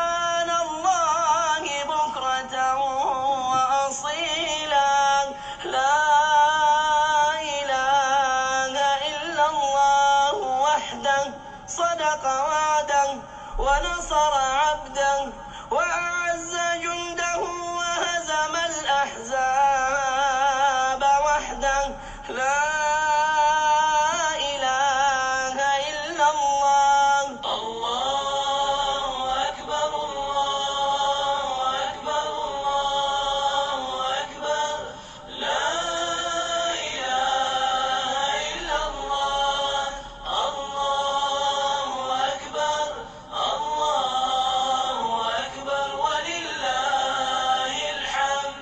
سبحان الله بكرة وأصيلا. لا إله إلا الله وحده، صدق وعده، ونصر عبده، وأعز جنده، وهزم الأحزاب وحده. لا إله إلا الله. الله أكبر، الله أكبر، الله أكبر. لا إله إلا الله. الله أكبر، الله أكبر، ولله الحمد.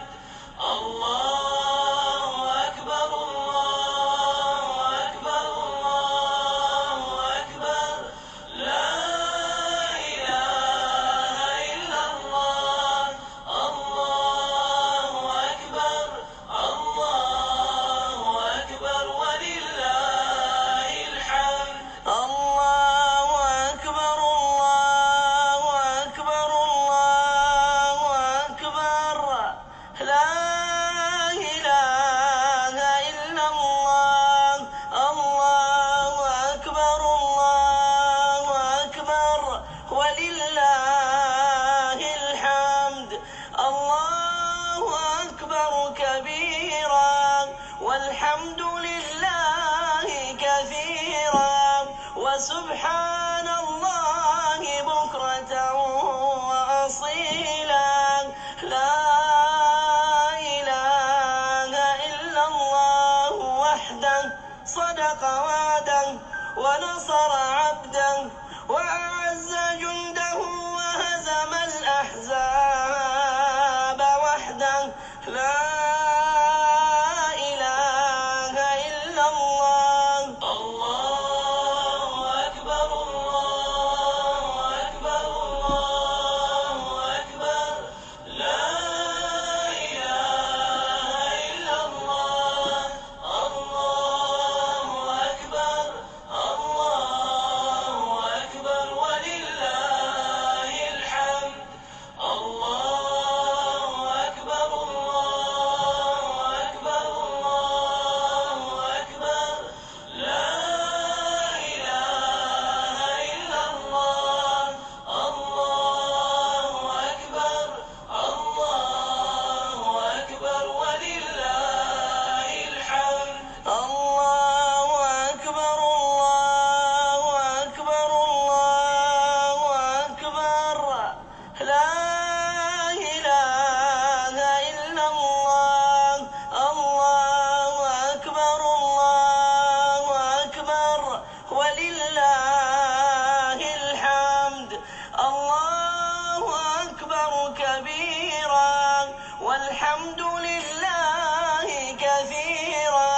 الله أكبر، الله أكبر، الله أكبر. لا إله إلا الله. الله أكبر، الله أكبر، ولله الحمد. الله أكبر، الله أكبر، الله أكبر. لا إله إلا الله. الله أكبر، الله أكبر، ولله الحمد. الله أكبر كبيرا، والحمد لله كثيرا، وسبحان الله بكرة وأصيلا. لا إله إلا الله وحده، صدق وعده، ونصر عبده، وأعز جنده، وهزم الأحزاب وحده. لا إله إلا الله. الله أكبر، الله أكبر، الله أكبر. لا إله إلا الله. الله أكبر، الله أكبر، ولله الحمد. الله أكبر، الله أكبر، الله أكبر. لا إله إلا الله. الله أكبر، الله أكبر، ولله الحمد. الله أكبر، الله أكبر، الله أكبر. لا إله إلا الله. الله أكبر، الله أكبر، ولله الحمد. الله أكبر كبيرا، والحمد لله كثيرا،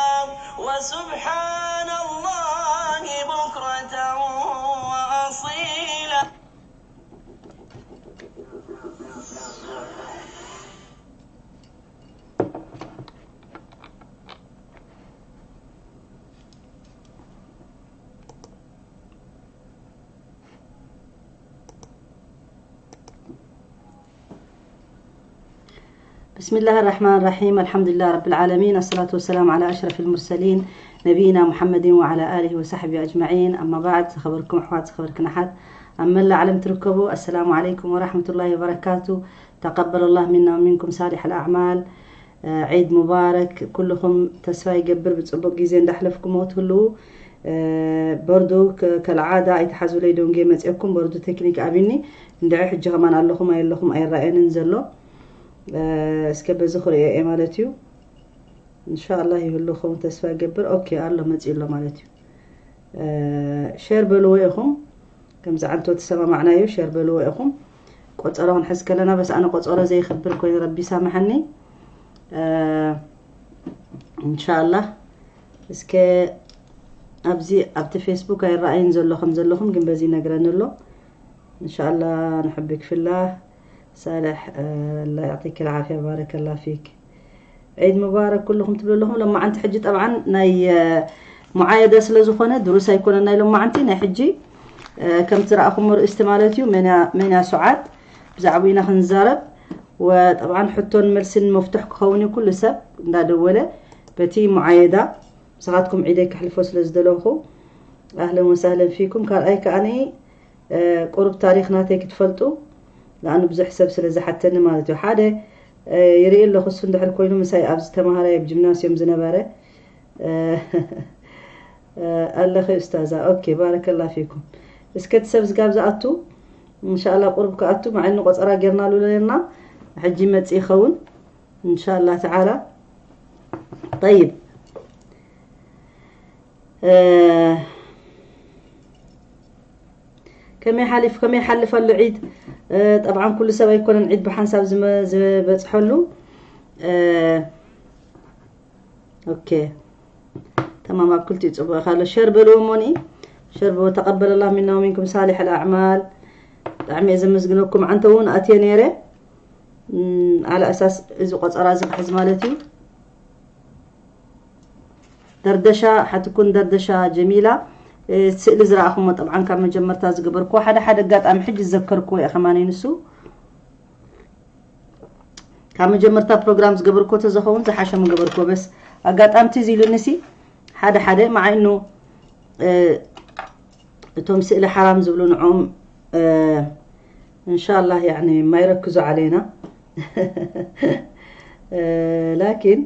وسبحان الله بكرة وأصيلا. بسم الله الرحمن الرحيم. الحمد لله رب العالمين. الصلاة والسلام على أشرف المرسلين نبينا محمد وعلى آله وصحبه أجمعين. أما بعد، ዝኸበርኩም ኣሕዋት፣ ዝኸበርክን ኣሓት ኣብ መላእ ዓለም ትርከቡ፣ السلام عليكم ورحمة الله وبركاته. تقبل الله منا ومنكم صالح الأعمال. ዒድ ሙባረክ። ኩልኹም ተስፋ ይገብር ብጽቡቕ ግዜ እንዳሕለፍኩሞ ትህልዉ። በርዱ፣ ከልዓዳ ኣይትሓዙለይ፣ ደንጌ መጽየኩም። በርዱ፣ ቴክኒክ ኣቢኒ እንድዒ፣ ሕጂ ከማን ኣለኹም ኣየለኹም ኣይረኣየንን ዘሎ። እስከ በዚ ክርእዮ እየ ማለት እዩ። እንሻላ ይህሉ ኸውን ተስፋ ይገብር። ኦኬ፣ ኣሎ፣ መጺኡ ኣሎ ማለት እዩ። ሼር በልዎ ኢኹም። ከምዚ ዓንቶ ተሰማማዕናዮ፣ ሼር በልዎ ኢኹም። ቆጸሮ ክንሕዝ ከለና፣ በስ ኣነ ቆጸሮ ዘይኽብር ኮይኑ ረቢ ይሳምሓኒ። እንሻላ እስከ ኣብዚ፣ ኣብቲ ፌስቡክ ኣይረኣይን ዘሎ ከም ዘለኹም፣ ግን በዚ ይነግረኒ ኣሎ። እንሻላ ንሕብክ ፊላ ሳልሕ፣ الله يعطيك العافية، بارك الله فيك. ዒድ ሙባረክ ኩልኹም ትብሉ ኣለኹም። ሎማዓንቲ ሕጂ ጠብዓን ናይ ሙዓየደ ስለ ዝኾነ ድሩስ ኣይኮነን ናይ ሎማዓንቲ፣ ናይ ሕጂ ከምቲ ረኣኹም ርእስቲ ማለት እዩ። መን እያ፣ መን እያ ሱዓድ? ብዛዕባኡ ኢና ክንዛረብ። ወጠብዓን ሕቶን መልስን መፍትሕ ክኸውን እዩ። ኩሉ ሰብ እንዳደወለ በቲ ሙዓየዳ ንስኻትኩም ዒደይ ከሕልፎ ስለ ዝደለኹ፣ ኣህለን ወሳህለን ፊኩም። ካልኣይ ከኣኒ ቁሩብ ታሪኽ ናተይ ክትፈልጡ፣ ንኣኑ ብዙሕ ሰብ ስለ ዝሓተኒ ማለት እዩ። ሓደ ይርኢ ኣለኹ፣ እሱ እንድሕር ኮይኑ ምሳይ ኣብዚ ተማሃራይ ኣብ ጂምናስዮም ዝነበረ ኣለኺ ኡስታዛ። ኦኬ፣ ባረከላ ፊኩም። እስከ እቲ ሰብ ዝጋብ ዝኣቱ እንሻላ ቁሩብ ክኣቱ፣ ማዕኑ ቆፀራ ጌርናሉ ኣለና። ሕጂ መፅእ ይኸውን እንሻላ ተዓላ። ጠይብ፣ ከመይ ሓሊፍ ከመይ ሓልፍ ኣሎ ዒድ? ጠብዓን ኩሉ ሰብ ኣይኮነን ዒድ ብሓንሳብ ዝበፅሐሉ። ኦኬ፣ ተማም። ኣብ ክልቲኡ ፅቡቕ ኢኻ ኣሎ። ሸር በልዎ ሞኒ፣ ሸር በልዎ። ተቀበለላ ሚና ወሚንኩም ሳሊሕ ኣልኣዕማል። ብጣዕሚ እየ ዘመስግነኩም። ዓንተ እውን ኣትየ ነይረ። ኣለ ኣሳስ እዚ ቆፀራ እዚ ክሕዝ ማለት እዩ። ደርደሻ ሓትኩን ደርደሻ ጀሚላ፣ ስእሊ ዝረኣኹሞ ጠብዓን ካብ መጀመርታ ዝገበርኩዎ ሓደ ሓደ ኣጋጣሚ ሕጂ ዝዘከርኩዎ እየ ከማነይ ንሱ። ካብ መጀመርታ ፕሮግራም ዝገበርኩዎ ተዘኸውን ዝሓሸ ምገበርኩዎ። በስ ኣጋጣሚ ትዝ ኢሉኒ ሲ ሓደ ሓደ መዓይኑ እቶም ስእሊ ሓራም ዝብሉ ንዕኦም እንሻላህ ያኒ ማይረክዙ ዓለይና ላኪን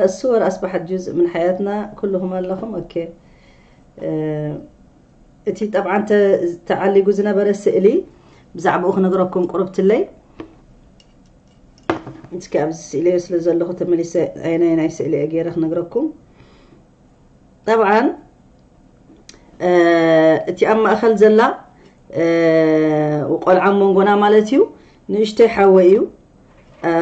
እሱ ወር ኣስባሐት ጁዝ ምን ሓያትና ኩልኹም ኣለኹም። ኦኬ፣ እቲ ጠብዓን ተዓሊጉ ዝነበረ ስእሊ ብዛዕባኡ ክነግረኩም ቁርብትለይ። እስኪ ኣብዚ ስእለዮ ስለ ዘለኹ ተመሊሰ ኣይናይ ናይ ስእሊ ገይረ ክነግረኩም። ጠብዓን እቲ ኣብ ማእኸል ዘላ ቆልዓ መንጎና ማለት እዩ፣ ንእሽተይ ሓወይ እዩ።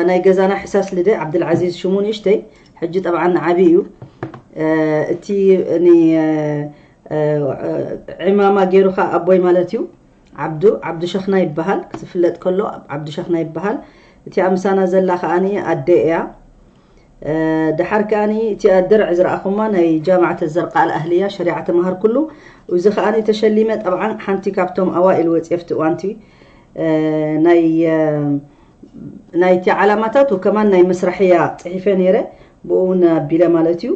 ናይ ገዛና ሕሳስ ልደ ዓብድልዓዚዝ ሽሙ ንእሽተይ፣ ሕጂ ጠብዓን ዓብዪ እዩ። እቲ ዕማማ ገይሩ ከዓ ኣቦይ ማለት እዩ። ዓብዱ ዓብዱ ሸኽና ይበሃል፣ ክትፍለጥ ከሎ ዓብዱ ሸኽና ይበሃል። እቲኣ ምሳና ዘላ ከዓኒ ኣደ እያ። ደሓር ከዓኒ እቲኣ ድርዕ ዝረኣኹማ ናይ ጃማዓተ ዘርቃ ኣልኣህልያ ሸሪዓ ተምሃርኩሉ። እዚ ከዓኒ ተሸሊመ ጠብዓን ሓንቲ ካብቶም ኣዋኢል ወፅየ ኣብቲ እዋንቲ ናይ ናይቲ ዓላማታት ወከማን ናይ መስራሕያ ፅሒፈ ነይረ፣ ብኡ እውን ኣቢለ ማለት እዩ።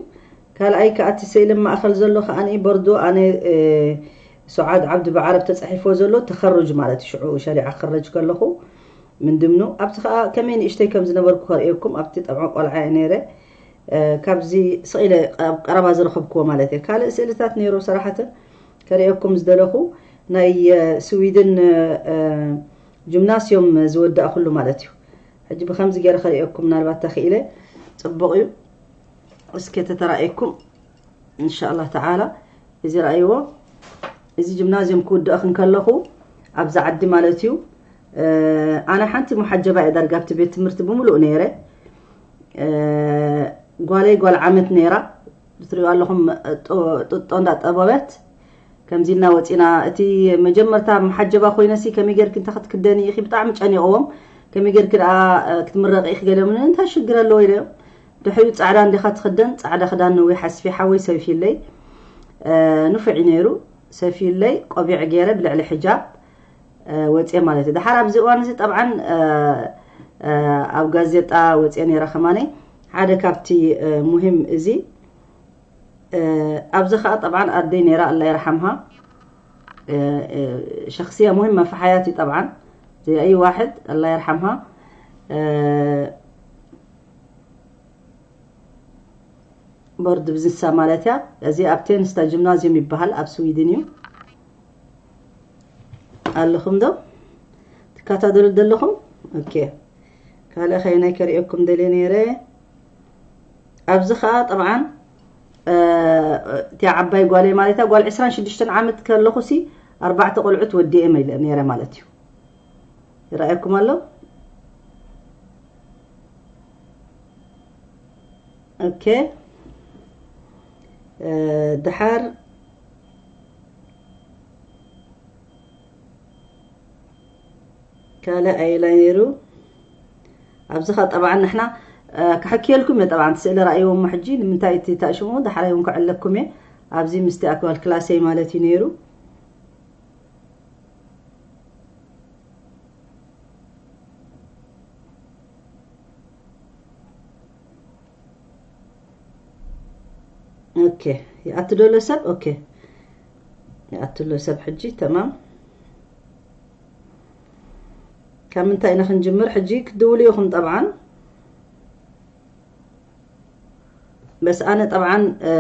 ካልኣይ ከዓ እቲ ስእሊ ማእኸል ዘሎ ከዓኒ በርዶ ኣነ ሱዓድ ዓብዲ ብዓረብ ተፃሒፎ ዘሎ ተኸሩጅ ማለት እዩ። ሽዑ ሸሪዓ ክኸረጅ ከለኹ ምን ድምኑ ኣብቲ ከዓ ከመይ ንእሽተይ ከም ዝነበርኩ ከርእየኩም። ኣብቲ ጠብዓ ቆልዓ እየ ነይረ፣ ካብዚ ስቕ ኢለ ኣብ ቀረባ ዝረኸብክዎ ማለት እየ። ካልእ ስእልታት ነይሩ ሰራሕተ ከርእየኩም ዝደለኹ ናይ ስዊድን ጅምናስዮም ዝወዳእኩሉ ማለት እዩ። ሕጂ ብከምዚ ገይረ ከርእየኩም ምናልባት ተኽኢለ ፅቡቕ እዩ። እስከ ተተራእየኩም እንሻላ ተዓላ። እዚ ረኣይዎ፣ እዚ ጅምናዝዮም ክውድእኽን ከለኹ ኣብዛ ዓዲ ማለት እዩ። ኣነ ሓንቲ መሓጀባ እየ ዳርጋ ኣብቲ ቤት ትምህርቲ ብምሉእ ነይረ። ጓለይ ጓል ዓመት ነይራ፣ ትሪኦ ኣለኹም ጥጦ እንዳጠበበት ከምዚ ኢልና ወፂና። እቲ መጀመርታ መሓጀባ ኮይነሲ ከመይ ጌርኪ እንታይ ክትክደኒ ኢኺ ብጣዕሚ ጨኒቕዎም። ከመይ ጌርኪ ደኣ ክትምረቂ ኢኺ ገለምኒ። እንታይ ሽግር ኣለዎ ኢለዮም። ድሕሪኡ ጻዕዳ እንዲኻ ትኽደን፣ ጻዕዳ ክዳን ነዊሕ ኣስፊሓ ወይ ሰፊለይ፣ ንፉዕ እዩ ነይሩ። ሰፊለይ ቆቢዕ ገይረ ብልዕሊ ሕጃብ ወፅየ ማለት እዩ። ድሓር ኣብዚ እዋን እዚ ጠብዓን ኣብ ጋዜጣ ወፅየ ነይረ ከማነይ። ሓደ ካብቲ ሙሂም እዚ ኣብዚ ከዓ ጠብዓን ኣደይ ነይራ ኣላ ይርሓምሃ። ሸክስያ ሙሂም መፍሓያት እዩ ጠብዓን ዘይ ኣይ ዋሕድ ኣላ ይርሓምሃ። ቦርድ ብዝሳ ማለት እያ። እዚ ኣብ ቴንስታ ጅምናዝየም ይበሃል ኣብ ስዊድን እዩ። ኣለኹም ዶ ትከታተሉ ዘለኹም? ኦኬ። ካልእ ኸይናይ ከርእየኩም ደልየ ነይረ። ኣብዚ ኸዓ ጠብዓን እቲያ ዓባይ ጓለይ ማለት እያ። ጓል ዕስራን ሽዱሽተን ዓመት ከለኹ ሲ ኣርባዕተ ቆልዑት ወዲኤ መይለ ነይረ ማለት እዩ። ይረኣየኩም ኣሎ? ኦኬ። ድሓር ካልእ ኣይላ ነይሩ። ኣብዚ ኸ ጠብዓን ንሕና ክሕክየልኩም እየ። ጠብዓን እቲ ስእሊ ረኣይዎ እሞ ሕጂ ንምንታይ እቲ ተእሽሙ ድሓር እውን ክዕለኩም እየ። ኣብዚ ምስቲ ኣክባል ክላሰይ ማለት እዩ ነይሩ። ኦኬ፣ ይኣቱ ዶ ኣሎ ሰብ? ኦኬ፣ ይኣቱ ኣሎ ሰብ ሕጂ። ተማም። ካብ ምንታይ ኢና ክንጅምር? ሕጂ ክትድውሉ ኢኹም ጠብዓን። በስ ኣነ ጠብዓን፣ እ፣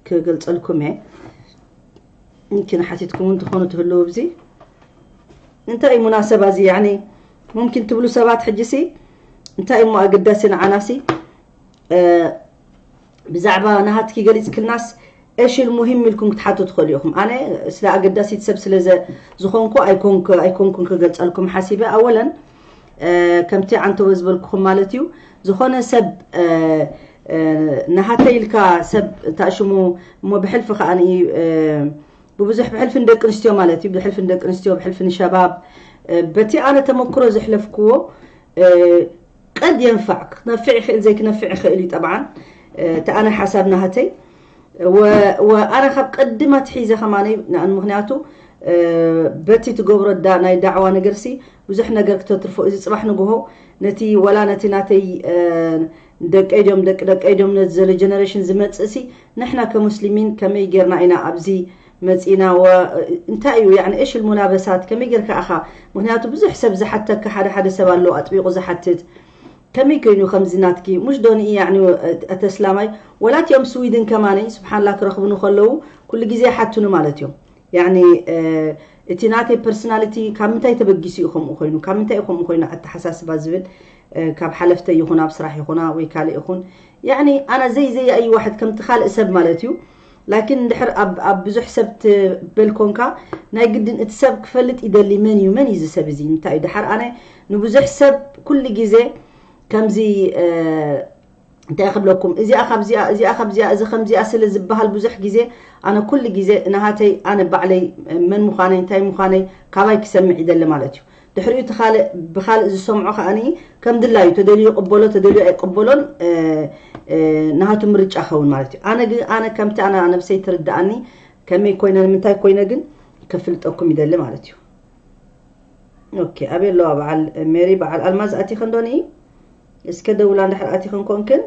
ክገልጸልኩም እየ። ምኪን ሓቲትኩም እውን ትኾኑ ትህልው ኣብዚ። እንታይ እዩ ሙናሰባ እዚ? ያኒ፣ ሙምኪን ትብሉ ሰባት ሕጂ ሲ፣ እንታይ እሞ ኣገዳሲ ንዓና ሲ፣ እ፣ ብዛዕባ ናሃትኪ ገሊጽክልናስ፣ እሺ፣ ሙሂም ኢልኩም ክትሓቱ ትኽእሉ ኢኹም። ኣነ ስለ ኣገዳሲት ሰብ ስለ ዘ-፣ ዝኾንኩ ኣይኮንኩ-፣ ኣይኮንኩን ክገልጸልኩም ሓሲበ። ኣወለን፣ እ፣ ከምቲ ዓንተወ ዝበልኩኹም ማለት እዩ። ዝኾነ ሰብ፣ እ፣ እ፣ ናሃተይ ኢልካ ሰብ ታሽሙ እሞ ብሕልፊ ከኣ ን-፣ እ፣ ብብዙሕ ብሕልፊ ንደቂ ኣንስትዮ ማለት እዩ። ብሕልፊ ንደቂ ኣንስትዮ፣ ብሕልፊ ንሸባብ፣ እ፣ በቲ ኣነ ተመክሮ ዘሕለፍክዎ፣ እ፣ ቀድ የንፋዕ፣ ክነፍዕ ይኽእል፣ ዘይክነፍዕ ይኽእል እዩ ጠብዓን። እ፣ እቲ ኣነ ሓሳብ ናሃተይ። ወ-፣ ወ-፣ ኣነ ካብ ቀድማ ትሒዘ ከማነይ፣ ንኣን ምኽንያቱ፣ እ፣ በቲ ትገብሮ ዳ-፣ ናይ ዳዕዋ ነገርሲ ብዙሕ ነገር ክተትርፎ። እዚ ጽባሕ ንግሆ ነቲ ወላ ነቲ ናተይ፣ እ፣ ደቀይ ድዮም፣ ደቂ ደቀይ ድዮም፣ ነዚ ዘሎ ጀነሬሽን ዝመጽእሲ፣ ንሕና ከሙስሊሚን ከመይ ጌርና ኢና ኣብዚ መጺና? ወ-፣ እንታይ እዩ፣ ያኒ፣ እሽ ልሙናበሳት፣ ከመይ ጌርካ ኢኻ? ምኽንያቱ ብዙሕ ሰብ ዝሓተካ፣ ሓደ ሓደ ሰብ ኣሎ ኣጥቢቑ ዝሓትት። ከመይ ኮይኑ ከምዚ ናትኪ? ሙሽ ዶ ንኢ፣ ያኒ፣ ኣተስላማይ? ወላ እቲኦም ስዊድን ከማነይ፣ ስብሓንላ፣ ክረኽቡኒ ከለዉ፣ ኩሉ ግዜ ይሓቱኒ ማለት እዮም። ያኒ፣ እ፣ እቲ ናተይ ፐርሶናሊቲ ካብ ምንታይ ተበጊሱ እዩ ከምኡ ኮይኑ? ካብ ምንታይ እዩ ከምኡ ኮይኑ ኣተሓሳስባ ዝብል፣ እ፣ ካብ ሓለፍተይ ይኹን ኣብ ስራሕ ይኹና ወይ ካልእ ይኹን፣ ያኒ፣ ኣና ዘይ ዘይ ኣይ ዋሕድ ከምቲ ካልእ ሰብ ማለት እዩ። ላኪን እንድሕር ኣብ፣ ኣብ ብዙሕ ሰብ ትበል ኮንካ፣ ናይ ግድን እቲ ሰብ ክፈልጥ ይደሊ። መን እዩ? መን እዩ እዚ ሰብ እዚ? እንታይ እዩ? ደሓር ኣነ ንብዙሕ ሰብ ኩሉ ግዜ ከምዚ፣ እ፣ እንታይ ክብለኩም፣ እዚኣ ካብ እዚኣ፣ እዚኣ ካብ እዚኣ፣ እዚ ከምዚኣ ስለ ዝበሃል ብዙሕ ግዜ ኣነ ኩሉ ግዜ ናሃተይ ኣነ ባዕለይ መን ምዃነይ፣ እንታይ ምዃነይ ካባይ ክሰምዕ ይደሊ ማለት እዩ። ድሕሪኡ እቲ ካልእ ብኻልእ ዝሰምዖ ከኣ ከም ድላዩ ተደልዩ ይቕበሎ፣ ተደልዩ ኣይቕበሎን፣ እ፣ እ፣ ናሃቱ ምርጫ ኸውን ማለት እዩ። ኣነ ግን፣ ኣነ ከምቲ ኣነ ነብሰይ ትርድኣኒ ከመይ ኮይነ፣ ንምንታይ ኮይነ ግን ክፍልጠኩም ይደሊ ማለት እዩ። ኦኬ፣ ኣበይ ኣለዋ በዓል ሜሪ፣ በዓል ኣልማዝ ኣቲኸን ዶ ንኢ? እስከ ደውላ እንድሕር ኣቲኸን ኮንክን።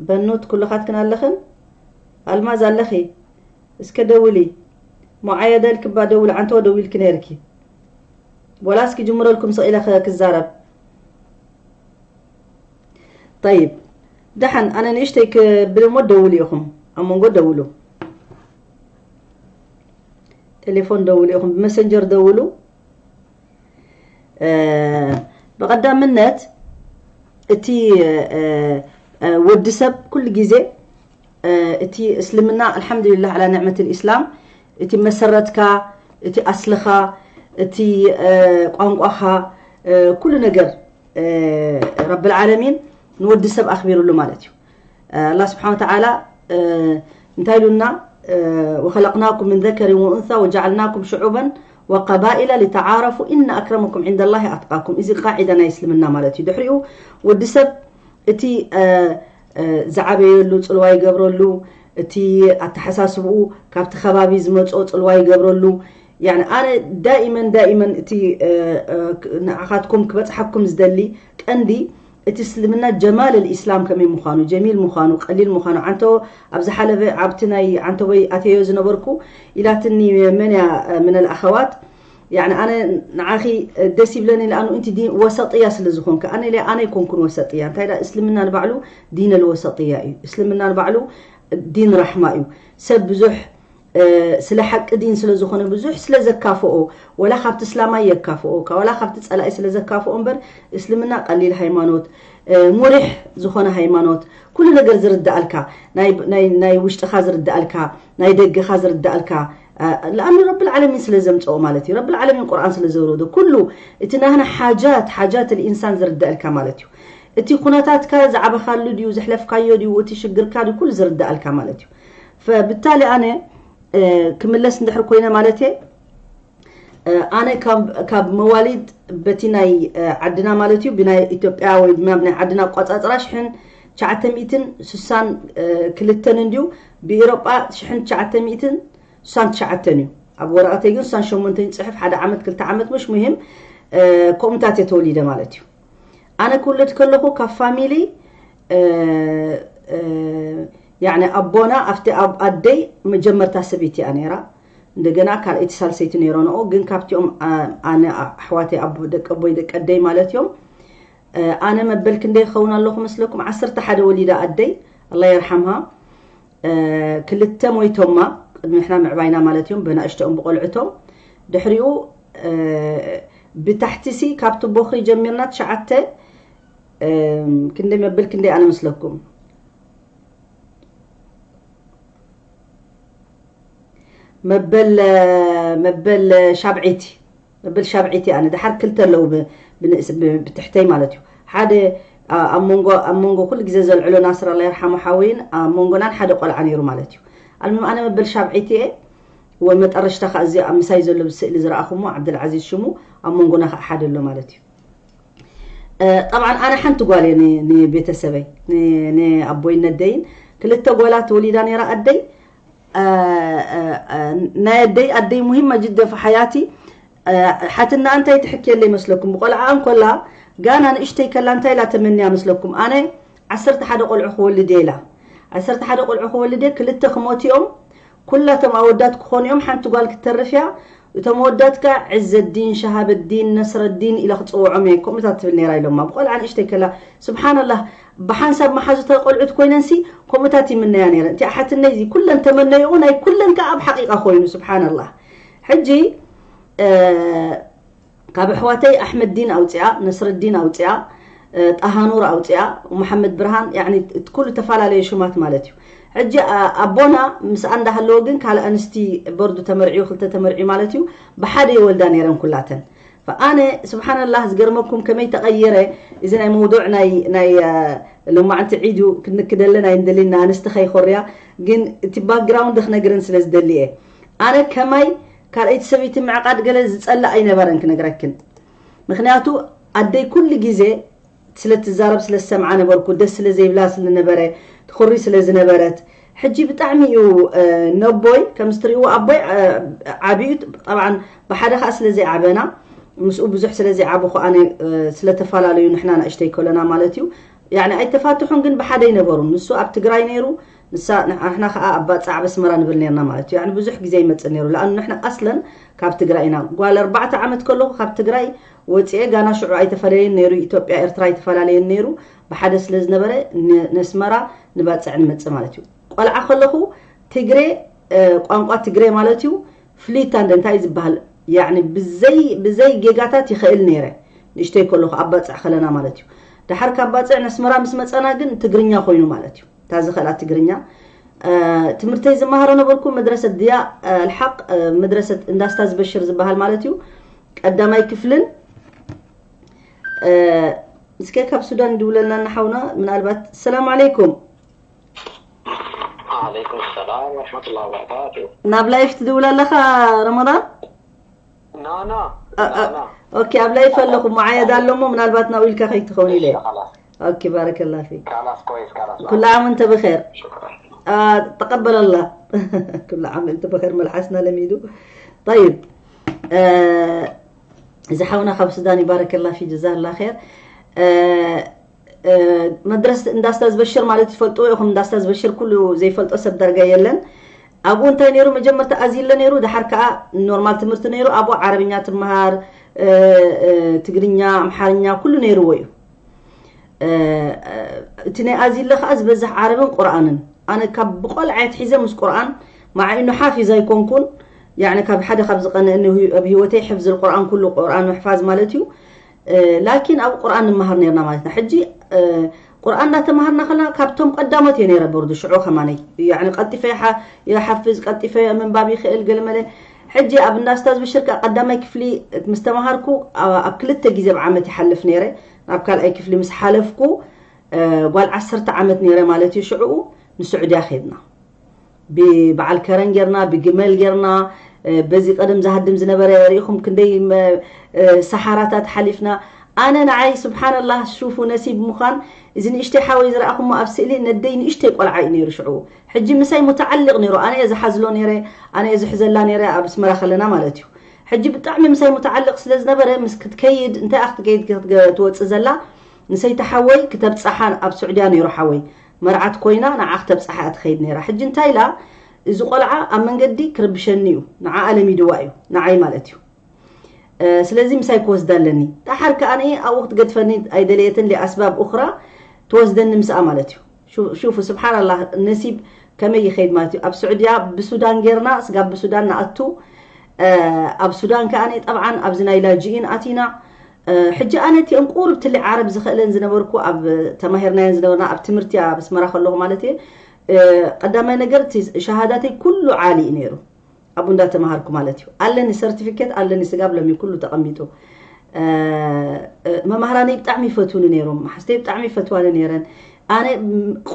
በኖት ኩልኻትክን ኣለኽን? ኣልማዝ ኣለኺ? እስከ ደውሊ። ሞዓየ ደልክባ ደውሊ፣ ዓንተወ ደዊልኪ ነይርኪ። ወላ እስኪ ጅምረልኩም ስቕ ኢለ ኸ ክዛረብ። ጠይብ፣ ደሓን ኣነ ንእሽተይ ክብል እሞ ደውሉ ኢኹም። ኣብ መንጎ ደውሉ። ቴሌፎን ደውሉ ኢኹም፣ ብመሰንጀር ደውሉ። እ፣ ብቐዳምነት እቲ፣ እ፣ እ፣ ወዲ ሰብ ኩሉ ግዜ፣ እ፣ እቲ እስልምና ኣልሓምዱሊላህ ዓላ ኒዕመት ልኢስላም፣ እቲ መሰረትካ፣ እቲ ኣስልኻ፣ እቲ፣ እ፣ ቋንቋኻ፣ እ፣ ኩሉ ነገር፣ እ፣ ረብል ዓለሚን ንወዲ ሰብ ኣኽቢሩሉ ማለት እዩ። ኣላህ ስብሓን ወተዓላ፣ እ፣ እንታይ ኢሉና? እ፣ "ወኸለቅናኩም ምን ዘከሪን ወኡንሳ ወጀዓልናኩም ሽዑበን ወቀባኢላ ሊተዓረፉ ኢነ ኣክረመኩም ዒንደላሂ ኣትቃኩም።" እዚ ቃዒዳ ናይ እስልምና ማለት እዩ። ድሕሪኡ ወዲ ሰብ እቲ፣ እ፣ እ፣ ዝዓበየሉ ጽልዋ ይገብረሉ፣ እቲ ኣተሓሳስብኡ ካብቲ ከባቢ ዝመጽኦ ጽልዋ ይገብረሉ። ያኒ ኣነ ዳኢመን፣ ዳኢመን እቲ፣ እ፣ እ፣ ክ-፣ ንዓኻትኩም ክበጽሓኩም ዝደሊ ቀንዲ እቲ እስልምና ጀማል ልኢስላም ከመይ ምዃኑ፣ ጀሚል ምዃኑ፣ ቀሊል ምዃኑ፣ ዓንቶ ኣብ ዝሓለፈ ኣብቲ ናይ ዓንቶበይ ኣተዮ ዝነበርኩ ኢላትኒ፣ መን እያ፣ እ፣ ምን ኣልኣኸዋት፣ ያኒ ኣነ ንዓኺ ደስ ይብለኒ፣ ለኣኑ እንቲ ዲን ወሰጥያ ስለ ዝኾንክ። ኣነ ኢለ ኣነ ኣይኮንኩን ወሰጥያ። እንታይ ዳ እስልምና ንባዕሉ ዲን ኣልወሰጥያ እዩ። እስልምና ንባዕሉ ዲን ራሕማ እዩ። ሰብ ብዙሕ፣ እ፣ ስለ ሓቂ ዲን ስለ ዝኾነ ብዙሕ ስለ ዘካፍኦ፣ ወላ ካብቲ እስላማይ የካፍኦ፣ ካ-፣ ወላ ካብቲ ጸላኢ ስለ ዘካፍኦ እምበር፣ እስልምና ቀሊል ሃይማኖት፣ እ፣ ሙሪሕ ዝኾነ ሃይማኖት፣ ኩሉ ነገር ዝርዳኣልካ፣ ናይ፣ ናይ፣ ናይ ውሽጥኻ ዝርዳኣልካ፣ ናይ ደገኻ ዝርዳኣልካ፣ እ፣ ለኣኑ ረብል ዓለሚን ስለ ዘምጽኦ ማለት እዩ። ረብል ዓለሚን ቁርኣን ስለ ዘውረዶ፣ ኩሉ እቲ ናህና ሓጃት፣ ሓጃት ልኢንሳን ዝርዳኣልካ ማለት እዩ። እቲ ኩነታትካ ዝዓበኻሉ ድዩ፣ ዘሕለፍካዮ ድዩ፣ እቲ ሽግርካ ድዩ፣ ኩሉ ዝርዳኣልካ ማለት እዩ። ፈብታሊ ኣነ፣ እ፣ ክምለስ እንድሕር ኮይነ ማለት እየ፣ እ፣ ኣነ ካብ፣ ካብ መዋሊድ በቲ ናይ፣ እ፣ ዓድና ማለት እዩ፣ ብናይ ኢትዮጵያ ወይ ድማ ብናይ ዓድና ኣቋጻጽራ ሽሕን ትሽዓተ ሚእትን ስሳን ክልተን እንድዩ፣ ብኤሮጳ ሽሕን ትሽዓተ ሚእትን ስሳን ትሽዓተን እዩ። ኣብ ወረቐተይ ግን ስሳን ሸሞንተን ይጽሕፍ፣ ሓደ ዓመት፣ ክልተ ዓመት፣ ምሽ ሙሂም፣ እ፣ ከምኡታት እየ ተወሊደ ማለት እዩ። ኣነ ክውለድ ከለኹ ካብ ፋሚሊ፣ እ፣ እ፣ ያዕኒ ኣቦና ኣብቲ ኣብ ኣደይ መጀመርታ ሰበይቲ እያ ነይራ። እንደገና ካልኣይቲ ሳልሰይቲ ነይሮንኦ፣ ግን ካብቲኦም፣ ኣ-፣ ኣነ ኣሕዋተይ፣ ኣቦ-፣ ደቂ ኣቦይ ደቂ ኣደይ ማለት እዮም። እ፣ ኣነ መበል ክንደይ ክኸውን ኣለኹ መስለኩም? ዓሰርተ ሓደ ወሊዳ ኣደይ፣ ኣላ የርሓምሃ። እ፣ ክልተ ሞይቶማ፣ ቅድሚ ንሕና ምዕባይና ማለት እዮም፣ ብናእሽተኦም ብቆልዕቶም። ድሕሪኡ፣ እ፣ ብታሕቲሲ ካብቲ ቦኽሪ ጀሚርና ትሽዓተ፣ እ፣ ክንደይ መበል ክንደይ ኣነ መስለኩም? መበል፣ መበል ሻብዒቲ፣ መበል ሻብዒቲ ኣነ። ደሓር ክልተ ኣለዉ ብ-፣ ብንእስ-፣ ብ-፣ ብትሕተይ ማለት እዩ። ሓደ፣ ኣ-፣ ኣብ መንጎ፣ ኣብ መንጎ ኩሉ ግዜ ዘልዕሎ ናስር ኣላ ይርሓሙ ሓወይን ኣብ መንጎናን ሓደ ቆልዓ ነይሩ ማለት እዩ። ኣልሙም ኣነ መበል ሻብዒቲ እየ። ወመጠረሽታ ከኣ እዚ ኣብ ምሳይ ዘሎ ስእሊ ዝረኣኹሞ ዓብደልዓዚዝ ሽሙ ኣብ መንጎና ከኣ ሓደ ኣሎ ማለት እዩ። እ፣ ጠብዓን ኣነ ሓንቲ ጓል እየ ን-፣ ንቤተሰበይ፣ ን-፣ ንኣቦይን ነደይን። ክልተ ጓላት ወሊዳ ነይራ ኣደይ። እ፣ እ፣ እ፣ ናይ ኣደይ፣ ኣደይ ሙሂማ ጅደ ፊ ሓያቲ። እ፣ ሓትና እንታይ ትሕክየለ ይመስለኩም? ብቆልዓ እንኮላ ጋና ንእሽተይ ከላ እንታይ ኢላ ተመንያ መስለኩም? ኣነ ዓሰርተ ሓደ ቆልዑ ክወልድ እየ ኢላ። ዓሰርተ ሓደ ቆልዑ ክወልድ እየ፣ ክልተ ክሞት እዮም፣ ኩላቶም ኣወዳት ክኾኑ እዮም፣ ሓንቲ ጓል ክትተርፍ እያ። እቶም ኣወዳት ከኣ ዕዘዲን፣ ሸሃበዲን፣ ነስረዲን ኢለ ክጽውዖም እየ፣ ከምኡታት ትብል ነይራ ኢሎማ። ብቆልዓ ንእሽተይ ከላ፣ ስብሓንላህ፣ ብሓንሳብ መሓዙተ ቆልዑት ኮይነንሲ ከምኡታት ይምነያ ነይረን። እቲ ሓትነይ እዚ ኩለን ተመነይኡ፣ ናይ ኩለን ከኣ ኣብ ሓቂቃ ኮይኑ፣ ስብሓንላህ። ሕጂ፣ እ፣ ካብ ኣሕዋተይ ኣሕመድዲን ኣውፅኣ፣ ነስረዲን ኣውፅኣ፣ እ፣ ጣሃኑር ኣውፅኣ፣ መሓመድ ብርሃን፣ ያዕኒ እቲ ኩሉ ተፈላለየ ሽማት ማለት እዩ። ሕጂ፣ ኣ-፣ ኣቦና ምስኣ እንዳሃለወ ግን ካልእ ኣንስቲ በርዱ ተመርዕዩ፣ ክልተ ተመርዕዩ ማለት እዩ፣ ብሓደ ይወልዳ ነይረን ኩላተን። ኣነ ስብሓንላህ ዝገርመኩም ከመይ ተቐይረ፣ እዚ ናይ መውዱዕ ናይ፣ ናይ፣ እ፣ ሎማዕንቲ ዒዱ ክንክደለን ኣይንደልን፣ ንኣንስቲ ከይኮርያ፣ ግን እቲ ባክግራውንድ ክነግርን ስለ ዝደሊ እየ። ኣነ ከማይ ካልኣይቲ ሰበይቲ ምዕቃድ ገለ ዝጸልእ ኣይነበረን ክነግረክን። ምኽንያቱ ኣደይ ኩሉ ግዜ ስለ ትዛረብ ስለ ዝሰምዓ ነበርኩ፣ ደስ ስለ ዘይብላ ስለ ነበረ፣ ትኹሪ ስለ ዝነበረት። ሕጂ ብጣዕሚ እዩ፣ እ፣ ነቦይ፣ ከም እትሪእዎ ኣቦይ፣ እ፣ ዓብዩ፣ ጠብዓን ብሓደ ከኣ ስለ ዘይዓበና፣ ምስኡ ብዙሕ ስለ ዘይዓበኹ ኣነ፣ እ፣ ስለ ተፈላለዩ ንሕና ንእሽተይ ከለና ማለት እዩ። ያዕኒ ኣይተፋትሑን ግን ብሓደ ኣይነበሩን። ንሱ ኣብ ትግራይ ነይሩ፣ ንሳ፣ ንሕና ከኣ ኣብ ባጽዕ ኣብ ኣስመራ ንብል ነርና ማለት እዩ። ያዕኒ ብዙሕ ግዜ ይመጽእ ነይሩ። ለኣኑ ንሕና ኣስለን ካብ ትግራይ ኢና። ጓል ኣርባዕተ ዓመት ከለኹ ካብ ትግራይ ወጽኤ፣ ጋና ሽዑ ኣይተፈለየን ነይሩ፣ ኢትዮጵያ ኤርትራ ኣይተፈላለየን ነይሩ። ብሓደ ስለ ዝነበረ ን-፣ ነስመራ ንባጽዕ ንመጽእ ማለት እዩ። ቆልዓ ከለኹ ትግሬ፣ እ፣ ቋንቋ ትግሬ ማለት እዩ፣ ፍሉይት ኣንደ እንታይ ዝበሃል፣ ያዕኒ ብዘይ፣ ብዘይ ጌጋታት ይኽእል ነይረ። ንእሽተይ ከለኹ ኣብ ባጽዕ ከለና ማለት እዩ። ደሓር ካብ ባጽዕ ነስመራ ምስ መጸና ግን ትግርኛ ኮይኑ ማለት እዩ። እታ ዝኽእላ ትግርኛ። እ፣ ትምህርተይ ዝመሃሮ ነበርኩ መድረሰት ድያ፣ እ፣ ኣልሓቅ፣ እ፣ መድረሰት እንዳስታዝ በሽር ዝበሃል ማለት እዩ። ቀዳማይ ክፍልን፣ እ፣ እስከ ካብ ሱዳን ይድውለልና እናሓውና ምናልባት። ሰላም ዓለይኩም። ዓለይኩም ሰላም ወረሕመቱላሂ ወበረካቱ። ናብ ላይፍ ትድውል ኣለኻ ረመዳን? ናና እ፣ እ፣ ናና ኦኬ፣ ኣብ ላይፍ ኣለኹ፣ መዓየድ ኣሎ እሞ ምናልባት ናብኡ ኢልካ ከይትኸውን ኢለ። ካላስ ኦኬ፣ ባረከላ ፊክ። ካላስ ኮይስ ካላስ ኩሉ ዓም እንተ ብኸር። ሽኩራን። አ፣ ተቀበለላ። ኩሉ ዓም እንተ ብኸር፣ መልሓስና ለሚዱ። ጠይብ፣ እ፣ እዚ ሓውና ካብ ሱዳን እዩ፣ ባረከላ ፊ፣ ጀዛላ ኸር። እ፣ እ፣ መድረስ እንዳ ስታዝ በሽር ማለት ትፈልጥዎ ኢኹም። እንዳ ስታዝ በሽር ኩሉ ዘይፈልጦ ሰብ ዳርጋ የለን። ኣብኡ እንታይ ነይሩ? መጀመርታ ኣዚለ ነይሩ፣ ደሓር ከኣ ኖርማል ትምህርቲ ነይሩ። ኣብኡ ዓረብኛ ትመሃር፣ እ፣ እ፣ ትግርኛ፣ ኣምሓርኛ ኩሉ ነይርዎ እዩ። እ፣ እ፣ እቲ ናይ ኣዚለ ከኣ ዝበዝሕ ዓረብን ቁርኣንን። ኣነ ካብ ብቆልዓ ኣትሒዘ ምስ ቁርኣን፣ መዓ ኢኑ ሓፊዝ ኣይኮንኩን፣ ያዕኒ ካብ ሓደ ካብ ዝቐንእኒ ህዩ-፣ ኣብ ህይወተይ ሕፍዝ ቁርኣን ኩሉ ቁርኣን ምሕፋዝ ማለት እዩ። እ፣ ላኪን ኣብ ቁርኣን ንመሃር ነርና ማለት ኢና። ሕጂ፣ እ፣ ቁርኣን እንዳተመሃርና ከለና ካብቶም ቀዳሞት እየ ነይረ በርዱ ሽዑ ከማነይ። ያዕኒ ቀልጢፈ ይሓ-፣ ይሓፍዝ፣ ቀልጢፈ ምንባብ ይኽእል ገለመለ። ሕጂ ኣብ እንዳ ስታዝ በሽር ከኣ ቀዳማይ ክፍሊ ምስ ተመሃርኩ፣ ኣ-፣ ኣብ ክልተ ግዜ ኣብ ዓመት ይሓልፍ ነይረ። ናብ ካልኣይ ክፍሊ ምስ ሓለፍኩ፣ እ፣ ጓል ዓሰርተ ዓመት ነይረ ማለት እዩ ሽዑኡ ንስዑድያ ኸድና። ብበዓል ከረን ጌርና፣ ብግመል ጌርና፣ እ፣ በዚ ቀደም ዝሃድም ዝነበረ ርኢኹም ክንደይ መ-፣ እ፣ ሰሓራታት ሓሊፍና። ኣነ ንዓይ ስብሓንላህ ሹፉ ነሲብ ምዃን፣ እዚ ንእሽተይ ሓወይ ዝረኣኹሞ ኣብ ስእሊ ነደይ ንእሽተይ ቆልዓ እዩ ነይሩ ሽዑ። ሕጂ ምሳይ ሙተዓሊቕ ነይሩ። ኣነ እየ ዝሓዝሎ ነይረ፣ ኣነ እየ ዝሕዘላ ነይረ ኣብ ኣስመራ ከለና ማለት እዩ። ሕጂ ብጣዕሚ ምሳይ ሙተዓሊቕ ስለ ዝነበረ ምስ ክትከይድ፣ እንታይ እያ ክትከይድ ክትገ-፣ ትወጽእ ዘላ፣ ንሰይቲ ሓወይ ክተብጽሓ ኣብ ስዑድያ ነይሩ ሓወይ። መርዓት ኮይና ንዓ ክተብፅሓ እያ ትኸይድ ነይራ። ሕጂ እንታይ ኢላ? እዚ ቆልዓ ኣብ መንገዲ ክርብሸኒ እዩ፣ ንዓ ኣለሚድዋ እዩ፣ ንዓይ ማለት እዩ። ስለዚ ምሳይ ክወስዳ ኣለኒ። ዳሓር ከኣ ኣብኡ ክትገድፈኒ ኣይደለየትን፣ ሊኣስባብ ኡኽራ ትወስደኒ ምስኣ ማለት እዩ። ሽፉ ስብሓን ኣላህ፣ ነሲብ ከመይ ይኸይድ ማለት እዩ። ኣብ ስዑድያ ብሱዳን ጌርና፣ ስጋብ ብሱዳን ንኣቱ። ኣብ ሱዳን ከኣ ጠብዓን ኣብዚ ናይ ላጅኢን ኣቲና። ሕጂ ኣነ እቲኦም ቁሩብ ትሊ ዓረብ ዝኽእለን ዝነበርኩ፣ ኣብ ተማሂርናየን ዝነበርና ኣብ ትምህርቲ ኣብ ኣስመራ ከለኹ ማለት እየ። ቀዳማይ ነገር እቲ ሸሃዳተይ ኩሉ ዓሊ እዩ ነይሩ። ኣብኡ እንዳተማሃርኩ ማለት እዩ። ኣለኒ ሰርቲፊኬት ኣለኒ፣ ስጋብ ሎሚ ኩሉ ተቐሚጡ። መማህራነይ ብጣዕሚ ይፈትውኒ ነይሮም፣ መሓዝተይ ብጣዕሚ ይፈትዋኒ ነይረን። ኣነ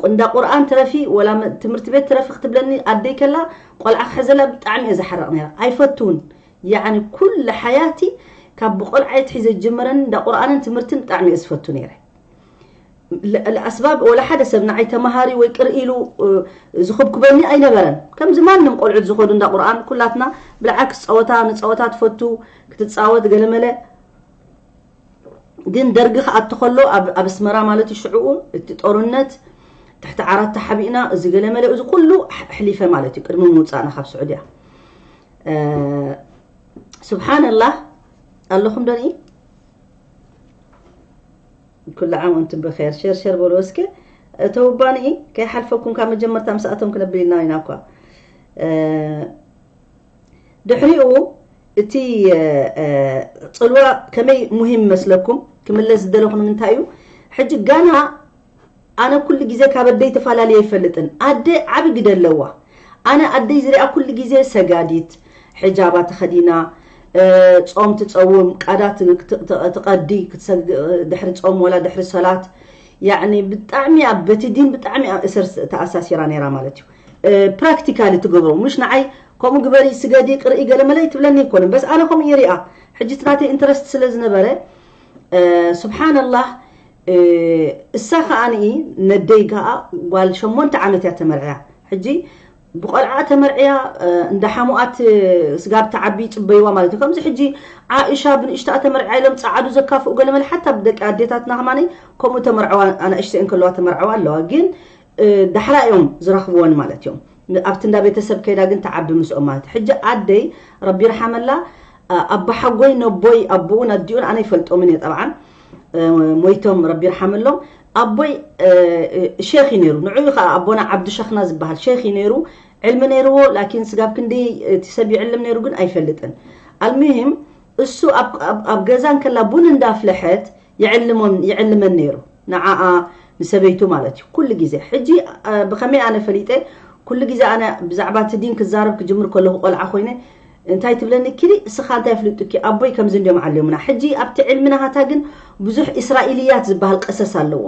እንዳ ቁርኣን ትረፊ ወላ ትምህርቲ ቤት ትረፊ ክትብለኒ ኣደይ ከላ፣ ቆልዓ ክሕዘላ ብጣዕሚ እየ ዝሓርቕ ነይረ። ኣይፈትውን። ያዕኒ ኩሉ ሓያቲ ካብ ብቆልዓ እየ ትሒዘ ዝጅምረን እንዳ ቁርኣንን ትምህርትን ብጣዕሚ እየ ዝፈቱ ነይረ። ለኣስባብ ወላ ሓደ ሰብ ንዓይ ተማሃሪ ወይ ቅር ኢሉ ዝኽብክበኒ ኣይነበረን። ከምዚ ማንም ቆልዑት ዝኸዱ እንዳ ቁርኣን ኩላትና ብልዓክስ ጸወታ ንጸወታ ትፈቱ ክትጻወት ገለመለ። ግን ደርጊ ክኣቲ ከሎ ኣብ ኣስመራ ማለት እዩ ሽዕኡ እቲ ጦርነት ትሕቲ ዓራት ተሓቢእና እዚ ገለመለ እዚ ኩሉ ኣሕሊፈ ማለት እዩ ቅድሚ ምውጻእና ካብ ስዑድያ። ስብሓንላህ ኣለኹም ዶኒ? ኩሉ ዓም ወንቱም ብኸይር። ሸር ሸር በሉ እስከ። እተውባኒ ከይሓልፈኩም ካብ መጀመርታ ምስኣቶም ክነብል ኢልና ኢና እኳ። ድሕሪኡ እቲ ጽልዋ ከመይ ሙሂም መስለኩም? ክምለስ ዝደለኹ ንምንታይ እዩ? ሕጂ ጋና ኣነ ኩሉ ግዜ ካብ ኣደይ ተፈላለየ ኣይፈልጥን። ኣደ ዓቢ ግደ ኣለዋ። ኣነ ኣደይ ዝሪኣ ኩሉ ግዜ ሰጋዲት፣ ሕጃባ ተኸዲና፣ ጾም ትጸውም፣ ቃዳ ትቐዲ፣ ድሕሪ ጾም ወላ ድሕሪ ሰላት። ያዕኒ ብጣዕሚ ኣብ በቲ ዲን ብጣዕሚ እሰር ተኣሳሲራ ነይራ ማለት እዩ። ፕራክቲካሊ ትገብሮ፣ ምሽ ንዓይ ከምኡ ግበሪ፣ ስገዲ፣ ቅርኢ፣ ገለመለ ይትብለኒ ኣይኮነን። በስ ኣነ ከምኡ ይሪኣ። ሕጂ እቲ ናተይ ኢንትረስት ስለ ዝነበረ፣ ስብሓንላህ፣ እሳ ከኣ ንኢ ነደይ ከኣ ጓል ሸሞንተ ዓመት እያ ተመርዕያ። ሕጂ ብቆልዓ ተመርዕያ፣ እንዳ ሓሙኣት ስጋብ ትዓቢ ይጽበይዋ ማለት እዩ። ከምዚ ሕጂ ዓእሻ ብንእሽተኣ ተመርዕያ ኢሎም ጸዓዱ ዘካፍኡ ገለመለ፣ ሓታ ብደቂ ኣዴታትና ከማነይ ከምኡ ተመርዕዋ፣ ኣናእሽተን ከለዋ ተመርዕዋ ኣለዋ። ግን ዳሕራ እዮም ዝረኽብወን ማለት እዮም። ኣብቲ እንዳ ቤተሰብ ከይዳ ግን ትዓቢ ምስኦም ማለት እዩ። ሕጂ ኣደይ ረቢ ይርሓመላ፣ ኣባሓጎይ ነቦይ ኣቦኡን ኣዲኡን ኣነ ይፈልጦምን እየ ጠብዓን፣ ሞይቶም ረቢ ይርሓመሎም። ኣቦይ ሼኽ እዩ ነይሩ። ንዑ ከዓ ኣቦና ዓብዱ ሸኽና ዝበሃል ሼኽ እዩ ነይሩ። ዕልሚ ነይርዎ፣ ላኪን ስጋብ ክንዲ እቲ ሰብ ይዕልም ነይሩ ግን ኣይፈልጥን። ኣልሙሂም እሱ ኣብ ገዛ እንከላ ቡን እንዳፍለሐት ይዕልመን ነይሩ፣ ንዓኣ ንሰበይቱ ማለት እዩ። ኩሉ ግዜ ሕጂ ብኸመይ ኣነ ፈሊጠ? ኩሉ ግዜ ኣነ ብዛዕባ እቲ ዲን ክዛረብ ክጅምር ከለኹ ቆልዓ ኮይነ እንታይ ትብለኒ? ኪዲ እስኻ እንታይ ኣፍልጡኪ? ኣቦይ ከምዚ እንዲዮም ዓልዮምና። ሕጂ ኣብቲ ዕልሚ ናሃታ ግን ብዙሕ እስራኤልያት ዝበሃል ቀሰስ ኣለዎ።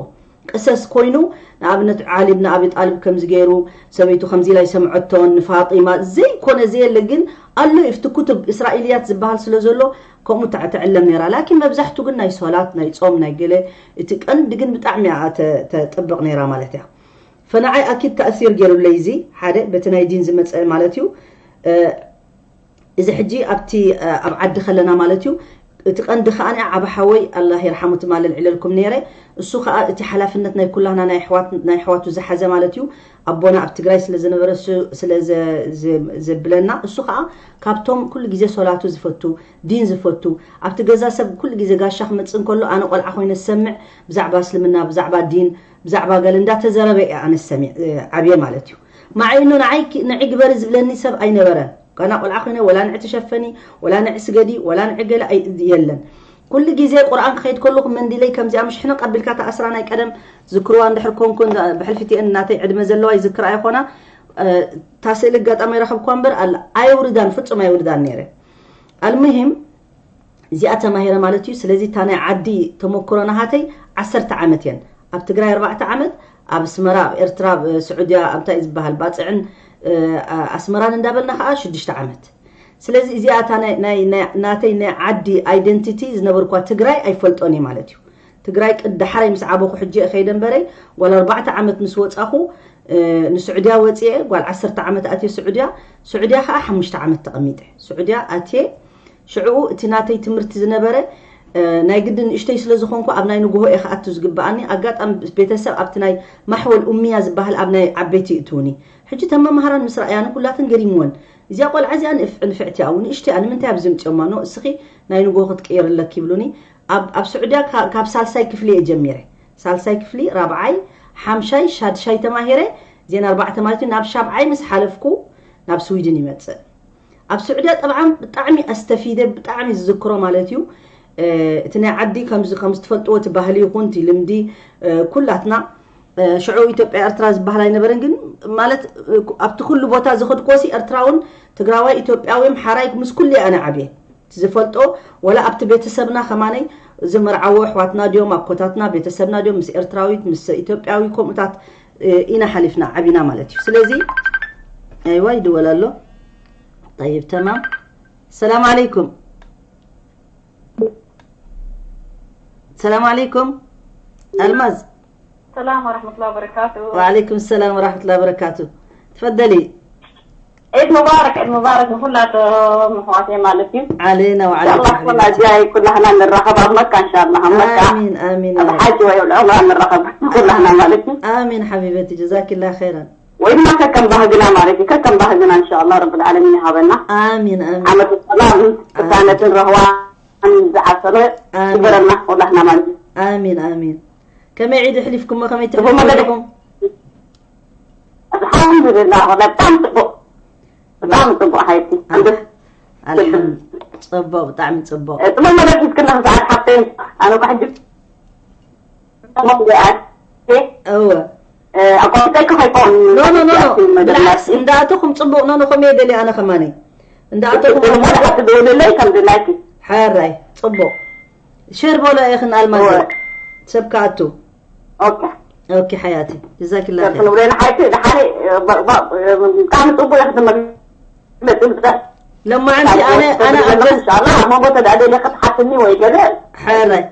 ቀሰስ ኮይኑ ንኣብነት ዓሊ ብን ኣቢ ጣልብ ከምዚ ገይሩ፣ ሰበይቱ ከምዚ ኢላ ይሰምዐቶን፣ ንፋጢማ ዘይኮነ ዘየለ ግን ኣሎ እዩ። ኣብቲ ኩቱብ እስራኤልያት ዝበሃል ስለ ዘሎ ከምኡ ትዕለም ነይራ። ላኪን መብዛሕቱ ግን ናይ ሶላት ናይ ጾም ናይ ገለ እቲ ቀንዲ ግን ብጣዕሚ እያ ተጥብቕ ነይራ ማለት እያ። ፈንዓይ ኣኪድ ተእሲር ገይሩለይ እዚ ሓደ በቲ ናይ ዲን ዝመፀ ማለት እዩ። እዚ ሕጂ ኣብቲ ኣብ ዓዲ ከለና ማለት እዩ። እቲ ቀንዲ ከዓ ዓብ ሓወይ ኣላህ ይርሓሙ ትማል ልዕለልኩም ነይረ። እሱ ከዓ እቲ ሓላፍነት ናይ ኩላና ናይ ኣሕዋቱ ዝሓዘ ማለት እዩ። ኣቦና ኣብ ትግራይ ስለ ዝነበረ ስለ ዘብለና እሱ ከዓ ካብቶም ኩሉ ግዜ ሶላቱ ዝፈቱ ዲን ዝፈቱ ኣብቲ ገዛ ሰብ ኩሉ ግዜ ጋሻ ክመፅእ እንከሎ ኣነ ቆልዓ ኮይነ ዝሰምዕ ብዛዕባ እስልምና ብዛዕባ ዲን ብዛዕባ ገለ እንዳተዘረበ እየ ኣነ ሰሚዕ ዓብየ ማለት እዩ። ማዓይኑ ንዓይ ንዒ ግበሪ ዝብለኒ ሰብ ኣይነበረን። ጋና ቆልዓ ኮይነ ወላ ንዒ ተሸፈኒ ወላ ንዒ ስገዲ ወላ ንዒ ገለ የለን። ኩሉ ግዜ ቁርኣን ክኸይድ ከለኹ መንዲለይ ከምዚኣ ምሽ ሕነ ቀቢልካ ተኣስራ ናይ ቀደም ዝክርዋ እንድሕር ኮንኩ ብሕልፊትኤን እናተይ ዕድመ ዘለዋ ይዝክራ ኣይኾና። ታስእል ኣጋጣሚ ይረኸብኳ እምበር ኣየውርዳን ፍጹም ኣየውርዳን ነይረ። ኣልሙሂም እዚኣ ተማሂረ ማለት እዩ። ስለዚ እታ ናይ ዓዲ ተመክሮ ናሃተይ ዓሰርተ ዓመት እየን። ኣብ ትግራይ ኣርባዕተ ዓመት፣ ኣብ ኣስመራ ኣብ ኤርትራ ኣብ ስዑድያ ኣብታይ ዝበሃል ባፅዕን ኣስመራን እንዳበልና ከዓ ሽዱሽተ ዓመት። ስለዚ እዚኣ እታ ናተይ ናይ ዓዲ ኣይደንቲቲ ዝነበርኳ ትግራይ ኣይፈልጦን እየ ማለት እዩ። ትግራይ ቅድ ዳሕራይ ምስ ዓበኹ ሕጂ እየ ከይደ እምበረይ ጓል ኣርባዕተ ዓመት ምስ ወፃኹ ንስዑድያ ወፅየ ጓል ዓሰርተ ዓመት ኣትየ ስዑድያ። ስዑድያ ከዓ ሓሙሽተ ዓመት ተቐሚጠ ስዑድያ ኣትየ። ሽዕኡ እቲ ናተይ ትምህርቲ ዝነበረ ናይ ግድን ንእሽተይ ስለ ዝኾንኩ ኣብ ናይ ንግሆ እየ ክኣቱ ዝግብኣኒ። ኣጋጣሚ ቤተሰብ ኣብቲ ናይ ማሕወል ኡምያ ዝበሃል ኣብ ናይ ዓበይቲ ይእትውኒ። ሕጂ ተን መምሃራን ምስ ረኣያኒ ኩላተን ገሪምወን። እዚኣ ቆልዓ እዚኣ ንእፍ- ንፍዕቲ እያ፣ ንእሽተይ እያ፣ ንምንታይ ኣብዚ ምፅኦማ ኖ እስኺ ናይ ንግሆ ክትቅይር ኣለኪ ይብሉኒ። ኣብ ኣብ ስዑድያ ካ- ካብ ሳልሳይ ክፍሊ እየ ጀሚረ። ሳልሳይ ክፍሊ፣ ራብዓይ፣ ሓምሻይ፣ ሻድሻይ ተማሂረ፣ ዜን ኣርባዕተ ማለት እዩ። ናብ ሻብዓይ ምስ ሓለፍኩ ናብ ስዊድን ይመፅእ። ኣብ ስዑድያ ጠብዓን ብጣዕሚ ኣስተፊደ ብጣዕሚ ዝዝክሮ ማለት እዩ። እቲ ናይ ዓዲ ከምዚ ከም ዝትፈልጥዎ እቲ ባህሊ ይኹን እቲ ልምዲ ኩላትና ሽዑ ኢትዮጵያ ኤርትራ ዝበሃል ኣይነበረን፣ ግን ማለት ኣብቲ ኩሉ ቦታ ዝኸድኮሲ ኤርትራውን ትግራዋይ ኢትዮጵያዊ ኣምሓራይ ምስ ኩሉ ኣነ ዓብየ ዝፈልጦ። ወላ ኣብቲ ቤተሰብና ከማነይ ዝመርዓዎ ኣሕዋትና ድዮም ኣኮታትና ቤተሰብና ድዮም ምስ ኤርትራዊት ምስ ኢትዮጵያዊ ከምኡታት ኢና ሓሊፍና ዓቢና ማለት እዩ። ስለዚ ኣይዋ ይድወል ኣሎ። طيب تمام. السلام عليكم. السلام عليكم. ألماز. السلام ورحمة الله وبركاته. وعليكم السلام ورحمة الله وبركاته. تفضلي. عيد مبارك، عيد مبارك لكلاتهم أخواتي مالتي. علينا وعليكم. إن شاء الله كنا جاي كلنا نرحب بمكة إن شاء الله مكة. آمين آمين يا رب. الحج والعمرة نرحب كلنا مالتي. آمين حبيبتي، جزاك الله خيرا. وإما ككم بهجنا مالتي، ككم بهجنا إن شاء الله رب العالمين هذا. آمين آمين. عمة السلام، آمين. كانت الرهوان ዝዓሰለ ኣሜን። ይግበረልና ኩላህና ማለት እዩ። ኣሜን ኣሜን። ከመይ ዒድ ኣሕሊፍኩሞ? ከመይ ትሕልፉ ኣለኹም? ኣልሓምዱሊላህ፣ ወላ ብጣዕሚ ፅቡቅ፣ ብጣዕሚ ፅቡቅ ሓይቲ። ኣልሓም-፣ ፅቡቅ፣ ብጣዕሚ ፅቡቅ። ፅቡቅ መደብ ሒዝክና ክሰዓት ሓፍተይ፣ ኣነ እኮ ሕጂ ኣቋሪፀኪ ከይኮን ኖ ኖ ኖ ኖ። ብላዕስ እንዳኣተኹም ፅቡቅ ኖ ኖ። ከምየ ደልየ ኣነ ከማኒ እንዳኣተኹም። ሓራይ ፅቡቅ። ሸር በሎ ኢኽን ኣልማዝ ሰብ ከኣቱ። ኦኬ ሓያቲ ጀዛኪላ ኸይር። ብጣዕሚ ፅቡቅ ኢኽን መግለፂ። ሎማዓንቲ ኣነ ኣነ ኣብ ገዛ ኢንሻኣላህ ኣብ መንጎ ተዳደለ ክትሓትኒ ወይ ገለ ሓራይ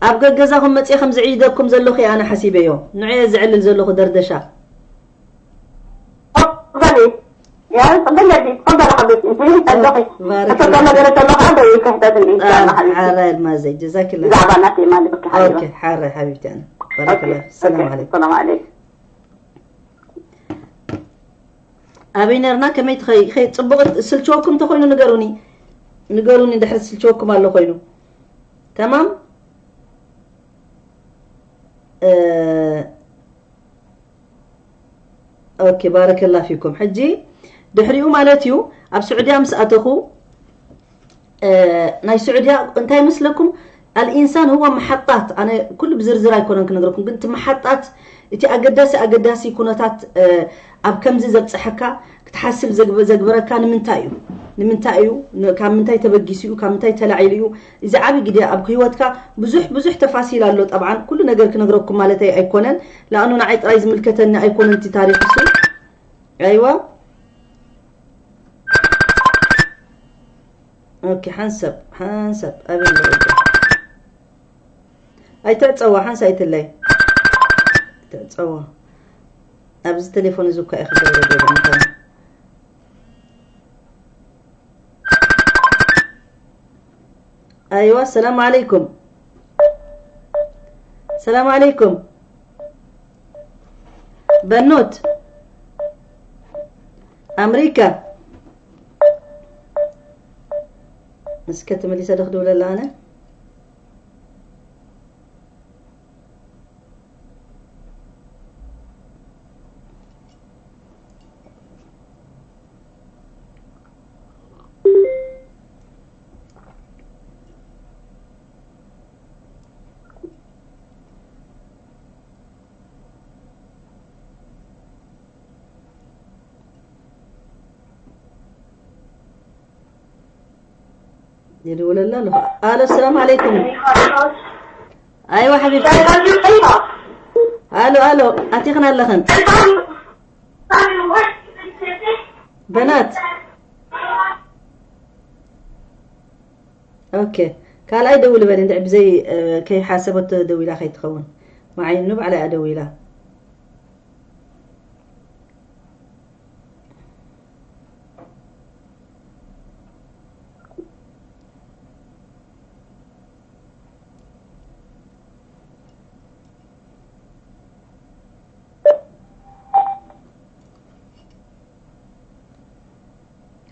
ኣብ ገገዛኹም መፅየ ከም ዝዕይደኩም ዘለኹ ኣነ ሓሲበዮ። ንዑ ዝዕልል ዘለኹ ደርደሻ። ተፈضلي يا تفضلي تفضلي حبيبتي. انت تفضلي. حبيبتي. حرة المازي، جزاك الله. زعباناتي مالك حبيبتي. اوكي حرة حبيبتي انا. بارك الله. السلام عليكم. السلام عليكم. ኣበይ ነርና? ከመይ ትኸይ ኸይ ጽቡቕ ስልችወኩም እንተኾይኑ ንገሩኒ፣ ንገሩኒ። ድሕሪ ስልችወኩም ኣሎ ኮይኑ ተማም። ኦኬ ባረከላ ፊኩም። ሕጂ ድሕሪኡ ማለት እዩ ኣብ ስዑድያ ምስ ኣተኹ ናይ ስዑድያ እንታይ መስለኩም? ኣልኢንሳን ህዋ መሓጣት። ኣነ ኩሉ ብዝርዝር ኣይኮነን ክነግረኩም፣ ግን እቲ መሓጣት እቲ ኣገዳሲ ኣገዳሲ ኩነታት ኣብ ከምዚ ዘብፅሐካ ክትሓስብ ዘግበረካ ንምንታይ እዩ? ንምንታይ እዩ? ካብ ምንታይ ተበጊሱ እዩ? ካብ ምንታይ ተላዒሉ እዩ? እዚ ዓብዪ ግደ ኣብ ህይወትካ ብዙሕ ብዙሕ ተፋሲል ኣሎ። ጠብዓን ኩሉ ነገር ክነግረኩም ማለተይ ኣይኮነን። ለኣኑ ንዓይ ጥራይ ዝምልከተኒ ኣይኮነን እቲ ታሪክ እሱ። ኣይዋ ኦኬ ሓንሰብ ሓንሰብ ኣበይ ንረዳ ኣይትዕፀዋ ሓንሳ ኣይትለይ ትዕፀዋ ኣብዚ ቴሌፎን እዚ እኳ ኢኺ ገበረ ገበረ ኣይዋ ሰላም ዓለይኩም ሰላም ዓለይኩም በኖት ኣምሪካ እስከ ተመሊሰ ዶ ክድውለላ ኣነ يدولنا له. الو السلام عليكم. ايوه حبيبتي. الو الو اتيخنا لخن. بنات. اوكي. ካልኣይ ደውል በል እንድዒ ብዘይ ከይሓሰበቶ ደዊላ ከይትኸውን። መዓይኑ ባዕላ እያ ደዊላ።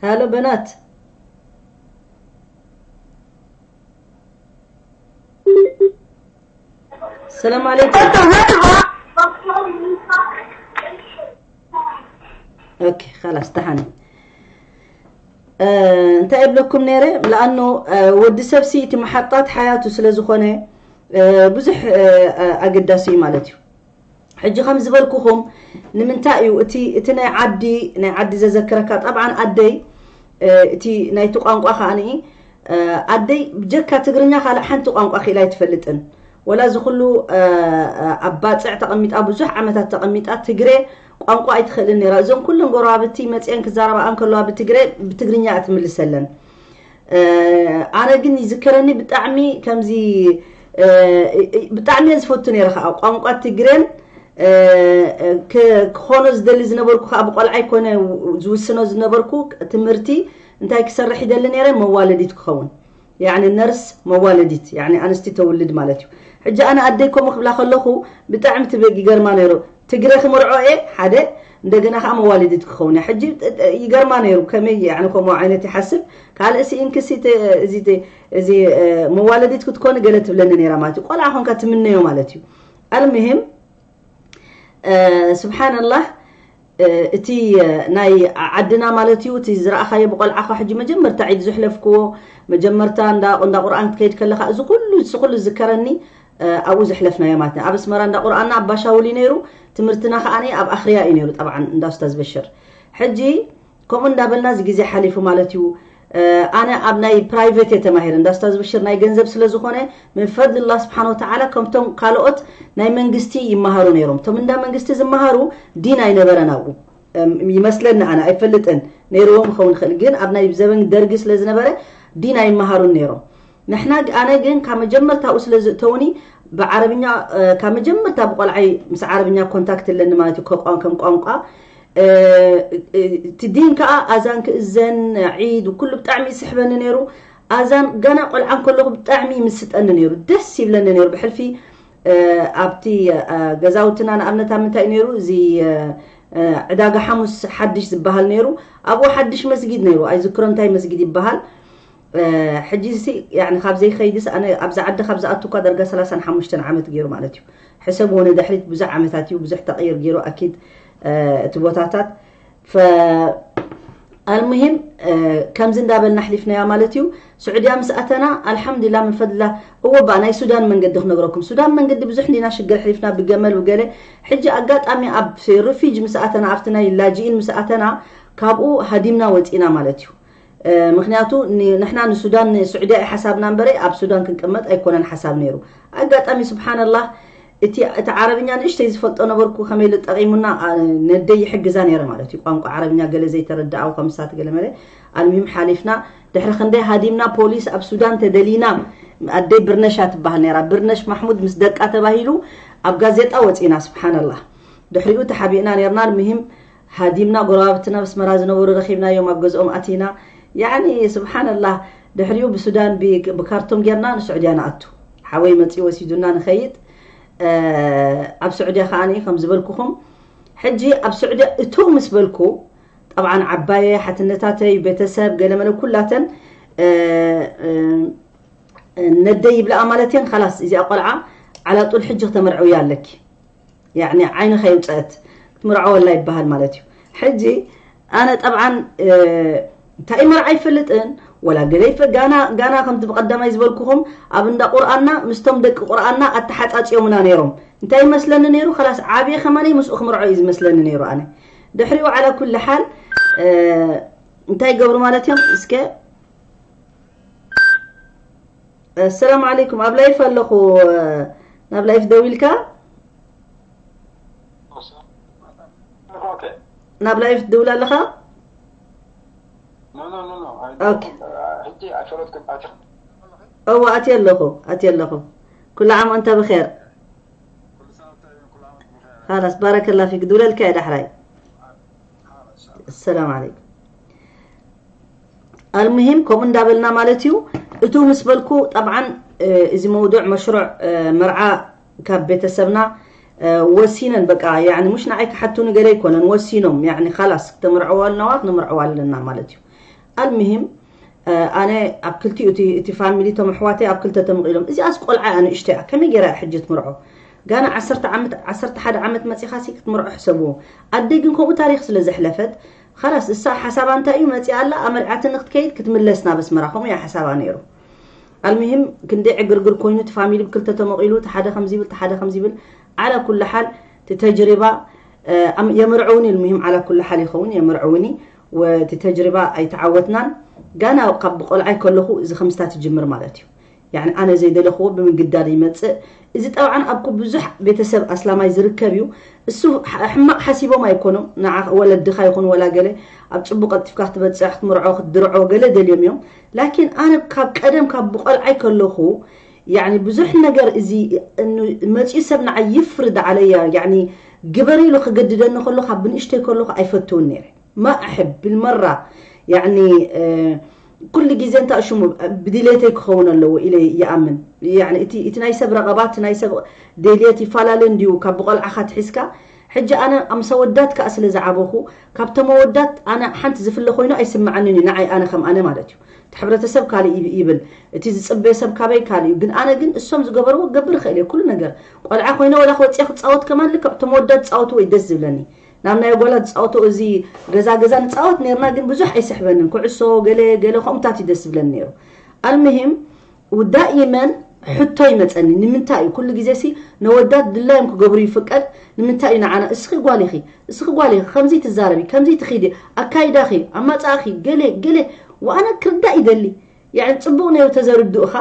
هلا بنات. السلام عليكم. اوكي، خلاص تحني. እንታይ እብለኩም ነይረ? ለኣኖ ወዲ ሰብ ሲ እቲ መሓጣት ሓያቱ ስለ ዝኾነ ብዙሕ ኣገዳሲ እዩ ማለት እዩ። ሕጂ ከም ዝበልኩኹም ንምንታይ እዩ እቲ እቲ ናይ ዓዲ ናይ ዓዲ ዘዘክረካ? ጠብዓን ኣደይ እቲ ናይቲ ቋንቋ ከዓኒ ኣደይ ብጀካ ትግርኛ ካልእ ሓንቲ ቋንቋ ክኢላ ኣይትፈልጥን። ወላ እዚ ኩሉ ኣብ ባፅዕ ተቐሚጣ ብዙሕ ዓመታት ተቐሚጣ ትግረ ቋንቋ ኣይትኽእልን ነይራ። እዞም ኩለን ጎረባብቲ መፅአን ክዛረባኣ እንከለዋ ብትግረ ብትግርኛ እያ ትምልሰለን። ኣነ ግን ይዝከረኒ ብጣዕሚ ከምዚ ብጣዕሚ እየ ዝፈቱ ነይረ ከዓ ቋንቋ ትግሬን ክኾኖ ዝደሊ ዝነበርኩ ከዓ ብቆልዓ ይኮነ ዝውስኖ ዝነበርኩ ትምህርቲ እንታይ ክሰርሕ ይደሊ ነይረ መዋለዲት ክኸውን ያኒ ነርስ መዋለዲት ያኒ ኣንስቲ ተውልድ ማለት እዩ። ሕጂ ኣነ ኣደይ ከምኡ ክብላ ከለኹ ብጣዕሚ ትበግ ይገርማ ነይሩ። ትግረ ክምርዖ እየ ሓደ እንደገና ከዓ መዋለዲት ክኸውን እየ። ሕጂ ይገርማ ነይሩ ከመይ ያኒ ከምኡ ዓይነት ይሓስብ ካልእ ሲ እንክሲ እዚ መዋለዲት ክትኮኒ ገለ ትብለኒ ነይራ ማለት እዩ። ቆልዓ ኮንካ ትምነዮ ማለት እዩ። ኣልምሂም ስብሓንላህ እቲ ናይ ዓድና ማለት እዩ እቲ ዝረኣኻዮ ብቆልዓኻ ሕጂ መጀመርታ ዒድ ዝሕለፍክዎ መጀመርታ እንዳ እንዳ ቁርኣን ክትከይድ ከለኻ እዚ ኩሉ እዚ ኩሉ ዝዝከረኒ ኣብኡ ዘሕለፍናዮ ማለት እዩ። ኣብ ኣስመራ እንዳ ቁርኣንና ኣብ ባሻውል እዩ ነይሩ። ትምህርትና ከዓኒ ኣብ ኣኽርያ እዩ ነይሩ። ጠብዓን እንዳ ኡስታዝ በሽር ሕጂ ከምኡ እንዳበልና እዚ ግዜ ሓሊፉ ማለት እዩ። ኣነ ኣብ ናይ ፕራይቬት እየ ተማሂረ እንዳ ኡስታዝ በሽር ናይ ገንዘብ ስለ ዝኾነ ምን ፈድሊ ላህ ስብሓን ወተዓላ ከምቶም ካልኦት ናይ መንግስቲ ይመሃሩ ነይሮም። እቶም እንዳ መንግስቲ ዝመሃሩ ዲን ኣይነበረን ኣብኡ ይመስለኒ። ኣነ ኣይፈልጥን ነይርዎም ክኸውን ይኽእል ግን ኣብ ናይ ዘበን ደርጊ ስለ ዝነበረ ዲን ኣይመሃሩን ነይሮም። ንሕና ኣነ ግን ካብ መጀመርታኡ ስለ ዝእተውኒ ብዓረብኛ ካብ መጀመርታ ብቆልዓይ ምስ ዓረብኛ ኮንታክት ኣለኒ ማለት እዩ ከም ቋንቋ እቲ ዲን ከዓ ኣዛን ክእዘን ዒድ ኩሉ ብጣዕሚ ይስሕበኒ ነይሩ። ኣዛን ገና ቆልዓ እንከለኹ ብጣዕሚ ይምስጠኒ ነይሩ ደስ ይብለኒ ነይሩ ብሕልፊ ኣብቲ ገዛውትና ንኣብነት ኣብ ምንታይ ነይሩ እዚ ዕዳጋ ሓሙስ ሓድሽ ዝበሃል ነይሩ። ኣብኡ ሓድሽ መስጊድ ነይሩ ኣይዝክሮ እንታይ መስጊድ ይበሃል። ሕጂ ሲ ያኒ ካብ ዘይከይድስ ኣነ ኣብዚ ዓዲ ካብ ዝኣቱ እኳ ደርጋ ሰላሳን ሓሙሽተን ዓመት ገይሩ ማለት እዩ። ሕሰብዎ ንድሕሪት ብዙሕ ዓመታት እዩ ብዙሕ ተቕይር ገይሩ ኣኪድ እቲ ቦታታት ፈ ኣልሙሂም ከምዚ እንዳበልና ኣሕሊፍናያ ማለት እዩ። ስዑድያ ምስ ኣተና ኣልሓምዱሊላ ምን ፈድላ እወ ባ ናይ ሱዳን መንገዲ ክነግረኩም ሱዳን መንገዲ ብዙሕ እንዲና ሽግር ኣሕሊፍና ብገመል ብገለ ሕጂ ኣጋጣሚ ኣብ ሪፊጅ ምስ ኣተና ኣብቲ ናይ ላጅኢን ምስ ኣተና ካብኡ ሃዲምና ወፂና ማለት እዩ። ምክንያቱ ንሕና ንሱዳን ንስዑድያ እዩ ሓሳብና እምበረ ኣብ ሱዳን ክንቅመጥ ኣይኮነን ሓሳብ ነይሩ። ኣጋጣሚ ስብሓንላህ እቲ እቲ ዓረብኛ ንእሽተይ ዝፈልጦ ነበርኩ ከመይ ኢሉ ጠቒሙና ነደይ ይሕግዛ ነይረ ማለት እዩ። ቋንቋ ዓረብኛ ገለ ዘይተረድኣው ከም ሳት ገለ መለ ኣልሚም ሓሊፍና ድሕሪ ክንደይ ሃዲምና ፖሊስ ኣብ ሱዳን ተደሊና ኣደይ ብርነሻ ትበሃል ነይራ ብርነሽ ማሕሙድ ምስ ደቃ ተባሂሉ ኣብ ጋዜጣ ወፂና ስብሓንላህ ድሕሪኡ ተሓቢእና ነርና ምሂም ሃዲምና ጎረባብትና ኣስመራ ዝነበሩ ረኺብናዮም ኣብ ገዝኦም ኣቲና ያኒ ስብሓንላህ ድሕሪኡ ብሱዳን ብካርቶም ጌርና ንስዑድያ ንኣቱ ሓወይ መፂኡ ወሲዱና ንኸይድ ኣብ ስዑድያ ከዓ ከም ዝበልኩኹም ሕጂ ኣብ ስዑድያ እቶ ምስ በልኩ ጠብዓን ዓባየ ሓትነታተይ ቤተሰብ ገለመለ ኩላተን ነደይ ይብልኣ ማለት እየን ካላስ እዚኣ ቆልዓ ዓላጡል ሕጂ ክተመርዕውያ ኣለኪ ያኒ ዓይኒ ከይውፀአት ክትምርዐወላ ይበሃል ማለት እዩ። ሕጂ ኣነ ጠብዓን እንታይ መርዓ ይፈልጥን ወላ ገለ ይፈ- ጋና ጋና ከምቲ ብቀዳማይ ዝበልኩኹም ኣብ እንዳ ቁርኣና ምስቶም ደቂ ቁርኣና ኣተሓፃፂዮምና ነይሮም እንታይ ይመስለኒ ነይሩ ከላስ ዓብየ ከማነይ ምስኡ ክምርዖ እዩ ዝመስለኒ ነይሩ ኣነ ድሕሪኡ ዓላ ኩሉ ሓል እንታይ ይገብሩ ማለት እዮም እስከ ኣሰላሙ ዓለይኩም ኣብ ላይፍ ኣለኹ ናብ ላይፍ ደዊልካ ናብ ላይፍ ትድውል ኣለኻ እወ ኣትየ ኣለኹ ኣትየ ኣለኹ ኩሉ ዓም ኣንተ ብኸር ካላስ ባረከላ ፊክ ድውለልካ እየ ዳሕራይ ሰላም ዓለይኩም ኣልሙሂም ከምኡ እንዳበልና ማለት እዩ እቱ ምስ በልኩ ጠብዓን እዚ መውዱዕ መሽሩዕ መርዓ ካብ ቤተሰብና ወሲነን በቃ ያኒ ሙሽ ንዓይ ክሓቱኒ ገለ ኣይኮነን ወሲኖም ያኒ ካላስ ክተምርዐዋ ኣለዋ ክንምርዐዋ ኣለና ማለት እዩ ኣልምሂም ኣነ ኣብ ክልቲኡ እቲ ፋሚሊ፣ እቶም ኣሕዋተይ ኣብ ክልተ ተመቒሎም። እዚኣስ ቆልዓ እያ፣ ንእሽተይ እያ፣ ከመይ ገይራ እያ ሕጂ ትምርዖ? ጋና ዓሰርተ ዓመት፣ ዓሰርተ ሓደ ዓመት መፂኻ ሲ ክትምርዖ ሕሰብዎ። ኣደይ ግን ከምኡ ታሪክ ስለ ዘሕለፈት፣ ኻላስ እሳ ሓሳባ እንታይ እዩ? መፂኣ ኣላ፣ ኣመርዓትኒ ክትከይድ ክትምለስ ናብ ኣስመራ፣ ከምኡ እያ ሓሳባ ነይሩ። ኣልምሂም ክንደይ ዕግርግር ኮይኑ፣ እቲ ፋሚሊ ብክልተ ተመቒሉ፣ እቲ ሓደ ከምዚ ይብል፣ እቲ ሓደ ከምዚ ይብል። ዓላ ኩሉ ሓል እቲ ተጅሪባ የምርዕውኒ፣ ልምሂም ዓላ ኩሉ ሓል ይኸውን፣ የምርዕውኒ። ወቲ ተጅሪባ ኣይተዓወትናን። ጋና ካብ ብቆልዓይ ከለኹ እዚ ከምስታት ትጅምር ማለት እዩ። ያኒ ኣነ ዘይደለኽዎ ብምግዳድ ይመጽእ። እዚ ጠብዓን ኣብ ብዙሕ ቤተሰብ ኣስላማይ ዝርከብ እዩ። እሱ ሕማቕ ሓሲቦም ኣይኮኖም። ንዓ ወለድኻ ይኹን ወላ ገለ ኣብ ጽቡቕ ቀልጢፍካ ክትበጽሕ ክትምርዖ ክትድርዖ ገለ ደልዮም እዮም። ላኪን ኣነ ካብ ቀደም ካብ ብቆልዓይ ከለኹ ያኒ ብዙሕ ነገር እዚ መጺኡ ሰብ ንዓይ ይፍርድ ዓለያ ያኒ ግበር ኢሉ ክገድደኒ ከሎ ካብ ብንእሽተይ ከለኹ ኣይፈትውን ነይረ። ما أحب بالمرة يعني ኩሉ ግዜ እንታይ ሽሙ ብድሌተይ ክኸውን ኣለዎ ኢለ ይኣምን። ያኒ እቲ እቲ ናይ ሰብ ረቐባ፣ እቲ ናይ ሰብ ድሌት ይፈላለ እንድዩ ካብ ብቆልዓኻ ትሒዝካ። ሕጂ ኣነ ኣምሰ ወዳት ከኣ ስለ ዝዓበኹ ካብቶም ኣወዳት ኣነ ሓንቲ ዝፍለ ኮይኑ ኣይስምዓንን እዩ ንዓይ ኣነ ከም ኣነ ማለት እዩ። እቲ ሕብረተሰብ ካልእ ይብል፣ እቲ ዝጽበዮ ሰብ ካበይ ካልእ እዩ። ግን ኣነ ግን እሶም ዝገበርዎ ክገብር እኽእል እየ ኩሉ ነገር። ቆልዓ ኮይነ ወላ ክወጽእ ክጻወት ከማን ልክዕ እቶም ኣወዳት ዝጻወትዎ እዩ ደስ ዝብለኒ። ናብ ናይ ኣጓላት ዝጻወትኦ እዚ ገዛ ገዛ ንጻወት ነርና ግን ብዙሕ ኣይስሕበንን። ኩዕሶ ገለ ገለ ከምኡታት እዩ ደስ ዝብለኒ ነይሩ። ኣልምሂም ودائما ሕቶ ይመጸኒ ንምንታይ እዩ ኩሉ ግዜ ሲ ነወዳት ድላዮም ክገብሩ ይፍቀድ ንምንታይ እዩ ንዓና እስኺ ጓል ኢኺ እስኺ ጓል ኢኺ ከምዚ ትዛረቢ ከምዚ ትኺዲ ኣካይዳኺ ኣማጻእኺ ገለ ገለ ወኣነ ክርዳእ ይደሊ ያኒ ጽቡቕ ነይሩ ተዘርድኡኻ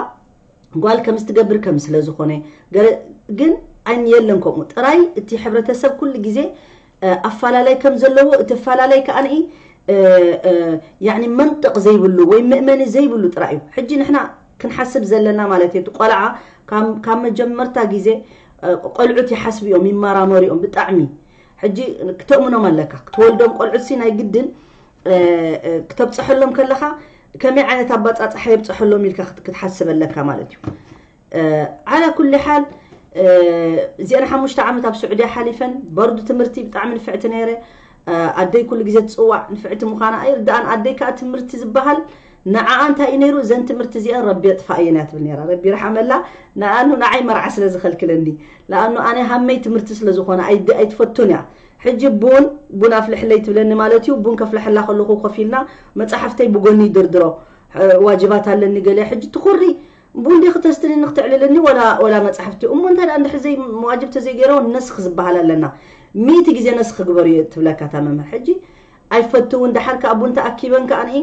ጓል ከምዚ ትገብር ከም ስለ ዝኾነ ግን ኣይን የለን ከምኡ ጥራይ እቲ ሕብረተሰብ ኩሉ ግዜ ኣፋላላይ ከም ዘለዎ እቲ ኣፋላላይ ከኣ ንኢ ያኒ መንጥቕ ዘይብሉ ወይ መእመኒ ዘይብሉ ጥራይ እዩ ሕጂ ንሕና ክንሓስብ ዘለና ማለት እዩ። እቲ ቆልዓ ካብ መጀመርታ ግዜ ቆልዑት ይሓስቡ እዮም፣ ይመራመሩ እዮም ብጣዕሚ። ሕጂ ክተእምኖም ኣለካ። ክትወልዶም ቆልዑት ሲ ናይ ግድን ክተብፀሐሎም ከለኻ ከመይ ዓይነት ኣባፃፅሓ የብፀሐሎም ኢልካ ክትሓስብ ኣለካ ማለት እዩ። ዓላ ኩሊ ሓል እዚአን ሓሙሽተ ዓመት ኣብ ስዑድያ ሓሊፈን በርዱ ትምህርቲ ብጣዕሚ ንፍዕቲ ነይረ ኣደይ ኩሉ ግዜ ትፅዋዕ ንፍዕቲ ምዃና ኣይርዳኣን ኣደይ ከዓ ትምህርቲ ዝበሃል ንዓኣ እንታይ እዩ ነይሩ እዘን ትምህርቲ እዚአን ረቢ የጥፋእየን እያ ትብል ነይራ ረቢ ይርሓመላ ንኣኑ ንዓይ መርዓ ስለ ዝኸልክለኒ ንኣኑ ኣነ ሃመይ ትምህርቲ ስለ ዝኾነ ኣይትፈቱን እያ ሕጂ ቡን ቡን ኣፍልሕለይ ትብለኒ ማለት እዩ ቡን ከፍልሐላ ከለኹ ኮፍ ኢልና መፅሓፍተይ ብጎኒ ይድርድሮ ዋጅባት ኣለኒ ገለ ሕጂ ትኹሪ ቡን ዲኺ ተስትንኒ ክተዕልልኒ ወላ ወላ መጻሕፍቲ እሞ እንታይ ደኣ እንድሕር ዘይ መዋጅብ ተዘይገይረዎ ነስኺ ዝበሃል ኣለና ሚእቲ ግዜ ነስኺ ግበሩ እየ ትብለካ እታ መምህር ሕጂ ኣይፈትውን ደሓር ከኣ ቡን ተኣኪበን ከኣ ንኢ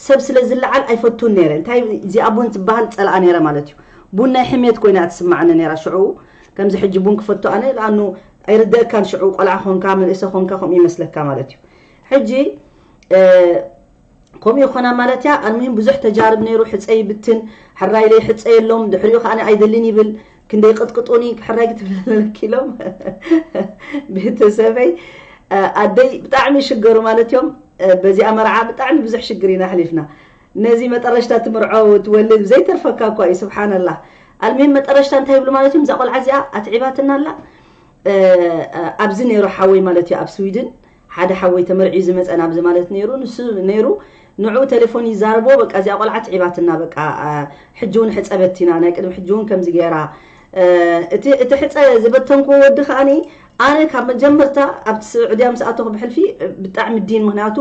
ሰብ ስለ ዝለዓል ኣይፈትውን ነይረ እንታይ እዚኣ ቡን ዝበሃል ጸልኣ ነይረ ማለት እዩ ቡን ናይ ሕሜት ኮይና ትስማዓኒ ነይራ ሽዑ ከምዚ ሕጂ ቡን ክፈቱ ኣነ ለኣኑ ኣይርደእካን ሽዑ ቆልዓ ኾንካ መንእሰ ኾንካ ከምኡ ይመስለካ ማለት እዩ ሕጂ ከምኡ ይኾና ማለት እያ ኣልሙሂም ብዙሕ ተጃርብ ነይሩ ሕፀ ይብትን ሕራይ ለይ ሕፀ የሎም ድሕሪኡ ከዓ ኣይደልን ይብል ክንደይ ቅጥቅጡኒ ሕራይ ክትብለለኪ ኢሎም ቤተሰበይ ኣደይ ብጣዕሚ ይሽገሩ ማለት እዮም በዚኣ መርዓ ብጣዕሚ ብዙሕ ሽግር ኢና ኣሕሊፍና ነዚ መጠረሽታ ትምርዖ ትወልድ ዘይተርፈካ እኳ እዩ ስብሓንላህ ኣልሙሂም መጠረሽታ እንታይ ይብሉ ማለት እዮም እዛ ቆልዓ እዚኣ ኣትዒባትና ኣላ ኣብዚ ነይሩ ሓወይ ማለት እዩ ኣብ ስዊድን ሓደ ሓወይ ተመርዕዩ ዝመፀ ናብዚ ማለት ነይሩ ንሱ ነይሩ ንዑ ቴሌፎን ይዛረቦ በቃ እዚኣ ቆልዓ ትዒባትና በቃ ሕጂ እውን ሕፀበቲና ናይ ቅድሚ ሕጂ እውን ከምዚ ገይራ እቲ እቲ ሕፀ ዝበተንክዎ ወዲ ከዓኒ ኣነ ካብ መጀመርታ ኣብቲ ስዑድያ ምስ ኣተኹ ብሕልፊ ብጣዕሚ ዲን ምክንያቱ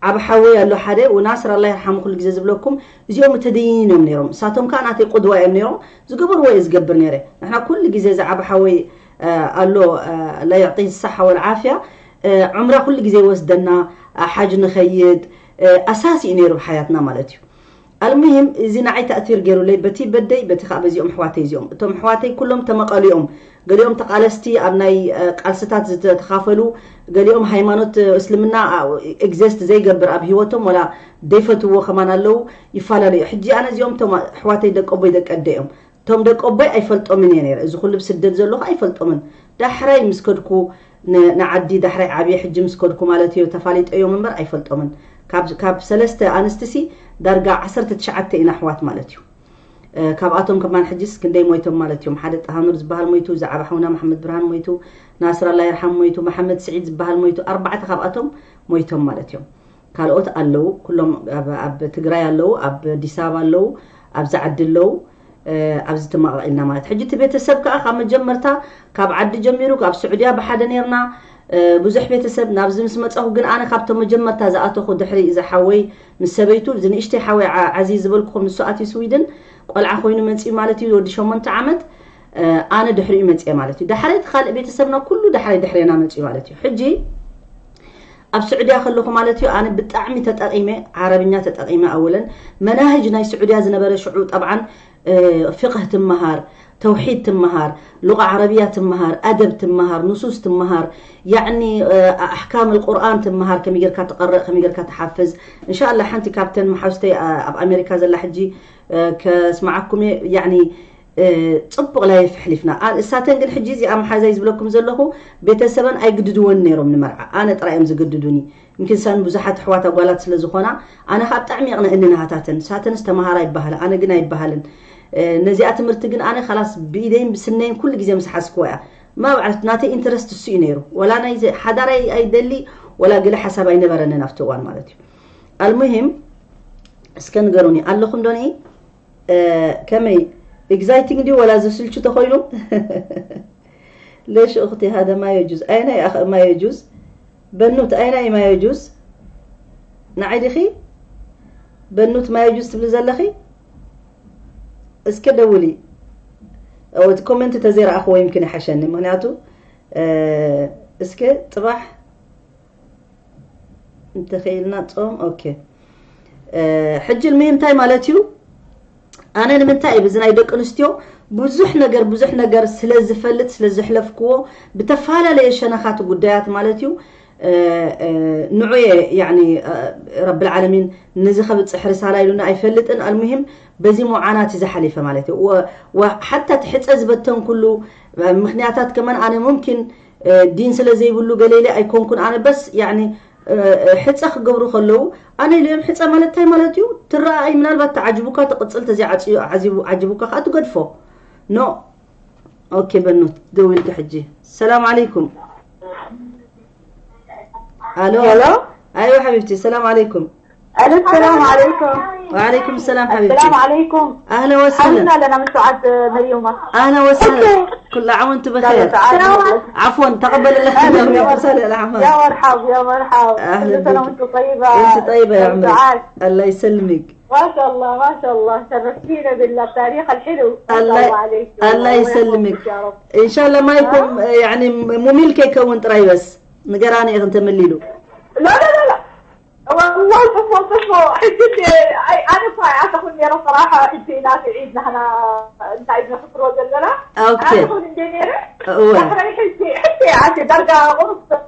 ዓብ ሓወይ ኣሎ ሓደ ናስር ኣላ ይርሓሙ ኩሉ ግዜ ዝብለኩም እዚኦም ተደይኒን እዮም ነይሮም እሳቶም ከዓ ናተይ ቁድዋ እዮም ነይሮም ዝገበርዎ እየ ዝገብር ነይረ ንሕና ኩሉ ግዜ እዚ ዓብ ሓወይ ኣሎ لا يعطيه الصحة والعافية ዑምራ ኩሉ ግዜ ይወስደና ሓጅ ንኸይድ ኣሳሲ እዩ ነይሩ ብሓያትና ማለት እዩ ኣልሙሂም እዚ ንዓይ ተእቲር ገይሩለይ በቲ በደይ በቲ ከዓ በዚኦም ኣሕዋተይ እዚኦም እቶም ኣሕዋተይ ኩሎም ተመቐሉ እዮም ገሊኦም ተቓለስቲ ኣብ ናይ ቃልስታት ዝተተኻፈሉ ገሊኦም ሃይማኖት እስልምና ኤግዘስት ዘይገብር ኣብ ህይወቶም ወላ ዘይፈትዎ ከማን ኣለዉ ይፈላለዩ ሕጂ ኣነ እዚኦም እቶም ኣሕዋተይ ደቀቦይ ደቀደ እዮም እቶም ደቂ ኣቦይ ኣይፈልጦምን እየ ነይረ። እዚ ኩሉ ብስደት ዘለኹ ኣይፈልጦምን። ዳሕራይ ምስ ከድኩ ንዓዲ ዳሕራይ ዓብየ ሕጂ ምስ ከድኩ ማለት እዮ ተፋሊጠዮም እምበር ኣይፈልጦምን። ካብ ሰለስተ ኣንስቲ ሲ ዳርጋ ዓሰርተ ትሽዓተ ኢና ኣሕዋት ማለት እዩ። ካብኣቶም ከማን ሕጂስ ክንደይ ሞይቶም ማለት እዮም። ሓደ ጣሃኑር ዝበሃል ሞይቱ፣ ዝዓበ ሓውና መሓመድ ብርሃን ሞይቱ፣ ናስር ኣላ ይርሓም ሞይቱ፣ መሓመድ ስዒድ ዝበሃል ሞይቱ፣ ኣርባዕተ ካብኣቶም ሞይቶም ማለት እዮም። ካልኦት ኣለዉ፣ ኩሎም ኣብ ትግራይ ኣለዉ፣ ኣብ ኣዲስ ኣበባ ኣለዉ፣ ኣብዚ ዓዲ ኣለዉ። ኣብዚ ትማቐቕ ኢልና ማለት ሕጂ እቲ ቤተሰብ ከዓ ካብ መጀመርታ ካብ ዓዲ ጀሚሩ ካብ ስዑድያ ብሓደ ነርና። ብዙሕ ቤተሰብ ናብዚ ምስ መፀኹ ግን ኣነ ካብቶም መጀመርታ ዝኣተኹ ድሕሪ እዚ ሓወይ ምስ ሰበይቱ እዚ ንእሽተይ ሓወይ ዓዚ ዝበልኩኹም ንሱ ኣትዩ ስዊድን ቆልዓ ኮይኑ መፅኡ ማለት እዩ ወዲ ሸሞንተ ዓመት። ኣነ ድሕሪኡ መፅየ ማለት እዩ ዳሕረይ እቲ ካልእ ቤተሰብና ኩሉ ዳሕረይ ድሕሬና መፅኡ ማለት እዩ ሕጂ ኣብ ስዑድያ ከለኹ ማለት እዩ ኣነ ብጣዕሚ ተጠቒመ ዓረብኛ ተጠቒመ ኣወለን መናህጅ ናይ ስዑድያ ዝነበረ ሽዑ ጠብዓን ፍቅህ ትመሃር ተውሒድ ትመሃር ሉቃ ዓረብያ ትመሃር ኣደብ ትመሃር ንሱስ ትመሃር ያኒ ኣሕካም القرآن ትመሃር ከመይ ጌርካ ትቀርእ ከመይ ጌርካ ትሓፍዝ እንሻላ ሓንቲ ካብተን መሓውስተይ ኣብ ኣሜሪካ ዘላ ሕጂ ከስማዓኩም ያኒ ፅቡቕ ላይፍ ኣሕሊፍና እሳተን ግን ሕጂ እዚኣ መሓዛይ ዝብለኩም ዘለኹ ቤተሰበን ኣይግድድወን ነይሮም ንመርዓ ኣነ ጥራይ እዮም ዝግድዱኒ ምክንሳን ብዙሓት ኣሕዋት ኣጓላት ስለ ዝኾና ኣነ ካብ ጣዕሚ የቕነ እኒ ናሃታተን ሳተንስ ተምሃራ ይበሃላ ኣነ ግን ኣይበሃልን ነዚኣ ትምህርቲ ግን ኣነ ካላስ ብኢደይን ብስነይን ኩሉ ግዜ ምስ ሓዝክዎ እያ ማብዓት ናተይ ኢንተረስት እሱ እዩ ነይሩ ወላ ናይ ሓዳር ኣይደሊ ወላ ገለ ሓሳብ ኣይነበረንን ኣብቲ እዋን ማለት እዩ ኣልሙሂም እስከ ንገሩኒ ኣለኹም ዶኒ ከመይ exciting ድዩ ወላ ዘስልቹ ተኾይኑ ለሽ እኽቲ ሃደ ማዮ ጁዝ ኣይና ይኣኸ ማዮ ጁዝ በኑት ኣይና እዩ ማዮ ጁዝ ንዓይ ዲኺ በኑት ማዮ ጁዝ ትብሊ ዘለኺ እስከ ደውሊ እቲ ኮመንት ተዘይረኣኽዎ ይምክን ይሓሸኒ ምክንያቱ እስከ ፅባሕ እንተኽኢልና ፆም ኦኬ ሕጂ ልምሂም እንታይ ማለት እዩ ኣነ ንምንታይ እዩ ብዚ ናይ ደቂ ኣንስትዮ ብዙሕ ነገር ብዙሕ ነገር ስለ ዝፈልጥ ስለ ዘሕለፍክዎ ብተፈላለየ ሸነኻት ጉዳያት ማለት እዩ ንዑየ ረቢ ልዓለሚን ንዚ ከብፅሕ ርሳላ ኢሉና ኣይፈልጥን ኣልሙሂም በዚ ሙዓናት እዩ ዝሓሊፈ ማለት እዩ ሓታ ትሕፀ ዝበተንኩሉ ምክንያታት ከመን ኣነ ሙምኪን ዲን ስለ ዘይብሉ ገለ ኢለ ኣይኮንኩን ኣነ በስ ያኒ ሕፀ ክገብሩ ከለዉ ኣነ ኢለዮም ሕፀ ማለት እንታይ ማለት እዩ ትረኣይ ምናልባት ተዓጅቡካ ትቕፅል ተዘይ ዓጅቡካ ከዓ ትገድፎ ኖ ኦኬ በኑ ደውልኪ ሕጂ ሰላም ዓለይኩም ኣሎ ሄሎ ኣይወ ሓቢብቲ ሰላም ዓለይኩም ألو السلام عليكم وعليكم السلام حبيبتي السلام عليكم اهلا وسهلا حبيبنا لنا من سعاد مريوم اهلا وسهلا كل عام وانت بخير عفوا تقبل الله منا ومنكم صالح الاعمال يا مرحب يا مرحب اهلا كل سنه بك وانتم طيبه انت طيبه يا عمري سعاد الله يسلمك ما شاء الله ما شاء الله شرفتينا بالتاريخ الحلو ما شاء الله الله عليك الله يسلمك ان شاء الله ما يكون يعني ممل كيكون ጥራይ በስ ንገራኒ ኢኽን ተመሊሉ لا لا لا لا والله شوفوا شوفوا حجتي اي انا صايعه تاخذ لي صراحه حجتي ناس عيد نحن انت عيد نفكر وزلنا اوكي تاخذ لي نيره هو صحراء حجتي حجتي عاشي درجه غرفه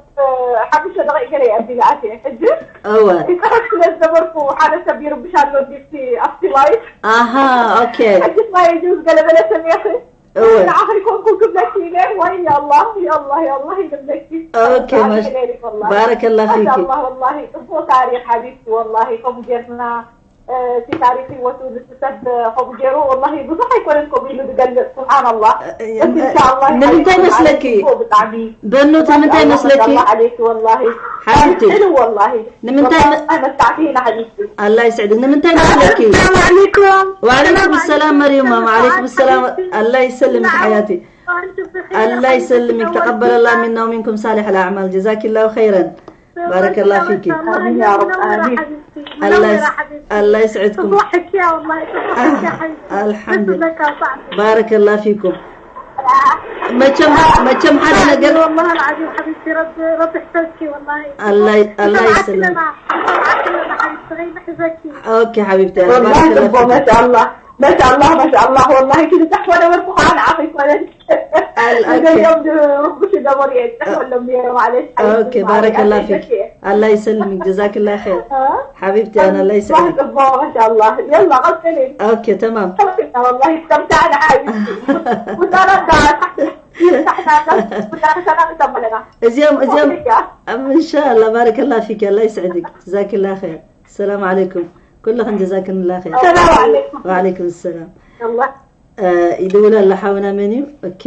حبشه دقيقه لي ابي العاشي حجه هو يتحرك للزمرك وحاله كبير بشار وديتي اختي لايف اها اوكي حجه ما يجوز قال بلا سميخي هو عافيكم كلكم لك وين يا الله يا الله يا الله يدمك اوكي مش بارك الله ما شاء فيك الله والله تبو تاريخ حبيبتي والله كم جرنا في تاريخ وتو لسه خب جرو والله بصح يكون لكم يلو دقل سبحان الله بس ان شاء الله ንምንታይ መስለኪ بطعمي በኑት ንምንታይ መስለኪ الله عليك والله حبيبتي حلو والله ንምንታይ والله متعتينا حبيبتي الله يسعدك ንምንታይ መስለኪ السلام عليكم وعليكم السلام مريم وعليكم السلام الله يسلمك حياتي الله يسلمك تقبل الله منا ومنكم صالح الأعمال جزاك الله خيرا بارك الله فيك آمين يا رب آمين الله يس- الله يسعدكم صباحك يا والله صباحك يا حي الحمد لله لك يا صاحبي بارك الله فيكم መቸም መቸም ሓደ ነገር والله العظيم حبيبتي ربي ربي يحفظك والله الله الله يسلمك لنا حبيبتي غير نحزك اوكي حبيبتي والله بارك الله تبو ما فيك شاء الله ما شاء الله ما شاء الله والله كده تحفه دوركم انا عافيك ولا ال- هذا اوكي يوم ربك دبر يتحول لهم يا معلش اوكي بارك الله فيك الله يسلمك جزاك الله خير حبيبتي انا الله يسعدك ما شاء الله يلا غسلي اوكي تمام والله استمتعنا حبيبتي وزارة كل سنة نكملنا እዚኦም እዚኦም ان شاء الله بارك الله فيك الله يسعدك جزاك الله خير السلام عليكم ኩልኽን جزاكن الله خير السلام عليكم وعليكم السلام الله ይድውል ኣሎ ሓውና መን እዩ ኦኬ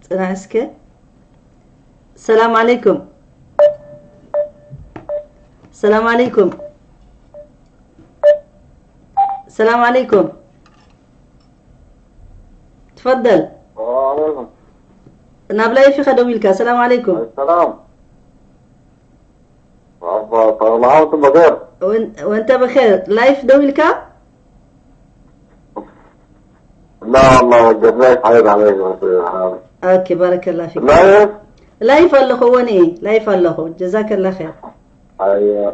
ፅናሕ እስከ ሰላም عليكم ሰላም ዓለይኩም። ሰላም ዓለይኩም። ትፈደል። ሰላም ዓለይኩም። ናብ ላይፍ ኢኻ ደው ኢልካ። ሰላም ዓለይኩም። ሰላም። مرحبا، طال عمركم بخير. وإن- وانت بخير. لايف دو الكا؟ لا والله، وجد لايف حبيب عليك. اوكي، بارك الله فيك. لايف؟ لايف الله خوني، لايف الله خو. جزاك الله خير. ايوه.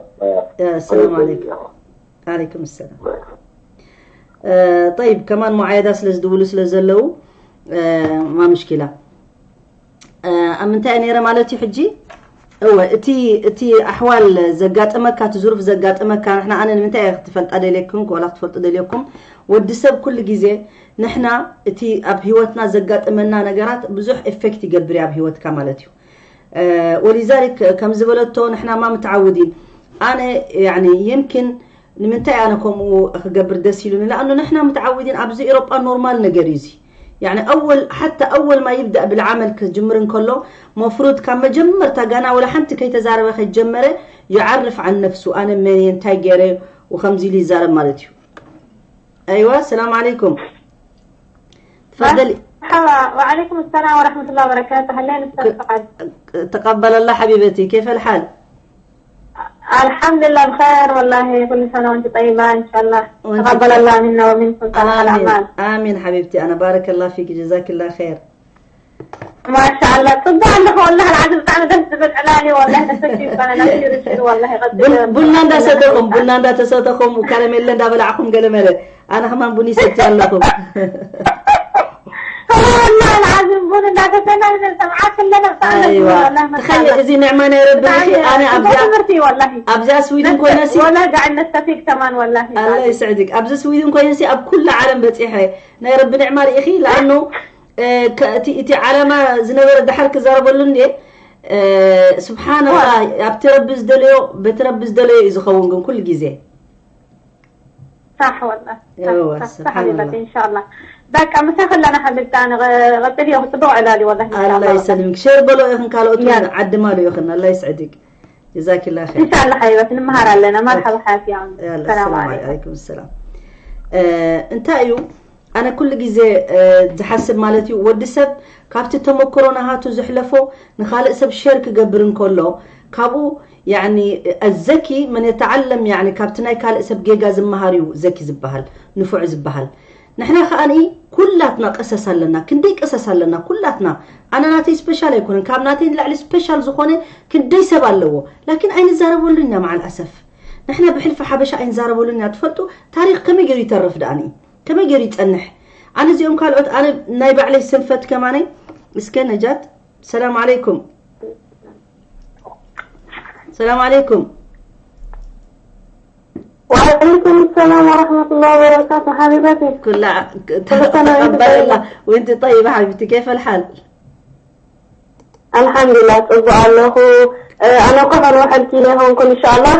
يا السلام عليكم. عليكم السلام. آه، طيب، كمان معايدة سلز دولو سلز لو. آه، ما مشكلة. ኣብ ምንታይ እየ ነይረ ማለት እዩ ሕጂ? እወ፣ እቲ እቲ ኣሕዋል ዘጋጠመካ፣ እቲ ዙሩፍ ዘጋጠመካ፣ ንሕና፣ ኣነ ንምንታይ እየ ክትፈልጣ ደልየኩም፣ ወላ ክትፈልጡ ደልየኩም? ወዲ ሰብ ኩሉ ግዜ፣ ንሕና፣ እቲ ኣብ ህይወትና ዘጋጠመና ነገራት ብዙሕ ኤፌክት ይገብር እዩ ኣብ ህይወትካ ማለት እዩ። ወሊዛሊክ ከም ዝበለቶ፣ ንሕና ማ ምትዓውዲን፣ ኣነ፣ ያኒ፣ የምኪን ንምንታይ ኣነ ከምኡ ክገብር ደስ ኢሉኒ? ለኣኑ ንሕና ምትዓውዲን፣ ኣብዚ ኤሮጳ ኖርማል ነገር እዩ እዚ። ያኒ ኣወል፣ ሓታ ኣወል ማ ይብዳእ ብልዓመል ክጅምር እንከሎ፣ መፍሩድ ካብ መጀመርታ ጋና ወላ ሓንቲ ከይተዛረበ ከጀመረ፣ ይዓርፍ ዓን ነፍሱ፣ ኣነ መን እየ፣ እንታይ ገይረ፣ ወከምዚ ኢሉ ይዛረብ ማለት እዩ። ኣይዋ፣ ሰላም ዓለይኩም። ትፈደሊ። مرحبا، وعليكم السلام ورحمة الله وبركاته. أهلين أستاذ سعد. تقبل الله حبيبتي، كيف الحال؟ الحمد لله بخير والله، كل سنة وأنت طيبة إن شاء الله. تقبل الله منا ومنكم صالح آمين. الأعمال. آمين حبيبتي، أنا بارك الله فيك، جزاك الله خير. ما شاء الله، ጽቡቕ ኣለኹ ወላሂ፣ العظيم ብጣዕሚ ደስ ዝብል ዕላል እዩ ወላሂ፣ ተሰኪፉ ኣነ ናብቲ ርሽን ወላሂ፣ ቀጽሎ ቡን- ቡና እንዳሰተኹም ቡና እንዳተሰተኹም፣ ካረሜለ እንዳበላዕኹም፣ ገለመለ ኣነ ከማን ቡን ይሰቲ ኣለኹ። والله العظيم ቡን እንዳሰተና ንሰምዓክ ኣለና፣ ብጣዕሚ ደስ ኣይዋ ዝብል ወላሂ፣ ተኸየ ማሻኣላህ። እዚ ንዕማ ናይ ረቢ ብጣዕሚ ኢኺ። ኣነ ጽቡቕ ኣብዚኣ ትምህርቲ እዩ ወላሂ። ኣብዚኣ ስዊድን ኮይነሲ والله قاعد نستفيد كمان والله. ኣላ ይስዕድክ። ኣብዚ ስዊድን ኮይነሲ ኣብ ኩላ ዓለም በፂሐ ናይ ረቢ ንዕማ ርኢኺ። ለኣኑ እቲ ዓላማ ዝነበረ ዳሓር ክዛረበሉ እንዴ ስብሓንላ። ኣብቲ ረቢ ዝደለዮ በቲ ረቢ ዝደለዮ እዩ ዝኸውን ግን ኩሉ ግዜ صح والله. እወ፣ صح ስብሓንላ። حبيبتي إن شاء الله. በቃ ምሳኺ ኣለና ሓቢብቲ፣ ኣነ ቀፅልዮ፣ ፅቡቕ ዕላል እዩ ወላሂ። إن شاء ኣላ الله. ይሰልምክ። ሸር በሎ ኢኽን ካልኦት እውን ያ። ዓድማሉ ኢኽን። ኣላ ይስዕድክ። ጀዛኪላ ኸይር። إن شاء الله ሓቢበት፣ ንመሃር ኣለና። መርሓባ ሓያት። ያላ፣ ሰላም ሰላም ዓለይኩም። ዓለይኩም ሰላም። እ፣ እንታይ እዩ ኣነ ኩሉ ግዜ እ፣ ዝሓስብ ማለት እዩ፣ ወዲ ሰብ ካብቲ ተመክሮ ናሃቱ ዘሕለፎ ንኻልእ ሰብ ሸር ክገብር እንከሎ ካብኡ ያኒ፣ ኣዘኪ መን የተዓለም፣ ያኒ፣ ካብቲ ናይ ካልእ ሰብ ጌጋ ዝመሃር እዩ ዘኪ ዝበሃል፣ ንፉዕ ዝበሃል። ንሕና ከኣ ኩላትና ቀሰስ ኣለና። ክንደይ ቀሰስ ኣለና ኩላትና። ኣነ ናተይ ስፔሻል ኣይኮነን፣ ካብ ናተይ ንላዕሊ ስፔሻል ዝኾነ ክንደይ ሰብ ኣለዎ። ላኪን ኣይንዛረበሉን ኢና መዓል ኣሰፍ። ንሕና ብሕልፊ ሓበሻ ኣይንዛረበሉን ኢና። ትፈልጡ፣ ታሪኽ ከመይ ገይሩ ይተርፍ ደኣኒ? ከመይ ገይሩ ይጸንሕ? ኣነ እዚኦም ካልኦት፣ ኣነ ናይ ባዕለይ ስንፈት ከማነይ። እስከ ነጃት፣ ሰላም ዓለይኩም። ሰላም ዓለይኩም። وعليكم السلام ورحمة الله وبركاته ሓቢበቲ። ኩላ ኩሉ ሰላም ተቀበለላ ይበለላ። ወንቲ ጠይባ ሓቢብቲ፣ ኬፈ ልሓል? ኣልሓምዱሊላህ፣ ጽቡቕ ኣለኹ። እ፣ ኣነ እኮ ከንውሐልኪ ኢለ ይኾንኩን፣ ኢንሻኣላህ።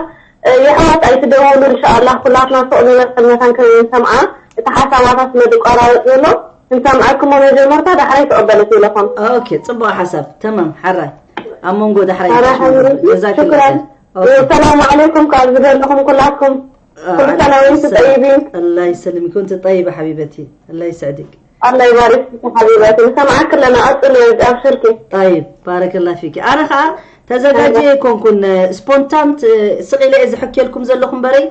እ፣ የሕዋት ኣይትደውሉ፣ ኢንሻኣላህ። ኩላትና ሱቕ ዝበለ መታን ክንሰምዓ፣ እቲ ሓሳባታት ስለ ዝቆራረጽ ዘሎ፣ ክንሰምዓኩም መጀመርታ፣ ዳሕራይ ትቕበሉ ቴሌፎን። ኦኬ፣ ጽቡቕ ሓሳብ። ተማም፣ ሓራይ። ኣብ መንጎ ዳሕራይ ኣረ፣ ይትረፍ። ሓቢቢ፣ ጀዛኪላ ሽክራን። ኸይር። ኦኬ። ሰላም ዓለይኩም ካብ ዝበለኹም ኩላትኩም። ኩሉ ሰላም ወንቲ ጠይቢን። ኣላ ይሰልምኪ፣ ወንቲ ጠይባ ሓቢበቲ። ኣላ ይስዕድክ። ኣላ ይባርክ ሓቢበቲ። ንሰምዓክ ኣለና፣ ቀጽሉ፣ ኣብሽርኪ። طيب، ባረከላ ፊኪ። ኣነ ኸዓ ተዘጋጀ ኣይኮንኩን፣ ስፖንታንት ስቕ ኢለ እየ ዝሕክየልኩም ዘለኹ እምበረይ፣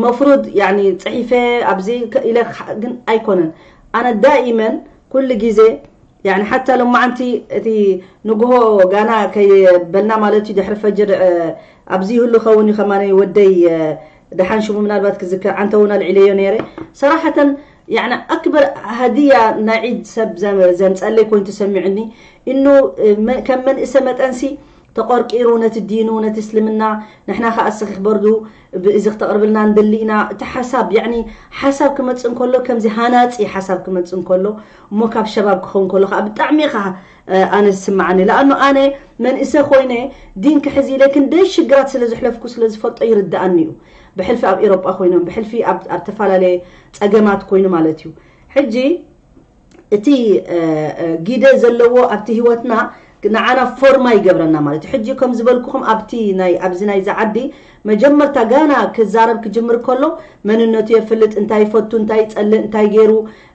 መፍሩድ፣ ያኒ፣ ጽሒፈ ኣብዚ ከ-፣ ኢለ ኸ-፣ ግን ኣይኮነን። ኣነ ዳኢመን፣ ኩሉ ግዜ፣ ያኒ፣ ሓታ ሎማዓንቲ እቲ ንግሆ ጋና ከይበልና ማለት እዩ፣ ድሕሪ ፈጅር፣ እ፣ ኣብዚ ይህሉ ኸውን እዩ ከማነይ ወደይ፣ እ፣ ደሓን ሽሙ ምናልባት ክዝከር፣ ዓንተውን ኣልዒለዮ ነይረ። ሰራሐተን፣ ያኒ፣ ኣክበር ሃድያ ናይ ዒድ ሰብ ዘ-፣ ዘምጸለይ ኮይኑ ተሰሚዑኒ። እኑ፣ እ፣ መ-፣ ከም መንእሰ መጠንሲ ተቆርቂሩ ነቲ ዲኑ፣ ነቲ እስልምና፣ ንሕና ከኣ እስኺ ክበርዱ ብ-፣ እዚ ክተቕርብልና ንደሊ ኢና። እቲ ሓሳብ፣ ያኒ፣ ሓሳብ ክመጽእ እንከሎ፣ ከምዚ ሃናጺ ሓሳብ ክመጽእ እንከሎ፣ እሞ ካብ ሸባብ ክኸውን ከሎ ከኣ ብጣዕሚ ኢኻ፣ እ፣ ኣነ ዝስምዓኒ። ለኣኑ ኣነ መንእሰ ኮይነ ዲን ክሕዝ ኢለ ክንደይ ሽግራት ስለ ዝሕለፍኩ ስለ ዝፈልጦ ይርድኣኒ እዩ። ብሕልፊ ኣብ ኤሮጳ ኮይኖም፣ ብሕልፊ ኣብ፣ ኣብ ተፈላለየ ጸገማት ኮይኑ ማለት እዩ። ሕጂ እቲ፣ እ፣ እ፣ ግደ ዘለዎ ኣብቲ ህይወትና ንዓና ፎርማ ይገብረና ማለት እዩ። ሕጂ ከም ዝበልኩኹም ኣብቲ ናይ ኣብዚ ናይዚ ዓዲ መጀመርታ ጋና ክዛረብ ክጅምር ከሎ መንነቱ የፍልጥ፣ እንታይ ይፈቱ፣ እንታይ ይጸልእ፣ እንታይ ገይሩ፣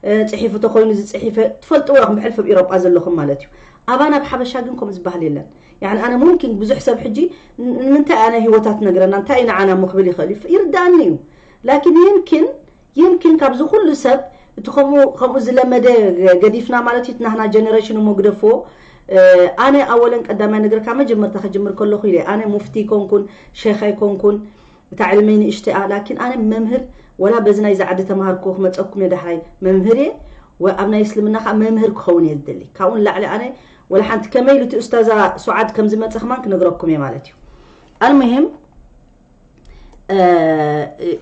እ፣ ጽሒፉ ተኾይኑ ዝጽሒፈ ትፈልጥዎ ኢኹም ብሕልፊ ኣብ ኤውሮጳ ዘለኹም ማለት እዩ። ኣባና ኣብ ሓበሻ ግን ከምኡ ዝበሃል የለን። ያኒ ኣነ ሙምኪን ብዙሕ ሰብ ሕጂ ን-፣ ንምንታይ ኣነ ህይወታት ነግረና፣ እንታይ እዩ ንዓና እሞ ክብል ይኽእል እዩ፣ ይርዳእኒ እዩ። ላኪን ይምኪን ይምኪን ካብዚ ኩሉ ሰብ እቲ ከምኡ ከምኡ ዝለመደ ገዲፍና ማለት እዩ። እቲ ናህና ጀነሬሽን እሞ ግደፍዎ። ኣነ ኣወለን ቀዳማይ ነገርካ መጀመርታ ክጅምር ከለኹ ኢለ ኣነ ሙፍቲ ኣይኮንኩን፣ ሸይኽ ኣይኮንኩን፣ እታ ዕልመይ ንእሽተይ እያ። ላኪን ኣነ መምህር ወላ በዚ ናይዚ ዓዲ ተማሃርኩ ክመፀኩም እየ ዳሕራይ መምህር እየ። ወ-፣ ኣብ ናይ እስልምና ከዓ መምህር ክኸውን እየ ዝደሊ። ካብኡ ንላዕሊ ኣነ ወላ ሓንቲ ከመይ ኢሉ እቲ ኡስታዛ ሱዓድ ከም ዝመፀ ከማን ክነግረኩም እየ ማለት እዩ። ኣልሙሂም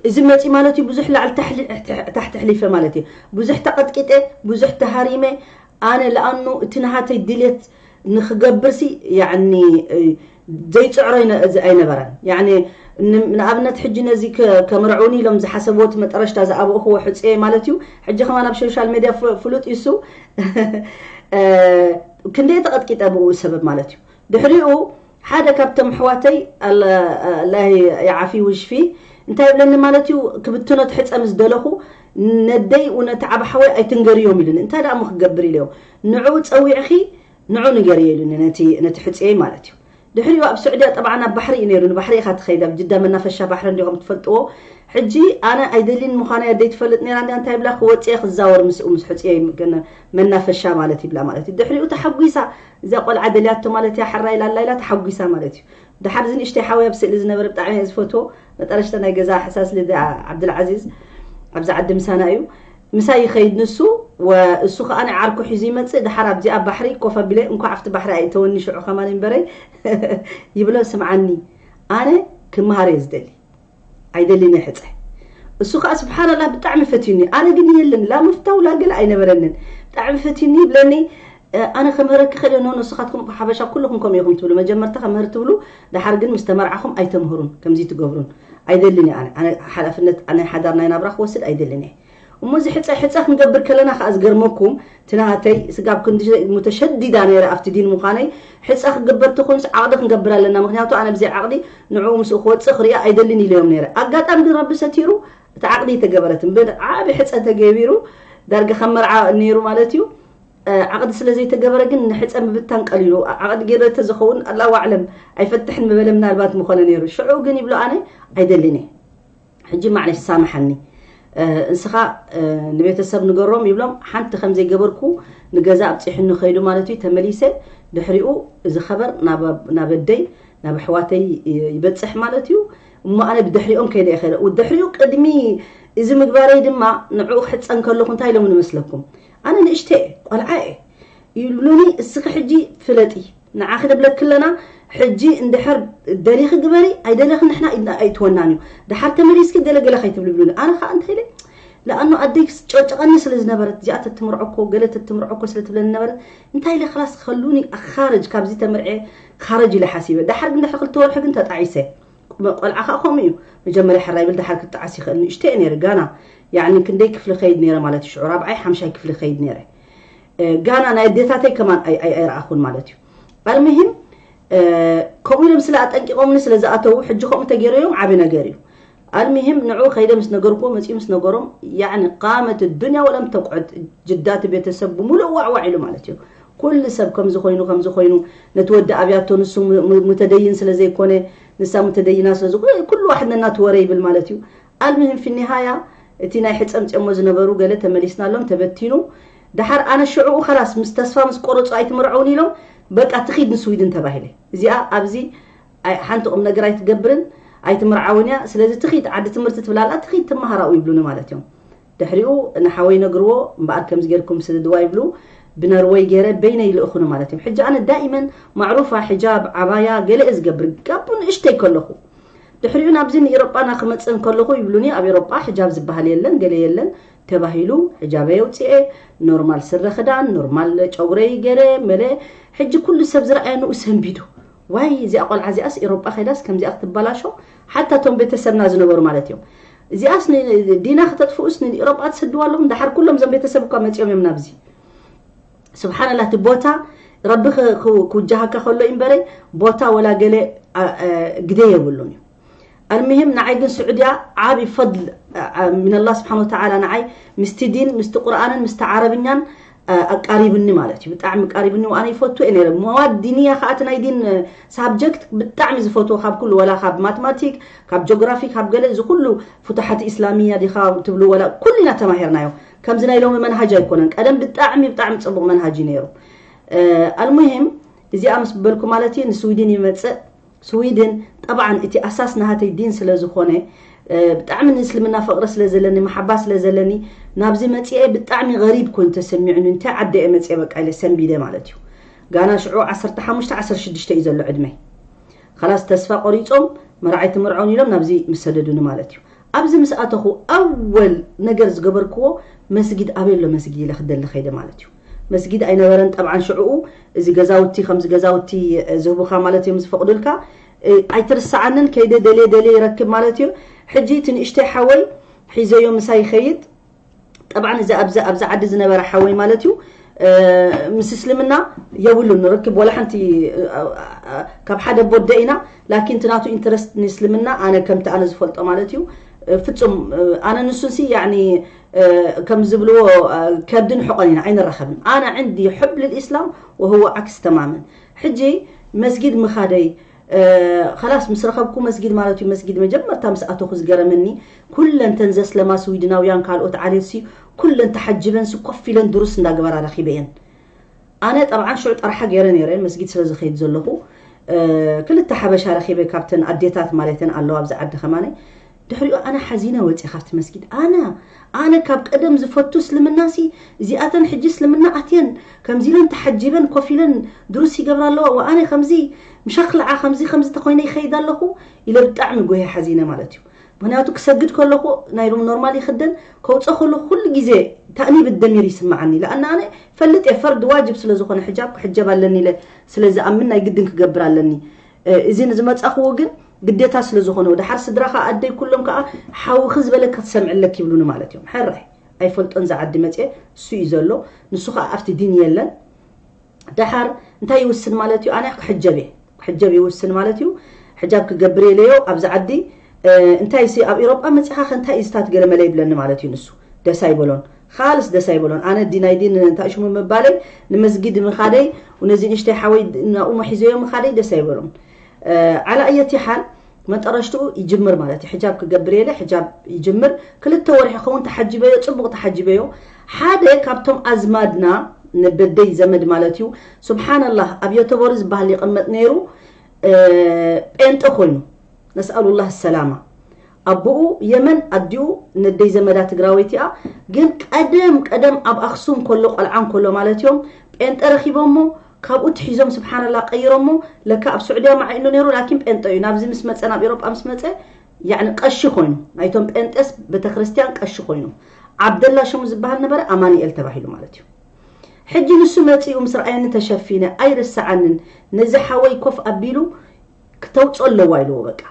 እዚ መፂ ማለት እዩ ብዙሕ ላዕሊ ታሕሊ- ታሕቲ ሕሊፈ ማለት እዩ። ብዙሕ ተቐጥቂጠ፣ ብዙሕ ተሃሪመ። ኣነ ለኣኑ እቲ ናሃተይ ድሌት ንክገብርሲ ያኒ ዘይፅዕሮ ኣይነ- እዚ ኣይነበረን። ያኒ ን- ንኣብነት ሕጂ ነዚ ከ- ከምርዑኒ ኢሎም ዝሓሰብዎ እቲ መጠረሽታ ዝኣበእኽዎ ሕፅየ ማለት እዩ። ሕጂ ከማን ኣብ ሶሻል ሜድያ ፍ- ፍሉጥ እዩ እሱ ክንደይ ተቐጥቂጠ ብኡ ሰበብ ማለት እዩ። ድሕሪኡ ሓደ ካብቶም ኣሕዋተይ ኣላ- ኣላህ ይዓፊ ውሽፊ እንታይ ይብለኒ ማለት እዩ። ክብትኖ ትሕፀ ምስ ደለኹ ነደይ ነቲ ዓብ ሓወይ ኣይትንገርዮም ኢሉኒ። እንታይ ደኣ እሞ ክገብር ኢለዮ ንዕኡ ፀዊዕኺ ንዑ ንገርዮ ኢሉኒ ነቲ ነቲ ሕፅየይ ማለት እዩ። ድሕሪኡ ኣብ ስዑድያ ጠብዓን ኣብ ባሕሪ እዩ ነይሩ። ንባሕሪ ኢኻ ትኸይድ ኣብ ጅዳ መናፈሻ ባሕሪ እንዲኹም ትፈልጥዎ። ሕጂ ኣነ ኣይደልን ምዃነይ ኣደይ ትፈልጥ ነይራ እንዲያ እንታይ ብላ ክወፅየ ክዛወር ምስኡ ምስ ሕፅየይ መናፈሻ ማለት ይብላ ማለት እዩ። ድሕሪኡ ተሓጒሳ እዛ ቆልዓ ደልያቶ ማለት እያ ሕራይ ላላ ኢላ ተሓጒሳ ማለት እዩ። ድሓር እዚ ንእሽተይ ሓወይ ኣብ ስእሊ ዝነበረ ብጣዕሚ እየ ዝፈትዎ መጠረሽተ ናይ ገዛ ሕሳስ ልደ ዓብድልዓዚዝ ኣብዚ ዓዲ ምሳና እዩ። ምሳይ ይኸይድ ንሱ ወእሱ ከዓ ናይ ዓርኩ ሒዙ ይመፅእ ድሓር ኣብዚኣ ባሕሪ ኮፍ ኣቢለ እንኳዕ ኣብቲ ባሕሪ ኣይእተወኒ ሽዑ ከማን እምበረይ ይብሎ ስምዓኒ ኣነ ክመሃር እየ ዝደሊ ኣይደልን ሕፀ እሱ ከዓ ስብሓንላ ብጣዕሚ ፈትዩኒ ኣነ ግን የለን ላ ምፍታው ላ ገለ ኣይነበረንን ብጣዕሚ ፈትዩኒ ይብለኒ ኣነ ከምህረኪ ከደ ኖ ንስኻትኩም ሓበሻ ኩልኹም ከምኡ ኢኹም ትብሉ መጀመርታ ከምህር ትብሉ ድሓር ግን ምስ ተመርዓኹም ኣይተምህሩን ከምዚ ትገብሩን ኣይደልን እየ ኣነ ሓላፍነት ናይ ሓዳር ናይ ናብራ ክወስድ ኣይደልን እየ እሞ እዚ ሕፀ ሕፀ ክንገብር ከለና ከዓ ዝገርመኩም ትናሃተይ ስጋብ ክንዲ ሙተሸዲዳ ነይረ ኣብቲ ዲን ምዃነይ ሕፀ ክግበር ተኾይኑስ ዓቕዲ ክንገብር ኣለና ምክንያቱ ኣነ ብዘይ ዓቕዲ ንዕኡ ምስኡ ክወፅእ ክሪኦ ኣይደልን ኢለዮም ነይረ ኣጋጣሚ ግን ረቢ ሰቲሩ እቲ ዓቕዲ ተገበረትን ብዓቢ ሕፀ ተገቢሩ ዳርጋ ከም መርዓ ነይሩ ማለት እዩ ዓቕዲ ስለ ዘይተገበረ ግን ንሕፀ ምብታን ቀሊሉ ዓቕዲ ገይረ ተዝኸውን ኣላሁ ኣዕለም ኣይፈትሕን ምበለ ምናልባት ምኾነ ነይሩ ሽዑ ግን ይብሎ ኣነ ኣይደልን እየ ሕጂ ማዕለሽ ሳምሓኒ እንስኻ ንቤተሰብ ንገሮም ይብሎም ሓንቲ ከም ዘይገበርኩ ንገዛ ኣብፂሑኒ ከይዱ ማለት እዩ ተመሊሰ ድሕሪኡ እዚ ኸበር ናብ ኣደይ ናብ ኣሕዋተይ ይበፅሕ ማለት እዩ እሞ ኣነ ብድሕሪኦም ከይደ ይኸደ ድሕሪኡ ቅድሚ እዚ ምግባረይ ድማ ንዕኡ ክሕፀን ከለኹ እንታይ ኢሎም ንመስለኩም ኣነ ንእሽተ ቆልዓ እየ ይብሉኒ እስኺ ሕጂ ፍለጢ ንዓኺ ንብለኪ ኣለና ሕጂ እንድሕር ደሊኺ ግበሪ ኣይደለኺ ንሕና ኢድና ኣይትወናን እዩ ድሓር ተመሊስኪ ገለገለ ከይትብሊ ይብሉኒ ኣነ ከዓ እንታይ ኢለ ለኣኑ ኣደይ ጨጨቐኒ ስለ ዝነበረት እዚኣ ተትምርዖ እኮ ገለ ተትምርዖ እኮ ስለ ትብለኒ ነበረት እንታይ ኢለ ክላስ ከሉኒ ኣኻረጅ ካብዚ ተምርዐ ካረጅ ኢለ ሓሲበ ድሓር ግን ድሕሪ ክልተ ወርሒ ግን ተጣዒሰ ቆልዓ ከዓ ከምኡ እዩ መጀመርያ ሕራይ ብል ድሓር ክጣዓስ ይኽእል ንእሽተ እየ ነይረ ጋና ያኒ ክንደይ ክፍሊ ከይድ ነይረ ማለት እዩ ሽዑ ራብዓይ ሓምሻይ ክፍሊ ከይድ ነይረ ጋና ናይ ኣዴታተይ ከማን ኣይረኣኹን ማለት እዩ ኣልምሂም ከምኡ ኢሎም ስለ ኣጠንቂቖምኒ ስለ ዝኣተዉ ሕጂ ከምኡ ተገይረዮም ዓቢ ነገር እዩ ኣልምሂም ንዑ ከይደ ምስ ነገርኩዎ መፅኡ ምስ ነገሮም ያኒ ቃመት ዱንያ ወለም ተቁዕድ ጅዳቲ ቤተሰብ ብምሉእ ዋዕዋዕ ኢሉ ማለት እዩ ኩሉ ሰብ ከምዚ ኮይኑ ከምዚ ኮይኑ ነቲ ወዲ ኣብያቶ ንሱ ሙተደይን ስለ ዘይኮነ ንሳ ሙተደይና ስለ ዝኾነ ኩሉ ዋሕድ ነናቱ ወረ ይብል ማለት እዩ ኣልምሂም ፊኒሃያ እቲ ናይ ሕፀ ምፅኦሞ ዝነበሩ ገለ ተመሊስናሎም ተበቲኑ ድሓር ኣነ ሽዕኡ ከላስ ምስ ተስፋ ምስ ቆረፁ ኣይትምርዐውን ኢሎም በቃ ትኺድ ንስዊድን ተባሂለ እዚኣ ኣብዚ ሓንቲ ቁም ነገር ኣይትገብርን ኣይትምርዓውን እያ ስለዚ ትኺድ ዓዲ ትምህርቲ ትብላላ ትኺድ ትመሃራኡ ይብሉኒ ማለት እዮም ድሕሪኡ ንሓወይ ነግርዎ እምበኣር ከምዚ ጌርኩም ስድድዋ ይብሉ ብነርወይ ገይረ በይነ ይልእኹኒ ማለት እዮም ሕጂ ኣነ ዳኢመን ማዕሩፋ ሕጃብ ዓባያ ገለ እየ ዝገብር ጋቡ ንእሽተይ ከለኹ ድሕሪኡ ናብዚ ንኤሮጳ ናክመፅእ እንከለኹ ይብሉኒ ኣብ ኤሮጳ ሕጃብ ዝበሃል የለን ገለ የለን ተባሂሉ ሕጃበይ ኣውፅኤ ኖርማል ስረ ክዳን ኖርማል ጨጉረይ ገለ መለ ሕጂ ኩሉ ሰብ ዝረኣየ ንኡ ሰንቢዱ ዋይ እዚኣ ቆልዓ እዚኣስ ኤሮጳ ከይዳስ ከምዚኣ ክትበላሾ ሓታ እቶም ቤተሰብና ዝነበሩ ማለት እዮም እዚኣስ ዲና ከተጥፍኡስ ንኤሮጳ ትሰድዋ ኣለኹም ዳሓር ኩሎም እዞም ቤተሰብ እኳ መፂኦም እዮም ናብዚ ስብሓንላ እቲ ቦታ ረቢ ክውጃሃካ ከሎ እምበረይ ቦታ ወላ ገለ ግደ የብሉን እዩ። ኣልምሂም ንዓይ ግን ስዑድያ ዓብ ፈድል ሚንላ ስብሓን ወተዓላ ንዓይ ምስቲ ዲን ምስቲ ቁርኣንን ምስቲ ዓረብኛን ኣቃሪብኒ ማለት እዩ። ብጣዕሚ ቃሪብኒ። ኣነ ይፈቱ እየ ነረ መዋድ ዲንያ ከኣቲ ናይ ዲን ሳብጀክት ብጣዕሚ ዝፈትዎ ካብ ኩሉ ወላ ካብ ማትማቲክ ካብ ጂኦግራፊ ካብ ገለ እዚ ኩሉ ፍቱሓት ኢስላሚያ ዲኻ ትብሉ ወላ ኩሉ ኢና ተማሂርናዮ። ከምዚ ናይ ሎሚ መንሃጅ ኣይኮነን። ቀደም ብጣዕሚ ብጣዕሚ ፅቡቕ መንሃጅ እዩ ነይሩ። ኣልሙሂም እዚኣ ምስ በልኩ ማለት እዩ ንስዊድን ይመፅእ። ስዊድን ጠብዓን እቲ ኣሳስ ናሃተይ ዲን ስለ ዝኾነ ብጣዕሚ ንእስልምና ፍቕሪ ስለ ዘለኒ መሓባ ስለ ዘለኒ ናብዚ መፅኤ ብጣዕሚ ገሪብ ኮይኑ ተሰሚዑኒ። እንታይ ዓደ እየ መፅኤ በቃ ኢለ ሰንቢደ ማለት እዩ። ጋና ሽዑ ዓሰርተ ሓሙሽተ ዓሰርተ ሽዱሽተ እዩ ዘሎ ዕድመይ። ከላስ ተስፋ ቆሪፆም መርዓይ ትምርዖን ኢሎም ናብዚ ምስ ሰደዱኒ ማለት እዩ። ኣብዚ ምስ ኣተኹ ኣወል ነገር ዝገበርክዎ መስጊድ ኣበይ ኣሎ መስጊድ ኢለ ክደሊ ከይደ ማለት እዩ። መስጊድ ኣይነበረን ጠብዓን ሽዕኡ እዚ ገዛውቲ ከምዚ ገዛውቲ ዝህቡኻ ማለት እዮም ዝፈቕዱልካ። ኣይትርስዓንን ከይደ ደልየ ደልየ ይረክብ ማለት እዩ። ሕጂ እቲ ንእሽተይ ሓወይ ሒዘዮ ምሳይ ይኸይድ። ጠብዓን እዚ ኣብዚ ኣብዚ ዓዲ ዝነበረ ሓወይ ማለት እዩ ምስ እስልምና የብሉን ርክብ ወላ ሓንቲ። ካብ ሓደ ቦደ ኢና ላኪን ትናቱ ኢንተረስት ንእስልምና ኣነ ከምቲ ኣነ ዝፈልጦ ማለት እዩ። ፍጹም ኣነ ንሱንሲ ያኒ ከም ዝብልዎ ከብድን ሕቆን ኢና ኣይንራኸብን። ኣነ ዕንዲ ሕብ ልልኢስላም ወህወ ዓክስ ተማምን። ሕጂ መስጊድ ምኻደይ ከላስ ምስ ረኸብኩ መስጊድ ማለት እዩ መስጊድ መጀመርታ ምስ ኣተኹ ዝገረመኒ ኩለን ተን ዘስለማ ስዊድናውያን ካልኦት ዓሌትሲ ኩለን ተሓጅበንሲ ኮፍ ኢለን ድሩስ እንዳገበራ ረኺበየን። ኣነ ጠብዓን ሽዑ ጠርሓ ገይረ ነይረ መስጊድ ስለ ዝኸይድ ዘለኹ ክልተ ሓበሻ ረኺበ ካብተን ኣዴታት ማለተን ኣለዋ ኣብዚ ዓዲ ከማነ ድሕሪኡ ኣነ ሓዚነ ወፅየ ካብቲ መስጊድ። ኣነ ኣነ ካብ ቀደም ዝፈቱ እስልምናሲ እዚኣተን ሕጂ እስልምና ኣትየን ከምዚ ኢለን ተሓጂበን ኮፍ ኢለን ድሩስ ይገብራ ኣለዋ። ወኣነ ከምዚ ምሸክልዓ ከምዚ ከምዚ ተኮይነ ይኸይድ ኣለኹ ኢለ ብጣዕሚ ጎየ ሓዚነ ማለት እዩ። ምክንያቱ ክሰግድ ከለኹ ናይ ሎም ኖርማል ይክደን ከውፀ ከለኹ ኩሉ ግዜ ታእኒብ ደሚር ይስምዓኒ። ለኣና ኣነ ፈልጥ እየ ፈርድ ዋጅብ ስለ ዝኾነ ሕጃብ ክሕጀብ ኣለኒ ኢለ ስለ ዝኣምን ናይ ግድን ክገብር ኣለኒ። እዚ ንዝመፃኽዎ ግን ግዴታ ስለ ዝኾነ ድሓር ስድራኻ ኣደይ ኩሎም ከዓ ሓውኺ ዝበለኪ ክትሰምዕለክ ይብሉኒ ማለት እዮም። ሕራይ ኣይፈልጦን ዝዓዲ መፅየ እሱ እዩ ዘሎ። ንሱ ከዓ ኣብቲ ዲን የለን። ደሓር እንታይ ይውስን ማለት እዩ? ኣነ ክሕጀብ እየ ክሕጀብ ይውስን ማለት እዩ። ሕጃብ ክገብር የለዮ ኣብዚ ዓዲ እንታይ ሲ ኣብ ኤሮጳ መፂኻ ከ እንታይ እዩ ዝታት ገለ መለ ይብለኒ ማለት እዩ። ንሱ ደስ ኣይበሎን። ካልስ ደስ ኣይበሎን። ኣነ ዲ ናይ ዲን እንታይ ሽሙ ምባለይ ንመስጊድ ምኻደይ ነዚ ንሽተይ ሓወይ ናኡ መሒዘዮ ምኻደይ ደስ ኣይበሎን። ዓላ እየት ይሓል መጠረሽትኡ ይጅምር ማለት እዩ። ሕጃብ ክገብር የለ ሕጃብ ይጅምር። ክልተ ወርሒ ኸውን ተሓጅበዮ ፅቡቕ ተሓጅበዮ። ሓደ ካብቶም ኣዝማድና ነበደይ ዘመድ ማለት እዩ። ስብሓንላህ ኣብ ዮተቦሪ ዝበሃል ይቕመጥ ነይሩ። ጴንጠ ኮይኑ ነስኣሉላህ ሰላማ። ኣቦኡ የመን ኣዲኡ ነደይ ዘመዳ ትግራወይቲ እያ። ግን ቀደም ቀደም ኣብ ኣክሱም ከሎ ቆልዓ እንከሎ ማለት እዮም ጴንጠ ረኪቦሞ። ካብኡ ትሒዞም ስብሓንላ ቀይሮሞ። ለካ ኣብ ስዑድያ ማዓይ ኣሎ ነይሩ ላኪን ጴንጠ እዩ። ናብዚ ምስ መፀ ናብ ኤሮጳ ምስ መፀ ያዕኒ ቀሺ ኮይኑ ናይቶም ጴንጤስ ቤተክርስትያን ቀሺ ኮይኑ ዓብደላ ሽሙ ዝበሃል ነበረ ኣማኒኤል ተባሂሉ ማለት እዩ። ሕጂ ንሱ መፂኡ ምስ ረኣየኒ ተሸፊነ ኣይርስዓንን። ነዚ ሓወይ ኮፍ ኣቢሉ ክተውፅኦ ኣለዋ ኢልዎ በቃ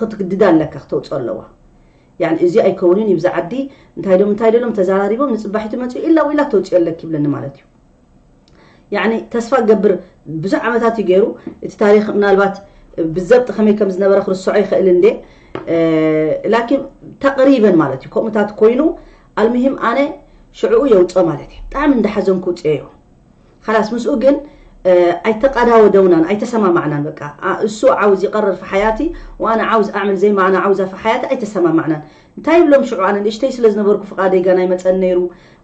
ክትግድዳ ኣለካ ክተውፅኦ ኣለዋ። ያኒ እዚ ኣይከውንን እዩ ብዛ ዓዲ እንታይ ዶም እንታይ ደሎም ተዛራሪቦም ንፅባሒቱ መፅኡ ኢላ ውኢላ ተውፅኦ ኣለክ ይብለኒ ማለት እዩ። ያኒ ተስፋ ገብር ብዙሕ ዓመታት እዩ ገይሩ እቲ ታሪክ ምናልባት ብዘብጥ ከመይ ከም ዝነበረ ክርስዖ ይኽእል እንዴ። ላኪን ተቅሪበን ማለት እዩ ከምኡታት ኮይኑ ኣልምሂም ኣነ ሽዕኡ የውፅኦ ማለት እዩ ብጣዕሚ እንዳሓዘንኩ ውፅኦ እዩ። ኻላስ ምስኡ ግን ኣይተቃዳወደውናን ኣይተሰማማዕናን በቃ እሱ ዓውዝ ይቀርር في حياتي وانا عاوز اعمل زي ما انا عاوزة في حياتي ኣይተሰማማዕናን። እንታይ ይብሎም ሽዑ ኣነ ንእሽተይ ስለ ዝነበርኩ ፍቃደይ ጋና ይመፀን ነይሩ።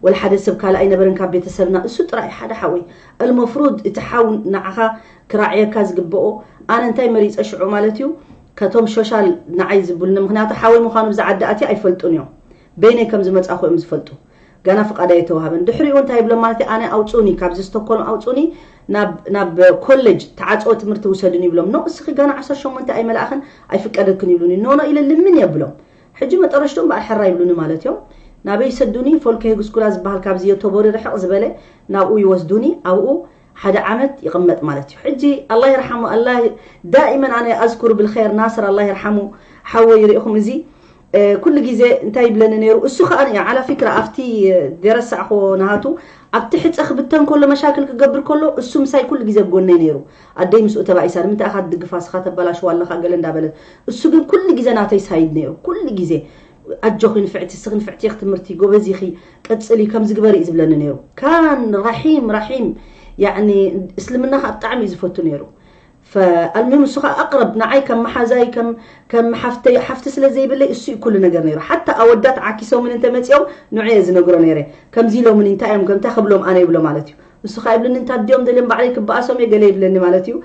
ወላ ሓደ ሰብ ካልእ ኣይነበረን ካብ ቤተሰብና እሱ ጥራይ ሓደ ሓወይ። المفروض እቲ ሓው ንዓኻ ክራዕየካ ዝግበኦ ኣነ እንታይ መሪፀ ሽዑ ማለት እዩ። ከቶም ሾሻል ንዓይ ዝብሉኒ ምክንያቱ ሓወይ ምዃኑ ብዛ ዓዲ ኣትየ ኣይፈልጡን እዮም። በይነይ ከም ዝመፃኹ እዮም ዝፈልጡ። ጋና ፍቃድ ኣይተዋሃበን ድሕሪኡ እንታይ ይብሎም ማለት ኣነ ኣውፁኒ ካብዚ ስቶኮልም ኣውፁኒ ናብ ኮሌጅ ተዓፀወ ትምህርቲ ውሰድን ይብሎም ኖ እስኺ ጋና ዓሰርተ ሸሞንተ ኣይመላእኽን ኣይፍቀደክን ይብሉኒ ኖኖ ኢለ ልምን የብሎም። ሕጂ መጠረሽቶም በኣል ሕራ ይብሉኒ ማለት እዮም። ናበይ ይሰዱኒ ፎልከ ህግስኩላ ዝበሃል ካብዚ የተቦሪ ርሕቕ ዝበለ ናብኡ ይወስዱኒ ኣብኡ ሓደ ዓመት ይቕመጥ ማለት እዩ። ሕጂ ኣላ ይርሓሙ ኣላ ዳእመን ኣነ ኣዝኩሩ ብልኸይር ናስር ኣላ ይርሓሙ ሓወይ ይርኢኹም እዚ ኩሉ ግዜ እንታይ ይብለኒ ነይሩ፣ እሱ ከዓ ንያ ዓላ ፊክራ ኣብቲ ደረሳዕኮ ናሃቱ ኣብቲ ሕፀ ክብተን ከሎ መሻክል ክገብር ከሎ እሱ ምሳይ ኩሉ ግዜ ብጎነይ ነይሩ። ኣደይ ምስኡ ተባኢሳ ንምንታይ ኢኻ ትድግፋ ስኻ ተበላሽዋ ኣለኻ ገለ እንዳበለት፣ እሱ ግን ኩሉ ግዜ ናተይ ሳይድ ነይሩ። ኩሉ ግዜ ኣጆኺ ንፍዕቲ፣ ስኺ ንፍዕቲ ኢኺ፣ ትምህርቲ ጎበዝ ኢኺ፣ ቀፅሊ፣ ከምዚ ግበሪ እዩ ዝብለኒ ነይሩ። ካን ራሒም ራሒም ያኒ እስልምና ከዓ ብጣዕሚ እዩ ዝፈቱ ነይሩ። ፈኣልሚም እሱ ከዓ ኣቅረብ ንዓይ ከም መሓዛይ ከም ከም ሓፍተይ ሓፍቲ ስለ ዘይብለይ እሱ እዩ ኩሉ ነገር ነይሩ። ሓታ ኣወዳት ዓኪሶምን እንተመፂኦም ንዑ እየ ዝነግሮ ነይረ። ከምዚ ኢሎምኒ እንታይ እዮም ከምታ ክብሎም ኣነ ይብሎ ማለት እዩ። እሱ ከዓ ይብልኒ እንታ ድዮም ደልዮም ባዕለይ ክበኣሶም እየ ገለ ይብለኒ ማለት እዩ።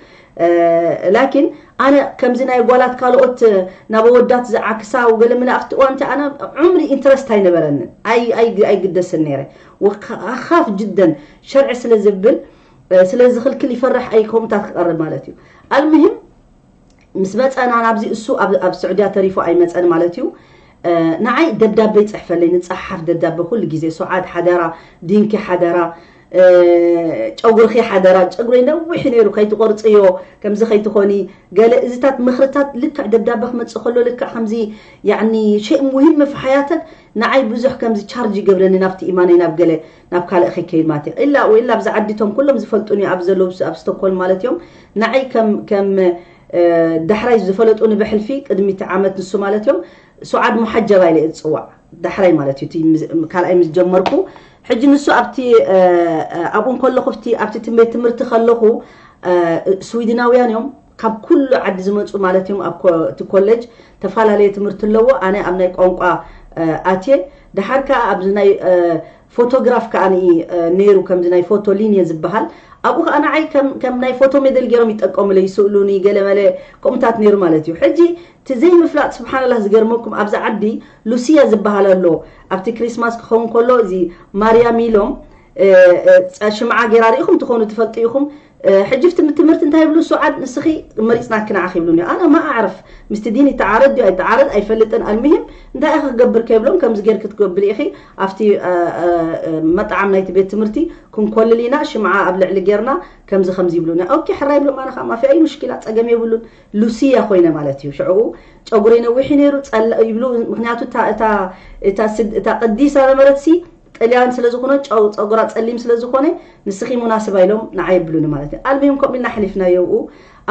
ላኪን ኣነ ከምዚ ናይ ጓላት ካልኦት ናብ ኣወዳት ዝዓክሳ ገለ መላእክቲ እዋንቲ ኣነ ዑምሪ ኢንትረስት ኣይነበረንን። ኣይግደስን ነይረ። ወካፍ ጅደን ሸርዒ ስለ ዝብል ስለ ዝኽልክል ይፈርሕ ኣይ ከምታት ክቐርብ ማለት እዩ። ኣልምሂም ምስ መፀና ናብዚ እሱ ኣብ ስዑድያ ተሪፉ ኣይመፀን ማለት እዩ። ንዓይ ደብዳበ ይፅሕፈለይ፣ ንፀሓፍ ደብዳበ ኩሉ ግዜ፣ ሱዓድ ሓደራ፣ ዲንኪ ሓደራ፣ ጨጉርኺ ሓደራ፣ ጨጉረይ ነዊሕ ነይሩ ከይትቆርፅዮ፣ ከምዚ ከይትኾኒ፣ ገለ እዚታት ምኽርታት ልክዕ ደብዳበ ክመፅእ ከሎ ልክዕ ከምዚ ያኒ ሸይ ሙሂም መፍሓያተት ንዓይ ብዙሕ ከምዚ ቻርጅ ይገብረኒ ናብቲ ኢማነይ ናብ ገለ ናብ ካልእ ከይከይድ ማለት እዩ። ኢላ ወኢላ ኣብዚ ዓዲቶም ኩሎም ዝፈልጡኒ ኣብ ዘለዉ ኣብ ስቶኮልም ማለት እዮም። ንዓይ ከም ከም ዳሕራይ ዝፈለጡኒ ብሕልፊ ቅድሚቲ ዓመት ንሱ ማለት እዮም ሱዓድ ሙሓጀባ ኢለ ዝፅዋዕ ዳሕራይ ማለት እዩ። ካልኣይ ምስ ጀመርኩ ሕጂ ንሱ ኣብቲ ኣብኡ ከለኹ ኣብቲ ቤት ትምህርቲ ከለኹ ስዊድናውያን እዮም ካብ ኩሉ ዓዲ ዝመፁ ማለት እዮም። ኣብ እቲ ኮሌጅ ተፈላለየ ትምህርቲ ኣለዎ። ኣነ ኣብ ናይ ቋንቋ ኣትየ ድሓር ከዓ ኣብዚ ናይ ፎቶግራፍ ከዓ ነይሩ ከምዚ ናይ ፎቶ ሊንየ ዝበሃል ኣብኡ ከዓ ንዓይ ከም ናይ ፎቶ ሜደል ገይሮም ይጠቀሙለ ይስእሉኒ ገለመለ ከምኡታት ነይሩ ማለት እዩ። ሕጂ እቲ ዘይምፍላጥ ስብሓንላህ ዝገርመኩም ኣብዚ ዓዲ ሉሲያ ዝበሃል ኣሎ። ኣብቲ ክሪስማስ ክኸውን ከሎ እዚ ማርያም ኢሎም ሽምዓ ገይራ ርኢኹም ትኾኑ ትፈልጡ ኢኹም። ሕጂ ፍቲ ትምህርቲ እንታይ ይብሉ ሱዓድ ንስኺ መሪፅናኪ ንዓኺ ይብሉኒ። ኣነ ማ ኣዕርፍ ምስቲ ዲን ይተዓረድ ድዩ ኣይተዓረድ ኣይፈልጥን። ኣልምሂም እንታይ ኢኺ ክገብር ከይብሎም ከምዚ ጌርኪ ትገብሪ ኢኺ ኣብቲ መጣዓም ናይቲ ቤት ትምህርቲ ክንኮልል ኢና ሽምዓ ኣብ ልዕሊ ጌርና ከምዚ ከምዚ ይብሉኒ። ኦኬ ሕራይ ይብሎም ኣነ ከዓ ማፊ ኣይ ሙሽኪላ ፀገም የብሉን። ሉሲያ ኮይነ ማለት እዩ። ሽዕኡ ጨጉረይ ነዊሕ ነይሩ ፀላእ ይብሉ ምክንያቱ እታ ቅዲሳ ነበረትሲ ጥልያን ስለ ዝኾነ ጨው ፀጉራ ፀሊም ስለ ዝኾነ ንስኺ ሙናስባ ኢሎም ንዓይ የብሉኒ ማለት እዩ። ኣልሚም ከምኡ ኢልና ሓሊፍናዮ። እው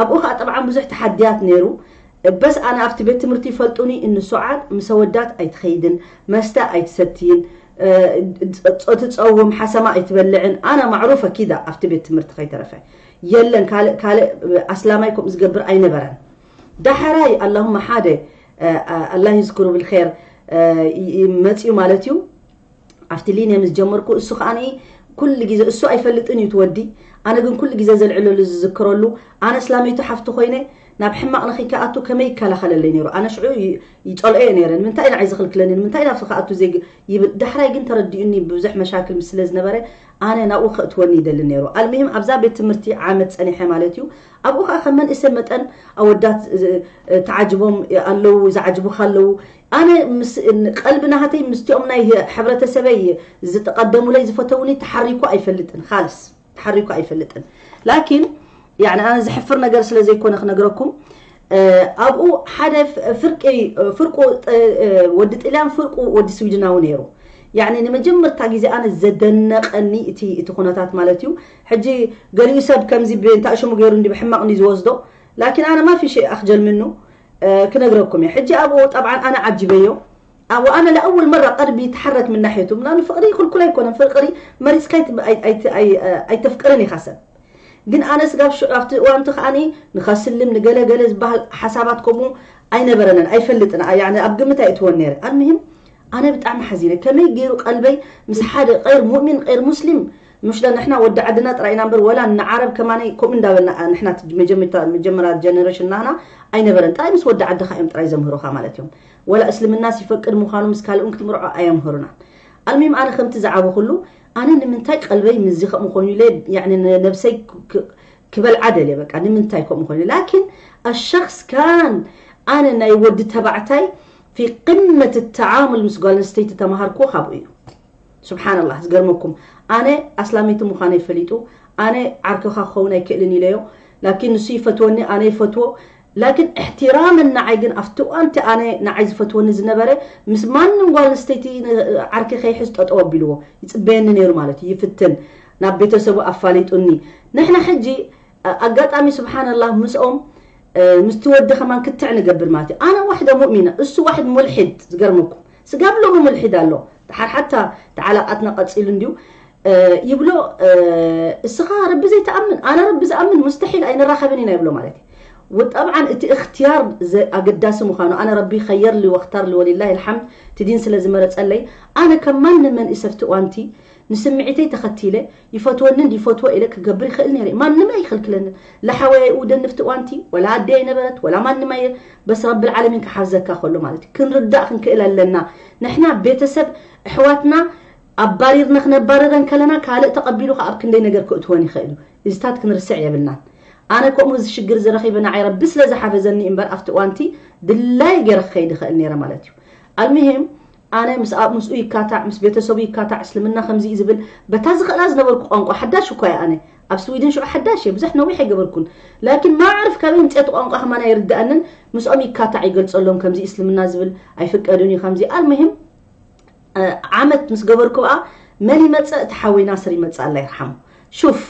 ኣብኡ ከዓ ጠብዓን ብዙሕ ተሓድያት ነይሩ። በስ ኣነ ኣብቲ ቤት ትምህርቲ ይፈልጡኒ እንስዓድ ምስ ኣወዳት ኣይትኸይድን መስተ ኣይትሰትይን ትፀውም ሓሰማ ኣይትበልዕን ኣነ ማዕሩፈ ኪዳ ኣብቲ ቤት ትምህርቲ ከይተረፈ የለን ካልእ ካልእ ኣስላማይ ከምኡ ዝገብር ኣይነበረን። ዳሕራይ ኣላሁመ ሓደ ኣላህ ይዝክሩ ብልኸር መፅዩ ማለት እዩ። ኣብቲ ሊንየ ምስ ጀመርኩ እሱ ከዓ ኩሉ ግዜ እሱ ኣይፈልጥን እዩ ትወዲ ኣነ ግን ኩሉ ግዜ ዘልዕለሉ ዝዝክረሉ ኣነ እስላመይቲ ሓፍቲ ኮይነ ናብ ሕማቕ ንኺከኣቱ ከመይ ይከላኸለለይ ነይሩ ኣነ ሽዑ ይፀልኦ እየ ነይረ ንምንታይ ንዓይ ዝኽልክለኒ ንምንታይ ናብቲ ከኣቱ ዘይ ይብል ዳሕራይ ግን ተረዲኡኒ ብዙሕ መሻክል ምስ ስለ ዝነበረ ኣነ ናብኡ ከእትወኒ ይደሊ ነይሩ ኣልምሂም ኣብዛ ቤት ትምህርቲ ዓመት ፀኒሐ ማለት እዩ ኣብኡ ከዓ ከም መንእሰ መጠን ኣወዳት ተዓጅቦም ኣለዉ ዝዓጅቡካ ኣለዉ ኣነ ቀልቢ ናሃተይ ምስቲኦም ናይ ሕብረተሰበይ ዝጠቀደሙለይ ዝፈተውኒ ተሓሪኩ ኣይፈልጥን ካልስ ተሓሪኩ ኣይፈልጥን ላኪን ያኒ ኣነ ዝሕፍር ነገር ስለ ዘይኮነ ክነግረኩም ኣብኡ ሓደ ፍርቂ ፍርቁ ወዲ ጥልያን ፍርቁ ወዲ ስዊድናዊ ነይሩ ያኒ ንመጀመርታ ግዜ ኣነ ዘደነቀኒ እቲ እቲ ኩነታት ማለት እዩ ሕጂ ገሊኡ ሰብ ከምዚ ብእንታ ሽሙ ገይሩ እንዲ ብሕማቕ እንዲ ዝወስዶ ላኪን ኣነ ማፊ ሸይ ኣክጀል ምኑ ክነግረኩም እየ ሕጂ ኣብኡ ጠብዓን ኣነ ዓጂበዮ ኣብኡ ኣነ ለኣወል መራ ቀልቢ ተሓረት ምን ናሕየቱ ምናኑ ፍቅሪ ክልኩል ኣይኮነን ፍቅሪ መሪፅካ ኣይተፍቅርን ኢኻ ሰብ ግን ኣነ ስጋብ ሽዑ ኣብቲ እዋንቲ ከዓኒ ንኸስልም ንገለገለ ዝበሃል ሓሳባት ከምኡ ኣይነበረንን ኣይፈልጥን ኣብ ግምት ኣይእትወን ነይረ ኣልምሂም ኣነ ብጣዕሚ ሓዚነ ከመይ ገይሩ ቀልበይ ምስ ሓደ ቀይር ሙእሚን ቀይር ሙስሊም ምሽ ንሕና ወዲ ዓድና ጥራይ ኢና እምበር ወላ ንዓረብ ከማነይ ከምኡ እንዳበልና ንሕና መጀመርያ ጀነሬሽን ናህና ኣይነበረን ጥራይ ምስ ወዲ ዓድኻ እዮም ጥራይ ዘምህሩኻ ማለት እዮም ወላ እስልምናስ ይፈቅድ ምዃኑ ምስ ካልእን ክትምርዖ ኣየምህሩናን ኣልሚም ኣነ ከምቲ ዝዓበኹሉ ኣነ ንምንታይ ቀልበይ ምዚ ከምኡ ኮይኑ ኢለ ነብሰይ ክበልዓ ደልየ በቃ ንምንታይ ከምኡ ኮይኑ ላኪን ኣሸክስ ካን ኣነ ናይ ወዲ ተባዕታይ ፊ ቅመት ተዓሙል ምስ ጓል ኣንስተይቲ ተማሃርኩዎ ካብኡ እዩ ስብሓንላህ ዝገርመኩም ኣነ ኣስላመይቲ ምዃነይ ፈሊጡ ኣነ ዓርክኻ ክኸውን ኣይክእልን ኢለዮ ላኪን ንሱ ይፈትወኒ ኣነ ይፈትዎ ላኪን እሕትራመን ንዓይ ግን ኣብቲ እዋንቲ ኣነ ንዓይ ዝፈትወኒ ዝነበረ ምስ ማንም ጓል ኣንስተይቲ ዓርኪ ከይሕዝ ጠጠው ኣቢልዎ ይፅበየኒ ነይሩ ማለት እዩ። ይፍትን ናብ ቤተሰቡ ኣፋሊጡኒ። ንሕና ሕጂ ኣጋጣሚ ስብሓንላህ ምስኦም ምስቲ ወዲ ከማን ክትዕ ንገብር ማለት እዩ። ኣነ ዋሕደ ሙእሚና እሱ ዋሕድ ሙልሒድ ዝገርመኩም ስጋብ ሎሚ ሙልሒድ ኣሎ። ድሓር ሓታ ተዓላቃትና ቀፂሉ እንዲዩ ይብሎ። እስኻ ረቢ ዘይትኣምን ኣነ ረቢ ዝኣምን ሙስተሒል ኣይንራኸብን ኢና ይብሎ ማለት እዩ። ጠብዓን እቲ እክትያር ኣገዳሲ ምዃኑ ኣነ ረቢ ከየርሊ ወክታርሊ ወሊላሂ ልሓምድ እቲ ዲን ስለ ዝመረፀለይ ኣነ ከም ማንም መንእሰይ ኣብቲ እዋንቲ ንስምዒተይ ተኸቲለ ይፈትወንን ይፈትዎ ኢለ ክገብር ይኽእል ነይረ። ማንም ኣይኽልክለንን። ላሓወይ ኣይእውደኒ ኣብቲ እዋንቲ ወላ ኣደይ ኣይነበረት ወላ ማንም ኣየ በስ ረብል ዓለሚን ክሓዘካ ከሎ ማለት እዩ። ክንርዳእ ክንክእል ኣለና። ንሕና ቤተሰብ ኣሕዋትና ኣባሪርና ክነባረረን ከለና ካልእ ተቐቢሉ ከኣ ኣብ ክንደይ ነገር ክእትወን ይኽእል እዩ። እዚታት ክንርስዕ የብልናን። ኣነ ከምኡ እዚ ሽግር ዝረኺበ ንዓይ ረቢ ስለ ዝሓፈዘኒ እምበር ኣብቲ እዋንቲ ድላይ ገይረ ክኸይድ ይኽእል ነይረ ማለት እዩ። ኣልምሂም ኣነ ምስ ኣብ ምስኡ ይካታዕ ምስ ቤተሰቡ ይካታዕ እስልምና ከምዚ እዩ ዝብል በታ ዝኽእላ ዝነበርኩ ቋንቋ ሓዳሽ እኳ እየ ኣነ ኣብ ስዊድን ሽዑ ሓዳሽ እየ ብዙሕ ነዊሕ ኣይገበርኩን። ላኪን ማዕርፍ ካበይ ምፅኤ እቲ ቋንቋ ከማን ኣይርድኣንን። ምስኦም ይካታዕ ይገልፀሎም ከምዚ እስልምና ዝብል ኣይፍቀድን እዩ ከምዚ ኣልምሂም ዓመት ምስ ገበርኩ ኣ መን ይመፅእ እቲ ሓወይ ናስር ይመፅእ ኣላ ይርሓሙ። ሹፍ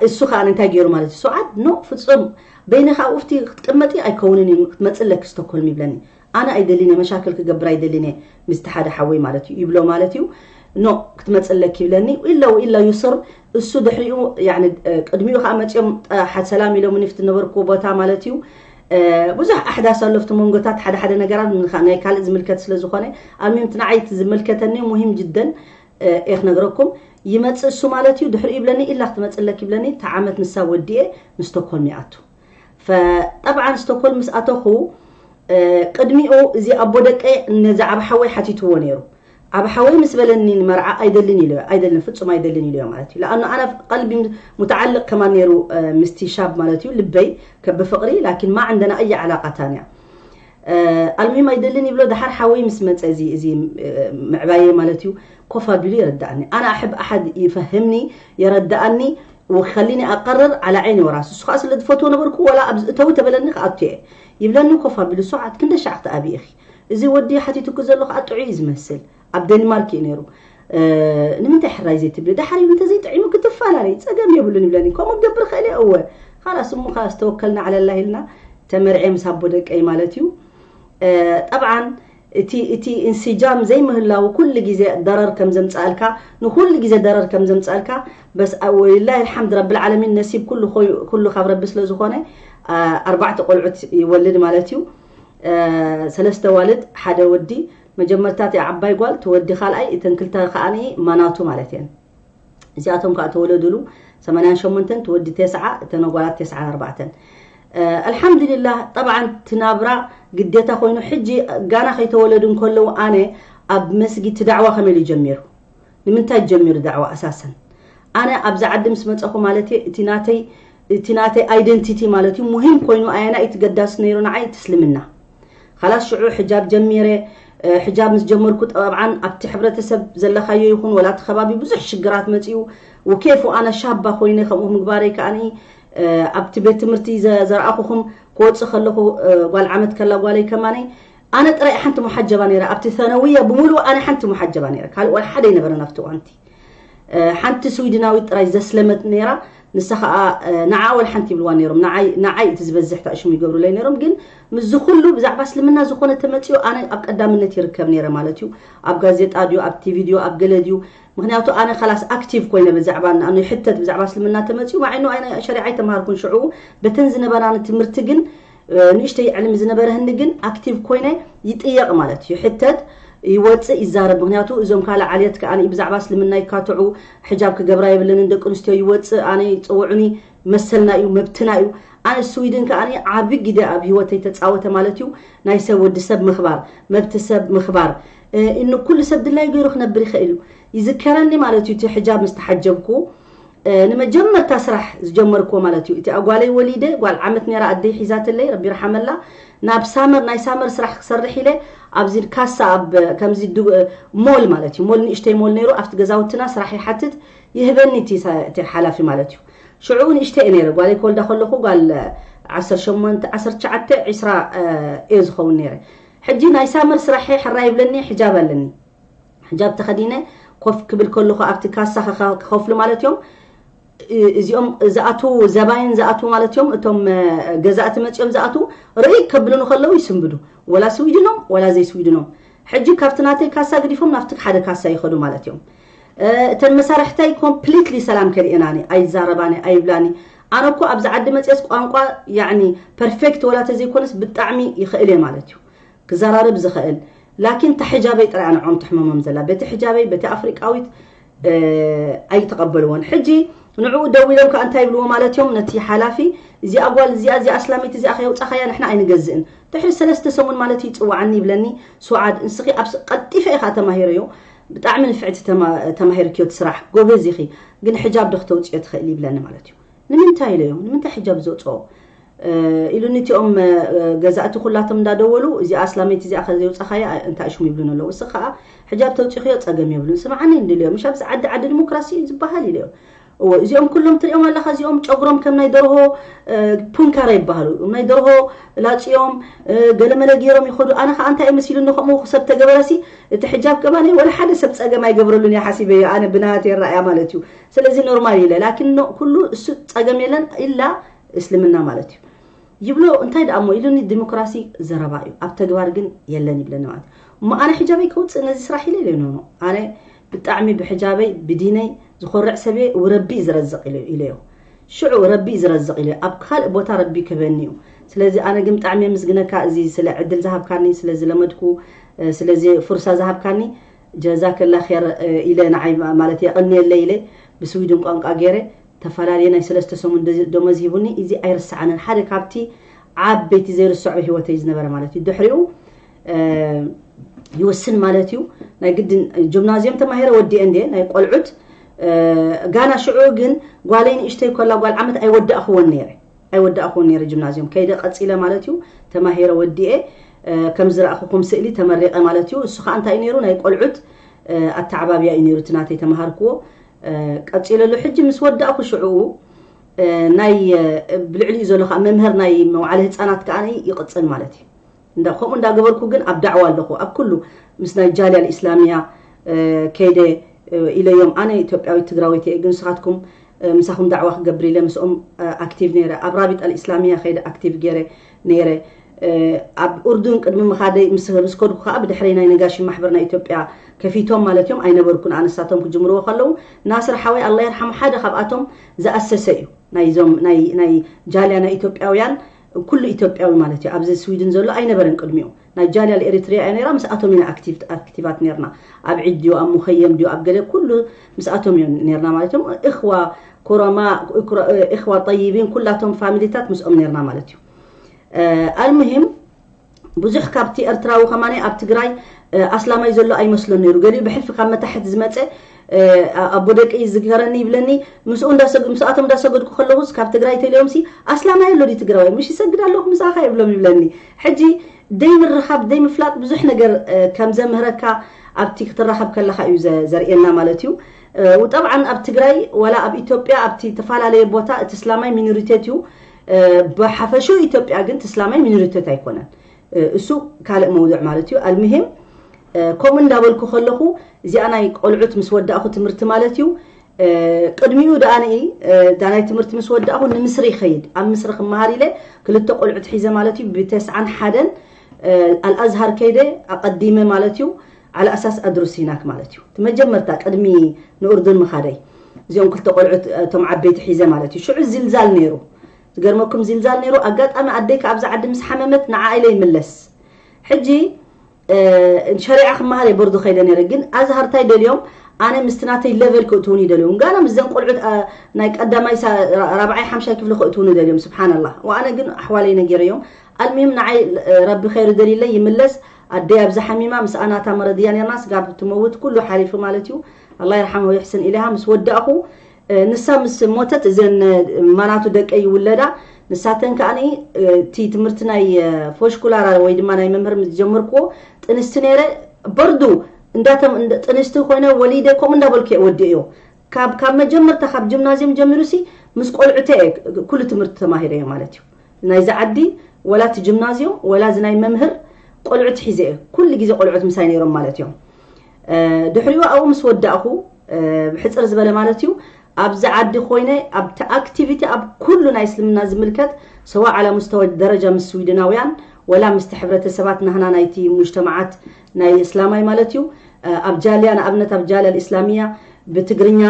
እሱ ከዓ እንታይ ገይሩ ማለት እዩ ሰዓት ኖ ፍፁም በይንኻ ውፍቲ ክትቅመጢ ኣይከውንን እዩ ክትመፅለክ ስቶኮልም ይብለኒ። ኣነ ኣይደልን እየ መሻክል ክገብር ኣይደልን እየ ምስቲ ሓደ ሓወይ ማለት እዩ ይብሎ ማለት እዩ። ኖ ክትመፅለክ ይብለኒ ኢላ ኢላ ዩስር እሱ ድሕሪኡ ቅድሚኡ ከዓ መፅኦም ሓድ ሰላም ኢሎምኒ ፍቲ ነበርኩ ቦታ ማለት እዩ። ብዙሕ ኣሕዳስ ኣሎ ፍቲ መንጎታት ሓደ ሓደ ነገራት ናይ ካልእ ዝምልከት ስለ ዝኾነ ኣልሚም እቲ ንዓይ ዝምልከተኒ ሙሂም ጅደን እየ ክነግረኩም። ይመፅእ እሱ ማለት እዩ ድሕሪ ይብለኒ ኢላ ክትመፅለክ ይብለኒ እቲ ዓመት ንሳ ወዲኤ ንስቶኮልም ይኣቱ። ጠብዓን ስቶኮልም ምስ ኣተኹ ቅድሚኡ እዚ ኣቦ ደቀ ነዚ ዓብ ሓወይ ሓቲትዎ ነይሩ። ዓብ ሓወይ ምስ በለኒ ንመርዓ ኣይደልን ኢሉ ኣይደልን ፍፁም ኣይደልን ኢሉ ማለት እዩ ለኣኑ ኣነ ቀልቢ ሙተዓልቅ ከማን ነይሩ ምስቲ ሻብ ማለት እዩ ልበይ ከብፍቅሪ ላኪን ማ ዕንደና እየ ዓላቃታን እያ ኣልሚም ኣይደልን ይብሎ ድሓር ሓወይ ምስ መፀ እዚ እዚ ምዕባየ ማለት እዩ ኮፍ ኣቢሉ የረዳእኒ ኣነ ኣሕብ ኣሓድ ይፈህምኒ የረዳእኒ وخليني أقرر على عيني وراسي እሱ ከዓ ስለ ዝፈትዎ ነበርኩ ወላ ኣብዚ እተዊ ተበለኒ ክኣቱ እየ ይብለኒ ኮፍ ኣቢሉ ሰዓት ክንደ ሻዕ ክትኣቢ ኢኺ እዚ ወዲ ሓቲቱኪ ዘሎ ከዓ ጥዑይ እዩ ዝመስል ኣብ ደንማርክ እዩ ነይሩ ንምንታይ ሕራይ ዘይትብሊ ደሓር እዩ እንተዘይጥዒሙ ክትፈላለይ ፀገም የብሉን ይብለኒ ከምኡ ክገብር ክእል እየ እወ ካላስ እሞ ካላስ ተወከልና ዓለላ ኢልና ተመርዐ ምስ ኣቦ ደቀይ ማለት እዩ ጠብዓን እቲ እቲ እንስጃም ዘይምህላው ኩሉ ግዜ ደረር ከም ዘምጻልካ ንኩሉ ግዜ ደረር ከም ዘምጻልካ በስ ወሊላሂ الحمد رب العالمين ነሲብ ኩሉ ኩሉ ካብ ረቢ ስለ ዝኾነ ኣርባዕተ ቆልዑት ይወልድ ማለት እዩ ሰለስተ ዋልድ ሓደ ወዲ መጀመርታ እቲ ዓባይ ጓል ትወዲ ካልኣይ እተን ክልተ ከዓኒ ማናቱ ማለት እየን እዚኣቶም ከዓ ተወለዱሉ ሰማንያን ሸሞንተን ትወዲ ተስዓ እተን ኣጓላት ተስዓን ኣርባዕተን ኣልሓምዱሊላህ ጠብዓን ትናብራ ግዴታ ኮይኑ ሕጂ ጋና ከይተወለዱ እንከለዉ ኣነ ኣብ መስጊድ ትዳዕዋ ከመይ ኢሉ ጀሚሩ ንምንታይ ጀሚሩ ዳዕዋ ኣሳሰን ኣነ ኣብዚ ዓዲ ምስ መፀኹ ማለት እየ እቲ ናተይ እቲ ናተይ ኣይደንቲቲ ማለት እዩ ሙሂም ኮይኑ ኣየና እዩ ትገዳስ ነይሩ ንዓይ እቲ እስልምና ካላስ ሽዑ ሕጃብ ጀሚረ ሕጃብ ምስ ጀመርኩ ጠብዓን ኣብቲ ሕብረተሰብ ዘለኻዮ ይኹን ወላ እቲ ከባቢ ብዙሕ ሽግራት መፂኡ ወኬፉ ኣነ ሻባ ኮይነ ከምኡ ምግባረይ ከዓኒ ኣብቲ ቤት ትምህርቲ ዘርኣኹኹም ክወፅእ ከለኹ ጓል ዓመት ከላ ጓለይ ከማነይ ኣነ ጥራይ ሓንቲ ሙሓጀባ ነይረ ኣብቲ ሰነውያ ብምሉእ ኣነ ሓንቲ ሙሓጀባ ነይረ ካልእ ዋላ ሓደ ይነበረን ኣብቲ እዋንቲ ሓንቲ ስዊድናዊት ጥራይ ዘስለመት ነይራ ንሳ ከዓ ንዓ ወል ሓንቲ ይብልዋ ነይሮም ንዓይ እቲ ዝበዝሕ ታእሽሙ ይገብሩለይ ነይሮም ግን ምስዚ ኩሉ ብዛዕባ እስልምና ዝኾነ ተመፅዮ ኣነ ኣብ ቀዳምነት ይርከብ ነይረ ማለት እዩ ኣብ ጋዜጣ ድዩ ኣብ ቲቪ ድዩ ኣብ ገለ ድዩ ምክንያቱ ኣነ ከላስ ኣክቲቭ ኮይነ ብዛዕባ ንኣኑ ይሕተት ብዛዕባ እስልምና ተመፅዩ ማዕኑ ኣነ ሸሪዓ ኣይተምሃርኩን ሽዑ በተን ዝነበራኒ ትምህርቲ ግን ንእሽተይ ዕልሚ ዝነበረ ህንዲ ግን ኣክቲቭ ኮይነ ይጥየቕ ማለት እዩ ሕተት ይወፅእ ይዛረብ ምክንያቱ እዞም ካልእ ዓልየት ከዓ ብዛዕባ እስልምና ይካትዑ ሕጃብ ክገብራ የብለንን ደቂ ኣንስትዮ ይወፅእ ኣነ ይፀውዑኒ መሰልና እዩ መብትና እዩ ኣነ ስዊድን ከዓ ዓቢ ግደ ኣብ ህይወተይ ተፃወተ ማለት እዩ ናይ ሰብ ወዲ ሰብ ምኽባር መብቲ ሰብ ምኽባር እኑ ኩሉ ሰብ ድላይ ገይሩ ክነብር ይኽእል እዩ ይዝከረኒ ማለት እዩ እቲ ሕጃብ ምስ ተሓጀብኩ ንመጀመርታ ስራሕ ዝጀመርክዎ ማለት እዩ እቲ ኣጓለይ ወሊደ ጓል ዓመት ነራ ኣደይ ሒዛትለይ ረቢ ርሓመላ ናብ ሳመር ናይ ሳመር ስራሕ ክሰርሕ ኢለ ኣብዚ ካሳ ኣብ ከምዚ ሞል ማለት እዩ ሞል ንእሽተይ ሞል ነይሩ ኣብቲ ገዛውትና ስራሕ ይሓትት ይህበኒ እቲ ሓላፊ ማለት እዩ ሽዑ ንእሽተይ ነይረ ጓለይ ከወልዳ ከለኹ ጓል ዓሰርተ ሸሞንተ ዓሰርተ ትሽዓተ ዒስራ እየ ዝኸውን ነይረ። ሕጂ ናይ ሳመር ስራሐ ሕራይ ይብለኒ፣ ሕጃብ ኣለኒ። ሕጃብ ተኸዲነ ኮፍ ክብል ከለኹ ኣብቲ ካሳ ክኸፍሉ ማለት እዮም። እዚኦም ዝኣትዉ፣ ዘባይን ዝኣትዉ ማለት እዮም። እቶም ገዛእቲ መፂኦም ዝኣትዉ ርእይ ከብሉኒ ከለዉ ይስንብዱ፣ ወላ ስዊድኖም ወላ ዘይስዊድኖም። ሕጂ ካብቲ ናተይ ካሳ ግዲፎም ናብቲ ሓደ ካሳ ይኸዱ ማለት እዮም። እተን መሳርሕታይ ኮምፕሊትሊ ሰላም ከሪኤናኒ፣ ኣይዛረባኒ፣ ኣይብላኒ። ኣነ እኮ ኣብዚ ዓዲ መፅየስ ቋንቋ ያኒ ፐርፌክት ወላ ተዘይኮነስ ብጣዕሚ ይኽእል እየ ማለት እዩ ክዘራርብ ዝኽእል። ላኪን ተሕጃበይ ጥራይ ኣነ ዖም ትሕመሞም ዘላ፣ በቲ ሕጃበይ በቲ ኣፍሪቃዊት ኣይተቐበልዎን። ሕጂ ንዕኡ ደዊሎም ከኣ እንታይ ይብልዎ ማለት እዮም ነቲ ሓላፊ፣ እዚኣ ጓል እዚኣ፣ እዚኣ ኣስላሚት እዚኣ ከየውጻኻያ ንሕና ኣይንገዝእን። ድሕሪ ሰለስተ ሰሙን ማለት እዩ ይጽውዓኒ ይብለኒ፣ ሱዓድ ንስኺ ኣብ ቀልጢፈ ኢኻ ተማሂረዮ፣ ብጣዕሚ ንፍዕቲ ተማሂርክዮ እቲ ስራሕ፣ ጎበዝ ኢኺ፣ ግን ሕጃብ ዶ ክተውጽዮ ትኽእል ይብለኒ ማለት እዩ። ንምንታይ ኢለዮ? ንምንታይ ሕጃብ ዘውፅኦ? ኢሉኒ እቲኦም ገዛእቲ ኩላቶም እንዳደወሉ፣ እዚኣ ኣስላመይቲ እዚኣ ከዘይውፃኻያ እንታይ ሽሙ ይብሉን ኣለዉ። እሱ ከዓ ሕጃብ ተውፂኽዮ ፀገም የብሉን። ስምዓኒ እንድልዮ፣ ምሽ ኣብዚ ዓዲ ዓዲ ዲሞክራሲ እዩ ዝበሃል ኢለዮ። እዎ፣ እዚኦም ኩሎም ትሪኦም ኣለኻ፣ እዚኦም ጨጉሮም ከም ናይ ደርሆ ፑንካራ ይበሃሉ። ናይ ደርሆ ላፅዮም ገለመለ ገይሮም ይኸዱ። ኣነ ከዓ እንታይ መሲሉ ንከምኡ ሰብ ተገበረሲ፣ እቲ ሕጃብ ከማን ወላ ሓደ ሰብ ፀገም ኣይገብረሉን እየ ሓሲበዮ። ኣነ ብናሃት የረኣያ ማለት እዩ። ስለዚ ኖርማል ኢለ፣ ላኪን ኩሉ እሱ ፀገም የለን ኢላ እስልምና ማለት እዩ ይብሎ። እንታይ ደኣ እሞ ኢሉኒ፣ ዲሞክራሲ ዘረባ እዩ፣ ኣብ ተግባር ግን የለን ይብለኒ ማለት እዩ። እሞ ኣነ ሕጃበይ ከውፅእ ነዚ ስራሕ ኢለ ኢለ ኖኖ፣ ኣነ ብጣዕሚ ብሕጃበይ ብዲነይ ዝኾርዕ ሰብ እየ፣ ረቢ እዩ ዝረዝቕ ኢለዮ። ሽዑ ረቢ እዩ ዝረዝቕ ኢለዮ፣ ኣብ ካልእ ቦታ ረቢ ክህበኒ እዩ። ስለዚ ኣነ ግን ብጣዕሚ የምስግነካ፣ እዚ ስለ ዕድል ዝሃብካኒ፣ ስለ ዝለመድኩ፣ ስለዚ ፍርሳ ዝሃብካኒ፣ ጀዛከላ ር ኢለ ንዓይ ማለት የቐንየለይ ኢለ ብስዊድን ቋንቋ ገይረ ተፈላለየ ናይ ሰለስተ ሰሙን ደሞዝ ሂቡኒ። እዚ ኣይርስዓንን፣ ሓደ ካብቲ ዓበይቲ ዘይርስዖ ህይወተይ ዝነበረ ማለት እዩ። ድሕሪኡ ይውስን ማለት እዩ። ናይ ግድን ጅምናዚየም ተማሂረ ወዲኤ እንደ ናይ ቆልዑት ጋና ሽዑ ግን ጓለይ ንእሽተይ ኮላ ጓል ዓመት ኣይወዳእኽዎን ነይረ ኣይወዳእኽዎን ነይረ ጅምናዚየም ከይደ ቀፂለ ማለት እዩ። ተማሂረ ወዲኤ ከም ዝረእኹኹም ስእሊ ተመሪቐ ማለት እዩ። እሱ ከዓ እንታይ ነይሩ ናይ ቆልዑት ኣተዓባብያ እዩ ነይሩ እቲ ናተይ ተምሃርክዎ። ቀፂለሉ ሕጂ ምስ ወዳእኩ ሽዕኡ ናይ ብልዕሊኡ ዘሎ ከዓ መምህር ናይ መውዓለ ህፃናት ከዓ ይቕፅል ማለት እዩ። እንዳ ከምኡ እንዳገበርኩ ግን ኣብ ዳዕዋ ኣለኹ ኣብ ኩሉ ምስ ናይ ጃልያ ኢስላሚያ ከይደ ኢለዮም ኣነ ኢትዮጵያዊት ትግራወይቲ እየ ግን ንስኻትኩም ምሳኹም ዳዕዋ ክገብር ኢለ ምስኦም ኣክቲቭ ነይረ ኣብ ራቢጣ ኢስላሚያ ከይደ ኣክቲቭ ገይረ ነይረ ኣብ ኡርዱን ቅድሚ ምኻደይ ምስ ምስ ከድኩ ከዓ ብድሕረይ ናይ ነጋሽ ማሕበር ናይ ኢትዮጵያ ከፊቶም ማለት እዮም ኣይነበርኩን ኣነሳቶም ክጅምርዎ ከለዉ ናስር ሓወይ ኣላ ይርሓሙ ሓደ ካብኣቶም ዝኣሰሰ እዩ ናይዞም ናይ ናይ ጃልያ ናይ ኢትዮጵያውያን ኩሉ ኢትዮጵያዊ ማለት እዩ ኣብዚ ስዊድን ዘሎ ኣይነበረን ቅድሚኡ ናይ ጃልያ ኤሪትሪያ እያ ነራ ምስኣቶም ኢና ኣክቲቭ ኣክቲቫት ነርና ኣብ ዒድ ድዩ ኣብ ሙኸየም ድዩ ኣብ ገለ ኩሉ ምስኣቶም እዮም ነርና ማለት እዮም እኽዋ ኩረማ እኽዋ ጠይቢን ኩላቶም ፋሚሊታት ምስኦም ነርና ማለት እዩ ኣልሙሂም ብዙሕ ካብቲ ኤርትራዊ ከማኒ ኣብ ትግራይ ኣስላማይ ዘሎ ኣይመስሎን ነይሩ ገሊኡ ብሕልፊ ካብ መታሕት ዝመፀ ኣቦ ደቂ ዝገረኒ ይብለኒ ምስኡ ምስኣቶም እንዳሰገድኩ ከለኹስ ካብ ትግራይ ተልዮምሲ ኣስላማይ ኣሎ ድዩ ትግራዋይ ምሽ ይሰግድ ኣለኹ ምሳኻ ይብሎም ይብለኒ ሕጂ ደይ ምርኻብ ደይ ምፍላጥ ብዙሕ ነገር ከም ዘምህረካ ኣብቲ ክትራኸብ ከለኻ እዩ ዘርእየና ማለት እዩ ውጠብዓን ኣብ ትግራይ ወላ ኣብ ኢትዮጵያ ኣብቲ ተፈላለየ ቦታ እቲ እስላማይ ሚኖሪቴት እዩ ብሓፈሽኡ ኢትዮጵያ ግን እቲ እስላማይ ሚኖሪቴት ኣይኮነን እሱ ካልእ መውድዕ ማለት እዩ ኣልምሂም ከምኡ እንዳበልኩ ከለኹ እዚኣ ናይ ቆልዑት ምስ ወዳእኹ ትምህርቲ ማለት እዩ ቅድሚኡ ደኣ ንኢ እታ ናይ ትምህርቲ ምስ ወዳእኹ ንምስሪ ይኸይድ ኣብ ምስሪ ክመሃር ኢለ ክልተ ቆልዑት ሒዘ ማለት እዩ ብተስዓን ሓደን ኣልኣዝሃር ከይደ ኣቐዲመ ማለት እዩ ዓላ ኣሳስ ኣድሩስ ሂናክ ማለት እዩ እቲ መጀመርታ ቅድሚ ንኡርዱን ምኻደይ እዚኦም ክልተ ቆልዑት እቶም ዓበይቲ ሒዘ ማለት እዩ ሽዑ ዝልዛል ነይሩ ዝገርመኩም ዝልዛል ነይሩ ኣጋጣሚ ኣደይ ከኣብዛ ዓዲ ምስ ሓመመት ንዓ ኢለ ይምለስ ሕጂ ሸሪዓ ክመሃር እየ በርዶ ከይደ ነይረ ግን ኣዝሃር እንታይ ደልዮም ኣነ ምስቲ ናተይ ለቨል ክእትውኒ ይደልዮም ጋና ምስዘን ቆልዑት ናይ ቀዳማይ ራብዓይ ሓምሻይ ክፍሊ ክእትውኒ ደልዮም ስብሓንላ ወኣነ ግን ኣሕዋለይ ነጊረዮም ኣልሚም ንዓይ ረቢ ኸይሩ ደሊለይ ይምለስ ኣደይ ኣብዛ ሓሚማ ምስኣ ናታ መረድያ ነርና ስጋብ ትመውት ኩሉ ሓሊፉ ማለት እዩ ኣላ ይርሓም ወይሕስን ኢለሃ ምስ ወዳእኹ ንሳ ምስ ሞተት እዘን ማናቱ ደቀይ ይውለዳ ንሳተን ከዓኒ እቲ ትምህርቲ ናይ ፎሽኩላራ ወይ ድማ ናይ መምህር ምስ ጀመርክዎ ጥንስቲ ነይረ በርዱ እንዳተም ጥንስቲ ኮይነ ወሊደ ከምኡ እንዳበልኩ እየ ወዲእዮ ካብ ካብ መጀመርታ ካብ ጅምናዚየም ጀሚሩ ሲ ምስ ቆልዑተ እየ ኩሉ ትምህርቲ ተማሂረ እየ ማለት እዩ ናይዚ ዓዲ፣ ወላ እቲ ጅምናዝዮም ወላ እዚ ናይ መምህር፣ ቆልዑት ሒዘ እየ። ኩሉ ግዜ ቆልዑት ምሳይ ነይሮም ማለት እዮም። ድሕሪኡ ኣብኡ ምስ ወዳእኹ፣ ብሕፅር ዝበለ ማለት እዩ፣ ኣብዚ ዓዲ ኮይነ ኣብቲ ኣክቲቪቲ ኣብ ኩሉ ናይ እስልምና ዝምልከት፣ ሰዋ ዓላ ሙስተወ ደረጃ ምስ ስዊድናውያን ወላ ምስቲ ሕብረተሰባት ናህና ናይቲ ሙጅተማዓት ናይ እስላማይ ማለት እዩ። ኣብ ጃልያ፣ ንኣብነት ኣብ ጃልያ ኢስላሚያ ብትግርኛ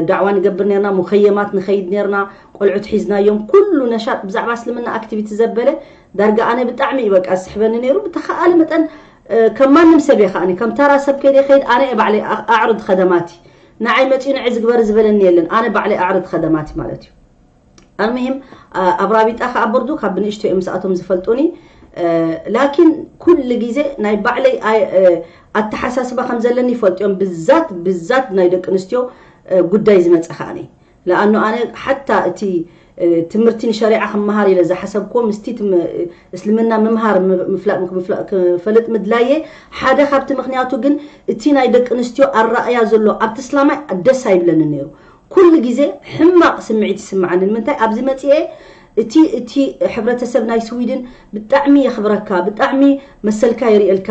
ዳዕዋ ንገብር ነርና፣ ሙኸየማት ንኸይድ ነርና፣ ቆልዑት ሒዝናዮም፣ ኩሉ ነሻጥ ብዛዕባ እስልምና ኣክቲቪቲ ዘበለ። ዳርጋ ኣነ ብጣዕሚ እዩ በቃ ዝስሕበኒ ነይሩ። ብተኸኣለ መጠን ከም ማንም ሰብ እየ ከኣኒ፣ ከም ተራ ሰብ ከይደ ከይድ ኣነ እየ ባዕለይ ኣዕርድ ከደማቲ። ንዓይ መፂኡ ንዒ ዝግበር ዝበለኒ የለን፣ ኣነ ባዕለይ ኣዕርድ ከደማቲ ማለት እዩ። ኣልሙሂም ኣብ ራቢጣ ከዓ ቦርዱ ካብ ብንእሽቶ እዮም ምስኣቶም ዝፈልጡኒ። ላኪን ኩሉ ግዜ ናይ ባዕለይ ኣተሓሳስባ ከም ዘለኒ ይፈልጡ እዮም። ብዛት ብዛት ናይ ደቂ ኣንስትዮ ጉዳይ ዝመፀ ከኣኒ። ለኣኑ ኣነ ሓታ እቲ ትምህርቲ ንሸሪዓ ክመሃር ኢለ ዝሓሰብኩዎ ምስቲ እስልምና ምምሃር ክፈልጥ ምድላየ ሓደ ካብቲ ምክንያቱ ግን እቲ ናይ ደቂ ኣንስትዮ ኣረኣያ ዘሎ ኣብቲ እስላማይ ደስ ኣይብለንን ነይሩ። ኩሉ ግዜ ሕማቕ ስምዒት ይስምዓኒ። ንምንታይ ኣብዚ መፅኤ እቲ እቲ ሕብረተሰብ ናይ ስዊድን ብጣዕሚ የኽብረካ፣ ብጣዕሚ መሰልካ የርእየልካ፣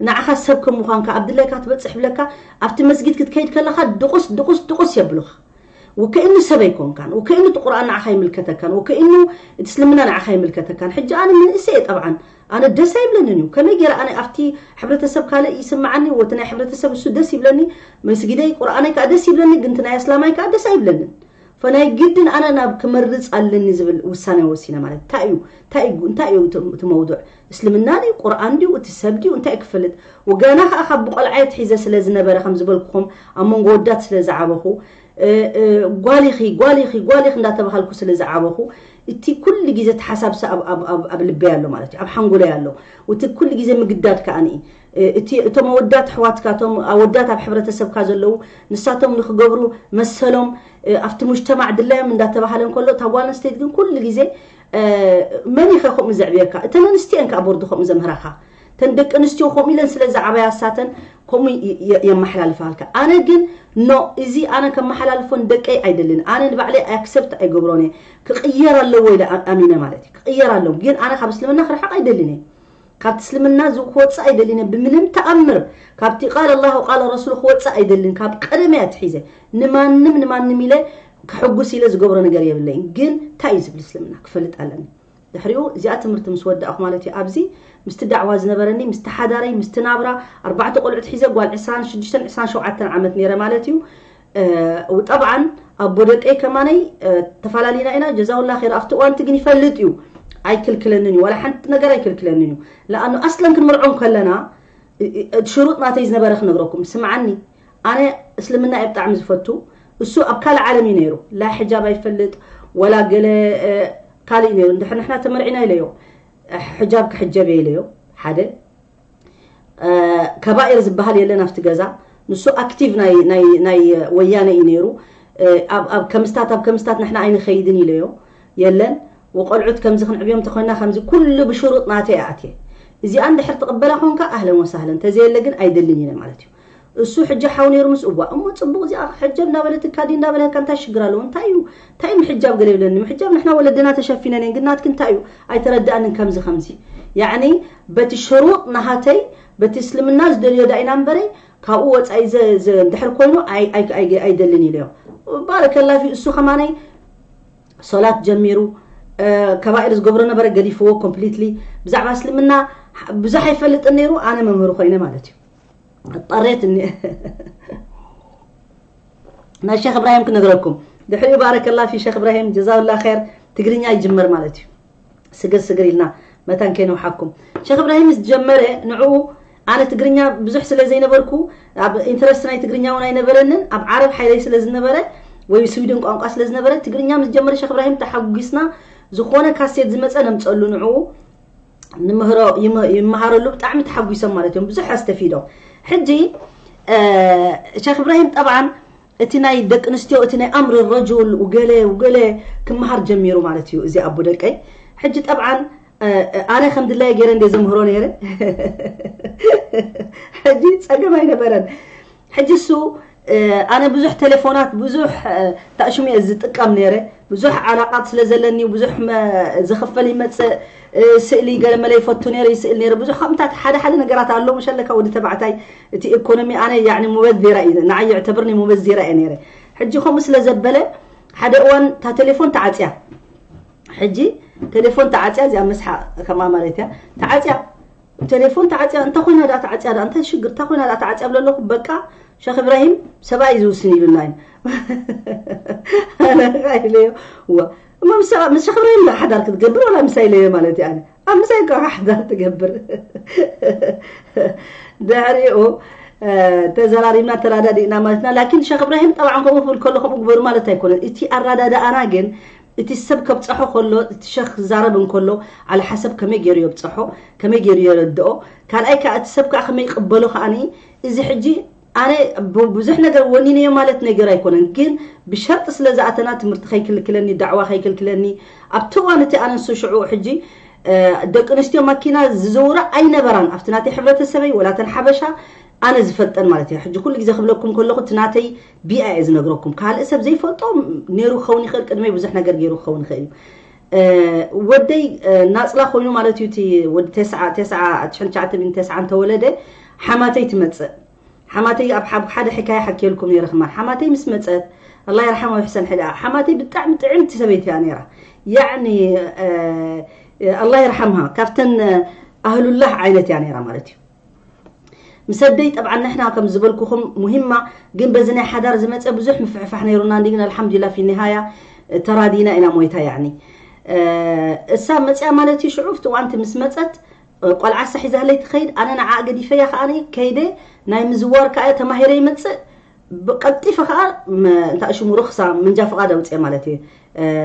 ንዓኻ ሰብ ከም ምዃንካ ኣብ ድላይካ ትበፅሕ ብለካ ኣብቲ መስጊድ ክትከይድ ከለኻ ድቑስ ድቑስ ድቑስ የብሉኻ። ወከእኑ ሰብ ኣይኮንካን፣ ወከእኑ እቲ ቁርኣን ንዓኻ ይምልከተካን፣ ወከእኑ እቲ እስልምና ንዓኻ ይምልከተካን። ሕጂ ኣነ መንእሰይ እየ ጠብዓን፣ ኣነ ደስ ኣይብለንን እዩ። ከመይ ገይረ ኣነ ኣብቲ ሕብረተሰብ ካልእ ይስምዓኒ፣ ወቲ ናይ ሕብረተሰብ እሱ ደስ ይብለኒ፣ መስጊደይ ቁርኣነይ ከዓ ደስ ይብለኒ፣ ግን እቲ ናይ ኣስላማይ ከዓ ደስ ኣይብለንን። ፈናይ ግድን ኣነ ናብ ክመርፅ ኣለኒ ዝብል ውሳኔ ወሲነ ማለት እንታይ እዩ? እንታይ እዩ? እንታይ እዩ እቲ መውዱዕ? እስልምና ድዩ ቁርኣን ድዩ እቲ ሰብ ድዩ እንታይ ክፈልጥ? ወገና ከዓ ካብ ብቆልዓ ትሒዘ ስለ ዝነበረ ከም ዝበልኩኹም ኣብ መንጎ ወዳት ስለ ዝዓበኹ ጓሊኺ ጓሊኺ ጓሊኺ እንዳተባሃልኩ ስለ ዝዓበኹ እቲ ኩሉ ግዜ ተሓሳብሲ ኣብ ልበይ ኣሎ ማለት እዩ፣ ኣብ ሓንጎለይ ኣሎ። እቲ ኩሉ ግዜ ምግዳድ ከዓኒ እቲ እቶም ኣወዳት ኣሕዋትካ እቶም ኣወዳት ኣብ ሕብረተሰብካ ዘለዉ ንሳቶም ንክገብሩ መሰሎም ኣብቲ ሙጅተማዕ ድላዮም እንዳተባሃለ እንከሎ እታ ጓል ኣንስተይቲ ግን ኩሉ ግዜ መን ኢኸ ከምኡ ዘዕብየካ? እተን ኣንስትዮ እየን ከዓ ቦርዱ ከምኡ ዘምህራኻ። እተን ደቂ ኣንስትዮ ከምኡ ኢለን ስለ ዝዓበያ እሳተን ከምኡ የመሓላልፋልካ። ኣነ ግን ኖ፣ እዚ ኣነ ከመሓላልፎ ንደቀይ ኣይደልን። ኣነ ንባዕለይ ኣክሰፕት ኣይገብሮን እየ። ክቕየር ኣለዎ ኢለ ኣሚነ ማለት እዩ። ክቕየር ኣለዎ። ግን ኣነ ካብ እስልምና ክርሕቕ ኣይደልን እየ። ካብቲ እስልምና ክወፅእ ኣይደልን እየ ብምንም ተኣምር። ካብቲ ቃል ኣላህ ቃል ረሱሉ ክወፅእ ኣይደልን። ካብ ቀደመይ ኣትሒዘ ንማንም ንማንም ኢለ ክሕጉስ ኢለ ዝገብሮ ነገር የብለይን። ግን እንታይ እዩ ዝብል እስልምና ክፈልጥ ኣለኒ። ድሕሪኡ እዚኣ ትምህርቲ ምስ ወዳእኹ ማለት እዩ ኣብዚ ምስቲ ዳዕዋ ዝነበረኒ ምስቲ ሓዳረይ ምስቲ ናብራ ኣርባዕተ ቆልዑት ሒዘ ጓል ዕስራን ሽዱሽተን ዕስራን ሸውዓተን ዓመት ነይረ ማለት እዩ። ጠብዓን ኣቦ ደቀይ ከማነይ ተፈላለና ኢና ጀዛውላ ኸይር ኣብቲ እዋንቲ ግን ይፈልጥ እዩ ኣይክልክለንን እዩ ዋላ ሓንቲ ነገር ኣይክልክለንን እዩ። ለኣኑ ኣስለን ክንምርዖም ከለና ሽሩጥ ናተይ ዝነበረ ክነግረኩም ስምዓኒ። ኣነ እስልምና እየ ብጣዕሚ ዝፈቱ። እሱ ኣብ ካልእ ዓለም እዩ ነይሩ። ላ ሕጃብ ኣይፈልጥ ወላ ገለ ካልእ እዩ ነይሩ። እንድሕር ንሕና ተመርዒና ኢለዮ ሕጃብ ክሕጀብ እየ ኢለዮ። ሓደ ከባኢር ዝበሃል የለን ኣብቲ ገዛ። ንሱ ኣክቲቭ ናይ ወያነ እዩ ነይሩ። ኣብ ከምስታት ኣብ ከምስታት ንሕና ኣይንኸይድን ኢለዮ። የለን ወቆልዑት ከምዚ ክንዕብዮም ተኮይና ከምዚ ኩሉ ብሽሩጥ ናተይ ኣትየ። እዚኣ እንድሕር ትቕበላ ኮንካ ኣህለን ወሳህለን፣ ተዘየለ ግን ኣይደልን ኢለ ማለት እዩ። እሱ ሕጂ ሓው ነይሩ ምስ እዋ እሞ ፅቡቕ እዚኣ ሕጀብ እንዳበለትካ ድዩ እንዳበለካ እንታይ ሽግር ኣለዎ? እንታይ እዩ እንታይ እዩ ምሕጃብ ገለ ይብለኒ። ምሕጃብ ንሕና ወለድና ተሸፊነን እየን ግን ናትኪ እንታይ እዩ ኣይተረድኣንን ከምዚ ከምዚ ያዕኒ በቲ ሽሩጥ ናሃተይ በቲ እስልምና ዝደልዮ ዳ ኢና እምበረይ ካብኡ ወፃኢ እንድሕር ኮይኑ ኣይደልን ኢለዮ። ባረከላፊ እሱ ከማነይ ሶላት ጀሚሩ ከባኢር ዝገብሮ ነበረ ገዲፍዎ ኮምፕሊትሊ። ብዛዕባ እስልምና ብዙሕ ኣይፈልጥን ነይሩ ኣነ መምህሩ ኮይነ ማለት እዩ። ጠሬት እኒ ናይ ሸክ እብራሂም ክነግረኩም ድሕሪኡ ባረከላ ፊ ሸክ እብራሂም ጀዛውላ ኸር ትግርኛ ይጅመር ማለት እዩ። ስግር ስግር ኢልና መታን ከይነውሓኩም ሸክ እብራሂም ምስ ጀመረ ንዕኡ ኣነ ትግርኛ ብዙሕ ስለ ዘይነበርኩ ኣብ ኢንተረስት ናይ ትግርኛ እውን ኣይነበረንን ኣብ ዓረብ ሓይለይ ስለ ዝነበረ ወይ ስዊድን ቋንቋ ስለ ዝነበረ ትግርኛ ምስ ጀመረ ሸክ እብራሂም ተሓጒስና ዝኾነ ካሴት ዝመፀ ነምፀሉ ንዕኡ ይመሃረሉ ብጣዕሚ ተሓጒሶም ማለት እዮም ብዙሕ ኣስተፊዶም። ሕጂ ሸክ እብራሂም ጠብዓን እቲ ናይ ደቂ ኣንስትዮ እቲ ናይ ኣምር ረጁል ውገለ ውገለ ክመሃር ጀሚሩ ማለት እዩ እዚ ኣቦ ደቀይ። ሕጂ ጠብዓን ኣነ ከም ድላይ ገይረ እንደ ዘምህሮ ነይረ ሕጂ ፀገም ኣይነበረን። ሕጂ እሱ ኣነ ብዙሕ ቴሌፎናት ብዙሕ ታሽሙ እየ ዝጥቀም ነይረ። ብዙሕ ዓላቃት ስለ ዘለኒ ብዙሕ ዝኽፈል ይመፅእ። ስእሊ ገለመለ ይፈቱ ነይረ፣ ይስእል ነይረ። ብዙሕ ከምታት ሓደ ሓደ ነገራት ኣሎ። መሸለካ ወዲ ተባዕታይ እቲ ኢኮኖሚ ኣነ ያኒ ሙበዚራ እዩ ንዓይ ይዕተብርኒ፣ ሙበዚራ እየ ነይረ። ሕጂ ከምኡ ስለ ዘበለ ሓደ እዋን እታ ቴሌፎን ተዓፅያ። ሕጂ ቴሌፎን ተዓፅያ፣ እዚኣ መስሓ ከማ ማለት እያ። ተዓፅያ፣ ቴሌፎን ተዓፅያ። እንተ ኮይና ደኣ ተዓፅያ ደኣ እንታይ ሽግር፣ እንተ ኮይና ደኣ ተዓፅያ ብለ ኣለኹ። በቃ ሸኽ እብራሂም ሰብኣይ ዝውስን ኢሉና እዩ። ኣነ ኢለዮ፣ ዋ፣ እሞ ምስ ምስ ሸኽ እብራሂም ሓዳር ክትገብር ዋላ ምሳይ ኢለዮ ማለት እዩ። ኣነ ኣብ ምሳይ እኮ ሓዳር ትገብር። ድሕሪኡ ተዘራሪብና ተራዳዲእና ማለትና። ላኪን ሸኽ እብራሂም ጠባዕን ከምኡ ክብል ከሎ ከምኡ ግበሩ ማለት ኣይኮነን። እቲ ኣራዳዳኣና ግን እቲ ሰብ ከብፀሖ ከሎ፣ እቲ ሸኽ ክዛረብ እንከሎ፣ ዓለ ሓሰብ ከመይ ገይሩ የብፀሖ፣ ከመይ ገይሩ የረድኦ፣ ካልኣይ ከዓ እቲ ሰብ ከዓ ከመይ ይቕበሎ ከዓኒ። እዚ ሕጂ ኣነ ብ- ብዙሕ ነገር ወኒነዮ ማለት ነገር ኣይኮነን፣ ግን ብሸርጢ ስለ ዝኣተና ትምህርቲ ከይክልክለኒ፣ ዳዕዋ ከይክልክለኒ፣ ኣብቲ እዋን እቲ ኣነ ንሱ ሽዑ ሕጂ ደቂ ኣንስትዮ ማኪና ዝዘውራ ኣይነበራን ኣብቲ ናተይ ሕብረተሰበይ ወላተን ሓበሻ ኣነ ዝፈልጠን ማለት እዩ። ሕጂ ኩሉ ግዜ ክብለኩም ከለኹ እቲ ናተይ ቢኣ እየ ዝነግረኩም። ካልእ ሰብ ዘይፈልጦ ነይሩ ክኸውን ይኽእል፣ ቅድመይ ብዙሕ ነገር ገይሩ ክኸውን ይኽእል እዩ። ወደይ ናፅላ ኮይኑ ማለት እዩ። እቲ ወዲ ተስዓ ተስዓ ትሽዓን ትሽዓተ ሚእትን ተስዓን ተወለደ። ሓማተይ ትመፅእ። ሓማተይ ኣብ ሓደ ሕካያ ሓኪየልኩም ነይረ ክማን። ሓማተይ ምስ መፀት ኣላ ይርሓማ ይሕሰን ሕዳ ሓማተይ ብጣዕሚ ጥዕምቲ ሰበይቲ እያ ነይራ። ያዕኒ ኣላ ይርሓምሃ ካብተን ኣህሉላህ ዓይነት እያ ነይራ ማለት እዩ። ምስ ኣደይ ጠብዓ ንሕና ከም ዝበልኩኹም ሙሂማ ግን በዚ ናይ ሓዳር ዝመፀ ብዙሕ ምፍሕፋሕ ነይሩና እንዲ ግን ኣልሓምዱሊላ ፊ ኒሃያ ተራዲና ኢና ሞይታ ያዕኒ እሳ መፅያ ማለት እዩ። ሽዑ ፍትዋንቲ ምስ መፀት ቆልዓ ሳሒዛለይ ትኸይድ ኣነ ንዓ ገዲፈያ ከዓኒ ከይደ ናይ ምዝዋር ከዓ ተማሂረ ይመፅእ ብቀልጢፈ ከዓ እንታይ ሽሙ ርኽሳ መንጃ ፍቓድ ኣውፅአ ማለት እዩ።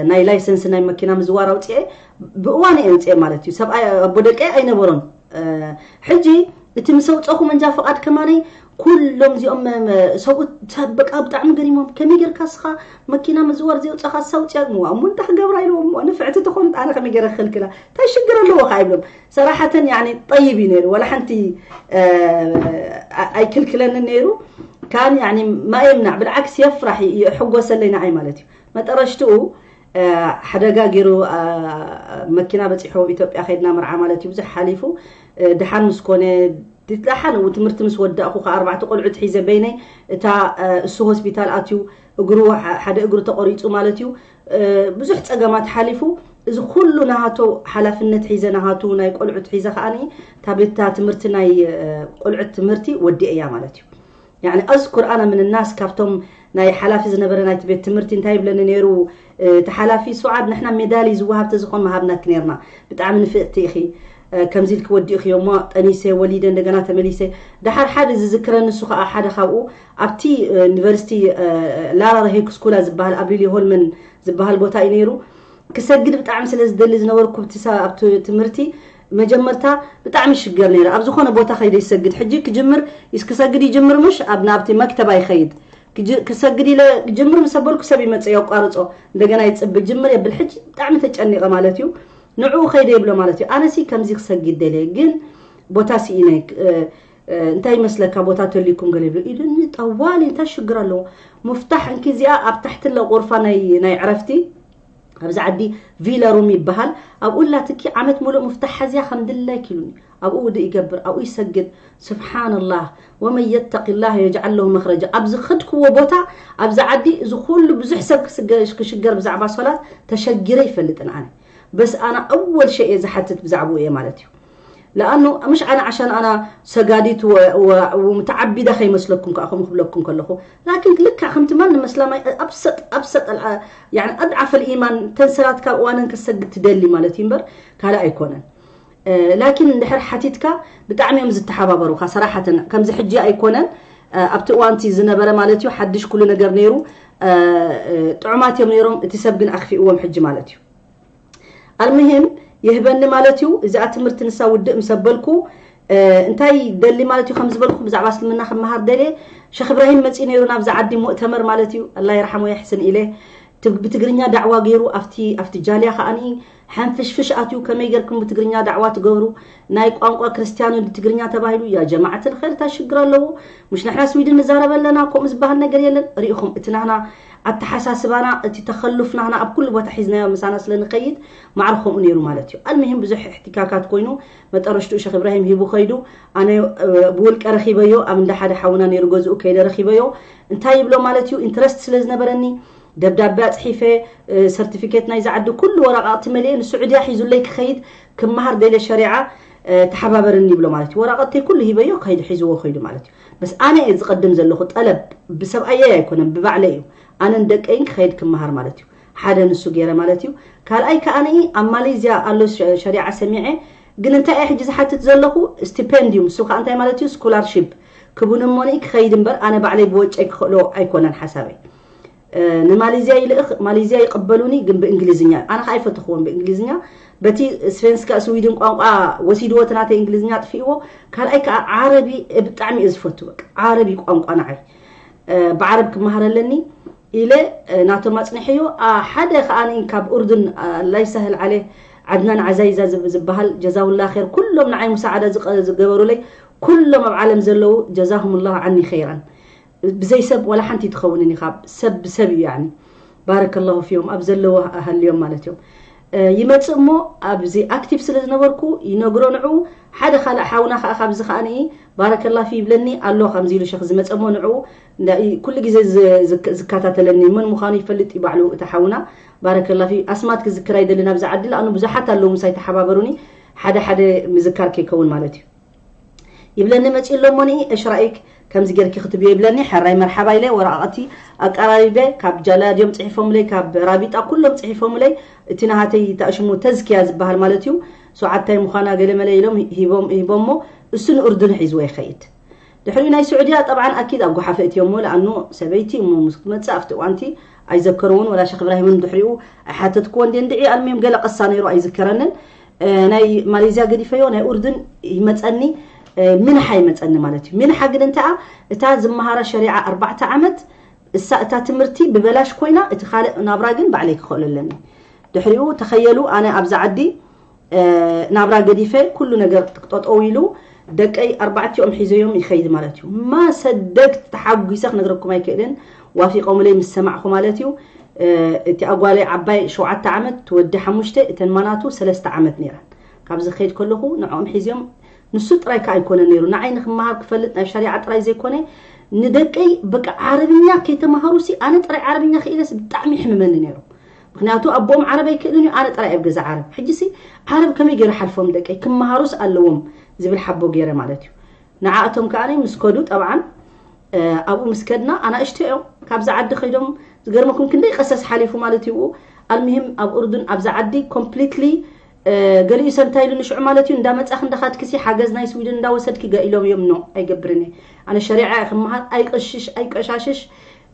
ናይ ላይሰንስ ናይ መኪና ምዝዋር ኣውፅአ ብእዋን እየ ኣውፅአ ማለት እዩ። ሰብኣይ ኣቦ ደቀይ ኣይነበሮን። ሕጂ እቲ ምስ ኣውፀኹ መንጃ ፍቓድ ከማነይ ኩሎም እዚኦም ሰብኡት በቃ ብጣዕሚ ገሪሞም ከመይ ጌርካ ስኻ መኪና ምዝዋር ዘውፀኻ ሳውፅያ እሞ እንታይ ክገብራ ኢልዎም ንፍዕቲ ተኾኑት ኣነ ከመይ ገይረ ክኽልክላ እንታይ ሽግር ኣለዎ ከዓ ይብሎም። ሰራሓተን ያኒ ጠይብ እዩ ነይሩ ወላ ሓንቲ ኣይክልክለንን ነይሩ። ካን ያኒ ማየምናዕ ብልዓክስ የፍራሕ ይሕጎሰለይ ንዓይ ማለት እዩ። መጠረሽትኡ ሓደጋ ገይሩ መኪና በፂሑ ኢትዮጵያ ከይድና መርዓ ማለት እዩ። ብዙሕ ሓሊፉ ድሓን ምስ ኮነ ድሓን ትምህርቲ ምስ ወዳእኩ ከ ኣርባዕተ ቆልዑት ሒዘ በይነይ እታ እሱ ሆስፒታል ኣትዩ እግሩ ሓደ እግሩ ተቆሪፁ ማለት እዩ። ብዙሕ ፀገማት ሓሊፉ እዚ ኩሉ ናሃቶ ሓላፍነት ሒዘ ናሃቱ ናይ ቆልዑት ሒዘ ከዓኒ እታ ቤታ ትምህርቲ ናይ ቆልዑት ትምህርቲ ወዲአ እያ ማለት እዩ። ያኒ ኣዝኩር ኣነ ምን ናስ ካብቶም ናይ ሓላፊ ዝነበረ ናይቲ ቤት ትምህርቲ እንታይ ይብለኒ ነይሩ እቲ ሓላፊ ሱዓድ ንሕና ሜዳሊ ዝወሃብ ተዝኾን መሃብናኪ ነይርና ብጣዕሚ ንፍእቲ ኢኺ ከምዚ ኢልኪ ወዲእኽዮ እሞ ጠኒሰ ወሊደ እንደገና ተመሊሰ። ደሓር ሓደ ዝዝክረኒ እሱ ከዓ ሓደ ካብኡ ኣብቲ ዩኒቨርሲቲ ላራ ሃይክ ስኩላ ዝበሃል ኣብ ሊሊ ሆልመን ዝበሃል ቦታ እዩ ነይሩ። ክሰግድ ብጣዕሚ ስለ ዝደሊ ዝነበርኩ ኣብቲ ትምህርቲ መጀመርታ ብጣዕሚ ሽገር ነይረ። ኣብ ዝኾነ ቦታ ከይደ ይሰግድ ሕጂ ክጅምር ክሰግድ ይጅምር ምሽ ኣብ ናብቲ መክተባ ይኸይድ ክሰግድ ኢለ ጅምር ምስ ኣበልኩ ሰብ ይመፅእ የቋርፆ እንደገና ይፅብ ጅምር የብል ሕጂ ብጣዕሚ ተጨኒቐ ማለት እዩ። ንዕኡ ከይደ ይብሎ ማለት እዩ። ኣነሲ ከምዚ ክሰግድ ደልየ ግን ቦታ ስኢነ እንታይ ይመስለካ ቦታ ተልይኩም ገለ ይብሎ ኢሉኒ ጠዋሊ እንታይ ሽግር ኣለዎ። ሙፍታሕ እንኪ እዚኣ ኣብ ታሕቲ ለቁርፋ ናይ ዕረፍቲ ኣብዚ ዓዲ ቪላ ሩም ይበሃል። ኣብኡ ላትኪ ዓመት ሙሉእ ሙፍታሕ ሓዝያ ከም ድላይኪ ኢሉኒ። ኣብኡ ውዱእ ይገብር፣ ኣብኡ ይሰግድ። ስብሓንላህ ወመን የተቂ ላህ የጅዓል ለሁ መኽረጃ። ኣብ ዝኸድክዎ ቦታ ኣብዚ ዓዲ እዚ ኩሉ ብዙሕ ሰብ ክስገ- ክሽገር ብዛዕባ ሶላት ተሸጊረ ይፈልጥን ኣነ። በስ ኣነ ኣወል ሸይ እየ ዝሓትት ብዛዕባኡ እየ ማለት እዩ። ለኣኑ ምሽ ኣነ ዓሻን ኣና ሰጋዲት ወ- ወ- ወ- ሙተዓቢዳ ከይመስለኩም ከዓ ከምኡ ክብለኩም ከለኹ ላኪን ልክዕ ከምቲ ማንም መስላማይ ኣብሰጥ ኣብሰጥ ኣድዓፈ ልኢማን ተንሰላት ካብ እዋነን ክሰግድ ትደሊ ማለት እዩ እምበር ካልእ ኣይኮነን። ላኪን እንድሕር ሓቲትካ ብጣዕሚ እዮም ዝተሓባበሩካ ሰራሓተን ከምዚ ሕጂ ኣይኮነን። ኣብቲ እዋንቲ ዝነበረ ማለት እዩ ሓድሽ ኩሉ ነገር ነይሩ። ጥዑማት እዮም ነይሮም እቲ ሰብ ግን ኣኽፊእዎም ሕጂ ማለት እዩ። ኣልምሂም ይህበኒ ማለት እዩ እዚኣ ትምህርቲ ንሳ ውድእ ምስ ኣበልኩ እንታይ ደሊ ማለት እዩ ከም ዝበልኩ ብዛዕባ እስልምና ክመሃር ደልየ ሸኽ እብራሂም መፅኡ ነይሩ ናብዚ ዓዲ ሙእተመር ማለት እዩ ኣላ ይርሓሞ የሕስን ኢለ ብትግርኛ ዳዕዋ ገይሩ ኣብቲ ኣብቲ ጃልያ ከዓኒ ሓንፍሽፍሽ ኣትዩ። ከመይ ገርኩም ብትግርኛ ዳዕዋ ትገብሩ? ናይ ቋንቋ ክርስቲያኖ ትግርኛ ተባሂሉ ያ ጀማዓት ልኸይር እንታይ ሽግር ኣለዎ? ምሽ ንሕና ስዊድን ንዛረብ ኣለና፣ ከምኡ ዝበሃል ነገር የለን። ርኢኹም እቲ ናህና ኣተሓሳስባና እቲ ተኸሉፍ ናህና ኣብ ኩሉ ቦታ ሒዝናዮ ምሳና ስለ ንኸይድ ማዕረ ከምኡ ነይሩ ማለት እዩ። ኣልምሂም ብዙሕ እሕትካካት ኮይኑ መጠረሽትኡ ሸኽ ኢብራሂም ሂቡ ኸይዱ። ኣነ ብውልቀ ረኺበዮ ኣብ እንዳ ሓደ ሓውና ነይሩ ገዝኡ ከይደ ረኺበዮ እንታይ ይብሎ ማለት እዩ ኢንትረስት ስለ ዝነበረኒ ደብዳበ ኣፅሒፈ ሰርቲፊኬት ናይ ዝዓዲ ኩሉ ወረቃቅቲ መሊኤ ንስዑድያ ሒዙለይ ክኸይድ ክመሃር ደለ ሸሪዓ ተሓባበርኒ ይብሎ ማለት እዩ። ወረቀተይ ኩሉ ሂበዮ ከይድ ሒዝዎ ከይዱ ማለት እዩ። በስ ኣነ እየ ዝቀድም ዘለኹ ጠለብ ብሰብኣየይ ኣይኮነን ብባዕለይ እዩ። ኣነን ደቀይን ክኸይድ ክመሃር ማለት እዩ። ሓደ ንሱ ገይረ ማለት እዩ። ካልኣይ ከዓኒ ኣብ ማሌዝያ ኣሎ ሸሪዓ ሰሚዐ ግን እንታይ እየ ሕጂ ዝሓትት ዘለኹ ስቲፔንዲዩም እሱ ከዓ እንታይ ማለት እዩ ስኮላርሺፕ ክቡን እሞኒ ክኸይድ እምበር ኣነ ባዕለይ ብወጨይ ክኽእሎ ኣይኮነን ሓሳበይ። ንማሌዝያ ይልእኽ ማሌዝያ ይቕበሉኒ ግን ብእንግሊዝኛ ኣነ ከዓ ኣይፈተኽዎን ብእንግሊዝኛ በቲ ስፌንስካ ስዊድን ቋንቋ ወሲድዎ እቲ ናተይ እንግሊዝኛ ጥፊእዎ። ካልኣይ ከዓ ዓረቢ ብጣዕሚ እየ ዝፈቱ በቃ ዓረቢ ቋንቋ ንዓይ ብዓረብ ክመሃር ኣለኒ ኢለ ናቶም ኣፅኒሐዮ። ሓደ ከዓ ካብ ኡርዱን ላይሳህል ዓለ ዓድናን ዓዛይዛ ዝበሃል ጀዛውላ ር ኩሎም ንዓይ ሙሳዓዳ ዝገበሩለይ ኩሎም ኣብ ዓለም ዘለዉ ጀዛሁም ላሁ ዓኒ ኸይራን። ብዘይ ሰብ ዋላ ሓንቲ ትኸውንን ኢኻ ሰብ ብሰብ እዩ ያኒ ባረከላሁ ፊዮም ኣብ ዘለዎ ሃልዮም ማለት እዮም። ይመፅእ እሞ ኣብዚ ኣክቲቭ ስለ ዝነበርኩ ይነግሮ ንዑ ሓደ ካልእ ሓውና ከዓ ካብዚ ከዓ ንኢ ባረከላ ፊ ይብለኒ ኣሎ ከምዚ ኢሉ ሸክ ዝመፀ እሞ ንዑ ኩሉ ግዜ ዝከታተለኒ መን ምዃኑ ይፈልጥ እዩ ባዕሉ እቲ ሓውና። ባረከላ ፊ ኣስማት ክዝክር ኣይደልን ኣብዚ ዓዲ ለኣኑ ብዙሓት ኣለዉ ምሳይ ተሓባበሩኒ። ሓደ ሓደ ምዝካር ከይከውን ማለት እዩ። ይብለኒ መፂኡ ኣሎ እሞኒ እሽራኢክ ከምዚ ጌርኪ ክትብዮ ይብለኒ። ሕራይ መርሓባ ኢለ ወረቃቅቲ ኣቀራሪበ ካብ ጃላ ድዮም ፅሒፎምለይ ካብ ራቢጣ ኩሎም ፅሒፎምለይ። እቲ ናሃተይ ታእሽሙ ተዝኪያ ዝበሃል ማለት እዩ። ሰዓት ታይ ምዃና ገለመለ ኢሎም ሂቦሞ እሱ ንእርዱን ሒዝዎ ይኸይድ። ድሕሪኡ ናይ ስዑድያ ጠብዓን ኣኪድ ኣብ ጓሓፈ እትዮሞ ለኣኑ ሰበይቲ እሞ ምስ ክትመፅእ ኣብቲ እዋንቲ ኣይዘከርዎን ወላ ሸክ እብራሂምን ድሕሪኡ ኣይሓተትክዎ እንዴ እንድዒ ኣልሚም ገለ ቀሳ ነይሩ ኣይዝከረንን። ናይ ማሌዝያ ገዲፈዮ ናይ ኡርድን ይመፀኒ። ምንሓ ይመፀኒ ማለት እዩ ምንሓ ግን እንተኣ እታ ዝመሃራ ሸሪዓ ኣርባዕተ ዓመት እሳ እታ ትምህርቲ ብበላሽ ኮይና እቲ ካልእ ናብራ ግን ባዕለይ ክኽእሎ ኣለኒ። ድሕሪኡ ተኸየሉ ኣነ ኣብዛ ዓዲ ናብራ ገዲፈ ኩሉ ነገር ጠጠው ኢሉ ደቀይ ኣርባዕቲኦም ሒዘዮም ይኸይድ ማለት እዩ። ማሰደግ ተሓጒሰ ክነግረኩም ኣይክእልን። ዋፊቆምለይ ምስ ሰማዕኹ ማለት እዩ። እቲ ኣጓለይ ዓባይ ሸውዓተ ዓመት ትወዲ ሓሙሽተ እተን ማናቱ ሰለስተ ዓመት ነይረን። ካብ ዝኸይድ ከለኹ ንዕኦም ሒዝዮም ንሱ ጥራይ ከ ኣይኮነ ነይሩ ንዓይ ንክመሃር ክፈልጥ ናይ ሸሪዓ ጥራይ ዘይኮነ ንደቀይ በቃ ዓረብኛ ከይተማሃሩ ሲ ኣነ ጥራይ ዓረብኛ ክኢለስ ብጣዕሚ ይሕምመኒ ነይሩ። ምክንያቱ ኣቦኦም ዓረብ ኣይክእልን እዩ ኣነ ጥራይ ኣብ ገዛ ዓረብ ሕጂ ሲ ዓረብ ከመይ ገይረ ሓልፎም ደቀይ ክመሃሩስ ኣለዎም ዝብል ሓቦ ገይረ ማለት እዩ። ንዓእቶም ከዓ ምስ ከዱ ጠብዓን ኣብኡ ምስ ከድና ኣናእሽቶ እዮም ካብዚ ዓዲ ከይዶም ዝገርመኩም ክንደይ ቀሰስ ሓሊፉ ማለት እዩ። ኣልሚሂም ኣብ ኡርዱን ኣብዚ ዓዲ ኮምፕሊትሊ ገሊኡ ሰብ እንታይ ኢሉ ንሽዑ ማለት እዩ እንዳመፃ ክንዳኻትክሲ ሓገዝ ናይ ስዊድን እንዳወሰድኪ ገ ኢሎም እዮም ኖ ኣይገብርን እየ ኣነ ሸሪዓ እየ ክመሃር ኣይቀሽሽ ኣይቀሻሽሽ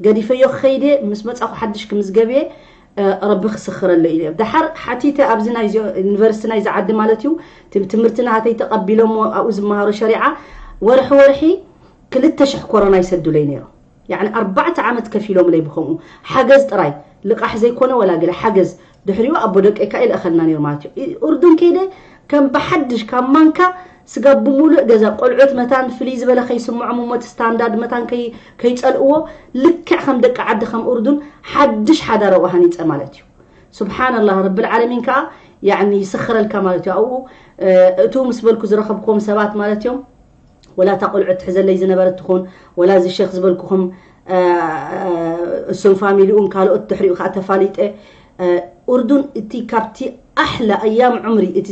ገዲፈዮ ክኸይድ እየ ምስ መፃኹ ሓድሽ ክምዝገብ እየ ረቢ ክስኽረለ ኢሉ እዮም። ደሓር ሓቲተ ኣብዚ ናይ ዩኒቨርሲቲ ናይዚ ዓዲ ማለት እዩ ትምህርቲ ናሃተይ ተቐቢሎሞ ኣብኡ ዝመሃሮ ሸሪዓ ወርሒ ወርሒ ክልተ ሽሕ ኮሮና ይሰዱለይ ነይሮም። ያኒ ኣርባዕተ ዓመት ከፊሎምለይ ብኸምኡ ሓገዝ ጥራይ ልቓሕ ዘይኮነ ወላ ገለ ሓገዝ ድሕሪኡ ኣቦ ደቀይ ከኣ ይልእኸልና ነይሩ ማለት እዩ። ኡርዱን ከይደ ከም ብሓድሽ ካብ ማንካ ስጋብ ብምሉእ ገዛ ቆልዑት መታን ፍልይ ዝበለ ከይስምዖም እሞ እቲ ስታንዳርድ መታን ከይፀልእዎ ልክዕ ከም ደቂ ዓዲ ከም ኡርዱን ሓድሽ ሓዳር ኣብኡ ሃኒፀ ማለት እዩ። ስብሓንላህ ረብል ዓለሚን ከዓ ያኒ ይስኽረልካ ማለት እዩ። ኣብኡ እቱ ምስ በልኩ ዝረኸብክዎም ሰባት ማለት እዮም። ወላ እታ ቆልዑ ትሕዘለይ ዝነበረት ትኹን ወላ እዚ ሸክ ዝበልኩኹም እሱን ፋሚሊኡን ካልኦት ድሕሪኡ ከዓ ተፋሊጠ ኡርዱን እቲ ካብቲ ኣሕላ ኣያም ዑምሪ እቲ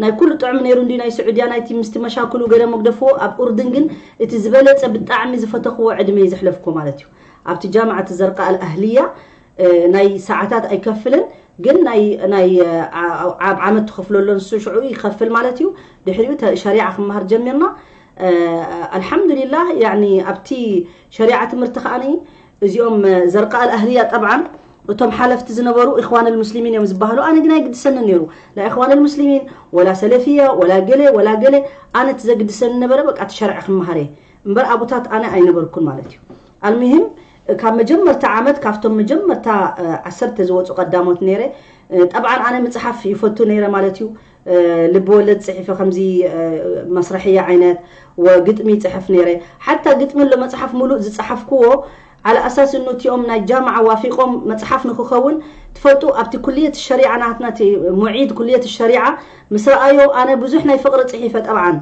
ናይ ኩሉ ጥዑም ነይሩ እንዲ ናይ ስዑድያ ናይቲ ምስቲ መሻክሉ ገለ መግደፍዎ ኣብ ኡርድን ግን እቲ ዝበለፀ ብጣዕሚ ዝፈተኽዎ ዕድመ ዘሕለፍኮ ማለት እዩ። ኣብቲ ጃምዓት ዘርቃ ኣልኣህልያ ናይ ሰዓታት ኣይከፍልን ግን ናይ ናይ ኣብ ዓመት ትኸፍሎ ኣሎ ንሱ ሽዑ ይኸፍል ማለት እዩ። ድሕሪኡ ሸሪዓ ክመሃር ጀሚርና ኣልሓምዱሊላህ ያኒ ኣብቲ ሸሪዓ ትምህርቲ ከዓኒ እዚኦም ዘርቃ ኣልኣህልያ ጠብዓን እቶም ሓለፍቲ ዝነበሩ ኢኽዋን ልሙስሊሚን እዮም ዝበሃሉ ኣነ ግን ኣይግድሰኒ ነይሩ ላ ኢኽዋን ልሙስሊሚን ወላ ሰለፍያ ወላ ገለ ወላ ገለ ኣነ እቲ ዘግድሰኒ ነበረ በቃ እቲ ሸርዒ ክመሃር እየ እምበር ኣቡታት ኣነ ኣይነበርኩን ማለት እዩ ኣልሙሂም ካብ መጀመርታ ዓመት ካብቶም መጀመርታ ዓሰርተ ዝወፁ ቀዳሞት ነይረ። ጠብዓን ኣነ ምፅሓፍ ይፈቱ ነይረ ማለት እዩ። ልቢ ወለድ ፅሒፈ ከምዚ መስረሕያ ዓይነት ወግጥሚ ይፅሕፍ ነይረ። ሓታ ግጥሚ ኣሎ መፅሓፍ ሙሉእ ዝፀሓፍክዎ ዓላ ኣሳስ እኑ እቲኦም ናይ ጃምዓ ዋፊቆም መፅሓፍ ንክኸውን ትፈልጡ ኣብቲ ኩልየት ሸሪዓ ናትና እቲ ሙዒድ ኩልየት ሸሪዓ ምስ ረኣዮ ኣነ ብዙሕ ናይ ፍቅሪ ፅሒፈ ጠብዓን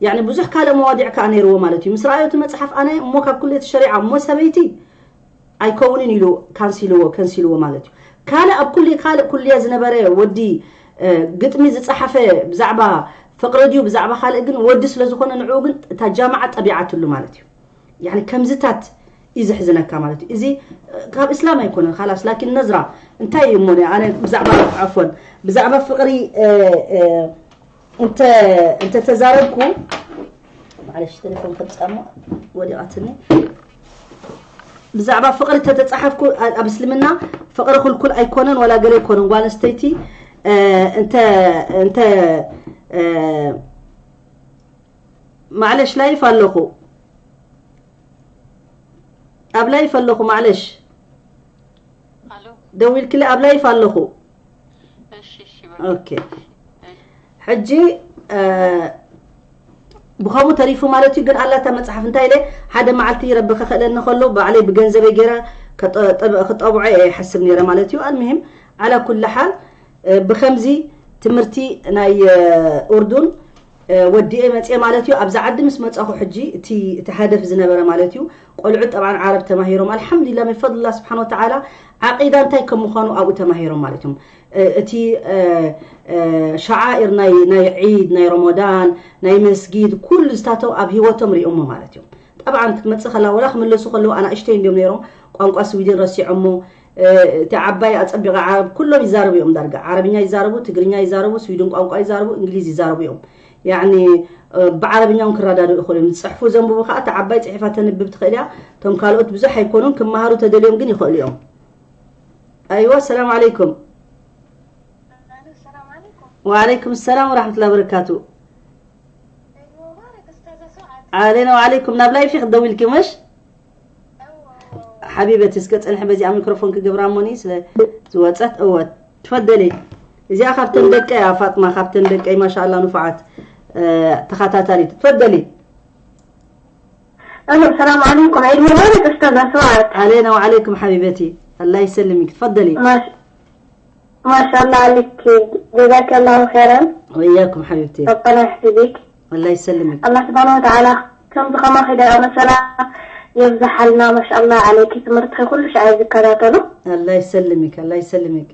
ያኒ ብዙሕ ካልእ መዋዲዕ ከዓ ነይርዎ ማለት እዩ። ምስ ረኣዮ እቲ መፅሓፍ ኣነ እሞ ካብ ኩልየት ሸሪዓ እሞ ሰበይቲ ኣይከውንን ኢሉ ካንሲልዎ ከንሲልዎ ማለት እዩ። ካልእ ኣብ ኩል ካልእ ኩልያ ዝነበረ ወዲ ግጥሚ ዝፀሓፈ ብዛዕባ ፍቅሪ ድዩ ብዛዕባ ካልእ ግን ወዲ ስለዝኮነ ንዕኡ ግን እታ ጃምዓ ጠቢዓትሉ ማለት እዩ። ያኒ ከምዝታት እዩ ዘሕዝነካ ማለት እዩ። እዚ ካብ እስላም ኣይኮነን ካላስ ላኪን ነዝራ እንታይ እዩ እሞ ኣነ ብዛዕባ ዓፎን ብዛዕባ ፍቅሪ እንተ እንተ ተዛረብኩ ማለሽ ቴሌፎን ከብጻሞ ወዲቓትኒ ብዛዕባ ፍቅሪ ተተጻሓፍኩ ኣብ እስልምና ፍቅሪ ክልኩል ኣይኮነን ዋላ ገለ ኣይኮነን ጓል ኣንስተይቲ እንተ እንተ ማዕለሽ ላይፍ ኣለኹ ኣብ ላይፍ ኣለኹ ማዕለሽ ደዊልክሊ ኣብ ላይፍ ኣለኹ ኦኬ ሕጂ ብኸምኡ ተሪፉ ማለት እዩ ግን ኣላታ መፅሓፍ እንታይ ኢለ ሓደ መዓልቲ ረቢ ከኽእለኒ ከሎ ባዕለይ ብገንዘበይ ገይረ ክጠብዖ እየ ይሓስብ ነይረ ማለት እዩ ኣልምሂም ዓላ ኩሉ ሓል ብከምዚ ትምህርቲ ናይ ኡርዱን ወዲኤ መፅኤ ማለት እዩ ኣብዛ ዓዲ ምስ መፃኹ ሕጂ እቲ እቲ ሃደፍ ዝነበረ ማለት እዩ ቆልዑ ጠብዓን ዓረብ ተማሂሮም ኣልሓምዱሊላ ምን ፈድልላ ስብሓን ወተዓላ ዓቂዳ እንታይ ከም ምዃኑ ኣብኡ ተማሂሮም ማለት እዮም እቲ ሸዓኢር ናይ ናይ ዒድ ናይ ረመዳን ናይ መስጊድ ኩሉ ዝታተው ኣብ ህይወቶም ሪኦሞ ማለት እዮም ጠብዓን ክትመፅእ ከላ ወላ ክምለሱ ከለዉ ኣናእሽተይ እንዲዮም ነይሮም ቋንቋ ስዊድን ረሲዖሞ እቲ ዓባይ ኣጸቢቐ ዓረብ ኩሎም ይዛረቡ እዮም ዳርጋ ዓረብኛ ይዛረቡ ትግርኛ ይዛረቡ ስዊድን ቋንቋ ይዛረቡ እንግሊዝ ይዛረቡ እዮም ያኒ ብዓረብኛ እውን ክረዳድኡ ይኽእሉ እዮም ዝፅሕፉ ዘንብቡ ከዓ እቲ ዓባይ ፅሒፋ ተንብብ ትኽእል እያ እቶም ካልኦት ብዙሕ ኣይኮኑን ክመሃሩ ተደልዮም ግን ይኽእሉ እዮም ኣይዋ ሰላም ዓለይኩም وعليكم السلام ورحمة الله وبركاته علينا وعليكم ናብ ላይፍ ክትደውልኪ ምሽ ሓቢበቲ እስከ ፅንሒ በዚኣ ሚክሮፎን ክገብራ እሞኒ ስለ ዝወፀት እወ ትፈደሊ እዚኣ ካብተን ደቀ እያ ፋጥማ ካብተን ደቀይ ማሻኣላ ንፉዓት ተኸታታሊት ትፈደሊ الو السلام عليكم عيد مبارك استاذة سعاد علينا وعليكم حبيبتي الله يسلمك تفضلي ما شاء الله عليك جزاك الله خيرا وإياكم حبيبتي ربنا يحفظك الله يسلمك الله سبحانه وتعالى ከምዚ ከማኺ ደኣ መሰላ የብዝሓልና ማሻኣላ ዓለይኪ ትምህርትኺ ኩሉ ሻዕ ዝከታተሉ الله يسلمك الله يسلمك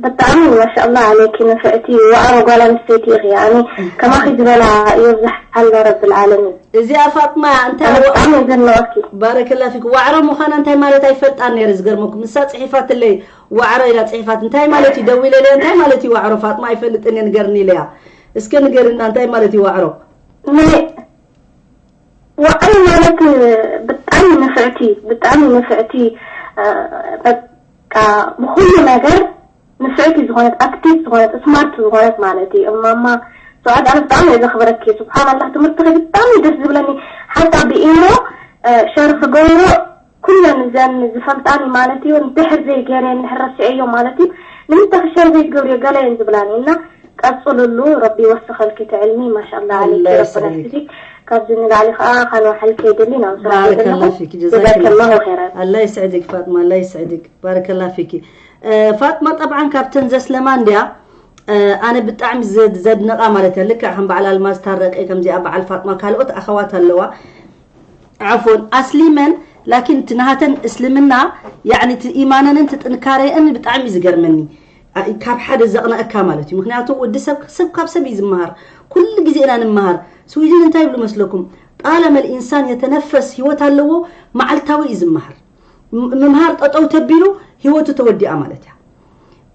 ብጣዕሚ ማሻኣላ ዓለይኪ ንፍዕቲ ዋዕሮ ጓል ኣንስተይቲ ኢኺ ኣነ ከማኺ ዝበላ የብዝሓልና ረብል ዓለሚን እዚኣ ፋጥማ እንታይ ብጣዕሚ ዘነወኪ ባረከላ ፊክ ዋዕሮ ምዃና እንታይ ማለት ኣይፈልጣን ነይረ ዝገርመኩም ንሳ ፅሒፋትለይ ዋዕሮ ኢላ ፅሒፋት እንታይ ማለት እዩ ደዊለለያ እንታይ ማለት እዩ ዋዕሮ ፋጥማ ኣይፈልጥን እየ ንገርኒ ኢለያ እስከ ንገርና እንታይ ማለት እዩ ዋዕሮ ዋዕሮ ማለት ብጣዕሚ ንፍዕቲ ብጣዕሚ ንፍዕቲ በቃ ብኩሉ ነገር ንፍዕቲ ዝኾነት ኣክቲቭ ዝኾነት ስማርት ዝኾነት ማለት እዩ እማማ ሰዓት ኣነ ብጣዕሚ እየ ዘኽብረኪ ስብሓን ኣላህ ትምህርትኺ ብጣዕሚ ደስ ዝብለኒ ሓታ ብኢሞ ሸር ክገብሮ ኩለን እዘን ዝፈልጣኒ ማለት እዩ እንድሕር ዘይገይረ እንድሕር ረሲዐዮ ማለት እዩ ንምንታይ ክሸር ዘይትገብርዮ ገለ እየን ዝብላኒ እና ቀፅልሉ ረቢ ይወስኸልኪ እቲ ዕልሚ ማሻላ ዓለይኪ ረበና ስዚክ ካብዚ ንላዕሊ ከዓ ካልኦ ሓይል ከይደሊ ናብ ስራሕ ባረከላ ዘለኹ ፊክ ጀዛከላሁ ኸይራን ኣላ ይስዕድክ ፋጥማ ኣላ ይስዕድክ ባረከላ ፊኪ ፋጥማ ጠብዓን ካብተን ዘስለማ እንድያ ኣነ ብጣዕሚ ዘድንቓ ማለት እያ ልክዕ ከም በዓል ኣልማዝ ታረቀ ከምዚኣ በዓል ፋጥማ ካልኦት ኣኸዋት ኣለዋ ዓፎን ኣስሊመን ላኪን እቲ ናሃተን እስልምና ያዕኒ እቲ ኢማነንን እቲ ጥንካሬእን ብጣዕሚ እዩ ዝገርመኒ ካብ ሓደ ዘቕነአካ ማለት እዩ ምክንያቱ ወዲ ሰብ ሰብ ካብ ሰብ እዩ ዝመሃር ኩሉ ግዜ ኢና ንመሃር ስዊድን እንታይ ይብሉ መስለኩም ጣለመ ልኢንሳን የተነፈስ ህይወት ኣለዎ መዓልታዊ እዩ ዝመሃር ምምሃር ጠጠው ተቢሉ ህይወቱ ተወዲኣ ማለት እያ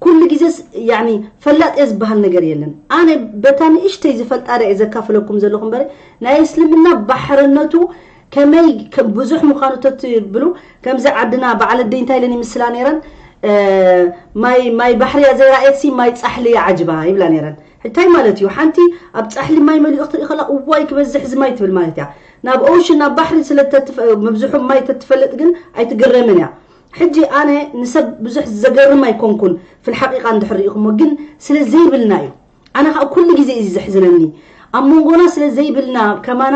ኩሉ ግዜስ ያኒ ፈላጥ እየ ዝበሃል ነገር የለን ኣነ በታ ንእሽተይ ዝፈልጣ ዳ እየ ዘካፍለኩም ዘለኹ እምበረ ናይ እስልምና ባሕርነቱ ከመይ ብዙሕ ምዃኑ ተትብሉ ከምዚ ዓድና በዓል ኣደይ እንታይ ኢለን ይምስላ ነይረን ማይ ማይ ባሕሪ እያ ዘይረኣየትሲ ማይ ፃሕሊ እያ ዓጅባ ይብላ ነይረን። ሕጂ እንታይ ማለት እዩ? ሓንቲ ኣብ ፃሕሊ ማይ መሊኡ ክትርኢ ከላ እዋይ ክበዝሕ እዚ ማይ ትብል ማለት እያ። ናብ ኦሽን ናብ ባሕሪ ስለ ተትፈ- ምብዝሑ ማይ ተትፈልጥ ግን ኣይትግረምን እያ። ሕጂ ኣነ ንሰብ ብዙሕ ዘገርም ኣይኮንኩን ፍል ሓቂቃ እንድሕር ርኢኹሞ ግን ስለ ዘይብልና እዩ። ኣነ ከዓ ኩሉ ግዜ እዩ ዘሕዝነኒ ኣብ መንጎና ስለ ዘይብልና ከማና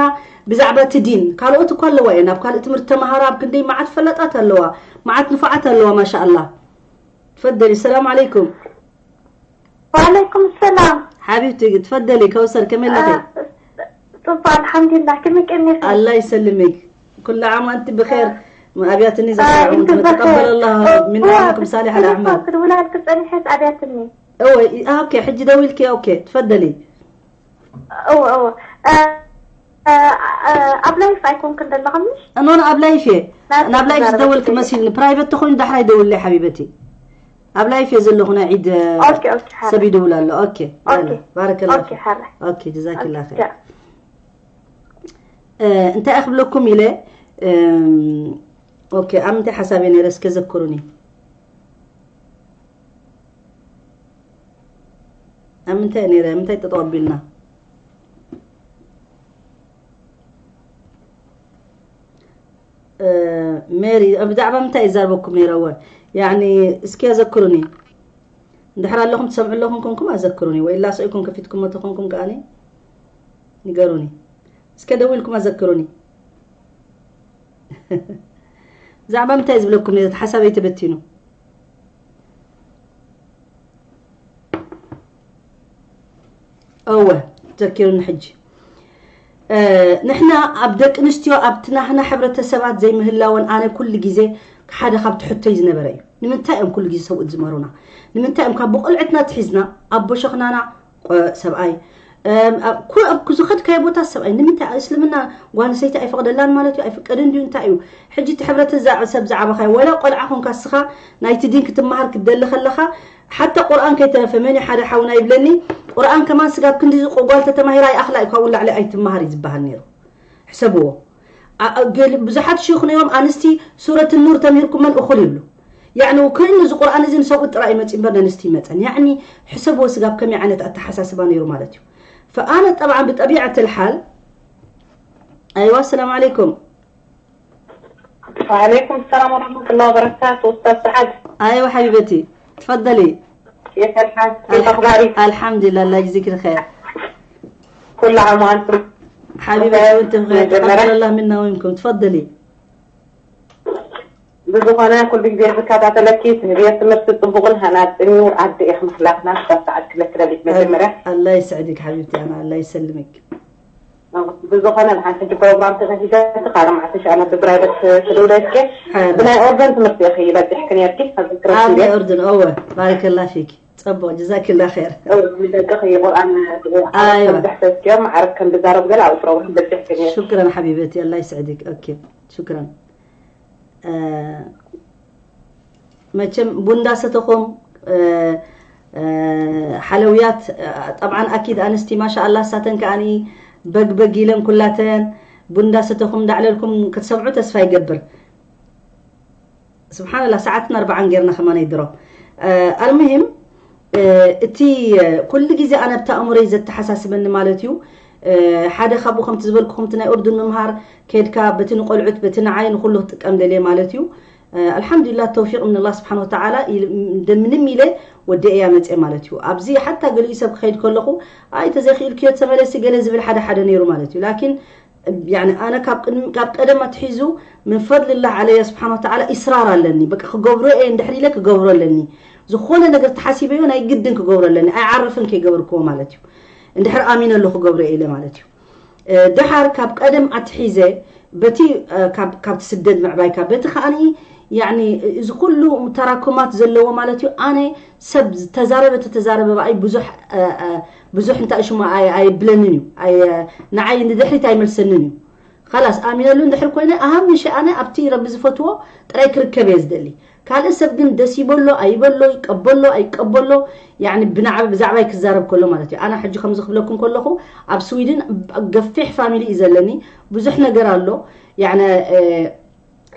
ብዛዕባ እቲ ዲን ካልኦት እኳ ኣለዋ እየን ኣብ ካልእ ትምህርቲ ተምሃራ ኣብ ክንደይ መዓት ፈላጣት ኣለዋ መዓት ንፉዓት ኣለዋ ማሻኣላ ትፈደሊ ሰላም ዓለይኩም وعليكم السلام ሓቢብቲ ትፈደሊ ከውሰር ከመይ ኣለኺ طب الحمد لله كم كم ኣላ ይሰልምክ ኩሉ ዓም ኣንቲ ብኸር ኣብያትኒ ዘኸርዑ أنت بخير ተቀበለ ኣላ ምን ዓመኩም ሳሊሕ ኣልኣዕማል كنت ولا كنت أنا حس أبيتني እወ ኦኬ ሕጂ ደዊልኪ ኦኬ ትፈደሊ እወ እወ ኣብ ላይፍ ኣይኮንክን ዘለኻ ምሽ እኖን ኣብ ላይፍ እየ ናብ ላይፍ ዝደወልክ መሲልኒ ፕራይቨት ተኾይኑ ዳሕራይ ደውለይ ሓቢበቲ ኣብ ላይፍ እየ ዘለኹ ናይ ዒድ ኦኬ ኦኬ ሓራ ሰብ ይደውል ኣሎ ኦኬ ኦኬ ባረከላ ኦኬ ሓራ ኦኬ ጀዛኪላ ኸይር ያ እንታይ ክብለኩም ኢለ ኦኬ ኣብ ምንታይ ሓሳብ እየ ነይረ እስከ ዘክሩኒ ኣብ ምንታይ ነይረ ምንታይ ጠጠው ኣቢልና ሜሪ ብዛዕባ ምንታይ ይዛርበኩም ነይረ እወ ያኒ እስኪ ኣዘክሩኒ እንድሕር ኣለኹም ትሰምዑ ኣለኹም ኮንኩም ኣዘክሩኒ ወይ ላሰ ኢኩም ከፊትኩሞ ተኾንኩም ከኣኒ ንገሩኒ እስከ ደዊልኩም ኣዘክሩኒ ብዛዕባ ምንታይ ዝብለኩም ነቲ ሓሳበይ ተበቲኑ እወ ዘኪሩኒ ሕጂ ንሕና ኣብ ደቂ ኣንስትዮ ኣብቲ ናህና ሕብረተሰባት ዘይምህላወን ኣነ ኩሉ ግዜ ሓደ ካብቲ ሕቶይ ዝነበረ እዩ ንምንታይ እዮም ኩሉ ግዜ ሰብኡት ዝመሩና ንምንታይ እዮም ካብ ብቆልዕትና ትሒዝና ኣቦ ሸኽናና ሰብኣይ ኣብ ዝኸድካዮ ቦታ ሰብኣይ ንምንታይ እስልምና ጓል ኣንስተይቲ ኣይፈቕደላን ማለት እዩ ኣይፍቀድን ድዩ እንታይ እዩ ሕጂ እቲ ሕብረተሰብ ዝዓበኻዮ ወላ ቆልዓ ኮንካ እስኻ ናይቲ ዲን ክትመሃር ክትደሊ ከለኻ ሓታ ቁርኣን ከይተረፈ መን ሓደ ሓውና ይብለኒ ቁርኣን ከማን ስጋብ ክንዲ ዝቆጓል ተተማሂራ ይኣኽላ እዩ ካብኡ ላዕሊ ኣይትመሃር እዩ ዝበሃል ነይሩ ሕሰብዎ ብዙሓት ሽይኽ ነይሮም ኣንስቲ ሱረት ኑር ተምሂርኩመን እኹል ይብሉ ያዕኒ ኮይኑ እዚ ቁርኣን እዚ ንሰብኡት ጥራይ መፂ እምበር ነንስቲ ይመፀን ያዕኒ ሕሰብዎ ስጋብ ከመይ ዓይነት ኣተሓሳስባ ነይሩ ማለት እዩ ፈኣነ ጠብዓን ብጠቢዐት ልሓል ኣይዋ ሰላም ዓለይኩም وعليكم السلام ورحمة الله وبركاته أستاذ سعد ኣይዋ ሓቢበቲ ትፈደሊ كيف الحال؟ كيف أخبارك؟ الحمد لله الله يجزيك الخير كل عام وأنتم حبيبتي وانت بخير تقبل الله منا ومنكم تفضلي ብዝኾነ ኩሉ ግዜ ዝከታተለኪ ትህብዮ ትምህርቲ ፅቡቕን ሃናፅን እዩ ኣደ ኢኽ ምኽላፍና ክሳብ ሰዓት ክልተ ለሊት መጀመርያ الله يسعدك حبيبتي أنا الله يسلمك ብዝኾነ ንሓንቲ ሕጂ ፕሮግራም ተዘሂዘ ካረ መዓልቲ ሻ ናብ ብራይበት ክድውለልኪ ብናይ ኦርደን ትምህርቲ ኢኺ በፂሕኪ ነርኪ ኣብ ናይ ኦርደን እወ ባረከላ ፊክ ፅቡቅ ጀዛኪላ ኸይር ደቂ ቁርኣን ኣይዋ ብሕተትኪዮም ዓረብ ከም ብዛረብ ገለ ኣብ ፕሮግራም በፂሕኪ ነርኪ شكرا حبيبتي الله يسعدك ኦኬ شكرا መቸም ቡንዳ ሰተኹም ሓለውያት ጠብዓን ኣኪድ ኣንስቲ ማሻ ኣላ ሳተን ከኣኒ በግ በግ ኢለን ኩላተን ቡንዳ ሰተኹም እንዳዕለልኩም ክትሰምዑ ተስፋ ይገብር ስብሓንላ ሰዓትን ኣርባዓን ጌርና ከማን ይድሮ ኣልሙሂም እቲ ኩሉ ግዜ ኣነ ኣብቲ ኣእምሮይ ዘተሓሳስበኒ ማለት እዩ ሓደ ካብኡ ከምቲ ዝበልኩኹም እቲ ናይ ኡርዱን ምምሃር ከድካ በቲ ንቆልዑት በቲ ንዓይ ንኩሉ ክጥቀም ደልየ ማለት እዩ ኣልሓምዱሊላህ ተውፊቅ ምን ኣላህ ስብሓን ወተዓላ ምንም ኢለ ወደ እያ መፅአ ማለት እዩ ኣብዚ ሓታ ገሊኡ ሰብ ክኸይድ ከለኹ ኣይ ተዘይክኢልክዮ ተመለሲ ገለ ዝብል ሓደ ሓደ ነይሩ ማለት እዩ ላኪን ያኒ ኣነ ካብ ቅድሚ ካብ ቀደም ኣትሒዙ ምን ፈድልላህ ዓለየ ስብሓን ወተዓላ ኢስራር ኣለኒ በቃ ክገብሮ እየ እንድሕር ኢለ ክገብሮ ኣለኒ ዝኾነ ነገር ተሓሲበዮ ናይ ግድን ክገብሮ ኣለኒ ኣይዓርፍን ከይገበርክዎ ማለት እዩ እንድሕር ኣሚነሉ ክገብሮ እየ ኢለ ማለት እዩ ድሓር ካብ ቀደም ኣትሒዘ በቲ ካብቲ ስደድ ምዕባይካ በቲ ከዓኒ ያኒ እዚ ኩሉ ተራኩማት ዘለዎ ማለት እዩ ኣነ ሰብ ተዛረበ ተተዛረበ ብኣይ ብዙሕ ብዙሕ እንታይ ሽሙ ኣየብለንን እዩ ንዓይ ንድሕሪት ኣይመልሰንን እዩ خلاص ኣሚነሉ እንድሕር ኮይነ ኣሃም ምሽ ኣነ ኣብቲ ረቢ ዝፈትዎ ጥራይ ክርከብ እየ ዝደሊ ካልእ ሰብ ግን ደስ ይበሎ ኣይበሎ ይቀበሎ ኣይቀበሎ ያኒ ብዛዕባይ ክዛረብ ከሎ ማለት እዩ ኣነ ሕጂ ከምዚ ክብለኩም ከለኹ ኣብ ስዊድን ገፊሕ ፋሚሊ እዩ ዘለኒ ብዙሕ ነገር ኣሎ ያኒ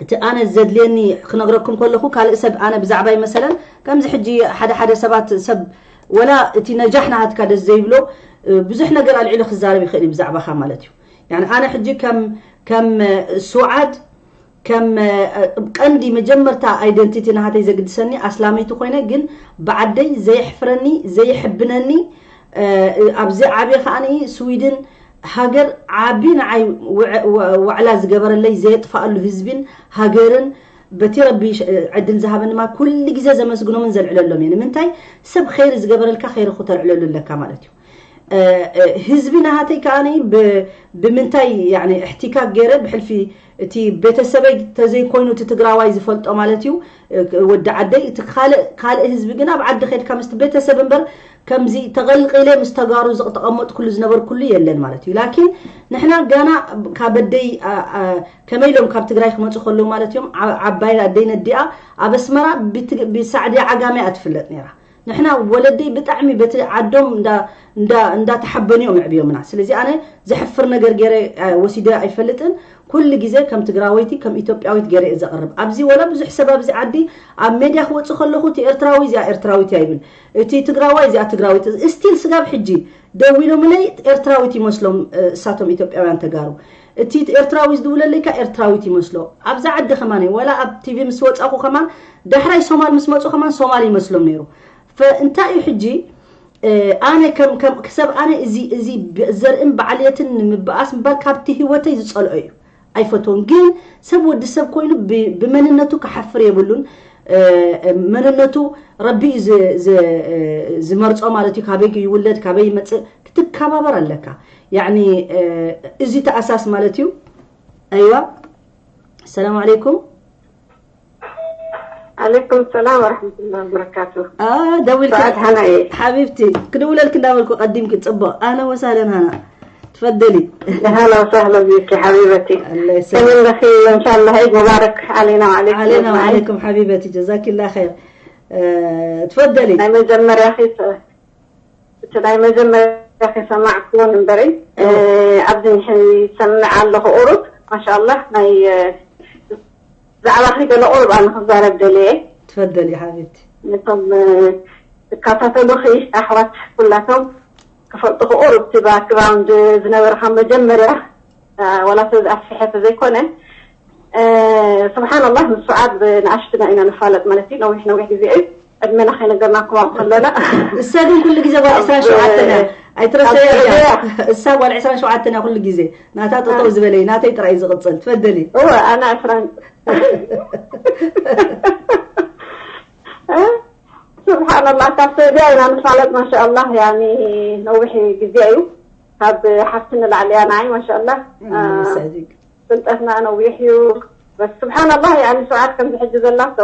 እቲ ኣነ ዘድልየኒ ክነግረኩም ከለኹ፣ ካልእ ሰብ ኣነ ብዛዕባይ መሰለን ከምዚ ሕጂ ሓደ ሓደ ሰባት ሰብ ወላ እቲ ነጃሕ ናሃትካ ደስ ዘይብሎ ብዙሕ ነገር ኣልዒሉ ክዛረብ ይኽእል እዩ ብዛዕባኻ ማለት እዩ። ያኒ ኣነ ሕጂ ከም ከም ሱዓድ ከም ቀንዲ መጀመርታ ኣይደንቲቲ ናሃተይ ዘግድሰኒ ኣስላመይቲ ኮይነ፣ ግን ብዓደይ ዘየሕፍረኒ ዘየሕብነኒ ኣብዚ ዓብየ ከዓኒ ስዊድን ሃገር ዓቢ ንዓይ ዋዕላ ዝገበረለይ ዘየጥፋኣሉ ህዝቢን ሃገርን በቲ ረቢ ዕድል ዝሃበንማ ኩሉ ግዜ ዘመስግኖምን ዘልዕለሎም እየ። ንምንታይ ሰብ ኸይሪ ዝገበረልካ ኸይሪ ኩተልዕለሉ ኣለካ ማለት እዩ። ህዝቢ ናሃተይ ከዓኒ ብምንታይ እሕቲካክ ገይረ ብሕልፊ እቲ ቤተሰበይ ተዘይኮይኑ እቲ ትግራዋይ ዝፈልጦ ማለት እዩ ወዲ ዓደይ እቲ ካልእ ካልእ ህዝቢ ግን ኣብ ዓዲ ከድካ ምስቲ ቤተሰብ እምበር ከምዚ ተቐልቂለ ምስ ተጋሩ ዝተቐመጥኩሉ ዝነበርኩሉ የለን ማለት እዩ። ላኪን ንሕና ጋና ካብ ኣደይ ከመይ ኢሎም ካብ ትግራይ ክመፁ ከለዉ ማለት እዮም ዓባይ ኣደይ ነዲኣ ኣብ ኣስመራ ብሳዕዲ ዓጋመ እያ ትፍለጥ ነይራ። ንሕና ወለደይ ብጣዕሚ በቲ ዓዶም እንዳተሓበኑ እዮም ኣዕብዮምና። ስለዚ ኣነ ዘሕፍር ነገር ገይረ ወሲደ ኣይፈልጥን። ኩሉ ግዜ ከም ትግራወይቲ ከም ኢትዮጵያዊት ገይረ እየ ዘቕርብ። ኣብዚ ወላ ብዙሕ ሰብ ኣብዚ ዓዲ ኣብ ሜድያ ክወፅእ ከለኹ እቲ ኤርትራዊ እዚኣ ኤርትራዊት እያ ይብል፣ እቲ ትግራዋይ እዚኣ ትግራዊት። እስቲል ስጋብ ሕጂ ደዊሎምለይ ኤርትራዊት ይመስሎም እሳቶም ኢትዮጵያውያን ተጋሩ። እቲ ኤርትራዊ ዝድውለለይካ ኤርትራዊት ይመስሎ። ኣብዚ ዓዲ ከማን ወላ ኣብ ቲቪ ምስ ወፃኹ ከማን ዳሕራይ ሶማል ምስ መፁ ከማን ሶማል ይመስሎም ነይሩ። እንታይ እዩ ሕጂ ኣነ ከም ሰብ ኣነ እዚ እዚ ዘርእን ባዕልየትን ንምበኣስ ምባል ካብቲ ህይወተይ ዝፀልኦ እዩ። ኣይፈትዎን። ግን ሰብ ወዲ ሰብ ኮይኑ ብመንነቱ ክሓፍር የብሉን። መንነቱ ረቢ እዩ ዝመርፆ ማለት እዩ። ካበይ ይውለድ ካበይ ይመፅእ ክትከባበር ኣለካ። ያኒ እዚ ተኣሳስ ማለት እዩ። ኣይዋ ሰላም ዓለይኩም። ዓለይኩም ሰላም ወረሕመቱላሂ ወበረካቱ። ደዊልኪ ሓቢብቲ ክድውለልኪ እንዳበልኩ ቀዲምኪ ፅቡቕ። ኣህለን ወሳህለን ሃና ትፈደሊ። ኣህለን ወሳህለን ቢኪ ሓቢበቲ። ከመይ ኣለኺ? እንሻላ ዒድ ሙባረክ ዓለይና ወዓለይኩም። ዓለይና ወዓለይኩም ሓቢበቲ ጀዛኪላ ኸይር። ትፈደሊ። ናይ መጀመርያ እቲ ናይ መጀመርያ ከይሰማዕክዎን እምበረይ ኣብዚ ንሕን ይሰምዕ ኣለኹ ቁሩብ ማሻኣላህ ናይ ብዛዕባኺ ገለ ቁሩብ ኣነ ክዛረብ ደልየ። ትፈደሊ ሓቢብቲ። ነቶም ዝከታተሉኺ ኣሕዋት ኩላቶም ክፈልጡ ቁሩብ እቲ ባክግራውንድ ዝነበረ ካብ መጀመርያ ዋላ ሰብ ዝኣስፍሐ ተዘይኮነ ስብሓንላህ ምስ ሱዓድ ብንኣሽትና ኢና ንፋለጥ ማለት እዩ ነዊሕ ነዊሕ ግዜ እዩ ዕድመና ከይነገርናኩም ኣብኡ ከለና እሳ ግን ኩሉ ግዜ ጓል ዕስራን ሸውዓተን እያ ኣይትረሰያ እያ እሳ ጓል ዕስራን ሸውዓተን እያ ኩሉ ግዜ ናታ ጠጠው ዝበለ እዩ ናተይ ጥራይ እዩ ዝቕፅል ትፈደሊ እወ ኣነ ዕስራን ስብሓንላህ ካብ ሰብያ ኢና ንፋለጥ ማሻኣላህ ያኒ ነዊሕ ግዜ እዩ ካብ ሓፍቲ ንላዕሊ እያ ንዓይ ማሻኣላህ ፍልጠትና ነዊሕ እዩ በስ ስብሓንላህ ያኒ ስብዓት ከምዚ ሕጂ ዘላቶ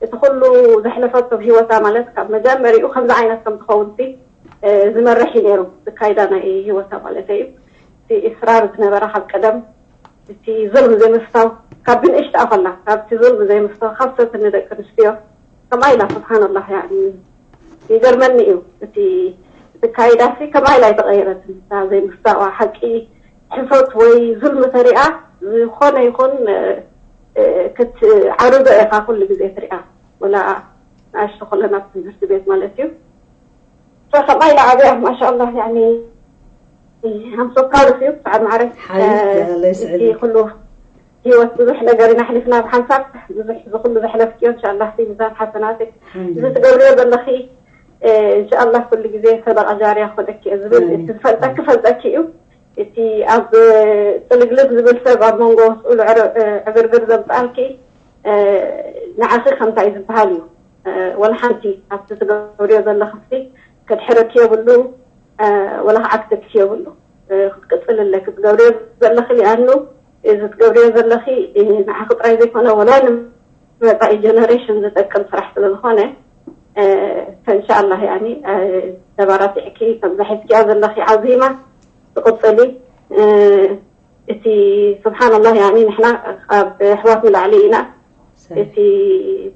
እቲ ኩሉ ዘሕለፈቶ ህይወታ ማለት ካብ መጀመሪኡ ከምዚ ዓይነት ከም ትኸውን ሲ ዝመርሕ እዩ ነይሩ ዝካይዳ ናይ ህይወታ ማለት እዩ እቲ እስራር ዝነበራ ካብ ቀደም እቲ ዞልም ዘይምፍታው ካብ ብንእሽትኣ ከላ ካብቲ ዞልም ዘይምፍታው ካብ ሰብቲ ንደቂ ኣንስትዮ ከምኣ ኢላ ስብሓንላህ ያኒ ይገርመኒ እዩ እቲ እቲ ካይዳሲ ከምኣ ኢላ ኣይተቐየረትን እታ ዘይምፍታዋ ሓቂ ሕሶት ወይ ዙልሚ ተሪኣ ዝኾነ ይኹን ክትዓርዶ ኢኻ ኩሉ ግዜ ትሪኣ ወላ ንኣሽቱ ከለና ኣብ ትምህርቲ ቤት ማለት እዩ ከምኣ ኢላ ዓብያ ማሻኣላ ያኒ ኣምሶ ፕራውድ ኦፍ ዩ ብጣዕሚ ማዕረ ሓቢብቲ ኣላ ይስዕድ እቲ ኩሉ ህይወት ብዙሕ ነገር ኢና ኣሕሊፍና ብሓንሳብ ብዙሕ እዚ ኩሉ ዘሕለፍክዮ እንሻላ ሲ ሚዛን ሓሰናትክ እዚ ትገብርዮ ዘለኺ እንሻላ ኩሉ ግዜ ሰደቃ ጃርያ ክኾነኪ እየ ዝብል እቲ ዝፈልጠኪ ፈልጠኪ እዩ እቲ ኣብ ጥልግልግ ዝብል ሰብ ኣብ መንጎ ስኡል ዕግርግር ዘምፅኣልኪ ንዓኺ ከምታይ ዝበሃል እዩ ወላ ሓንቲ ኣብቲ ትገብርዮ ዘለኽሲ ከድሕረኪ የብሉ ወላ ክዓግተኪ የብሉ ክትቅፅል ኣለኪ ትገብርዮ ዘለኺ ሊኣኑ እዚ ትገብርዮ ዘለኺ ንዓኺ ጥራይ ዘይኮነ ወላ ንመፃኢ ጀነሬሽን ዝጠቅም ስራሕ ስለዝኾነ እንሻኣላ ያኒ ተባራቲዕኪ ከምዛ ሒዝኪያ ዘለኺ ዓዚማ ትቕፅሊ እቲ ስብሓንላህ ያኒ ንሕና ካብ ኣሕዋት ንላዕሊ ኢና እቲ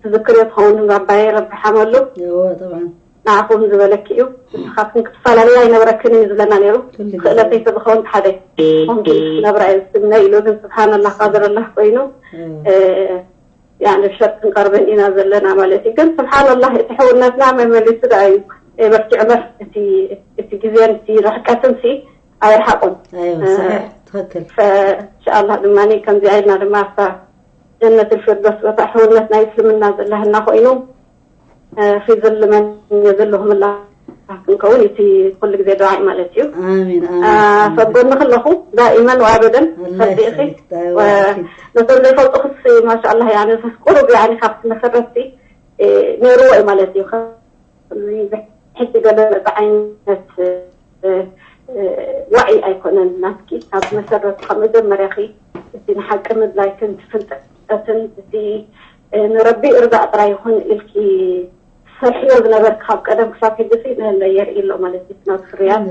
ትዝክርዮ ትኸውን ባባየ ረቢ ሓመሉ ንዓኹም ዝበለኪ እዩ። ንስኻትኩም ክትፈላለያ ኣይነበረክን እዩ ዝብለና ነይሩ። ክእለተይ ተዝኸውን ሓደ ኮንኪ ክትነብራ እየ ዝትምነ ኢሉ፣ ግን ስብሓንላህ ቃድር ኣላህ ኮይኑ ያኒ ብሸርጥን ቀርብን ኢና ዘለና ማለት እዩ። ግን ስብሓንላህ እቲ ሕውነትና መመሊሱ ደኣ እዩ። በርኪ ዕመር እቲ እቲ ግዜን እቲ ርሕቀትን ሲ ኣይርሓቆም። ኣይዋ ሰሒሕ ትኽክል። ኢንሻኣላህ ድማ ከምዚኣ ኢልና ድማ ኣብታ ጀነት ልፍርዶስ ቦታ ሕውነት ናይ እስልምና ዘለህና ኮይኑ ኺዝልመን ዘለኹም ላ ክንከውን እቲ ኩሉ ግዜ ዱዓይ ማለት እዩ። ኣሚን ፈጎኒ ከለኹ ዳኢመን ወኣበደን ፈልጢ ኢኺ። ነቶም ዘይፈልጡ ክሲ ማሻኣላ ያኒ ቁሩብ ያኒ ካብቲ መሰረትቲ ነይርዎ እዩ ማለት እዩ። ሕጂ ገለ ዓይነት ዋዒ ኣይኮነን ናትኪ። ካብ መሰረቱ ካብ መጀመርያኺ እቲ ንሓቂ ምድላይክን ትፍልጠትን እቲ ንረቢ እርዳእ ጥራይ ይኹን ኢልኪ ትሰርሕዮ ዝነበርኪ ካብ ቀደም ክሳብ ሕጂ ሲ ንህለ የርኢ ኣሎ ማለት እዩ ናቱ ፍርያት።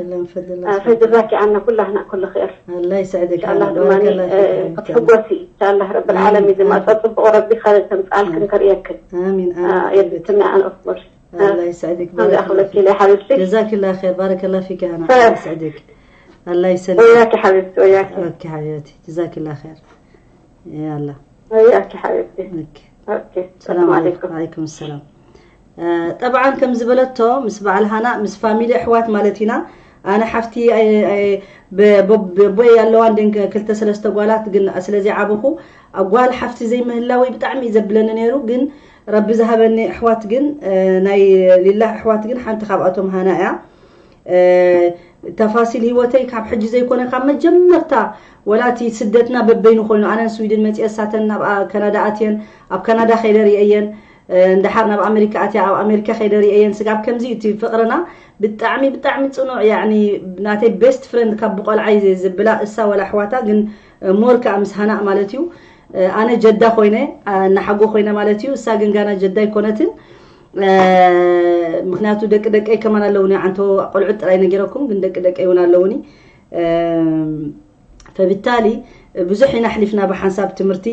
ፈጀዛኪ ኣነ ኩላህና ኩሉ ኸይር። ኣላህ ይስዕድክ ኢንሻላህ ድማ ክትሕጎሲ ኢንሻላህ ረብል ዓለሚን ድማ ጸጽብቑ ረቢ ከምጻልክን ከርእየክን ኣሚን የድትኒ ኣነ ኦፍኮርስ ኣላህ ይስዕድክ ከምዚ ኣኽለኪ ኢለ ሓቢብቲ ጀዛኪላ ኸይር ባረከላ ፊክ ኣና ኣላህ ይስዕድክ ኣላህ ይሰልምክ ወያኪ ሓቢብቲ ወያኪ ኦኬ ሓቢብቲ ጀዛኪላ ኸይር ያላ ወያኪ ሓቢብቲ ኦኬ ኦኬ ሰላም ዓለይኩም ዓለይኩም ሰላም ጠብዓን ከም ዝበለቶ ምስ በዓል ሃና ምስ ፋሚሊ ኣሕዋት ማለት ኢና ኣነ ሓፍቲ ቦይ ኣለዋ እንደ ክልተ ሰለስተ ጓላት ግን ስለዚ ዓበኹ ጓል ሓፍቲ ዘይምህላወይ ብጣዕሚ እዩ ዘብለኒ ነይሩ ግን ረቢ ዝሃበኒ ኣሕዋት ግን ናይ ሊላህ ኣሕዋት ግን ሓንቲ ካብኣቶም ሃና እያ ተፋሲል ህይወተይ ካብ ሕጂ ዘይኮነ ካብ መጀመርታ ወላ እቲ ስደትና በበይኑ ኮይኑ ኣነን ስዊድን መፅየ እሳተን ናብ ከናዳ ኣትየን ኣብ ከናዳ ከይደ ርእየየን እንድሓር ናብ ኣሜሪካ ኣትያ ኣብ ኣሜሪካ ከይደ ርእየየን ስጋብ ከምዚ እቲ ፍቅርና ብጣዕሚ ብጣዕሚ ፅኑዕ ያኒ ናተይ ቤስት ፍረንድ ካብ ብቆልዓይ ዝብላ እሳ ወላ ኣሕዋታ ግን ሞር ከዓ ምስ ሃናእ ማለት እዩ ኣነ ጀዳ ኮይነ እናሓጎ ኮይነ ማለት እዩ እሳ ግን ጋና ጀዳ ኣይኮነትን ምክንያቱ ደቂ ደቀይ ከማን ኣለውኒ ዓንቶ ቆልዑት ጥራይ ነጊረኩም ግን ደቂ ደቀይ እውን ኣለውኒ ፈብታሊ ብዙሕ ኢና ኣሕሊፍና ብሓንሳብ ትምህርቲ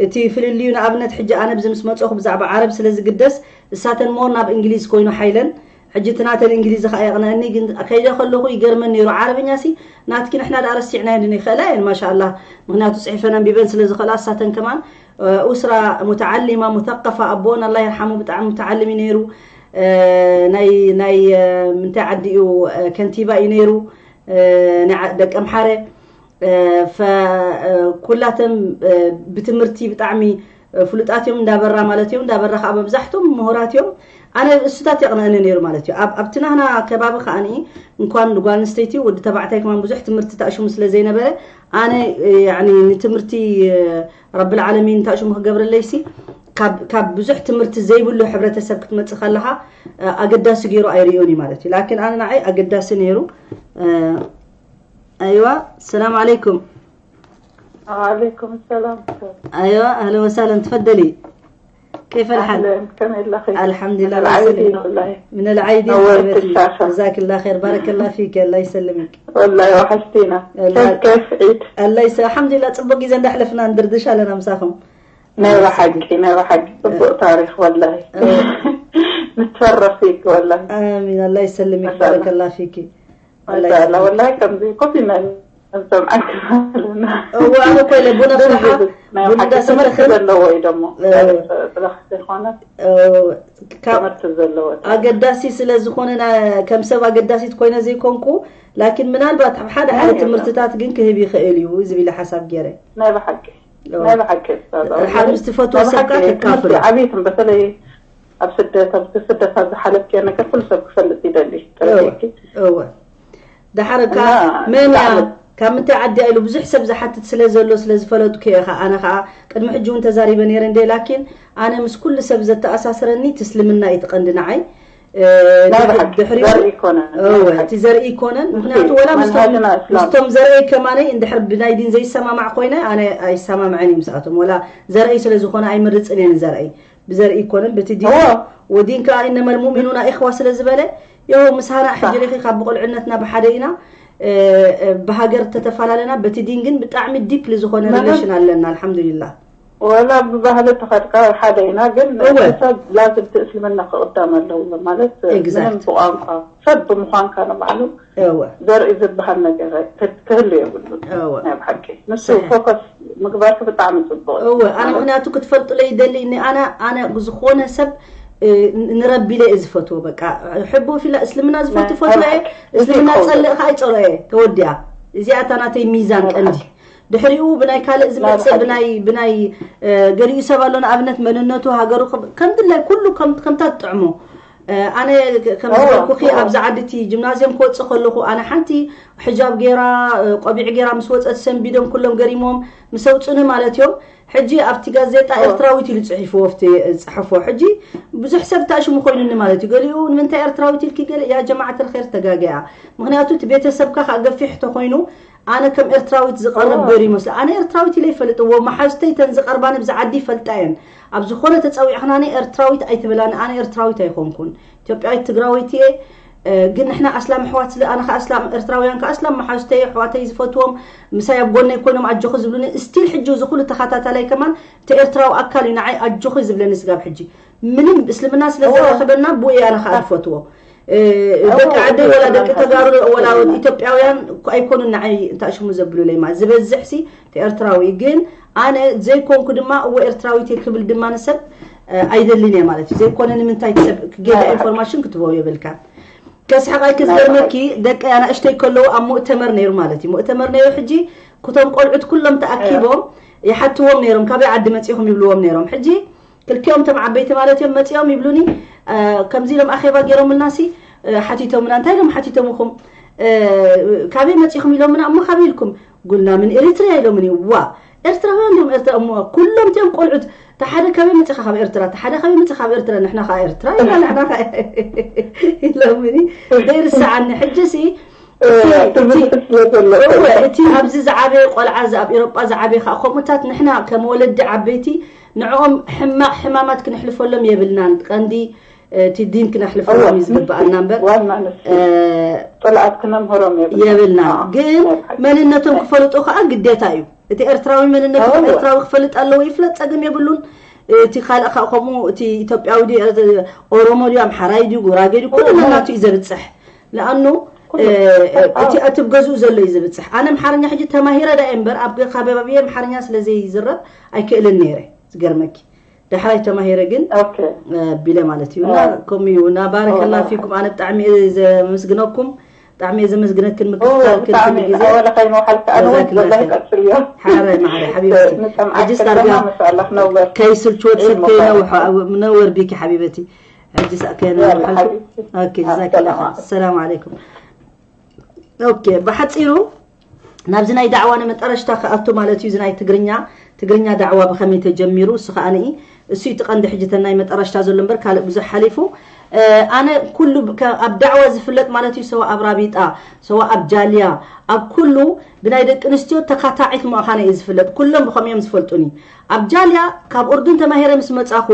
እቲ ፍልልዩ ንኣብነት ሕጂ ኣነ ብዚ ምስ መፀኹ ብዛዕባ ዓረብ ስለ ዝግደስ እሳተን ሞር ናብ እንግሊዝ ኮይኑ ሓይለን ሕጂ እቲ ናተን እንግሊዝ ከዓ የቕነአኒ ግን ከይደ ከለኹ ይገርመን ነይሩ ዓረብኛ ሲ ናትኪ ንሕና ደኣ ረሲዕናዮ ንኽእላ እየን ማሻኣላ ምክንያቱ ፅሒፈን ኣንቢበን ስለ ዝኽእላ እሳተን ከማን ኡስራ ሙተዓሊማ ሙተቀፋ ኣቦን ኣላ ይርሓሙ ብጣዕሚ ሙተዓልም እዩ ነይሩ ናይ ናይ ምንታይ ዓዲ እዩ ከንቲባ እዩ ነይሩ ደቂ ኣምሓረ ኩላተን ብትምህርቲ ብጣዕሚ ፍሉጣት እዮም እንዳበራ ማለት እዮም እንዳበራ ከዓ መብዛሕቶም ምሁራት እዮም ኣነ እሱታት የቕንአኒ ነይሩ ማለት እዩ ኣብቲ ናህና ከባቢ ከዓኒ እንኳን ጓል ኣንስተይቲ ወዲ ተባዕታይ ከማን ብዙሕ ትምህርቲ ተኣሽሙ ስለ ዘይነበረ ኣነ ንትምህርቲ ረብል ዓለሚን ተኣሽሙ ክገብረለይሲ ካብ ብዙሕ ትምህርቲ ዘይብሉ ሕብረተሰብ ክትመፅእ ከለካ ኣገዳሲ ገይሩ ኣይርእዮን እዩ ማለት እዩ ላኪን ኣነ ንዓይ ኣገዳሲ ነይሩ ኣይዋ ሰላም ዓለይኩም وعليكم السلام ايوه اهلا وسهلا تفضلي كيف الحال؟ اهلا كم لك؟ الحمد لله العيدين والله من العيدين نورت حبيبتي. الشاشة. جزاك الله خير بارك الله فيك الله يسلمك والله وحشتينا والله. كيف كيف عيد؟ الله يسلمك الحمد لله ጽቡቅ ግዜ እንዳሕለፍና ንድርድሽ ኣለና ምሳኹም نيرو حقي نيرو حقي صبو تاريخ والله نتشرف فيك والله آمين الله يسلمك ما شاء الله. بارك الله فيك ما شاء الله والله كم زي كوفي من أنتم أكل እዋ ኣነ እኮ ኢለ ቡና ፍልሓ ቡና ትምህርቲ እንዳሰተኽን ዘለዎ እዩ ደሞ እዎ። ብለክቲ ዝኾነ እዎ፣ ካብ ትምህርቲ ዘለዎ ኣገዳሲ ስለ ዝኾነ ና- ከም ሰብ ኣገዳሲት ኮይነ ዘይኮንኩ ላኪን ምናልባት ኣብ ሓደ ሓደ ናይ ትምህርትታት ግን ክህብ ይኽእል እዩ ዝብል ሓሳብ ገይረ ናይ ብሓቂ ናይ ብሓቂ ሓር ምስ ትፈትዎ ናይ ሰብካ ብሓቂ ትምህርቲ ተካፍሎ ዓብይትን በተለይ ኣብ ስደት ኣብ ስደት ኣብ ዝሓለፍክዮ ነገር ኩሉ ሰብ ክፈልጥ ይደሊ ጥረኪ እወ ደሓር እካ እና መን እያ ብጣዕሚ ካብ ምንታይ ዓዲ ኢሉ ብዙሕ ሰብ ዝሓትት ስለ ዘሎ ስለ ዝፈለጥኩ እየ ከዓ ኣነ ከዓ ቅድሚ ሕጂ እውን ተዛሪበ ነይረ እንደ ላኪን ኣነ ምስ ኩሉ ሰብ ዘተኣሳስረኒ እቲ እስልምና እዩ ትቐንዲ ንዓይ እ፣ ናይ ድሕሪ- ብሓቂ ድሕሪኡ ዘርኢ ይኮነ እወ እቲ ዘርኢ ይኮነን ምክንያቱ ወላ ምስቶም መንሃጅና እስላም ምስቶም ዘርኢ ከማነይ እንድሕር ብናይ ዲን ዘይሰማማዕ ኮይነ ኣነ ኣይሰማምዐን እዩ ምስኣቶም ወላ ዘርኢ ስለ ዝኾነ ኣይምርፅን እየ ንዘርኢ ብዘርኢ ይኮነን በቲ ዲን እዎ ወዲን ከዓ ኢነመል ሙእሚኑና ኢኽዋ ስለ ዝበለ የው ምስ ሃና ሕጂ ሪኺ ካብ ብቆልዕነትና ብሓደ ኢና እ፣ እ፣ ብሃገር ተተፈላለና በቲ ዲን ግን ብጣዕሚ ዲፕሊ ዝኾነ መመን- ሪሌሽን ኣለና ኣልሓምዱሊላህ ወላ ብባህሊ ተኸድካ ሓደ ኢና፣ ግን ሰብ ላዝም እቲ እስልምና ክቕዳም ኣለዎ። ማለት ምንም ብቋንቋ ሰብ ብምዃንካ ንባዕሉ ዘርኢ ዝበሃል ነገር ክህሉ የብሉ። ናይ ብሓቂ ንሱ ፎከስ ምግባርክ ብጣዕሚ ፅቡቅ። እወ ኣነ ምክንያቱ ክትፈልጡለይ ይደሊ እኒ ኣነ ኣነ ብዝኾነ ሰብ ንረቢለ እየ ዝፈትዎ። በቃ ሕቦ ፊላ እስልምና ዝፈቱ ፈትወ እየ፣ እስልምና ፀልእ ከዓ ይፀልኦ እየ። ተወዲኣ እዚኣታ ናተይ ሚዛን ቀንዲ። ድሕሪኡ ብናይ ካልእ ዝመፅእ ብናይ ብናይ ገሊኡ ሰብ ኣሎ ንኣብነት መንነቱ ሃገሩ ከምድላይ ኩሉ ከምታ ትጥዕሞ። ኣነ ከም ዝበልኩኺ ኣብዚ ዓዲ እቲ ጅምናዝዮም ክወፅእ ከለኹ ኣነ ሓንቲ ሕጃብ ገይራ ቆቢዕ ገይራ ምስ ወፀት ሰንቢዶም ኩሎም ገሪሞም ምስ ኣውፅኡኒ ማለት እዮም። ሕጂ ኣብቲ ጋዜጣ ኤርትራዊት ኢሉ ፅሒፍዎ ኣብቲ ዝፀሐፎ ሕጂ ብዙሕ ሰብ ታሽሙ ኮይኑኒ ማለት እዩ። ገሊኡ ንምንታይ ኤርትራዊት ኢልኪ ገለ ያ ጀማዓት ልኸይር ተጋገያ። ምክንያቱ እቲ ቤተሰብካ ከዓ ገፊሕ ተኮይኑ ኣነ ከም ኤርትራዊት ዝቐርብ ገይሩ ይመስሎ። ኣነ ኤርትራዊት ኢለ ይፈልጥ እዎ መሓዙተይ ተን ዝቐርባኒ ብዛ ዓዲ ይፈልጣ እየን። ኣብ ዝኾነ ተፀዊዕኽናኒ ኤርትራዊት ኣይትበላኒ ኣነ ኤርትራዊት ኣይኮንኩን። ኢትዮጵያዊት ትግራወይቲ እየ። ግን ንሕና ኣስላም ኣሕዋት ስለ ኣነ ከኣ ኣስላም ኤርትራውያን ከኣ ኣስላም መሓዙተይ ኣሕዋተይ ዝፈትዎም ምሳይ ኣብ ጎነይ ኮይኖም ኣጆኺ ዝብሉኒ still ሕጂ እዚ ኩሉ ተኸታታላይ ከማን እቲ ኤርትራዊ ኣካል እዩ ንዓይ ኣጆኺ ዝብለኒ ስጋብ ሕጂ ምንም እስልምና ስለ ዘራኸበና ብኡ እየ ኣነ ከኣ ዝፈትዎ። ደቂ ዓደይ ወላ ደቂ ተጋሩ ወላ ኢትዮጵያውያን ኣይኮኑን ንዓይ እንታይ ሽሙ ዘብሉለይ ማለት ዝበዝሕ ሲ ኤርትራዊ ግን ኣነ ዘይኮንኩ ድማ እወ ኤርትራዊት እየ ክብል ድማ ንሰብ ኣይደልን እየ ማለት እዩ ዘይኮነ ንምንታይ ሰብ ጌጋ information ክትበው የብልካ ከስሕቃይ ክዝገርመኪ ደቂ ኣናእሽተይ ከለዉ ኣብ ሙእተመር ነይሩ ማለት እዩ ሙእተመር ነይሩ ሕጂ ኩቶም ቆልዑት ኩሎም ተኣኪቦም ይሓትዎም ነይሮም ካበይ ዓዲ መፂኹም ይብልዎም ነይሮም ሕጂ ክልቲኦም ቶም ዓበይቲ ማለት እዮም መፂኦም ይብሉኒ ከምዚ ኢሎም ኣኼባ ገይሮምልና ሲ ሓቲቶምና እንታይ ኢሎም ሓቲቶምኹም ካበይ መፂኹም ኢሎምና እሞ ካበይ ኢልኩም ጉልና ምን ኤሪትሪያ ኢሎምኒ ዋ ኤርትራውያን እዮም ኤርትራ እሞ ኩሎም እቲኦም ቆልዑት ተሓደ ካበይ መፂኻ ካብ ኤርትራ ተሓደ ካበይ መፂኻ ካብ ኤርትራ ንሕና ከዓ ኤርትራ ኢና ንሕና ከዓ ኢሎምኒ ዘይርስዓኒ ሕጂ ሲ እቲ ኣብዚ ዝዓበየ ቆልዓ ኣብ ኤሮጳ ዝዓበየ ከዓ ከምኡታት ንሕና ከም ወለዲ ዓበይቲ ንዕኦም ሕማቕ ሕማማት ክነሕልፈሎም የብልናን ቀንዲ እቲ ዲን ክነሕልፈሎም እዩ ዝግበኣና እምበር ጥልኣት ክነምህሮም የብልና ግን መንነቶም ክፈልጡ ከዓ ግዴታ እዩ እቲ ኤርትራዊ መንነቱ ኤርትራዊ ክፈልጥ ኣለዎ ይፍለጥ ፀገም የብሉን እቲ ካልእ ከዓ ከምኡ እቲ ኢትዮጵያዊ ድዩ ኦሮሞ ድዩ ኣምሓራይ ድዩ ጉራጌ ድዩ ኩሉ ነናቱ እዩ ዘብፅሕ ለኣኑ እቲ ኣትብ ገዝኡ ዘሎ እዩ ዝብፅሕ ኣነ ኣምሓርኛ ሕጂ ተማሂረ ዳ እምበር ኣብ ከባቢየ ኣምሓርኛ ስለ ዘይዝረብ ኣይክእልን ነይረ ዝገርመኪ ዳሕራይ ተማሂረ ግን ቢለ ማለት እዩ እና ከምኡ እዩ እና ባረከላ ፊኩም ኣነ ብጣዕሚ እየ ዘመስግነኩም ብጣዕሚ እየ ዘመስግነክን ምክትታልክን ኩሉ ግዜ ወላ ከይመውሓልካ ኣነ እውን ወላ ይቀፅል እዮ ሓረ ማዕረ ሓቢብቲ ሕጅስ ዳርጋ ከይስልችወት ሰብ ከይነውሖ ነወር ቢኪ ሓቢበቲ ሕጂ ሳእከና ኦኬ ጀዛከላ ሰላም ዓለይኩም ኦኬ ብሓፂሩ ናብዚ ናይ ዳዕዋ ንመጠረሽታ ክኣቱ ማለት እዩ እዚ ናይ ትግርኛ ትግርኛ ዳዕዋ ብኸመይ ተጀሚሩ እሱ ከዓ ንኢ እሱ እቲ ቀንዲ ሕጂ ተናይ መጠረሽታ ዘሎ እምበር ካልእ ብዙሕ ሓሊፉ ኣነ ኩሉ ኣብ ዳዕዋ ዝፍለጥ ማለት እዩ ሰዋ ኣብ ራቢጣ ሰዋ ኣብ ጃልያ ኣብ ኩሉ ብናይ ደቂ ኣንስትዮ ተካታዒት ምዃነ እዩ ዝፍለጥ ኩሎም ብኸምኡ እዮም ዝፈልጡኒ ኣብ ጃልያ ካብ ኡርዱን ተማሂረ ምስ መጻኹ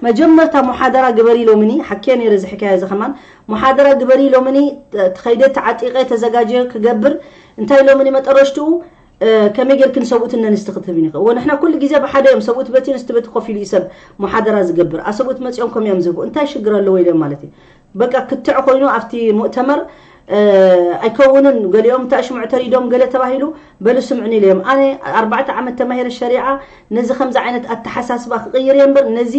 መጀመርታ ሙሓደራ ግበሪ ኢሎምኒ ሓኪየ ነይረ እዚ ሕካያ እዚ ከማን ሙሓደራ ግበሪ ኢሎምኒ ተኸይደ ተዓጢቐ ተዘጋጀ ክገብር እንታይ ኢሎምኒ መጠረሽትኡ ከመይ ጌርክን ሰብኡትን ነንስቲ ክትህብን ይኽእል ወንሕና ኩሉ ግዜ ብሓደ እዮም ሰብኡት በቲ ኣንስቲ በቲ ኮፍ ኢሉ እዩ ሰብ ሙሓደራ ዝገብር ኣሰብኡት መፂኦም ከም እዮም ዝህቡ እንታይ ሽግር ኣለዎ ኢሎም ማለት እዩ በቃ ክትዕ ኮይኑ ኣብቲ ሙእተመር ኣይከውንን ገሊኦም እንታይ ሽሙዕ ተሪዶም ገለ ተባሂሉ በሉ ስምዕኒ ኢለዮም ኣነ ኣርባዕተ ዓመት ተማሂረ ሸሪዓ ነዚ ከምዚ ዓይነት ኣተሓሳስባ ክቕይር እየ እምበር ነዚ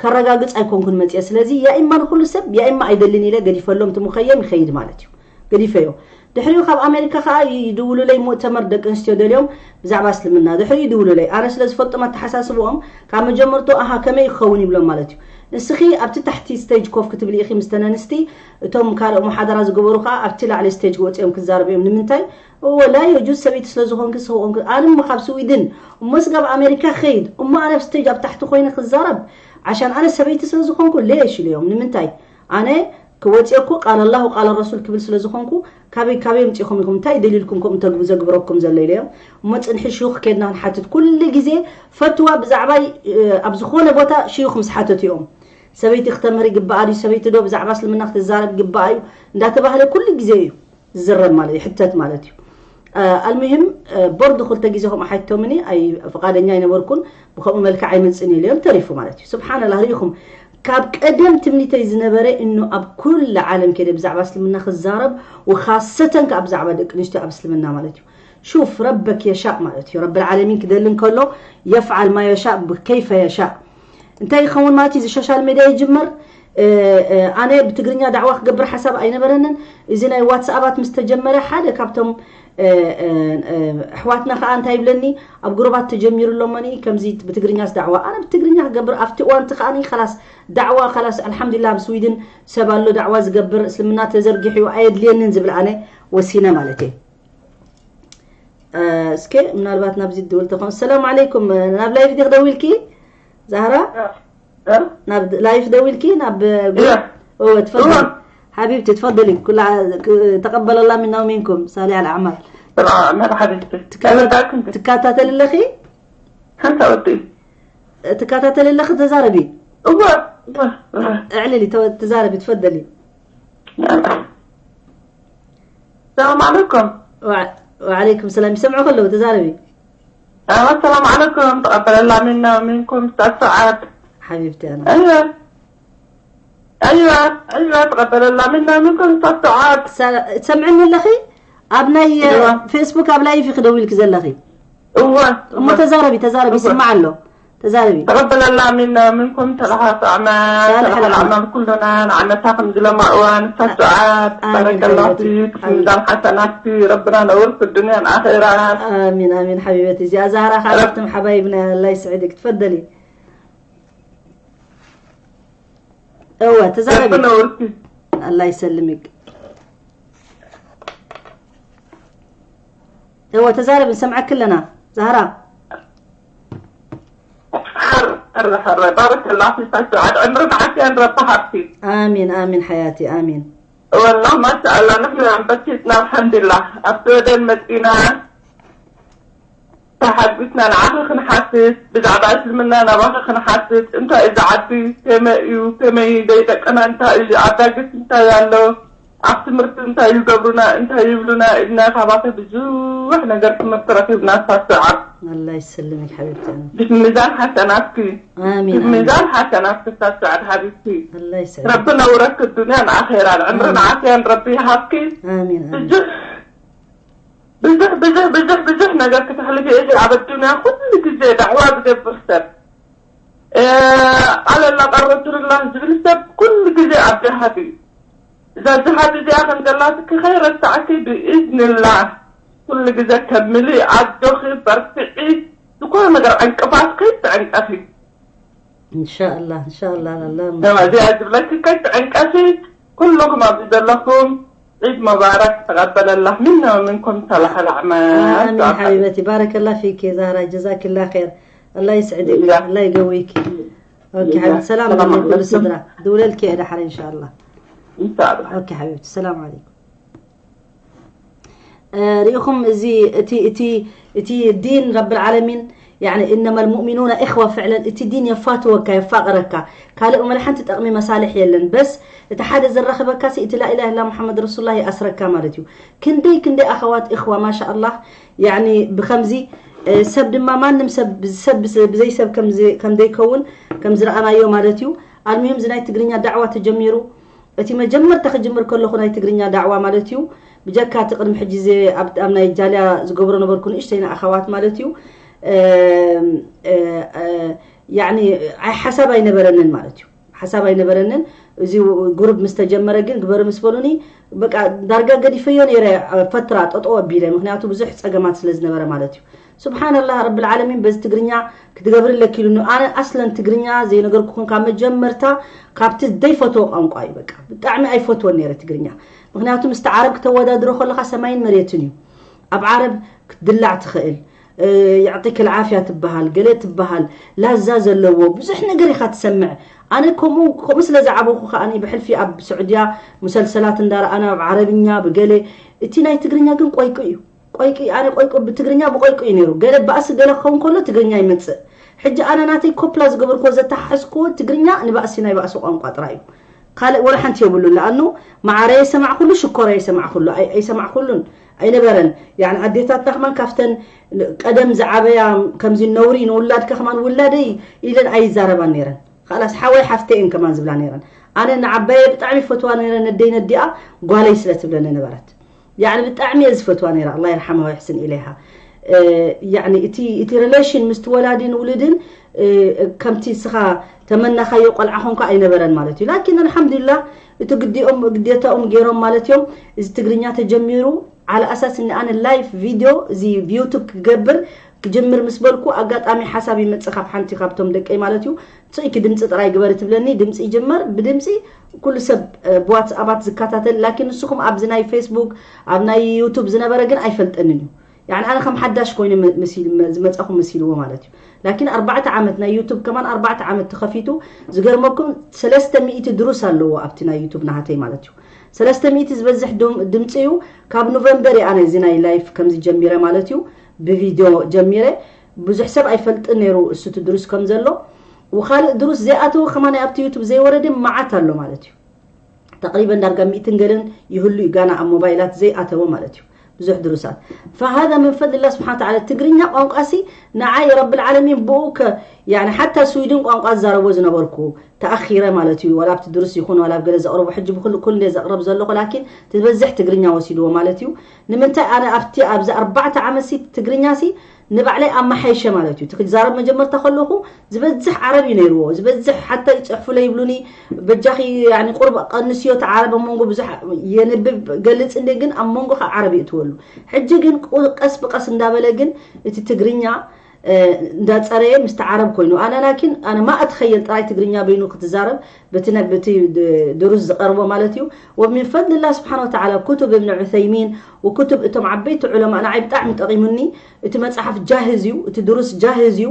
ከረጋግፅ ኣይኮንኩን መፅየ ስለዚ ያኢማ ንኩሉ ሰብ ያኢማ ኣይደልን ኢለ ገዲፈሎም እቲ ሙኸየም ይኸይድ ማለት እዩ ገዲፈዮ ድሕሪኡ ካብ ኣሜሪካ ከዓ ይድውሉለይ ሙእተመር ደቂ ኣንስትዮ ደልዮም ብዛዕባ እስልምና ድሕሪኡ ይድውሉለይ ኣነ ስለ ዝፈልጦም ኣተሓሳስብኦም ካብ መጀመርቶ ኣሃ ከመይ ክኸውን ይብሎም ማለት እዩ ንስኺ ኣብቲ ታሕቲ ስቴጅ ኮፍ ክትብሊ ኢኺ ምስ ተን ኣንስቲ እቶም ካልእ ሙሓደራ ዝገበሩ ከዓ ኣብቲ ላዕሊ ስቴጅ ክወፅኦም ክዛረቡ እዮም ንምንታይ እወ ላ የጁዝ ሰበይቲ ስለ ዝኾንኪ ስኹ ኮንኪ ኣነ እሞ ካብ ስዊድን እሞ ስጋብ ኣሜሪካ ክኸይድ እሞ ኣነ ኣብ ስቴጅ ኣብ ታሕቲ ኮይነ ክዛረብ ዓሻን ኣነ ሰበይቲ ስለ ዝኾንኩ ሌሽ ኢለዮም ንምንታይ ኣነ ክወፅየኩ ቃል ኣላህ ቃል ረሱል ክብል ስለ ዝኾንኩ ካበይ ካበይ ምፂኹም ኢኹም እንታይ ደሊልኩም ከምኡ ተግቡ ዘግብረኩም ዘሎ ኢለዮም እሞ ፅንሒ ሽዩኽ ከድና ክንሓትት ኩሉ ግዜ ፈትዋ ብዛዕባይ ኣብ ዝኾነ ቦታ ሽዩኽ ምስ ሓተቱ እዮም ሰበይቲ ክተምህር ይግባኣ ድዩ ሰበይቲ ዶ ብዛዕባ እስልምና ክትዛረብ ይግባኣ እዩ እንዳተባህለ ኩሉ ግዜ እዩ ዝዝረብ ማለት ይሕተት ማለት እዩ ኣልሙሂም፣ ቦርድ ክልተ ግዜ ከምኡ ሓይቶምኒ፣ ኣይ ፍቓደኛ ኣይነበርኩን። ብከምኡ መልክዕ ኣይመጽእን ኢለዮም፣ ተሪፉ ማለት እዩ። ስብሓንላህ፣ ርኢኹም፣ ካብ ቀደም ትምኒተይ ዝነበረ እኑ ኣብ ኩለ ዓለም ከደ ብዛዕባ እስልምና ክዛረብ፣ ወኻሰተን ከኣ ብዛዕባ ደቂ ኣንስትዮ ኣብ እስልምና ማለት እዩ። ሹፍ፣ ረበክ የሻእ ማለት እዩ። ረብል ዓለሚን ክደሊ እንከሎ፣ የፍዓል ማ የሻእ ከይፈ የሻእ። እንታይ ይኸውን ማለት እዩ? እዚ ሶሻል ሜድያ ይጅመር። ኣነ ብትግርኛ ዳዕዋ ክገብር ሓሳብ ኣይነበረንን። እዚ ናይ ዋትስኣባት ምስ ተጀመረ፣ ሓደ ካብቶም ኣሕዋትና ከዓ እንታይ ይብለኒ፣ ኣብ ግሩባት ተጀሚሩ ኣሎሞኒ ከምዚ ብትግርኛስ ዳዕዋ። ኣነ ብትግርኛ ክገብር ኣብቲ እዋንቲ ከዓኒ፣ ከላስ ዳዕዋ፣ ከላስ ኣልሓምዱሊላህ፣ ኣብ ስዊድን ሰብ ኣሎ ዳዕዋ ዝገብር፣ እስልምና ተዘርጊሑ እዩ፣ ኣየድልየንን ዝብል ኣነ ወሲነ ማለት እየ። እስከ ምናልባት ናብዚ ትድውል ተኾን። ሰላም ዓለይኩም፣ ናብ ላይፍ ዲኽ ደዊልኪ ዛህራ? ናብ ላይፍ ደዊልኪ ናብ እወ፣ ትፈضل ሓቢብቲ፣ ትፈضل ኩላ። ተቀበለላ ሚና ወሚንኩም ሳሊሕ ኣልኣዕማል። መርሓባ ሓቢብቲ። ትከታተሊ ኣለኺ? ሓንታ ወዲ ትከታተሊ ኣለኺ? ተዛረቢ። እወ እወ እወ። እዕልሊ፣ ተዛረቢ፣ ትፈضل። ሰላም ዓለይኩም። ወዓለይኩም ሰላም። ይሰምዑ ከለዉ ተዛረቢ። ሰላም ዓለይኩም። ተቀበለላ ሚና ወሚንኩም ስታት ሰዓት። ሓቢብቲ ኣነ። እወ እወ እወ። ተቀበለላ ሚና ወሚንኩም ስታት ሰዓት። ትሰምዕኒ ኣለኺ? ኣብ ናይ እወ። ፌስቡክ ኣብ ላይፍ ኢኺ ደዊልኪ ዘለኺ። እወ እሞ ተዛረቢ፣ ተዛረቢ፣ ይስማዕ ኣሎ። ተዛረቢ። ተቀበለላ ሚና ወሚንኩም ሰላሓ ሰዓማ። ሳልሕ ሰላሓ ኣልዓማ። ሰዓማ ኩሉና ንዓመታ ከም ዝለማ እዋን ስታት ሰዓት። ኣሚን ባረከላ ሓቢብቲ። ፊክ። ሚዛን ሓሰናትኪ ረብና ነውር ፊ ዱንያን ኣኺራን። ኣሚን ኣሚን ሓቢበቲ። እዚኣ ዛህራ ከዓ ካብቶም ሓባይብና፣ ኣላህ ይስዕድክ። ትፈደሊ። እወ ተዛረቢ። ረቢ ነውርኪ። ኣላህ ይሰልምክ። እወ ተዛረቢ፣ ንሰምዓኪ ኣለና ዛህራ። ሓር ሓር ሓር። ባረከላ ፊክ ስታት ሰዓት። ዕምርን ዓፍያን ረቢ ሃብኪ። ኣሚን ኣሚን ሓያቲ ኣሚን። ወላ ማሻኣላ ንሕና ኣንበቲትና ኣልሓምዱሊላህ ኣብ ስወደን መፂና ተሓጒስና ንዓኺ ክንሓትት ብዛዕባ እስልምና ናባኺ ክንሓትት እንታይ እዩ ዝዓቢ ከመይ እዩ ከመይ ደይደቅና እንታይ እዩ ኣብ ዳግስ እንታይ ኣሎ ኣብ ትምህርቲ እንታይ ይገብሩና እንታይ ይብሉና ኢልና ካባኺ ብዙሕ ነገር ትምህርቲ ረኺብና ስታት ሰዓት ኣላህ ይሰልምክ ሓቢብቲ። ብሚዛን ሓሰናትኪ ኣሚን ኣሚን። ብሚዛን ሓሰናትኪ ስታት ሰዓት ሓቢብቲ ኣላህ ይስዕድክ። ረቢ ነውረኪ ዱንያን ኣኼራን ዕምርን ዓፍያን ረቢ ይሃብኪ። ኣሚን ኣሚን። ብዙሕ ብዙሕ ብዙሕ ብዙሕ ብዙሕ ነገር ክተሕልፊ ኢኺ ኣብ ኣዱንያ ኩሉ ግዜ ዳዕዋ ዝገብር ሰብ ኣለላ ቀረቱልላ ዝብል ሰብ ኩሉ ግዜ ኣብ ጅሃድ እዩ። እዛ ጅሃድ እዚኣ ከም ዘላትኪ ከይረሳዕኪ ብኢዝንላህ ኩሉ ግዜ ከሚሊ ኣጆኺ በርትዒ። ዝኾነ ነገር ዕንቅፋት ከይትዕንቀፊ። እንሻኣላ እንሻኣላ ላላ እዚኣ ዝብለኪ ከይትዕንቀፊ። ኩልኹም ኣብዚ ዘለኹም ዒድ መባረክ ተቀበለላህ ሚና ወሚንኩም ሰላሕ ኣልዓመል። ኣሚን ሓቢበቲ ባረከላ ፊኪ ዛህራ ጀዛኪላ ር ኣላ ይስዕድክ እያ። ኣላ ይገውይኪ። ኦኬ እያ። ሓቢብቲ ሰላም ሰላም ንኩሉ ኣለኩም። ስድራ። ድውለልኪ እየ ዳሕረ እንሻኣላ። ኢንሻኣላ። ኦኬ ሓቢብቲ ሰላም ዓለይኩም። ርኢኹም እዚ እቲ እቲ እቲ ዲን ረብል ዓለሚን ያኒ እነማ ልሙእሚኑና ኢኽዋ ፍዕለን እቲ ዲን የፋትወካ የፋቕረካ ካልእ ወላ ሓንቲ ጠቕሚ መሳልሕ የለን በስ እቲ ሓደ ዘራኽበካ ሲ እቲ ላኢላህ ኢላ ሙሓመድ ረሱሉላህ ይኣስረካ ማለት እዩ ክንደይ ክንደይ ኣኸዋት ኢኽዋ ማሻ ኣላህ ያኒ ብኸምዚ ሰብ ድማ ማንም ሰብ ሰብ ብዘይ ሰብ ከም ዘይከውን ከም ዝረኣናዮ ማለት እዩ ኣልሙሂም እዚ ናይ ትግርኛ ዳዕዋ ተጀሚሩ እቲ መጀመርታ ክጅምር ከለኹ ናይ ትግርኛ ዳዕዋ ማለት እዩ ብጀካ እቲ ቅድሚ ሕጂ ኣብ ናይ ጃልያ ዝገብሮ ነበርኩ ንእሽተይ ንኣኻዋት ማለት እዩ ያኒ ሓሳብ ኣይነበረንን ማለት እዩ ሓሳብ ኣይነበረንን እዚ ጉሩብ ምስ ተጀመረ ግን ግበሪ ምስ በሉኒ በቃ ዳርጋ ገዲፈዮ ነይረ ፈትራ ጠጠው ኣቢለ ምክንያቱ ብዙሕ ፀገማት ስለ ዝነበረ ማለት እዩ ስብሓንላህ ረብል ዓለሚን በዚ ትግርኛ ክትገብሪ ኣለኪ ኢሉኒ። ኣነ ኣስለን ትግርኛ ዘይነገርኩኹም ካብ መጀመርታ ካብቲ ዘይፈትዎ ቋንቋ እዩ በቃ ብጣዕሚ ኣይፈትዎን ነይረ ትግርኛ ምክንያቱ ምስቲ ዓረብ ክተወዳድሮ ከለኻ ሰማይን መሬትን እዩ ኣብ ዓረብ ክትድላዕ ትኽእል የዕጢክ ልዓፍያ ትበሃል ገለ ትበሃል ላዛ ዘለዎ ብዙሕ ነገር ኢኻ ትሰምዕ ኣነ ከምኡ ከምኡ ስለ ዝዓበኹ ከኣ ብሕልፊ ኣብ ስዑድያ ሙሰልሰላት እንዳረኣና ኣብ ዓረብኛ ብገለ እቲ ናይ ትግርኛ ግን ቆይቁ እዩ ቆይቂ ኣነ ቆይቁ ብትግርኛ ብቆይቁ እዩ ነይሩ ገለ ባእሲ ገለ ክኸውን ከሎ ትግርኛ ይመፅእ ሕጂ ኣነ ናተይ ኮፕላ ዝገበርክዎ ዘተሓሕዝክዎ ትግርኛ ንባእሲ ናይ ባእሲ ቋንቋ ጥራይ እዩ ካልእ ወላ ሓንቲ የብሉን። ለኣኑ መዓረ የሰማዕኩሉ፣ ሽኮረ የሰማዕኩሉ፣ ኣይ-፣ ኣይሰማዕኩሉን ኣይነበረን። ያኒ ኣዴታትና ከማን ካብተን ቀደም ዝዓበያ ከምዚ ነውሪ ንውላድካ ከማን ውላደይ ኢለን ኣይዛረባን ነይረን። ካላስ ሓወይ ሓፍተይ እየን ከማን ዝብላ ነይረን። ኣነ ንዓባየ ብጣዕሚ ፈትዋ ነይረ፣ ነደይ ነዲኣ ጓለይ ስለ ትብለኒ ነበረት። ያኒ ብጣዕሚ እየ ዝፈትዋ ነይረ፣ ኣላ ይርሓማ ወይሕስን ኢለይሃ። ያኒ እቲ እቲ ሪሌሽን ምስቲ ወላዲን ውሉድን ከምቲ ንስኻ ተመናኻዮ ቆልዓ ኾንካ ኣይነበረን ማለት እዩ። ላኪን ኣልሓምዱሊላህ እቲ ግዲኦም ግዴታኦም ገይሮም ማለት እዮም። እዚ ትግርኛ ተጀሚሩ ዓለ ኣሳስ እኒ ኣነ ላይፍ ቪድዮ እዚ ብዩቱብ ክገብር ክጅምር ምስ በልኩ ኣጋጣሚ ሓሳብ ይመጽእ ካብ ሓንቲ ካብቶም ደቀይ ማለት እዩ። ጽእኪ ድምጺ ጥራይ ግበሪ ትብለኒ፣ ድምጺ ይጅመር። ብድምጺ ኩሉ ሰብ ብዋትስኣባት ዝከታተል፣ ላኪን ንስኹም ኣብዚ ናይ ፌስቡክ ኣብ ናይ ዩቱብ ዝነበረ ግን ኣይፈልጠንን እዩ። ያኒ ኣነ ከም ሓዳሽ ኮይኑ ዝመጻኹ መሲልዎ ማለት እዩ። ላኪን ኣርባዕተ ዓመት ናይ ዩቱብ ከማን ኣርባዕተ ዓመት ተኸፊቱ። ዝገርመኩም ሰለስተ ሚእቲ ድሩስ ኣለዎ ኣብቲ ናይ ዩቱብ ናሃተይ ማለት እዩ። ሰለስተ ሚእቲ ዝበዝሕ ድምፂ እዩ። ካብ ኖቨምበር ኣነ እዚ ናይ ላይፍ ከምዚ ጀሚረ ማለት እዩ። ብቪድዮ ጀሚረ። ብዙሕ ሰብ ኣይፈልጥን ነይሩ እሱ እቲ ድሩስ ከም ዘሎ። ወካልእ ድሩስ ዘይኣተወ ከማን ኣብቲ ዩቱብ ዘይወረደ መዓት ኣሎ ማለት እዩ። ተቅሪበን ዳርጋ ሚእትን ገለን ይህሉ እዩ ጋና ኣብ ሞባይላት ዘይኣተወ ማለት እዩ። ብዙሕ ድሩሳት። فهذا من فضل الله سبحانه وتعالى። ትግርኛ ቋንቋ ሲ ንዓይ ረብል ዓለሚን ብኡ ከ ያኒ ሓታ ስዊድን ቋንቋ ዝዛረቦ ዝነበርኩ ተኣኺረ ማለት እዩ። ዋላ ኣብቲ ድሩስ ይኹን ዋላ ኣብ ገለ ዘቕርቦ ሕጂ ብኩሉ ኩሉ እንደ ዘቕረብ ዘለኹ ላኪን ትበዝሕ ትግርኛ ወሲድዎ ማለት እዩ። ንምንታይ ኣነ ኣብቲ ኣብዚ ኣርባዕተ ዓመት ሲ ትግርኛ ሲ ንባዕለይ ኣመሓይሸ ማለት እዩ። ትክዛረብ መጀመርታ ከለኹ ዝበዝሕ ዓረብ እዩ ነይርዎ። ዝበዝሕ ሓታ ይፅሕፉለይ ይብሉኒ በጃኺ ያኒ ቁርብ ቀንስዮ እቲ ዓረብ ኣብ መንጎ ብዙሕ የንብብ ገልፅ እንደ ግን ኣብ መንጎ ከዓ ዓረብ ይእትወሉ። ሕጂ ግን ቁ- ቀስ ብቀስ እንዳበለ ግን እቲ ትግርኛ እንዳፀረየ ምስቲ ዓረብ ኮይኑ ኣነ ላኪን ኣነ ማ እትኸየል ጥራይ ትግርኛ በይኑ ክትዛረብ በቲ ነ- በቲ ድ- ድሩስ ዝቐርቦ ማለት እዩ። ومن فضل الله سبحانه وتعالى كتب ابن عثيمين وكتب እቶም ዓበይቲ ዑለማ ንዓይ ብጣዕሚ ጠቒሙኒ። እቲ መፅሓፍ ጃህዝ እዩ፣ እቲ ድሩስ ጃህዝ እዩ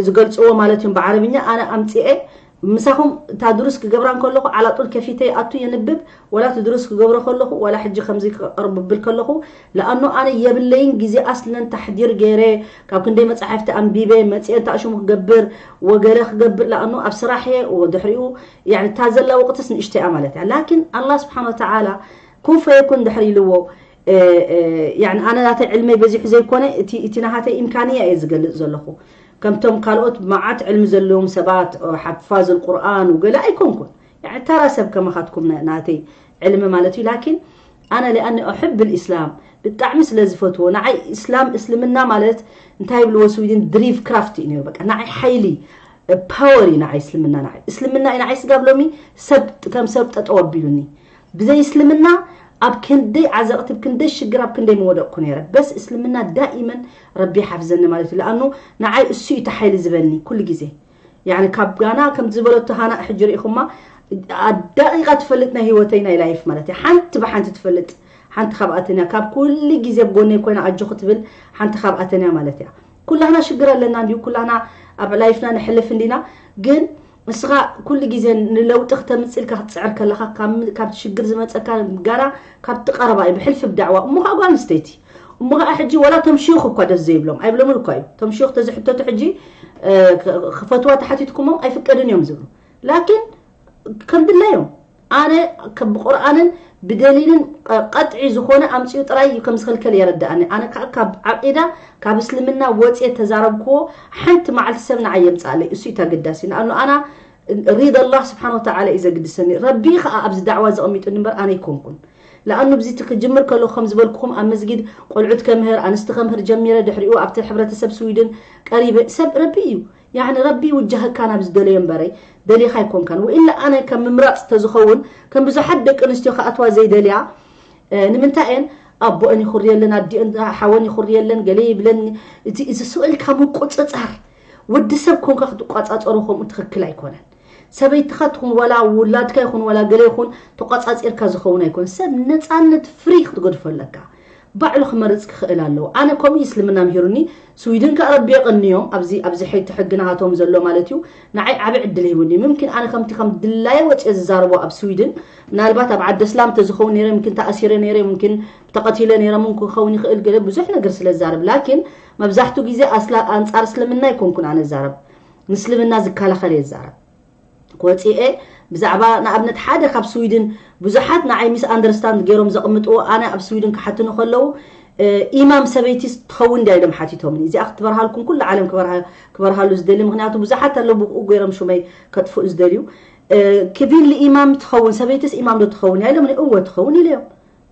ዝገልፅዎ ማለት እዮም ብዓረብኛ። ኣነ ኣምፅኤ ምሳኹም እታ ድሩስ ክገብራ እንከለኹ ዓላጡል ከፊተ ይኣቱ የንብብ። ወላ እቲ ድሩስ ክገብሮ ከለኹ ዋላ ሕጂ ከምዚ ክቐርብ ብል ከለኹ ለኣኑ ኣነ የብለይን ግዜ ኣስለን ታሕዲር ገይረ ካብ ክንደይ መፃሕፍቲ ኣንቢበ መፅኤ እንታይ ሽሙ ክገብር ወገለ ክገብር ለኣኑ ኣብ ስራሕ እየ ወድሕሪኡ ያኒ እታ ዘላ ወቅትስ ንእሽተያ ማለት እያ ላኪን ኣላ ስብሓን ወተዓላ ኩን ፈየኩን ድሕሪ ኢልዎ ያኒ ኣነ ናተይ ዕልመይ በዚሑ ዘይኮነ እቲ ናሃተይ ኢምካንያ እየ ዝገልፅ ዘለኹ ከምቶም ካልኦት መዓት ዕልሚ ዘለዎም ሰባት ሓፋዝ ቁርኣን ገለ ኣይኮንኩን ተራ ሰብ ከማኻትኩም ናተይ ዕልሚ ማለት እዩ ላኪን ኣነ ሊኣኒ ኦሕብ ልእስላም ብጣዕሚ ስለ ዝፈትዎ ንዓይ እስላም እስልምና ማለት እንታይ ይብልዎ ስዊድን ድሪቭ ክራፍት እዩ ነይሩ በቃ ንዓይ ሓይሊ ፓወር እዩ ንዓይ እስልምና ንዓይ እስልምና እዩ ንዓይ ስጋብ ሎሚ ሰብ ከም ሰብ ጠጠው ኣቢሉኒ ብዘይ እስልምና ኣብ ክንደይ ዓዘቕቲ ብ ክንደይ ሽግር ኣብ ክንደይ ምወደቕኩ ነይረ በስ እስልምና ዳኢመን ረቢ ሓፍዘኒ ማለት እዩ ለኣኑ ንዓይ እሱ እዩ ተሓይሊ ዝበኒ ኩሉ ግዜ ያኒ ካብ ጋና ከም ዝበለቶ ሃና ሕጂ ርኢኹማ ደቂቃ ትፈልጥ ናይ ህይወተይ ናይ ላይፍ ማለት እያ ሓንቲ ብሓንቲ ትፈልጥ ሓንቲ ካብኣተን እያ ካብ ኩሉ ግዜ ብጎነይ ኮይና ኣጆኹ ትብል ሓንቲ ካብኣተን እያ ማለት እያ ኩላህና ሽግር ኣለና እንዲሁ ኩላህና ኣብ ላይፍና ንሕልፍ እንዲና ግን ንስኻ ኩሉ ግዜ ንለውጢ ክተምፅእ ኢልካ ክትፅዕር ከለኻ ካብ ሽግር ዝመፀካ ጋራ ካብቲ ቀረባ እዩ ብሕልፊ ብዳዕዋ እሞ ከዓ ጓል ኣንስተይቲ እሞ ከዓ ሕጂ ወላ ቶም ሽዩኽ እኳ ደስ ዘይብሎም ኣይብሎምን እኳ እዩ ቶም ሽዩኽ ተዝሕተቱ ሕጂ ክፈትዋ ተሓቲትኩሞም ኣይፍቀድን እዮም ዝብሉ ላኪን ከም ድላዮም ኣነ ብቁርኣንን ብደሊልን ቀጥዒ ዝኾነ ኣምፅኡ ጥራይ እዩ ከም ዝኽልከል የረድኣኒ ኣነ ከዓ ካብ ዓቂዳ ካብ እስልምና ወፅየ ተዛረብክዎ ሓንቲ መዓልቲ ሰብ ንዓይ የምፅኣለይ እሱ እዩ ተገዳሲ ንኣኑ ኣና ሪድ ኣላህ ስብሓን ወተዓላ እዩ ዘግድሰኒ ረቢ ከዓ ኣብዚ ዳዕዋ ዘቐሚጡኒ እምበር ኣነ ኣይኮንኩን ለኣኑ ብዚ ክጅምር ከለኹ ከም ዝበልኩኹም ኣብ መስጊድ ቆልዑት ከምህር ኣንስቲ ከምህር ጀሚረ ድሕሪኡ ኣብቲ ሕብረተሰብ ስዊድን ቀሪበ ሰብ ረቢ እዩ ያኒ ረቢ ይውጃህካ ናብ ዝደለዮ እምበረይ ደሊኻ ኣይኮንካን ወኢላ ኣነ ከም ምምራፅ ተዝኸውን ከም ብዙሓት ደቂ ኣንስትዮ ክኣትዋ ዘይደልያ ንምንታይ እየን ኣቦአን ይኹርየለን ኣዲአን ሓወን ይኹርየለን ገለ ይብለን እቲ እዚ ስእልካ ምቁፅፃር ወዲ ሰብ ኮንካ ክትቋፃፀሮ ከምኡ ትኽክል ኣይኮነን ሰበይትኻ ትኹን ዋላ ውላድካ ይኹን ዋላ ገለ ይኹን ተቋፃፂርካ ዝኸውን ኣይኮነን ሰብ ነፃነት ፍሪ ክትገድፎ ኣለካ ባዕሉ ክመርፅ ክኽእል ኣለዎ ኣነ ከምኡ እስልምና ምሂሩኒ ስዊድን ከኣ ረቢ የቐንዮም ኣብዚ ኣብዚ ሕይቲ ሕጊ ናሃቶም ዘሎ ማለት እዩ ንዓይ ዓቢ ዕድል ሂቡኒ ምምኪን ኣነ ከምቲ ከም ድላየ ወፅየ ዝዛረቦ ኣብ ስዊድን ምናልባት ኣብ ዓዲ እስላም ተዝኸውን ነይረ ምምኪን ተኣሲረ ነይረ ምምኪን ተቐቲለ ነይረ ምምኪን ክኸውን ይኽእል ገለ ብዙሕ ነገር ስለ ዝዛረብ ላኪን መብዛሕትኡ ግዜ ኣንፃር እስልምና ኣይኮንኩን ኣነ ዝዛረብ ንእስልምና ዝከላኸል እየ ዝዛረብ ወፂኤ ብዛዕባ ንኣብነት ሓደ ካብ ስዊድን ብዙሓት ንዓይ ሚስ ኣንደርስታንድ ገይሮም ዘቕምጥዎ፣ ኣነ ኣብ ስዊድን ክሓትኑ ከለዉ ኢማም ሰበይቲስ ትኸውን ድያ ኢሎም ሓቲቶምኒ። እዚኣ ክትበርሃልኩም ኩሉ ዓለም ክበርሃሉ ዝደሊ፣ ምክንያቱ ብዙሓት ኣለዉ ብኡ ገይሮም ሹመይ ከጥፍኡ ዝደልዩ። ክቪንሊ ኢማም ትኸውን፣ ሰበይትስ ኢማም ዶ ትኸውን እያ ኢሎምኒ። እወ ትኸውን ኢለዮም።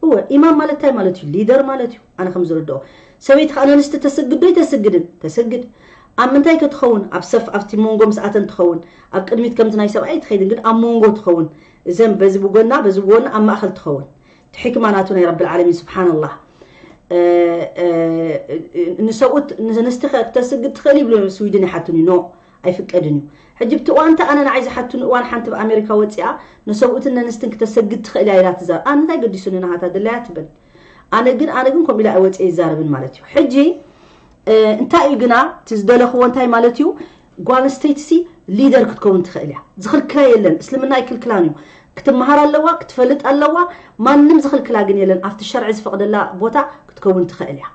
እወ ኢማም ማለት እንታይ ማለት እዩ? ሊደር ማለት እዩ። ኣነ ከም ዝርድኦ ሰበይቲ ከኣ ነንስቲ ተስግድ ዶ ኣይተስግድን? ተስግድ። ኣብ ምንታይ ከ ትኸውን? ኣብ ሰፍ ኣብቲ መንጎ ምስኣተን ትኸውን። ኣብ ቅድሚት ከምቲ ናይ ሰብኣይ ትኸይድን ግን ኣብ መንጎ ትኸውን። እዘን በዚ ብጎና በዚ ብጎና ኣብ ማእኸል ትኸውን። እቲ ሕክማ ናቱ ናይ ረብል ዓለሚን ስብሓንላህ። ንሰብኡት ንስቲ ከተስግድ ትኽእል ይብሉ ስዊድን ይሓቱኒ። ኖ ኣይፍቀድን እዩ። ሕጂ ብቲ እዋን እንተ ኣነ ንዓይ ዝሓቱኒ እዋን ሓንቲ ብኣሜሪካ ወፂኣ ንሰብኡትን ነንስትን ክተሰግድ ትኽእል እያ ኢላ ትዛር ኣነ እንታይ ገዲሱኒ ናሃታ ድላያ ትብል። ኣነ ግን ኣነ ግን ከምኡ ኢላ ኣይወፅአ ይዛረብን ማለት እዩ። ሕጂ እንታይ እዩ ግና እቲ ዝደለኽዎ እንታይ ማለት እዩ? ጓል ኣንስተይቲ ሲ ሊደር ክትከውን ትኽእል እያ። ዝኽልክላ የለን። እስልምና ኣይክልክላን እዩ። ክትመሃር ኣለዋ፣ ክትፈልጥ ኣለዋ። ማንም ዝኽልክላ ግን የለን። ኣብቲ ሸርዒ ዝፈቕደላ ቦታ ክትከውን ትኽእል እያ።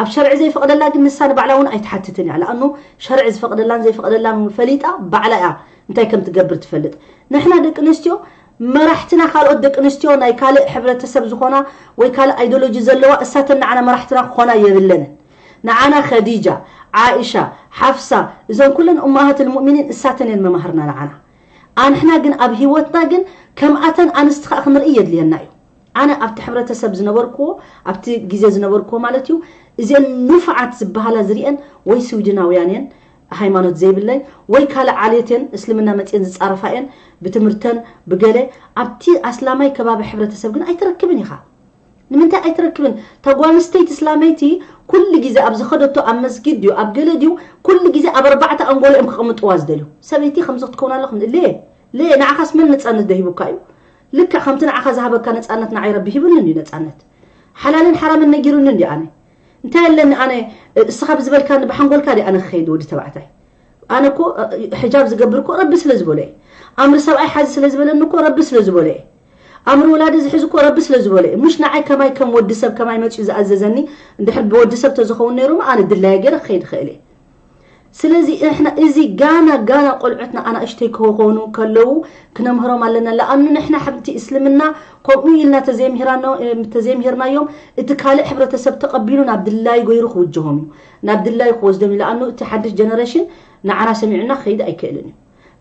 ኣብ ሸርዒ ዘይፈቕደላ ግን ንሳ ንባዕላ እውን ኣይትሓትትን እያ። ለኣኑ ሸርዒ ዝፈቕደላን ዘይፈቕደላን እውን ፈሊጣ ባዕላ እያ እንታይ ከም ትገብር ትፈልጥ። ንሕና ደቂ ኣንስትዮ መራሕትና ካልኦት ደቂ ኣንስትዮ ናይ ካልእ ሕብረተሰብ ዝኾና ወይ ካልእ ኣይዶሎጂ ዘለዋ እሳተን ንዓና መራሕትና ክኾና የብለንን። ንዓና ኸዲጃ፣ ዓኢሻ፣ ሓፍሳ፣ እዞን ኩለን ኡማሃት ልሙእሚኒን እሳተን እየን መማህርና ንዓና። ኣንሕና ግን ኣብ ህይወትና ግን ከምኣተን ኣንስቲ ከዓ ክንርኢ የድልየና እዩ። ኣነ ኣብቲ ሕብረተሰብ ዝነበርክዎ ኣብቲ ግዜ ዝነበርክዎ ማለት እዩ እዚአን ንፉዓት ዝበሃላ ዝሪአን ወይ ስዊድናውያን እየን ሃይማኖት ዘይብለይ ወይ ካልእ ዓሌት እየን እስልምና መፅየን ዝፃረፋ እየን ብትምህርተን ብገለ ኣብቲ ኣስላማይ ከባቢ ሕብረተሰብ ግን ኣይትረክብን ኢኻ። ንምንታይ ኣይትረክብን? እታ ጓል ኣንስተይቲ እስላመይቲ ኩሉ ግዜ ኣብ ዝኸደቶ ኣብ መስጊድ ድዩ ኣብ ገለ ድዩ ኩሉ ግዜ ኣብ ኣርባዕተ ኣንጎሎ እዮም ክቕምጥዋ ዝደልዩ። ሰበይቲ ከምዚ ክትከውን ኣለኹም ለ ለ ንዓኻስ መን ነፃነት ደሂቡካ እዩ? ልክዕ ከምቲ ንዓኻ ዝሃበካ ነፃነት ንዓይ ረቢ ሂቡኒ እንዲ ነፃነት ሓላልን ሓራምን ነጊሩኒ እንዲ ኣነ እንታይ ኣለኒ ኣነ እስኻ ብዝበልካኒ ብሓንጎልካ ዲ ኣነ ክኸይድ ወዲ ተባዕታይ ኣነ እኮ ሕጃብ ዝገብር እኮ ረቢ ስለ ዝበሎ እዩ ኣምሪ ሰብኣይ ሓዚ ስለ ዝበለኒ እኮ ረቢ ስለ ዝበሎ እዩ ኣምሪ ወላዲ ዝሕዝ እኮ ረቢ ስለ ዝበሎ እዩ ምሽ ንዓይ ከማይ ከም ወዲ ሰብ ከማይ መፅኡ ዝኣዘዘኒ እንድሕር ብወዲ ሰብ ተዝኸውን ነይሩ ኣነ ድላየ ገይረ ክኸይድ ይኽእል እየ ስለዚ እሕና እዚ ጋና ጋና ቆልዑትና ኣናእሽተይ ክኾኑ ከለዉ ክነምህሮም ኣለና ለኣኑ ንሕና ሓብቲ እስልምና ከምኡ ኢልና ተዘይምህራናዮም እቲ ካልእ ሕብረተሰብ ተቐቢሉ ናብ ድላዩ ገይሩ ክውጅሆም እዩ ናብ ድላዩ ክወስዶም እዩ ለኣኑ እቲ ሓድሽ ጀነሬሽን ንዓና ሰሚዑና ክኸይድ ኣይክእልን እዩ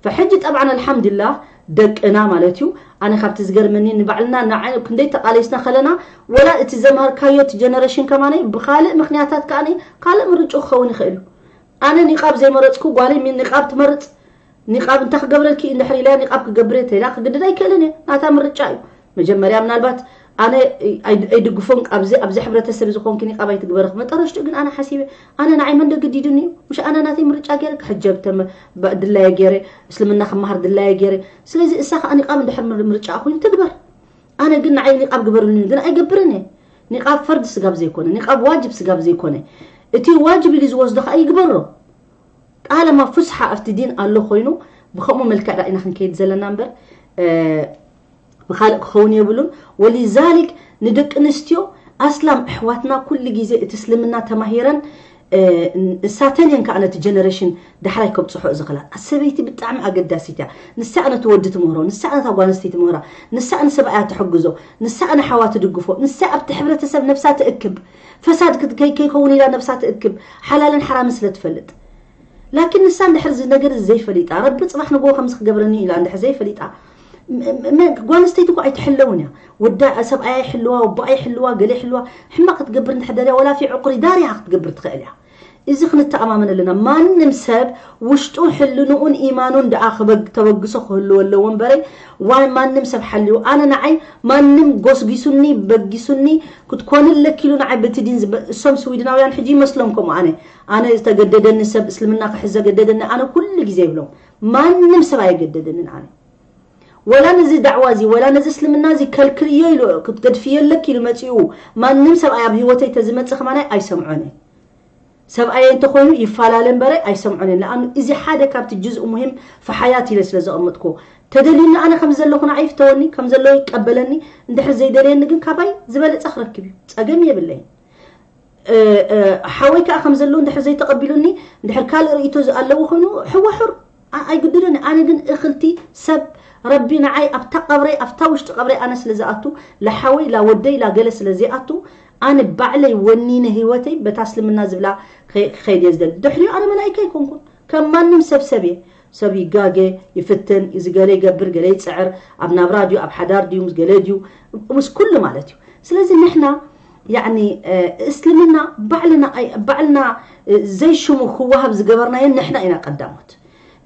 ፈሕጂ ጠብዓን ኣልሓምዱላህ ደቅና ማለት እዩ ኣነ ካብቲ ዝገርመኒ ንባዕልና ንዓይ ክንደይ ተቃለስና ከለና ወላ እቲ ዘምሃርካዮ እቲ ጀነሬሽን ከማነይ ብካልእ ምክንያታት ከኣ ካልእ ምርጭ ክኸውን ይኽእል እዩ ኣነ ኒቃብ ዘይመረፅኩ ጓለይ ኒቃብ ትመርፅ ኒቃብ እንታይ ክገብረልኪ እንድሕር ኢለያ ኒቃብ ክገብር እየ ተይላ ክግድድ ኣይክእልን እየ ናታ ምርጫ እዩ መጀመርያ ምናልባት ኣነ ኣይድግፎን ኣብዚ ኣብዚ ሕብረተሰብ ዝኾንኪ ኒቃብ ኣይትግበሪ መጠረሽቱ ግን ኣነ ሓሲበ ኣነ ንዓይ መን ደግዲዱኒ እዩ ምሽ ኣነ ናተይ ምርጫ ገይረ ክሕጀብ ድላየ ገይረ እስልምና ክመሃር ድላየ ገይረ ስለዚ እሳ ከዓ ኒቃብ እንድሕር ምርጫ ኮይኑ ትግበር ኣነ ግን ንዓይ ኒቃብ ግበርልኒ ግን ኣይገብርን እየ ኒቃብ ፈርድ ስጋብ ዘይኮነ ኒቃብ ዋጅብ ስጋብ ዘይኮነ እቲ ዋጅብ ኢሉ ዝወስዶ ከዓ ይግበሮ ጣለማ ፍስሓ ኣብቲ ዲን ኣሎ ኮይኑ ብከምኡ መልክዕ ዳ ኢና ክንከይድ ዘለና እምበር ብካልእ ክኸውን የብሉን ወሊዛሊክ ንደቂ ኣንስትዮ ኣስላም ኣሕዋትና ኩሉ ግዜ እቲ እስልምና ተማሂረን እሳተን እየን ከዓ ነቲ ጀነሬሽን ዳሕራይ ከብፅሖ ዝኽላ ሰበይቲ ብጣዕሚ ኣገዳሲት እያ ንሳ ነቲ ወዲ ትምህሮ ንሳ ነታ ጓል ኣንስተይቲ ትምህራ ንሳ ንሰብኣያ ትሕግዞ ንሳ ንሓዋ ትድግፎ ንሳ ኣብቲ ሕብረተሰብ ነብሳ ትእክብ ፈሳድ ከይከውን ኢላ ነብሳ ትእክብ ሓላልን ሓራምን ስለ ትፈልጥ ላኪን ንሳ እንድሕር እዚ ነገር እዚ ዘይፈሊጣ ረቢ ፅባሕ ንግሆ ከምዚ ክገብረኒ ኢላ እንድሕር ዘይፈሊጣ ጓል ኣንስተይቲ እኮ ኣይትሕለውን እያ ወዳ ሰብኣያ ይሕልዋ ወቦኣ ይሕልዋ ገለ ይሕልዋ ሕማቅ ክትገብር እንድሕር ደልያ ወላ ፊ ዕቁሪ ዳር እያ ክትገብር ትኽእል እያ እዚ ክንተኣማመን ኣለና ማንም ሰብ ውሽጡ ሕልንኡን ኢማኑን ደኣ ተበግሶ ክህልዎ ኣለዎ እምበረይ ዋይ ማንም ሰብ ሓልዩ ኣነ ንዓይ ማንም ጎስጊሱኒ በጊሱኒ ክትኮኒ ኣለኪ ኢሉ ንዓይ በቲ ዲን እሶም ስዊድናውያን ሕጂ ይመስሎም ከምኡ ኣነ ኣነ ዝተገደደኒ ሰብ እስልምና ክሕዝ ዘገደደኒ ኣነ ኩሉ ግዜ ይብሎም ማንም ሰብ ኣየገደደንን ኣነ ወላ ነዚ ዳዕዋ እዚ ወላ ነዚ እስልምና እዚ ከልክልዮ ኢሉ ክትገድፍዮ ኣለኪ ኢሉ መፂኡ ማንም ሰብኣይ ኣብ ህይወተይ ተዝመፅእ ከማናይ ኣይሰምዖን እየ ሰብኣየ እንተኾይኑ ይፈላለ እምበረ ኣይሰምዖን እየ ንኣኑ እዚ ሓደ ካብቲ ጅዝኡ ሙሂም ፈሓያት ኢለ ስለ ዘቐመጥኩዎ ተደልዩኒ ኣነ ከም ዘለኹ ንዓይ ይፍተወኒ ከም ዘለዎ ይቀበለኒ እንድሕር ዘይደለየኒ ግን ካባይ ዝበለፀ ክረክብ እዩ ፀገም የብለይን ሓወይ ከዓ ከም ዘለዎ እንድሕር ዘይተቐቢሉኒ እንድሕር ካልእ ርእይቶ ኣለዎ ኮይኑ ሕዋ ሕር ኣይግድዶን ኣነ ግን እኽልቲ ሰብ ረቢ ንዓይ ኣብታ ቀብረይ ኣብታ ውሽጢ ቀብረይ ኣነ ስለ ዝኣቱ፣ ላሓወይ ላወደይ ላገለ ስለ ዘይኣቱ፣ ኣነ ባዕለይ ወኒነ ህይወተይ በታ እስልምና ዝብላ ክኸይድ እየ ዝደሊ። ድሕሪኡ ኣነ መላኢካ ኣይኮንኩን። ከም ማንም ሰብ ሰብ እየ። ሰብ ይጋገ፣ ይፍትን፣ እዚ ገለ ይገብር፣ ገለ ይፅዕር፣ ኣብ ናብራ ድዩ ኣብ ሓዳር ድዩ ምስ ገለ ድዩ፣ ምስ ኩሉ ማለት እዩ። ስለዚ ንሕና ያኒ እስልምና ባዕልና ባዕልና ዘይሽሙ ክወሃብ ዝገበርናዮ ንሕና ኢና ቀዳሞት።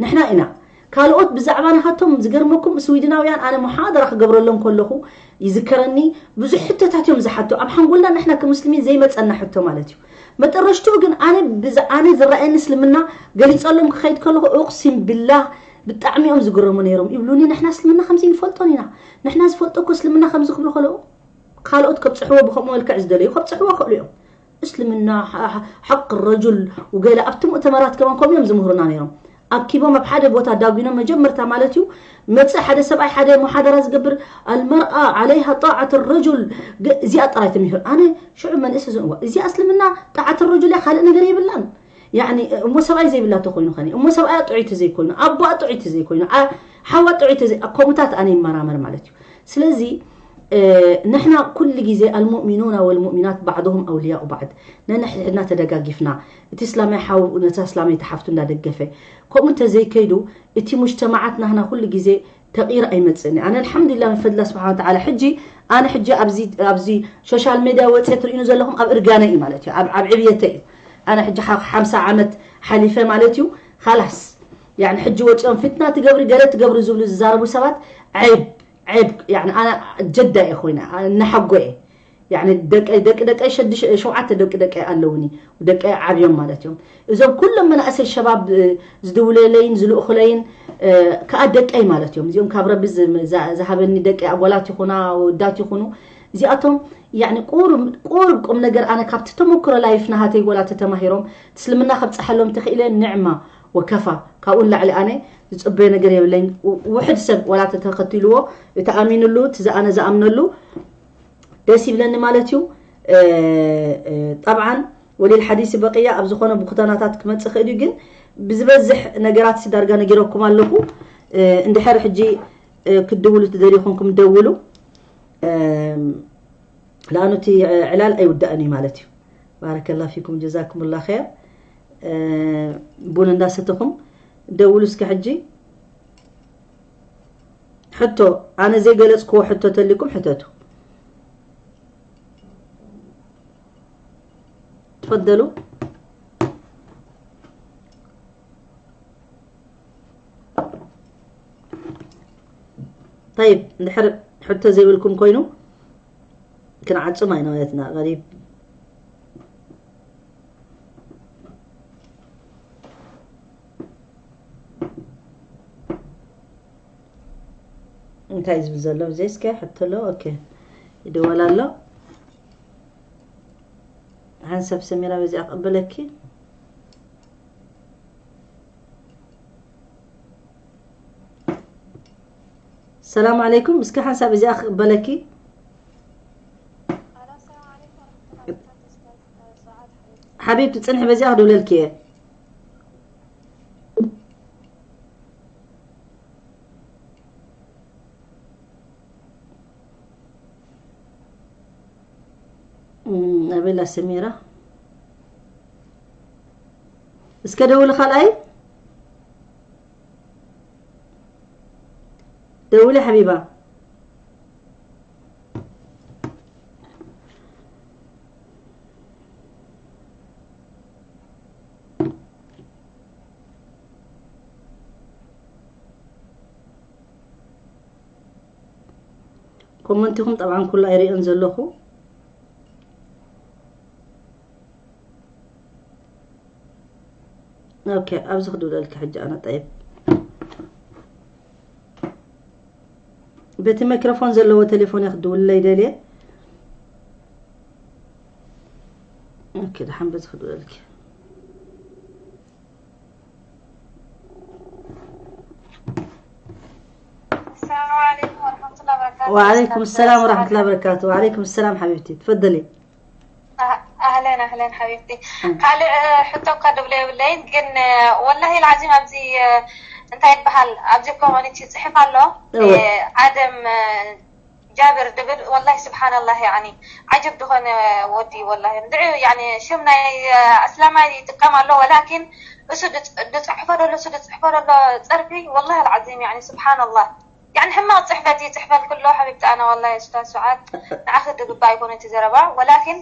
ንሕና ኢና ካልኦት ብዛዕባ ናሃቶም ዝገርመኩም ስዊድናውያን ኣነ መሓደራ ክገብረሎም ከለኹ ይዝከረኒ። ብዙሕ ሕቶታት እዮም ዝሓቱ ኣብ ሓንጎልና ንሕና ከሙስሊሚን ዘይመፀና ሕቶ ማለት እዩ። መጠረሽትኡ ግን ኣነ ብዛ ኣነ ዝረኣየኒ እስልምና ገሊፀሎም ክኸይድ ከለኹ እቕሲም ብላህ ብጣዕሚ እዮም ዝግረሙ ነይሮም ይብሉኒ። ንሕና እስልምና ከምዚ ንፈልጦን ኢና። ንሕና ዝፈልጦ እኮ እስልምና ከምዚ ክብሉ ከለዉ ካልኦት ከብፅሕዎ ብከምኡ መልክዕ ዝደለዩ ከብፅሕዎ ክእሉ እዮም። እስልምና ሓቂ ረጁል ውገለ ኣብቲ ሙእተመራት ከማን ከምኡ እዮም ዝምህሩና ነይሮም። ኣኪቦም ኣብ ሓደ ቦታ ዳጒኖም መጀመርታ ማለት እዩ መፅእ ሓደ ሰብኣይ ሓደ ሙሓደራ ዝገብር ኣልመርኣ ዓለይሃ ጣዓት ረጁል እዚኣ ጥራይ ተሚሁር ኣነ ሽዑ መንእስ ዝንዋ እዚኣ እስልምና ጣዓት ረጁል እያ ካልእ ነገር የብላን። ያኒ እሞ ሰብኣይ ዘይብላ ተኮይኑ ከኒ እሞ ሰብኣያ ጥዑይ ተዘይኮይኑ ኣቦኣ ጥዑይ ተዘይኮይኑ ሓዋ ጥዑይ ተዘይ ከምኡታት ኣነ ይመራመር ማለት እዩ። ስለዚ ንሕና ኩሉ ግዜ المؤمنون والمؤمنات بعضهم أولياء بعض ነንሕድሕድና ተደጋጊፍና እቲ እስላማይ ሓው ነታ እስላመይቲ ሓፍቱ እንዳደገፈ ከምኡ እንተዘይከይዱ እቲ ሙጅተማዓት ናህና ኩሉ ግዜ ተቂር ኣይመፅእን እዩ። ኣነ ኣልሓምዱሊላ ብፈድላ ስብሓን ወተዓላ ሕጂ ኣነ ሕጂ ኣብዚ ኣብዚ ሶሻል ሜድያ ወፅየ ትርእዩኒ ዘለኹም ኣብ እርጋነ እዩ ማለት እዩ ኣብ ኣብ ዕብየተ እዩ። ኣነ ሕጂ ሓ- ሓምሳ ዓመት ሓሊፈ ማለት እዩ። ካላስ ያኒ ሕጂ ወፂኦም ፊትና ትገብሪ ገለ ትገብሪ ዝብሉ ዝዛረቡ ሰባት ዐይብ ዐይብ ያኒ ኣነ ጀዳ እየ ኮይነ እናሓጎ እየ። ያኒ ደቀይ ደቂ ደቀይ ሸድሽ ሸውዓተ ደቂ ደቀይ ኣለውኒ ደቀይ ዓብዮም ማለት እዮም። እዞም ኩሎም መናእሰይ ሸባብ ዝድውለለይን ዝልእኹለይን ከዓ ደቀይ ማለት እዮም። እዚኦም ካብ ረቢ ዝሃበኒ ደቀይ ኣጓላት ይኹና ወዳት ይኹኑ እዚኣቶም ያኒ ቁሩብ ቁሩብ ቁም ነገር ኣነ ካብቲ ተመክሮ ላይፍ ናሃተይ ወላ ተተማሂሮም እስልምና ከብፀሐሎም ተኽኢለ ንዕማ ወከፋ ካብኡ ንላዕሊ ኣነ ዝፅበዮ ነገር የብለይን። ውሕድ ሰብ ወላ ተተኸቲልዎ እቲ ኣሚንሉ እቲ ዝኣነ ዝኣምነሉ ደስ ይብለኒ ማለት እዩ። ጠብዓን ወሊል ሓዲሲ በቅያ ኣብ ዝኾነ ብኩተናታት ክመፅእ ክእል እዩ ግን ብዝበዝሕ ነገራት ዳርጋ ነጊረኩም ኣለኹ። እንድሕር ሕጂ ክትድውሉ ትደልዩ ኮንኩም ደውሉ። ለኣኑ እቲ ዕላል ኣይውዳእን እዩ ማለት እዩ። ባረከላ ፊኩም ጀዛኩም ላ ር። ቡን እንዳሰተኹም ደውሉ እስከ ሕጂ። ሕቶ ኣነ ዘይገለፅክዎ ሕቶ ተልኩም ሕተቱ። ትፈደሉ። طيب እንድሕር ሕቶ ዘይብልኩም ኮይኑ ክንዓጹ ማይናውነትና غريب እንታይ ዝብል ዘሎ ብዘይ እስከ ሕቶ ኣሎ ኦኬ ይደወል ኣሎ ሓንሳብ ሰሚራ በዚኣ ክቕበለኪ ሰላም ዓለይኩም እስከ ሓንሳብ እዚኣ ክቕበለኪ ሓቢብቲ ፅንሒ በዚኣ ክድውለልኪ እየ ኣበላ ሰሚራ እስከ ደውሊ ካልኣይ ደውሊ ሓቢባ ኮመንቲኹም ጠብዓን ኩሉ ኣይርእዮን ዘለኹ ኦኬ ኣብዚ ክድውለልኪ ሕጂ ኣነ ጠይብ በቲ መክረፎን ዘለዎ ቴሌፎን ክድውልለይ ደልየ ኦኬ ደሓን በዚ ክድውለልኪ وعليكم السلام ورحمة الله وبركاته وعليكم السلام حبيبتي تفضلي أهلين أهلين حبيبتي ካልእ ሕቶ እኳ ድብሎ የብለይን ግን ወላሂ العظيم ኣብዚ እንታይ ይበሃል ኣብዚ ኮሚኒቲ ጽሕፍ ኣሎ። ኣደም ጃብር ድብል ወላሂ ስብሓንላህ ያኒ ዓጀብ ዝኾነ ወዲ ወላሂ እንድዒ ያኒ ሽም ናይ ኣስላማይ ይጥቀም ኣሎ ወላኪን እሱ ድጽሕፎ ደሎ እሱ ድጽሕፎ ደሎ ጸርፊ ወላሂ ኣልዓዚም ያኒ ስብሓንላህ ያኒ ሕማቕ ጽሕፈት ይጽሕፈል ክሎ ሓቢብቲ ኣነ ወላሂ ስታዝ ሱዓድ ንዓኺ ድግባ ኣይኮነ እቲ ዘረባ ወላኪን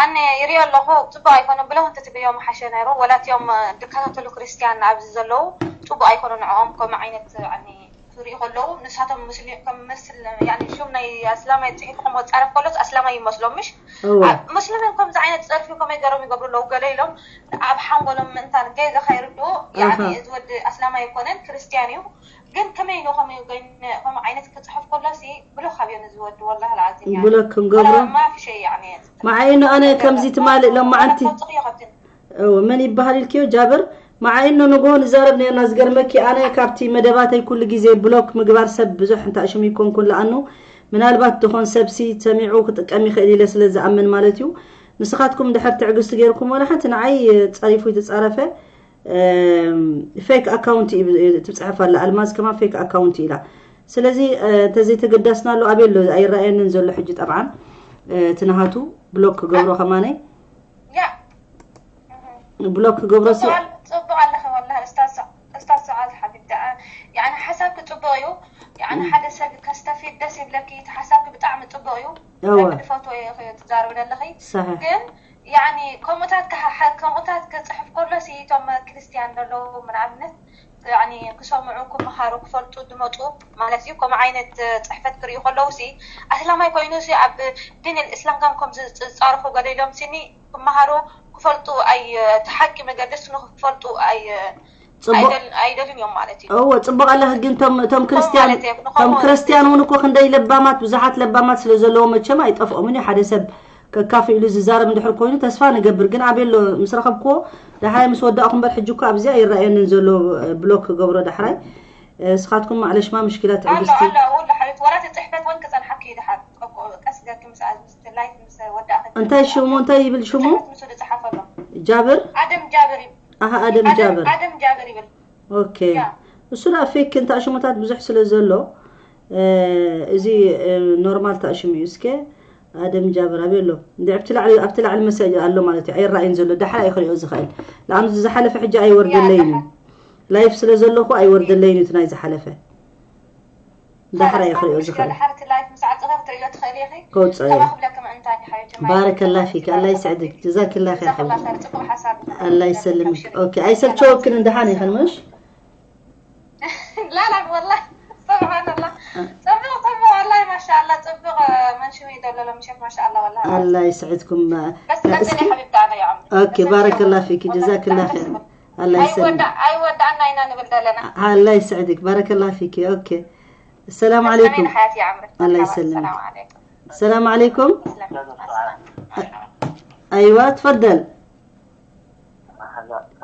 ኣነ ይሪኦ ኣለኹ ጽቡቕ ኣይኮነ ብለው እንተትብዮም ሓሸ ነይሩ ወላትዮም ድከታተሉ ክርስትያን ኣብዚ ዘለዉ ጽቡቕ ኣይኮነ ንዕኦም ከምኡ ዓይነት ያኒ ክሪኡ ከለዉ ንሳቶም ሙስሊም ከም መስል ያኒ ሹም ናይ ኣስላማይ ጽሒፉ ከም ወጻረፍ ከሎስ ኣስላማይ ይመስሎም ምሽ እወ። ሙስሊምን ከምዚ ዓይነት ጸርፊ ከመይ ገሮም ይገብሩ ኣለዉ ገለ ኢሎም ኣብ ሓንጎሎም ምእንታን ገይገ ከይርድኡ ያኒ ኣሃ። እዚ ወዲ ኣስላማይ ኣይኮነን ክርስትያን እዩ ግን ከመይ ኢሉ ከምኡ ገይነ- ከምኡ ዓይነት ክጽሕፍ ከሎሲ ብሎ ካብዮ ንዚ ወዲ ወላሂ ልዓዚም ያኒ ብሎ ክንገብሮ ማፊ ሸይ ያኒ መዓይኑ ኣነ ከምዚ ትማልእ ሎማዓንቲ ተውጽኽዮ ከብትን እወ፣ መን ይበሃል ኢልክዮ? ጃብር። መዓይኖ ንግሆ ንዛረብ ነርና። ዝገርመኪ ኣነ ካብቲ መደባተይ ኩሉ ግዜ ብሎክ ምግባር ሰብ ብዙሕ እንታሽሙ ይኮንኩን ለኣኑ ምናልባት ድኾን ሰብሲ ሰሚዑ ክጥቀም ይኽእል ኢለ ስለ ዝኣምን ማለት እዩ። ንስኻትኩም ድሕር ትዕግስቲ ገይርኩም ወላ ሓንቲ ንዓይ ጸሪፉ ይትጻረፈ ፌክ ኣካውንት እዩ ትብጽሐፍ ኣላ ኣልማዝ ከማ ፌክ ኣካውንት ኢላ ስለዚ እንተዘይተገዳስናሉ ኣበይ ኣሎ ኣይረኣየንን ዘሎ ሕጂ ጠብዓን እቲ ናሃቱ ብሎክ ክገብሮ ከማነይ ያ ብሎክ ክገብሮ ሲ ጽቡቕ ኣለ- ጽቡቕ ኣለኺ ወላሂ እስታዝ ሱ- እስታዝ ሱዓድ ሓቢብቲ ኣ- ያኒ ሓሳብኪ ጽቡቕ እዩ ያኒ ሓደ ሰብ ከስተፊድ ደስ ይብለኪ እቲ ሓሳብኪ ብጣዕሚ ጽቡቕ እዩ እወ ብጣዕሚ ዝፈትዎ እየ ትዛረቢ ዘለኺ ሰሒ ግን ያኒ ከምኡታት ከ- ከምኡታት ክጽሕፍ ከሎ ሲ እቶም ክርስትያን ዘለዉ ንኣብነት ያኒ ክሰምዑ ክመሃሩ ክፈልጡ ዝመፁ ማለት እዩ ከምኡ ዓይነት ፅሕፈት ክርእዩ ከለዉ ሲ ኣስላማይ ኮይኑ ሲ ኣብ ዲን ልእስላም ከም ከም ዝፃረፉ ገለ ኢሎም ሲኒ ክመሃሩ ክፈልጡ ኣይ እቲ ሓቂ መገደስ ንክፈልጡ ኣይ ጽቡቅ ኣይደል- ኣይደልን እዮም ማለት እዩ እወ ጽቡቅ ኣለህ ግን ቶም ቶም ከምኡ ክርስትያን ማለት እዩ ቶም ንኸምኡ ክርስትያን እውን እኮ ክንደይ ለባማት ብዙሓት ለባማት ስለ ዘለዎ መቸም ኣይጠፍኦምን እዩ ሓደ ሰብ ከካፍእሉ ዝዛረብ እንድሕር ኮይኑ ተስፋ ንገብር ግን ኣበሎ ምስ ረኸብክዎ ዳሕራይ ምስ ወዳእኹ እምበር ሕጂ እኮ ኣብዚኣ ይረኣየንን ዘሎ ብሎክ ክገብሮ ዳሕራይ ስኻትኩም ማዕለሽማ ምሽኪላ ኣሎ ትዕግስቲ ኣሎ ሁሉ ሓቢት ወላ እቲ ፅሕፈት እውን ክፀንሓኪ እዩ ድሓር ቀስ ገርኪ ምስ ምስ ላይፍ ምስ ወዳእኺ እንታይ ሽሙ እንታይ ይብል ሽሙ ፅሕፈት ምስ ዝፀሓፈ ኣሎ ጃብር ኣደም ጃብር ይብል ኣሃ ኣደም ኣደም- ጃብር ኣደም ጃብር ይብል ኦኬ ያ። እሱ ደኣ ፌክ እንተ ኣሽሙታት ብዙሕ ስለ ዘሎ እ፣ እዚ እ፣ ኖርማል ተኣሽሙ እዩ እስከ ኣደም ጃብር ኣበይ ኣሎ እንዲ ኣብቲ ላዕሊ ኣብቲ ላዕሊ መሰጅ ኣሎ ማለት እዩ ኣይረኣይን ዘሎ ዳሕራ እዩ ክሪኦ ዝኽእል ንኣብነት ዝሓለፈ ሕጂ ኣይወርደለይን እዩ ላይፍ ስለ ዘለኹ ኣይወርደለይን እዩ እቲ ናይ ዝሓለፈ ዳሕራ እዩ ክሪኦ ዝኽእል ድሓር እቲ ላይፍ ምስ ዓፀኸ ክትሪኦ ትኽእሊ ኢኺ ከውፅኦ እየ ከማኽብለኪ ምእንታን እዩ ሓቢብቲ ማይ ባረከላ ፊክ ኣላ ይስዕድክ ጀዛክላ ኸይር ሓቢብቲ ጀዛክላ ኸይር ፅቡቅ ሓሳብ ኣላ ይሰልምክ ኦኬ ኣይሰልቸወክን እንደሓን ይኸን ምሽ لا لا والله سبحان الله ጽቡቕ ጽቡቕ والله ما شاء الله ጽቡቕ መንሽም ይደለሎ ምሸት ما شاء الله والله ኣላ ይስዕድኩም በስ ቀጽሊ ሓቢብቲ ኣነ ይዓም ኦኬ ባረከላ ፊክ ጀዛክላ ኸይር ኣላ ይሰልምክ ኣይወዳእና ኢና ንብል ዘለና ኣላ ይስዕድክ ባረከላ ፊክ ኦኬ السلام عليكم ሓያት ይዓምር ኣላ ይሰልምክ السلام عليكم أيوة تفضل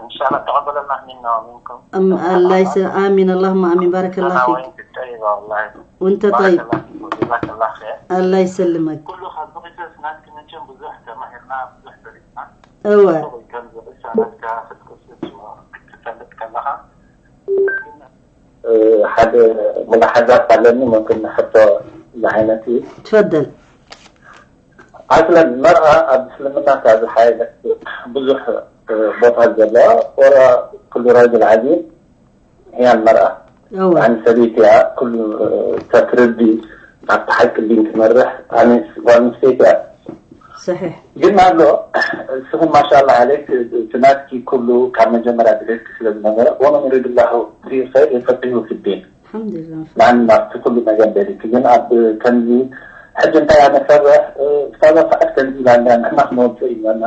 إن شاء الله تقبل الله منا ومنكم. أم الله يس... آمين اللهم آمين بارك الله فيك. وأنت طيبة والله. وأنت طيب. بارك الله فيك وجزاك الله خير. الله يسلمك. كل خلق جلس ناس كنا نجم بزوح تماهرنا بزوح فريقنا. أوه. كان زوح سنة كافت كسر سوا. كتبت كلها. ሓደ ሙላሓዛት ኣለኒ መምክን ንሕቶ ዝዓይነት እዩ ትፈደል ኣስለን መርኣ ኣብ እስልምና ካብ ዝሓየለት ብዙሕ ቦታ ዘለዋ ወራ ኩሉ ረጅል ዓዚም ህያን መርኣ ኣን ሰበይቲ እያ ኩሉ ተትርዲ ኣብቲ ሓቂ ዲን ትመርሕ ኣነስ ጓል ኣንስተይቲ እያ صحيح ግን ኣሎ እስኹም ማሻላ ዓለይክ እቲ ናትኪ ኩሉ ካብ መጀመርያ ድሌትኪ ስለ ዝነበረ ወመን ዩሪድ ላሁ ቢሂ ኸይር ዩፈቂሁ ፊዲን الحمد لله ናን ናብቲ ኩሉ ነገር ደሊኪ ግን ኣብ ከምዚ ሕጂ እንታይ ኣነሰርሕ ስታዛ ሰዓት ከምዚ ኢላ ኣላ ንሕና ክነወፅእ ኢለና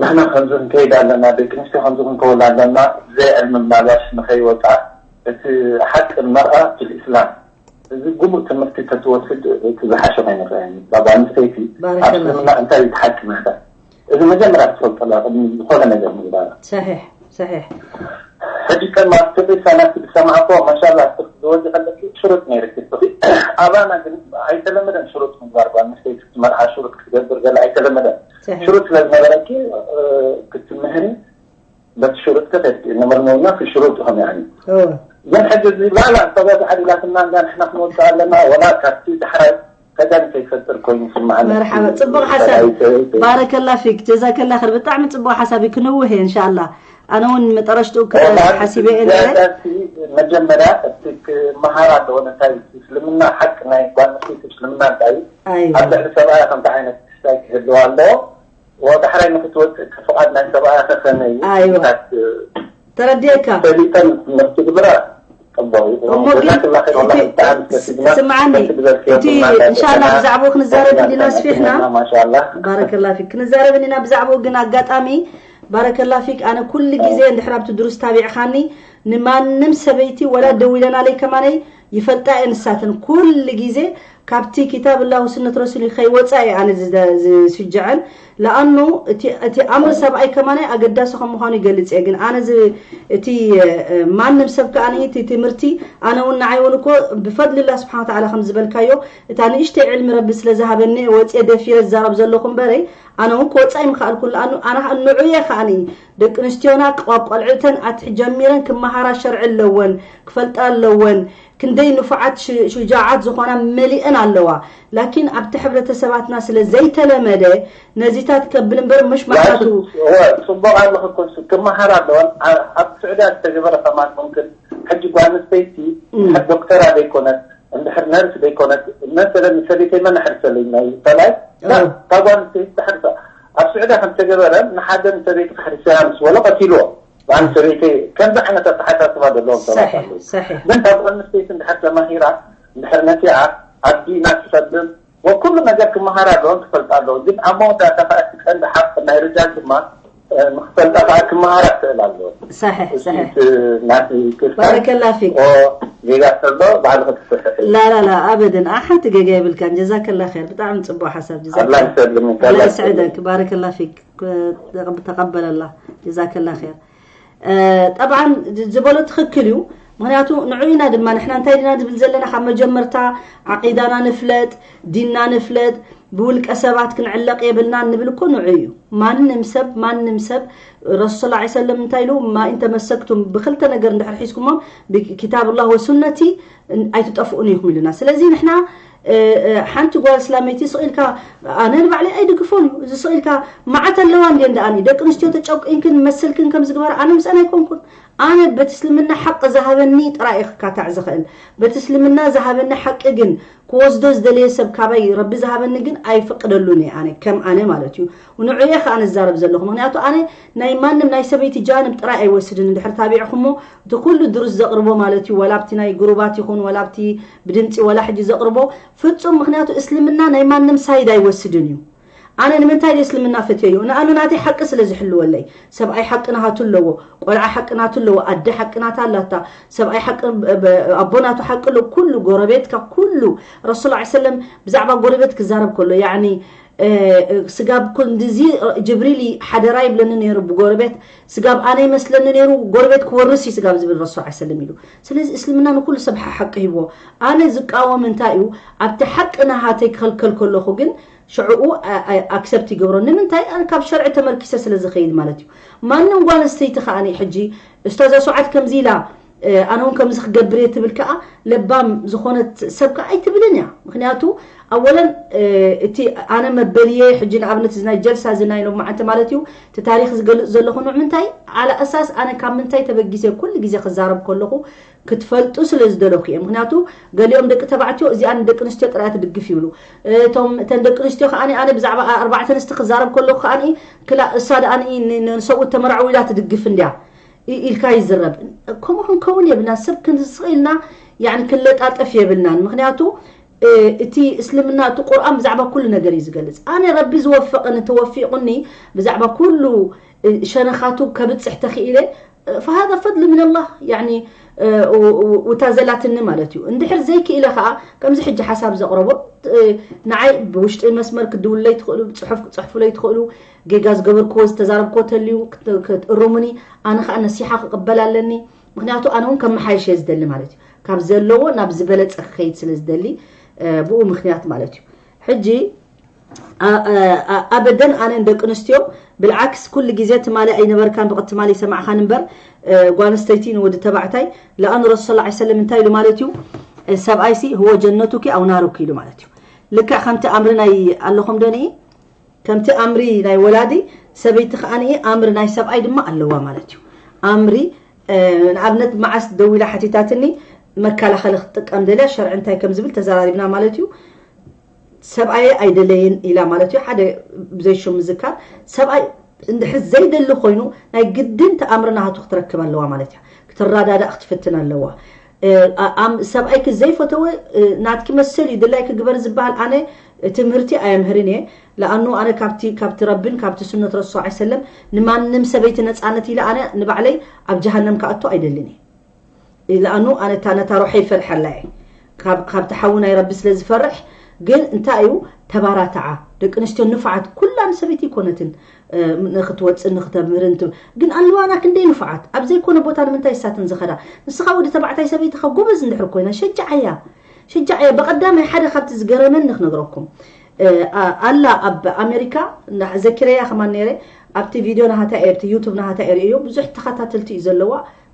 ንሕና ከምዚ ክንከይድ ኣለና ደቂ ኣንስትዮ ከምዚ ክንከውን ኣለና ብዘይ ዕልሚ ምናልባሽ ንኸይወፃ እቲ ሓቂ መርኣ ፊል ኢስላም እዚ ግቡእ ትምህርቲ ተትወስድ እቲ ዝሓሸ ኮይነ ጓል ኣንስተይቲ ኣብ እስልምና እንታይ እዩ ሓቂ ምሕዳር እዚ መጀመርያ ትፈልጠላ ቅድሚ ዝኾነ ነገር ምግባራ صحيح صحيح ሕጂ ከም ኣብ ትግሪ ሳናት ዝሰማዕኮ ማሻላ ዝወዚ ከለኪ ሽሩጥ ነይርኪ እስኺ ኣባና ግን ኣይተለመደን ሽሩጥ ምግባር ጓል ኣንስተይቲ ክትመርዓ ሽሩጥ ክትገብር ገለ ኣይተለመደን ሽሩጥ ስለ ዝነበረኪ ክትምህሪ በቲ ሽሩጥ ከፈት እነመርመውና في شروطهم يعني እወ። ግን ሕጂ እዚ ላላ ሰባት ዓዲላትና እንዳ ንሕና ክንወፅእ ኣለና ወላ ካብቲ ዳሕራይ ከዳን ከይፈጥር ኮይኑ ይስምዓኒ። መርሓባ፣ ጽቡቕ ሓሳብ። ሰብኣይ ሰበይቲ። ባረከላ ፊክ፣ ጀዛከላ ኸር። ብጣዕሚ ጽቡቕ ሓሳብ እዩ፣ ክንውህ እየ እንሻላ። ኣነ እውን መጠረሽትኡ ክ-፣ ወላ ሓሲበ እየ ነይረ። ዝያዳ እስቲ መጀመርያ እቲ ክመሃር ኣለዎ እንታይ እዩ እስልምና ሓቂ ናይ ጓል ኣንስተይቲ እስልምና እንታይ እዩ? ኣይዋ። ኣብ ልዕሊ ሰብኣያ ከምዚ ዓይነት ክስታይ ክህልዋ ኣለዎ። ወዳሕራይ ንክትወፅእ እቲ ፍቓድ ናይ ሰብኣያ ከ ከመይ እዩ? ኣይዋ። ምክንያት ተረዲኤካ። ፈሊጠን መስትግብራ ፅቡቕ እዩ። እሞ ግን ጀዛክላ ኸይር፣ ወላሂ እቲ ብጣዕሚ ከሲብና። ስምዓኒ፣ ከሲብ ዘልክዮ እቲ ድማ እንሻላ እናተና ብዛዕባኡ ክንዛረብ እንዲና እናተና ስፊሕና። ማሻኣላ። ባረከላ ፊክ። ክንዛረብ እንዲና ብዛዕባኡ ግን ኣጋጣሚ ባረከላ ፊክ። ኣነ ኩሉ ግዜ እንድሕር ኣብቲ ድሩስ ታቢዕኻኒ ንማንም ሰበይቲ ወላ ደዊለናለይ ከማነይ ይፈልጣ እየ ንሳተን ኩሉ ግዜ ካብቲ ኪታብ ላሁ ስነት ረሱል ከይወፃ እየ ኣነ ዝደ-፣ ዝስጀዐን። ለኣኑ እቲ፣ እቲ ኣምር ሰብኣይ ከማነ ኣገዳሲ ከም ምዃኑ ይገልፅ እየ። ግን ኣነ ዝ-፣ እቲ፣ እ፣ ማንም ሰብ ከኣ እቲ ትምህርቲ ኣነ እውን ንዓይ እውን እኮ ብፈድልላ ስብሓን ወተዓላ ከም ዝበልካዮ እታ ንእሽተይ ዕልሚ ረቢ ስለ ዝሃበኒ ወፅየ ደፊረ ዝዛረብ ዘለኹ እምበረይ ኣነ እውን ክወፃ ይምኽኣልኩ። ለኣኑ ኣነ ንዑየ ከኣኒ ደቂ ኣንስትዮና ቆልዕተን ኣትሒ ጀሚረን ክመሃራ ሸርዒ ኣለወን፣ ክፈልጣ ኣለወን። ክንደይ ንፉዓት ሽ-፣ ሹጃዓት ዝኾና መሊአን ኣለዋ። ላኪን ኣብቲ ሕብረተሰባትና ስለ ዘይተለመደ ነዚታት ከብል እምበር ምሽ መዓቱ። እወ፣ ጽቡቕ ኣለኺ እኮ፣ እሱ ክመሃር ኣለወን። ኣ-፣ ኣብ ስዑድያ ዝተገበረ ከማን ሙምክን፣ ሕጂ ጓል ኣንስተይቲ እም። እንድሕር ዶክተራ ዘይኮነት፣ እንድሕር ነርስ ዘይኮነት፣ መሰለን ሰበይተይ መን ሕርሰለይ ናይ ፈላይ፣ ላ፣ እወ። እታ ጓል ኣንስተይቲ ትሕርሳ። ኣብ ስዑድያ ከም ዝተገበረ፣ ንሓደ ንሰበይቲ ክሕርሰያ ምስ በሎ ቀቲልዎ። በዓል ሰበይቲ ከምዚ ዓይነት ኣተሓሳስባ ዘለዎም ሰባት ሰሒሕ፣ ኣለዉ። ሰሒሕ። ግን ካብ ጓል ኣንስተይቲ እንድሕር ተማሂራ፣ እንድሕር ነቲኣ፣ ኣብ ዲና ትፈልጥን ወኩሉ ነገር ክመሃር ኣለዎን ክፈልጥ ኣለዎ። ግን ኣብ መወዳእታ ከዓ እቲ ቀንዲ ሓቂ ናይ ርጃል ድማ፣ እ፣ ንክፈልጣ ከዓ ክመሃራ ክኽእል ኣለዎ። ሰሒሕ፣ እቲ ሰሒሕ። እቲ ናቲ ክስታይ ባረከላ ፊክ። ኦ፣ ጌጋ ተሎ ባዕልኺ ትስሕሒ። ላ፣ ላ፣ ላ፣ ኣበደን። ኣ፣ ሓንቲ ጌጋ የብልካን። ጀዛከላ ኸይር። ብጣዕሚ ጽቡቕ ሓሳብ። ጀዛከላ። ኣላህ ይሰልምክ፣ ኣላህ ኣላህ ይስዕደክ። ይሰልምክ። ባረከላ ፊክ። ተቀበለላ። ጀዛከላ ኸይር። እ፣ ጠብዓን ዝ-፣ ዝበሎ ትኽክል እዩ። ምኽንያቱ ንዑ ኢና ድማ ንሕና እንታይ ዲና ንብል ዘለና ካብ መጀመርታ ዓቂዳና ንፍለጥ፣ ዲንና ንፍለጥ፣ ብውልቀ ሰባት ክንዕለቕ የብልና ንብል እኮ ንዑ እዩ። ማንም ሰብ፣ ማንም ሰብ ረሱል ሰለላሁ ዐለይሂ ወሰለም እንታይ ኢሉ? ማ ኢን ተመሰክቱም ብኽልተ ነገር እንድሕር ሒዝኩሞም ብኪታብላህ ወሱነቲ ኣይትጠፍኡን ኢኹም ኢሉና። ስለዚ ንሕና እ፣ እ፣ ሓንቲ ጓል እስላመይቲ ስቕ ኢልካ፣ ኣነ ንባዕለይ ኣይድግፎን እዩ። እዚ ስቕ ኢልካ መዓት ኣለዋ እንዴ እንዳ ኣነ ደቂ ኣንስትዮ ተጨቁንክን መሰልክን ከም ዝግበር ኣነ ምስአን ኣይኮንኩን። ኣነ በቲ እስልምና ሓቂ ዝሃበኒ ጥራይ እየ ክካታዕ ዝኽእል። በቲ እስልምና ዝሃበኒ ሓቂ ግን ክወስዶ ዝደለየ ሰብ ካባይ ረቢ ዝሃበኒ ግን ኣይፍቅደሉን እየ ኣነ ከም ኣነ ማለት እዩ። ንዑ እየ ከዓ ንዛረብ ዘለኹ። ምኽንያቱ ኣነ ናይ ማንም ናይ ሰበይቲ ጃንብ ጥራይ ኣይወስድን። እንድሕር ታቢዕኹሞ እቲ ኩሉ ድሩስ ዘቕርቦ ማለት እዩ። ወላ ኣብቲ ናይ ግሩባት ይኹን ወላ ኣብቲ ብድምፂ ወላ ሕጂ ዘቕርቦ ፍጹም። ምኽንያቱ እስልምና ናይ ማንም ሳይድ ኣይወስድን እዩ። ኣነ ንምንታይ ድየ እስልምና ፈትየዮ? ንኣኑ ናተይ ሓቂ ስለ ዝሕልወለይ። ሰብኣይ ሓቂ ናቱ ኣለዎ፣ ቆልዓ ሓቂ ናቱ ኣለዎ፣ ኣደ ሓቂ ናታ ኣላታ፣ ሰብኣይ ሓቂ፣ ብ-፣ ብ-፣ ኣቦ ናቱ ሓቂ ኣሎ። ኩሉ ጎረቤትካ፣ ኩሉ ረሱል ዐለይሂ ሰለም ብዛዕባ ጎረቤት ክዛረብ ከሎ፣ ያዕኒ፣ እ፣ እ፣ ስጋብ ክንድዚ ጅብሪል ሓደራ ይብለኒ ነይሩ ብጎረቤት፣ ስጋብ ኣነ ይመስለኒ ነይሩ ጎረቤት ክወርስ እዩ ስጋብ ዝብል ረሱል ዐለይሂ ሰለም ኢሉ። ስለዚ እስልምና ንኩሉ ሰብ ሓ-፣ ሓቂ ሂብዎ። ኣነ ዝቃወም እንታይ እዩ? ኣብቲ ሓቂ ናሃተይ ክኸልከል ከለኹ ግን ሽዕኡ ኣ-፣ ኣ-፣ ኣክሰፕት ይገብሮ። ንምንታይ? ኣነ ካብ ሸርዒ ተመርኪሰ ስለ ዝኸይድ ማለት እዩ። ማንም ጓል ኣንስተይቲ ከኣ ሕጂ፣ "እስታዛ ሱዓድ ከምዚ ኢላ፣ እ፣ ኣነ እውን ከምዚ ክገብር እየ" ትብል ከኣ ለባም ዝኾነት ሰብ ከኣ ኣይትብልን እያ። ምኽንያቱ ኣወለን፣ እ፣ እቲ ኣነ መበልየ ሕጂ ንኣብነት እዚ ናይ ጀልሳ እዚ ናይ ሎማዓንቲ ማለት እዩ፣ እቲ ታሪኽ ዝገልጽ ዘለኹ ንዕ ምንታይ? ዓላ ኣሳስ ኣነ ካብ ምንታይ ተበጊሰ ኩሉ ግዜ ክዛረብ ከለኹ ክትፈልጡ ስለ ዝደለኹ እየ። ምኽንያቱ ገሊኦም ደቂ ተባዕትዮ እዚኣ ንደቂ ኣንስትዮ ጥራይ ትድግፍ ይብሉ። እቶም፣ እተን ደቂ ኣንስትዮ ከኣ ኣነ ብዛዕባ ኣርባዕተ ኣንስቲ ክዛረብ ከለኹ ከኣ ክላ እሳ ደኣ ን-፣ ን-፣ ንሰብኡት ተመርዕው ኢላ ትድግፍ እንድያ ኢ-፣ ኢልካ ይዝረብ። ከምኡ ክንከውን የብልና። ሰብ ክንስቕ ኢልና ያዕኒ ክንለጣጠፍ የብልናን። ምኽንያቱ፣ እ፣ እቲ እስልምና፣ እቲ ቁርኣን ብዛዕባ ኩሉ ነገር እዩ ዝገልጽ። ኣነ ረቢ ዝወፈቐኒ ተወፊቑኒ ብዛዕባ ኩሉ፣ እ፣ ሸነኻቱ ከብጽሕ ተኽኢለ፣ እ፣ فهذا فضل من الله፣ ያዕኒ፣ እ፣ ው-፣ ው-፣ ውታ ዘላትኒ ማለት እዩ። እንድሕር ዘይክኢለ ኸኣ፣ ከምዚ ሕጂ ሓሳብ ዘቕረቦ፣ እ፣ ንዓይ ብውሽጢ መስመር ክድውሉለይ ትኽእሉ፣ ጽሑፍ ክጽሕፉለይ ትኽእሉ፣ ጌጋ ዝገበርክዎ ዝተዛረብክዎ ተልዩ ክት-፣ ክትእርሙኒ፣ ኣነ ኸኣ ነሲሓ ክቕበል ኣለኒ። ምኽንያቱ ኣነ እውን ከመሓይሽ እየ ዝደሊ ማለት እዩ። ካብ ዘለዎ ናብ ዝበለጸ ክኸይድ ስለ ዝደሊ፣ እ፣ ብኡ ምኽንያት ማለት እዩ። ሕጂ ኣበደን ኣነን ደቂ ኣንስትዮ ብልዓክስ ኩሉ ግዜ ትማሊ ኣይነበርካን ብቅ ትማሊ ይሰማዕካን እምበር ጓል ኣንስተይቲ ንወዲ ተባዕታይ ለኣኑ ረሱል ላ ሰለም እንታይ ኢሉ ማለት እዩ? ሰብኣይሲ ህወ ጀነቱኪ ኣው ናሩኪ ኢሉ ማለት እዩ። ልክዕ ከምቲ ኣምሪ ናይ ኣለኹም ዶ ንኢ ከምቲ ኣምሪ ናይ ወላዲ ሰበይቲ ከኣ ንኢ ኣምሪ ናይ ሰብኣይ ድማ ኣለዋ ማለት እዩ። ኣምሪ ንኣብነት መዓስ ደዊላ ሓቲታትኒ መከላኸሊ ክትጥቀም ደልያ ሸርዒ እንታይ ከም ዝብል ተዘራሪብና ማለት እዩ። ሰብኣየ ኣይደለይን ኢላ ማለት እዩ። ሓደ ብዘይ ሽም ምዝካር ሰብኣይ እንድሕር ዘይደሊ ኮይኑ ናይ ግድን ተኣምሪ ናሃቱ ክትረክብ ኣለዋ ማለት እያ። ክትረዳዳእ ክትፍትን ኣለዋ። ሰብኣይኪ ዘይፈተወ ናትኪ መሰል እዩ ድላይኪ ግበር ዝበሃል ኣነ ትምህርቲ ኣየምህርን እየ። ለኣኑ ኣነ ካብቲ ካብቲ ረብን ካብቲ ስነት ረሱ ስ ሰለም ንማንም ሰበይቲ ነፃነት ኢለ ኣነ ንባዕለይ ኣብ ጀሃነም ክኣቱ ኣይደልን እየ። ለኣኑ ኣነ እታ ነታ ሮሐ ይፈልሐላ እየ ካብ- ካብቲ ሓዊ ናይ ረቢ ስለ ዝፈርሕ። ግን እንታይ እዩ ተባራትዓ ደቂ ኣንስትዮ ንፉዓት ኩላ ንሰበይቲ ይኮነትን ንክትወፅእ ንክተምህርን ት- ግን ኣለዋና ክንደይ ንፉዓት ኣብ ዘይኮነ ቦታ ንምንታይ ይሳትን ዝኸዳ? ንስኻ ወዲ ተባዕታይ ሰበይትኻ ጎበዝ እንድሕር ኮይና ሸጃዓያ ሸጃዓያ በቀዳማይ ሓደ ካብቲ ዝገረመኒ ክነግረኩም ኣላ ኣብ ኣሜሪካ ዘኪረያ ከማን ነይረ ኣብቲ ቪድዮ ናሃታ ኤርቲ ዩቱብ ናሃታ ኤሪ እዮ ብዙሕ ተኸታተልቲ እዩ ዘለዋ።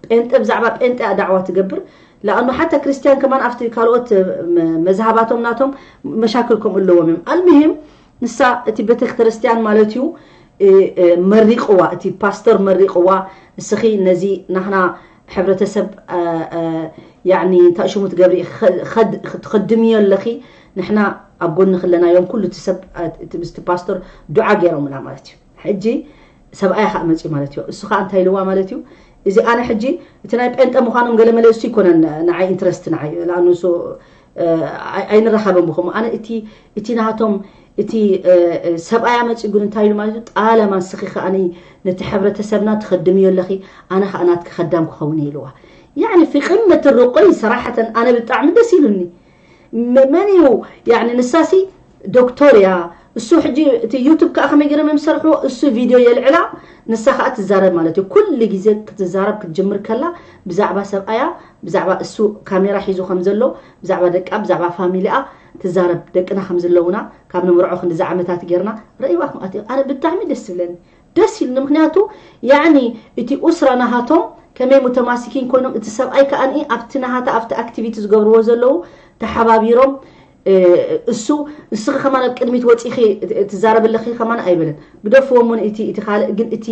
ጴንጠ ብዛዕባ ጴንጠ እያ ዳዕዋ ትገብር። ለኣኑ ሓታ ክርስቲያን ከማን ኣብቲ ካልኦት መዝሃባቶም ናቶም መሻክል ከምኡ ኣለዎም እዮም። ኣልምሂም ንሳ እቲ ቤተክርስትያን ማለት እዩ መሪቕዋ፣ እቲ ፓስተር መሪቕዋ፣ እስኺ ነዚ ናህና ሕብረተሰብ ያኒ እንታይ ሽሙ ትገብሪ ክትኸድምዮ ኣለኺ፣ ንሕና ኣብ ጎንኺ ኣለና እዮም ኩሉ እቲ ሰብ ምስቲ ፓስተር ዱዓ ገይሮምላ ማለት እዩ። ሕጂ ሰብኣያ ከዓ መፅዩ ማለት እዩ። እሱ ከዓ እንታይ ኢልዋ ማለት እዩ? እዚ ኣነ ሕጂ እቲ ናይ ጴንጠ ምዃኖም ገለመለ እሱ ይኮነን ንዓይ ኢንትረስት ንዓይ ለኣኑ እሱ ኣይንራኸብን ብኸምኡ ኣነ እቲ እቲ ናቶም እቲ ሰብኣያ መፅኡ ግን እንታይ ኢሉ ማለት እዩ? ጣለማ ንስኺ ከዓ ነቲ ሕብረተሰብና ትኸድምዮ ኣለኺ ኣነ ከዓ ናትኪ ከዳም ክኸውን እየ ኢልዋ። ያኒ ፊ ቅመት ርቆይ ሰራሕተን ኣነ ብጣዕሚ ደስ ኢሉኒ። መን እዩ ያኒ ንሳሲ ዶክተር እያ። እሱ ሕጂ እቲ ዩቱብ ከዓ ከመይ ገይሮም እዮም ዝሰርሕዎ? እሱ ቪድዮ የልዕላ ንሳ ከዓ ትዛረብ ማለት እዩ። ኩሉ ግዜ ክትዛረብ ክትጅምር ከላ ብዛዕባ ሰብኣያ ብዛዕባ እሱ ካሜራ ሒዙ ከም ዘሎ ብዛዕባ ደቃ ብዛዕባ ፋሚሊኣ ትዛረብ ደቅና ከም ዘለውና ካብ ንምርዖ ክንዲ ዝዓመታት ጌርና ረእይዋ ክምኣት ኣነ ብጣዕሚ ደስ ዝብለኒ ደስ ኢሉኒ ምክንያቱ ያኒ እቲ ኡስራ ናሃቶም ከመይ ሙተማሲኪን ኮይኖም እቲ ሰብኣይ ከኣ ኣብቲ ናሃታ ኣብቲ ኣክቲቪቲ ዝገብርዎ ዘለዉ ተሓባቢሮም እሱ ንስኺ ከማን ኣብ ቅድሚት ወፂኺ ትዛረብ ኣለኺ ከማን ኣይበለን ግደፍዎ እሞ እቲ እቲ ካልእ ግን እቲ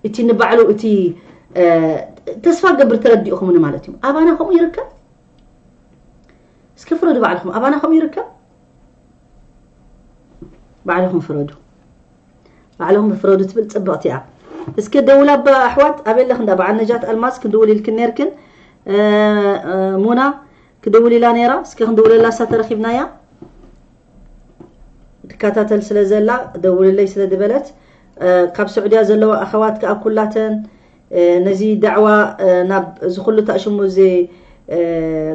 እቲ ንባዕሉ እቲ ተስፋ ገብር ተረዲእኹምኒ ማለት እዩ ኣባና ከምኡ ይርከብ እስኪ ፍረዱ ባዕልኹም ኣባና ከምኡ ይርከብ ባዕልኹም ፍረዱ ባዕልኹም ፍረዱ ትብል ፅብቕቲ እያ እስኪ ደውል ኣባ ኣሕዋት ኣበይ ኣለኽ እንዳ በዓል ነጃት ኣልማዝ ክድውል ኢልክን ነርክን ሙና ክድውል ኢላ ነይራ እስኪ ክንድውለላ እሳ ተረኺብናያ ትከታተል ስለ ዘላ ደውልለይ ስለ ዝበለት ካብ ስዑድያ ዘለዋ ኣኸዋት ከዓ ኩላተን ነዚ ዳዕዋ ናብ እዚ ኩሉ ታእሽሙ እዚ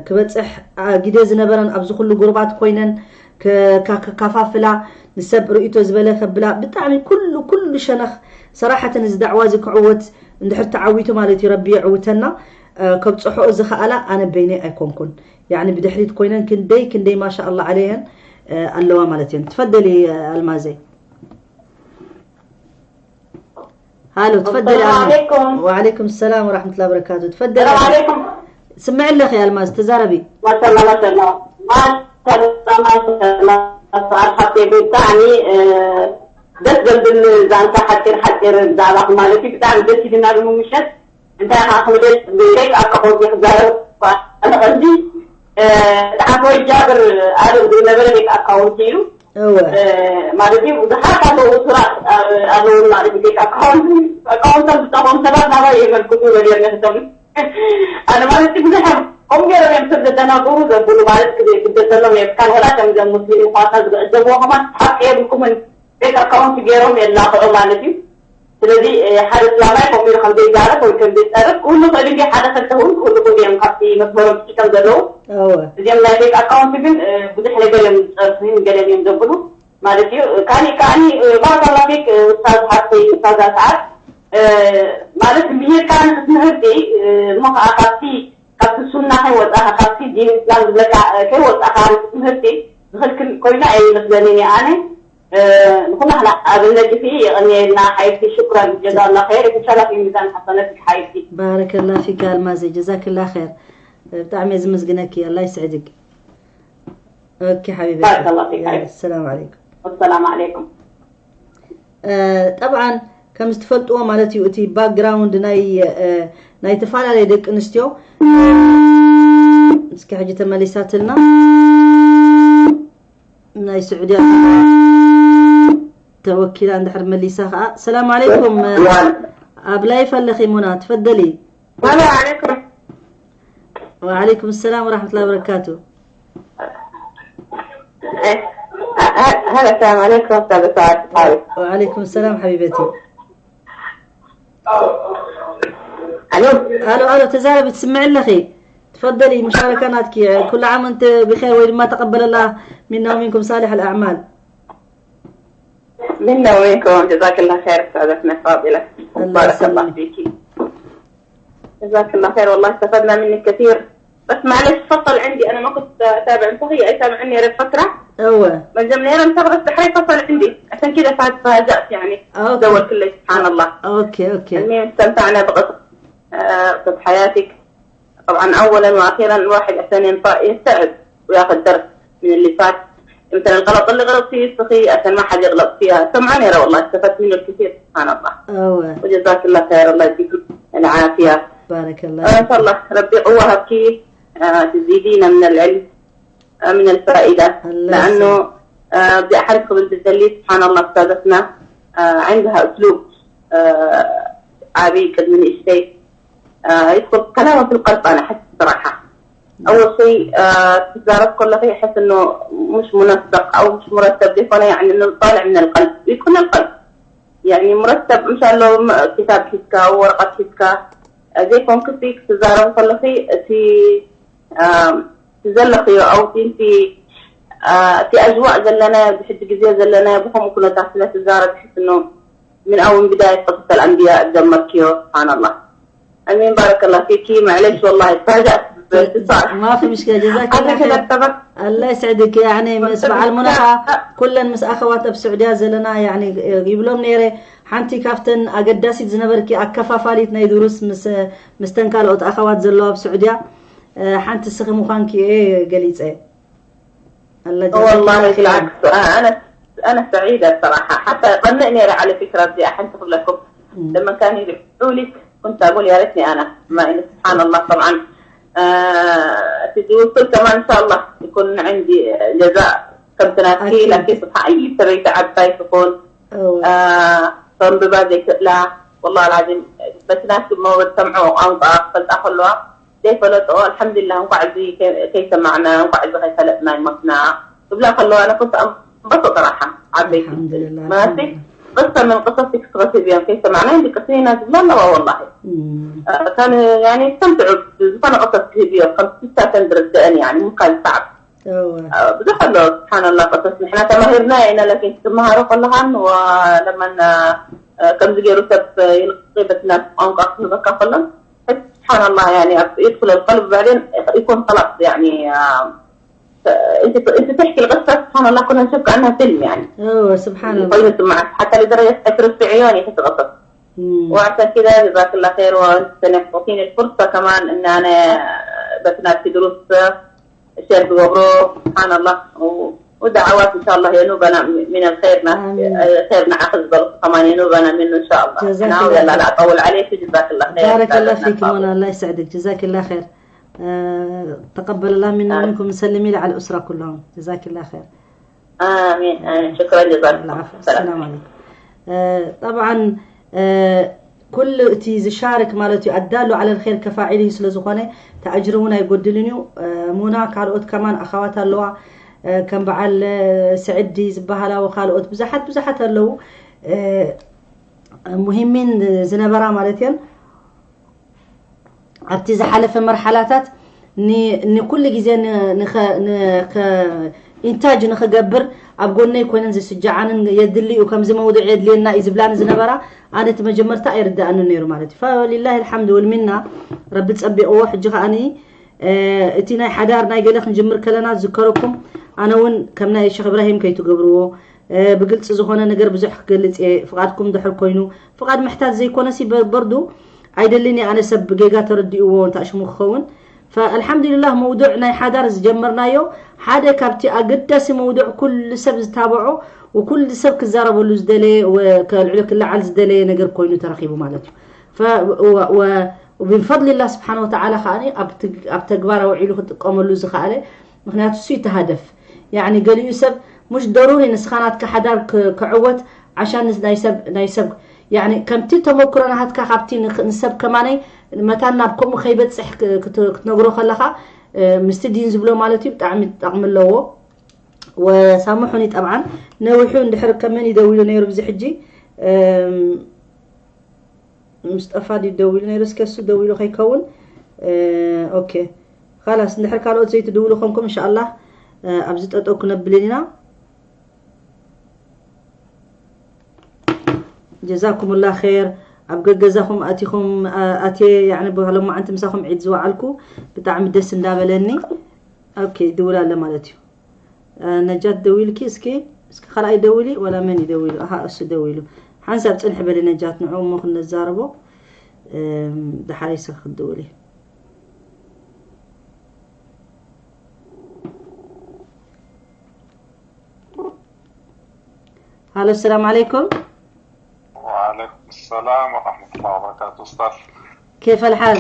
ክበፅሕ ግደ ዝነበረን ኣብዚ ኩሉ ጉሩባት ኮይነን ከካፋፍላ ንሰብ ርእቶ ዝበለ ከብላ ብጣዕሚ ኩሉ ኩሉ ሸነኽ ሰራሕተን እዚ ዳዕዋ እዚ ክዕወት እንድሕር ተዓዊቱ ማለት እዩ ረቢ የዕውተና ከብፅሖ ዝኸኣላ ኣነ በይነይ ኣይኮንኩን ያኒ ብድሕሪት ኮይነን ክንደይ ክንደይ ማሻ ኣላ ዓለየን ኣለዋ ማለት እየን ትፈደሊ ኣልማዘይ ሃሎ ትፈደሊ السلام عليكم وعليكم السلام ورحمة الله وبركاته تفضلي السلام عليكم ስምዕ ኣለኺ ኣልማዝ ተዛረቢ ማሻላ ማሻላ ማሻላ ማሻላ ሰዓት ሓብቴ ብጣዕሚ ደስ ዘብል ዛንታ ሓፂር ሓፂር ብዛዕባ ማለት እዩ ብጣዕሚ ደስ ይልና ብምምሸት እንታይ ከዓ ክምደት ብሸይ ኣካውንቲ ክዛረብ ኣነ ቀንዲ እቲ ሓፈወይ ጃብር ኣደብ ዝነበረ ቤት ኣካውንቲ እዩ ማለት እዩ ብዙሓት ኣለዉ ስራት ኣለውን ማለት እዩ ቤት ኣካውንቲ ኣካውንቶም ዝጠኾም ሰባት ናባይ የመልክቱ ነዲር ነፍቶም ኣነ ማለት ብዙሕ ከምኡ ገይሮም እዮም ሰብ ዘደናግሩ ዘብሉ ማለት ክዘይግደሰሎም እዮም ካልሆላ ከም ዘም ሙስሊም ኳታ ዝዕዘብዎ ከማን ሓቂ የብልኩምን ቤት ኣካውንቲ ገይሮም የላኽዑ ማለት እዩ ስለዚ ሓደ እስላማይ ከምኡ ኢሉ ከም ዘይዛረብ ወይ ከም ዘይፀርፍ ክህሉ ክእል እንዲ ሓደ ክልተ እውን ክህሉ ክእል እዮም ካብቲ መስመሮም ትሒቶም ዘለዉ እዚኦም ናይ ፌክ ኣካውንት ግን ብዙሕ ነገር እዮም ዝፀርፉ ገለን እዮም ዘብሉ ማለት እዩ ካሊእ ከዓኒ ባራካላ ፌክ እስታዝ ሓፍተይ እስታዛ ሰዓት ማለት ብሄርካ ንክትምህርቲ እሞ ከዓ ካብቲ ካብቲ ሱና ከይወፃካ ካብቲ ዲን እስላም ዝብለካ ከይወፃካ ንክትምህርቲ ዝክልክል ኮይና ኣይመስለንን እየ ኣነ ንኩላህና ኣብ ነጥፊ የቐንየልና ሓይብቲ። ሽኩራን ጀዛላ ኸይር። የተሻለ ሚዛን ሓሰነት ሓይብቲ። ባረከላ ፊክ ኣልማዘ፣ ጀዛክላ ኸይር። ብጣዕሚ እየ ዝምስግነኪ። ኣላ ይስዕድግ። ኦኬ ሓቢበቲ። ባረከላ ፊክ ሓይብቲ። ሰላም ዓለይኩም። ወሰላም ዓለይኩም። ጠብዓን ከም ዝትፈልጥዎ ማለት እዩ፣ እቲ ባክግራውንድ ናይ ናይ ተፈላለየ ደቂ ኣንስትዮ። እስኪ ሕጂ ተመሊሳትልና። ናይ ስዑድያ ተወኪላ እንድሕር መሊሳ ከዓ። ሰላም ዓለይኩም። ኣብ ላይፍ ኣለኺ ሙና፣ ትፈደሊ። ሰላም ዓለይኩም። ወዓለይኩም ሰላም ወራሕመቱላሂ ወበረካቱ። هلا، السلام عليكم أستاذة سعاد. ወዓለይኩም ሰላም ሓቢበቲ። ألو. ኣሎ ኣሎ፣ ተዛረቢ፣ ትስምዒ ኣለኺ። ትፈደሊ፣ ሙሻረካ ናትኪ። ኩሉ ዓም እንት ብኸይር ወይ ድማ ተቐበለላ ሚና ወሚንኩም ሳሊሕ ኣልኣዕማል። منا ومنكم، جزاك الله خير أستاذتنا الفاضلة. الله بارك الله يسلمك. فيك. جزاك الله خير، والله استفدنا منك كثير. بس معلش، فصل عندي، أنا ما كنت أتابع، أنت هي أي تابعني غير فترة. እወ من جملة أنا انتقدت بحري فصل عندي، عشان كذا فات فاجأت يعني. أوكي. دور كله سبحان الله. ኦኬ ኦኬ። المهم استمتعنا بقصة، آه، قصة حياتك. طبعا أولا وأخيرا الواحد عشان ينطق يستعد وياخذ درس من اللي فات. مثلا الغلط اللي غلطتي يصلحي عشان ما حد يغلط فيها. سمعان يا والله استفدت منه الكثير سبحان الله. እወ وجزاك الله خير، الله يديك العافية. ባረከላ። آه، إن شاء الله ربي يقوى هكي، آه، تزيدينا من العلم، آه، من الفائدة. الله لأنه آه، بدي أحرك بالدليل سبحان الله أستاذتنا، آه، عندها أسلوب، آه، عابي قد من إشتي، آه، يدخل كلامه في القلب. أنا أحس بصراحة أول شيء، آه، تزارب كل شيء يحس إنه مش منسق أو مش مرتب، بيكون يعني إنه طالع من القلب، بيكون القلب يعني مرتب. إن شاء الله م- كتاب كيسكا أو ورقة كيسكا، آه، زي كون كسيك تزارب كل شيء في ትዘለኽዮ ኣው እቲ እቲ ኣጅዋእ ዘለና ኣብዚ ሕጂ ግዜ ዘለና ብከምኡ ኩነታት ስለ ትዛረብ ትሕስ ኖ ምን ኣውን ብዳየት ቅስተ ኣንብያ ጀመርክዮ። ስብሓንላ። ኣሚን ባረከላ ፊኪ። ማዕለሽ ወላ ተፋጃእት። ማፊ ምሽክላ ጀዛክ ኣነ ላ ግን ር ኣተበክ ኣላ ይስዕድክ። ያኒ ምስ በዓል ሙናኻ ኩለን ምስ ኣኸዋት ኣብ ስዑድያ ዘለና ያኒ ይብሎም ነይረ። ሓንቲ ካብተን ኣገዳሲት ዝነበርኪ ኣከፋፋሊት ናይ ድሩስ ምስ ምስተን ካልኦት ኣኸዋት ዘለዋ ኣብ ስዑድያ ሓንቲ ስኺ ምዃንኪ እየ ገሊጸ። ኣላ والله ጀዛኪ ኸይር። بالعكس، أنا أنا سعيدة الصراحة. حتى قنعني على فكرة بدي أحن تقول لكم لما كانوا يدعوا لك كنت أقول يا ريتني أنا، ما إنه سبحان الله طبعا. آه، في الوصول كمان إن شاء الله يكون عندي جزاء كم تنافسي، أكيد. لكن سبحان أي سبي تعب باي تكون እወ። ከንብባ ዘይክእላ ወላ ላዚም በቲ ናትኩም መወድ ሰምዖ ቋንቋ ክፈልጣ ከለዋ ዘይፈለጥኦ ኣልሓምዱሊላህ እንኳዕ እዚ ከይሰማዕና እንኳዕ እዚ ከይፈለጥና ይሞትና ክብላ ከለዋ ኣነ ኩንት ኣንበሶ ጥራሓ ዓበይቲ ኣልሓምዱሊላህ፣ ማለት ኣልሓምዱሊላህ። ቅሰ ምን ቅሰስ ክትረክብ እዮም ከይሰማዕና ይድቅስና ዝብላ ኣለዋ ወላሂ እም፣ ካን ያኒ ሰምትዑ ዝኾነ ቅሰስ ክህብ እዮም ከም ስሳተን ዝርድአን ያኒ ምካን ሰዓብ እወ። ብዙሕ ኣሎ ስብሓንላ ቅሰስ ንሕና ተማሂርና ኢና ለኪን ክትመሃሮ ከለኻን ለማና ከምዚ ገይሩ ሰብ ይልቅበትና ቋንቋ ክህበካ ከሎን ስብሓንላ ያኒ ኣብ የድኩለ ቀልብ بعدين يكون خلاص يعني انت انت تحكي القصه سبحان الله كنا نشوف كانها فيلم يعني እወ ስብሓንላ። ኮይኑ ስማዓት ሓታ لدرجة ኣይትርስዕዮን ኢኺ ትቕስስ እም፣ وعشان كده جزاك الله خير وانت تنحطين الفرصة كمان ان انا بتناسي دروس الشيخ بغبرو سبحان الله و- ودعوات ان شاء الله ينوبنا من الخير ناس آمين. خير نعخذ بالك كمان ينوبنا منه ان شاء الله. جزاك أنا الله ويلا خير. لا اطول عليك جزاك الله خير. ባረከላ أستاذتنا ፊክ الفاضلة. ሙና ኣላ ይስዕድክ። ጀዛኪላ ኸይር። ተቀበለላ ሚና آمين. ሚንኩም ሰልሚ ለዓል ኡስራ ኩሎም። ጀዛኪላ ኸይር። آمين آمين شكرا جزاك الله العفو. سلام. السلام عليكم. ጠብዓን ኩሉ እቲ ዝሻርክ ማለት እዩ ኣዳሉ ዓለል ኸይር ከፋዒል እዩ ስለ ዝኾነ እቲ ኣጅሪ እውን ኣይጎድልን እዩ። ሙና ካልኦት ከማን ኣኻዋት ኣለዋ ከም በዓል ስዕዲ ዝበሃላ ወካልኦት ብዙሓት ብዙሓት ኣለዉ። ሙሂሚን ዝነበራ ማለት እየን ኣብቲ ዝሓለፈ መርሓላታት ንኩሉ ግዜ ኢንታጅ ንክገብር ኣብ ጎነይ ኮይነን ዝስጃዓንን የድሊ እዩ ከምዚ መውድዕ የድልየና እዩ ዝብላኒ ዝነበራ ኣነ እቲ መጀመርታ ኣይርዳእንን ነይሩ ማለት እዩ ፈሊላህ ልሓምድ ወልሚና ረቢ ፀቢቕዎ ሕጂ ከዓኒ እቲ ናይ ሓዳር ናይ ገለ ክንጅምር ከለና ዝከረኩም ኣነ እውን ከም ናይ ሸክ እብራሂም ከይትገብርዎ ብግልፂ ዝኾነ ነገር ብዙሕ ክገልፅ እየ። ፍቓድኩም ድሕር ኮይኑ ፍቓድ ምሕታት ዘይኮነሲ በርዱ ኣይደልን እየ። ኣነ ሰብ ብጌጋ ተረዲእዎ እንታሽሙ ክኸውን ፈኣልሓምዱሊላህ መውዱዕ ናይ ሓዳር ዝጀመርናዮ ሓደ ካብቲ ኣገዳሲ መውዱዕ ኩሉ ሰብ ዝታበዖ ወኩሉ ሰብ ክዛረበሉ ዝደለየ ከልዕሎ ክለዓል ዝደለየ ነገር ኮይኑ ተረኺቡ ማለት እዩ። ብንፈድልላህ ስብሓን ወተዓላ ከዓ ኣብ ተግባር ኣውዒሉ ክጥቀመሉ ዝኸኣለ ምክንያቱ እሱ ይተሃደፍ። ያኒ ገሊኡ ሰብ ሙሽ ደሩሪ ንስኻ ናትካ ሓዳር ክዕወት ዓሻን ናይ ሰብ ናይ ሰብ ያኒ ከምቲ ተመክሮ ናሃትካ ካብቲ ንሰብ ከማነይ መታን ናብ ከምኡ ከይበፅሕ ክትነግሮ ከለኻ ምስቲ ዲን ዝብሎ ማለት እዩ ብጣዕሚ ጠቕሚ ኣለዎ። ወሳምሑኒ ጠብዓን ነዊሑ እንድሕር ከመን ይደው ኢሉ ነይሩ ብዚ ሕጂ ምስጠፋ ድዩ ደው ኢሉ ነይሩ? እስከ እሱ ደው ኢሉ ከይከውን። ኦኬ ኻላስ እንድሕር ካልኦት ዘይትድውሉ ኮንኩም እንሻኣላህ ኣብዚ ጠጠው ክነብልን ኢና። ጀዛኩምላ ኸይር። ኣብ ገገዛኹም ኣቲኹም ኣትየ ያዕኒ ብሎማዓንቲ ምሳኹም ዒድ ዝወዓልኩ ብጣዕሚ ደስ እንዳበለኒ። ኦኬ ይድውል ኣለ ማለት እዩ። ነጃት ደዊልኪ እስኪ እስኪ ካልኣይ ደዊሊ ወላ መን ይደዊሉ ኣሃ እሱ ደዊሉ ሓንሳብ ፅንሕ በሊ ነጃት ንዑ እሞ ክንነዛርቦ ድሓር ይስኪ ክትድውሊ ሃሎ ሰላም ዓለይኩም وعليكم السلام ورحمة الله وبركاته أستاذ كيف الحال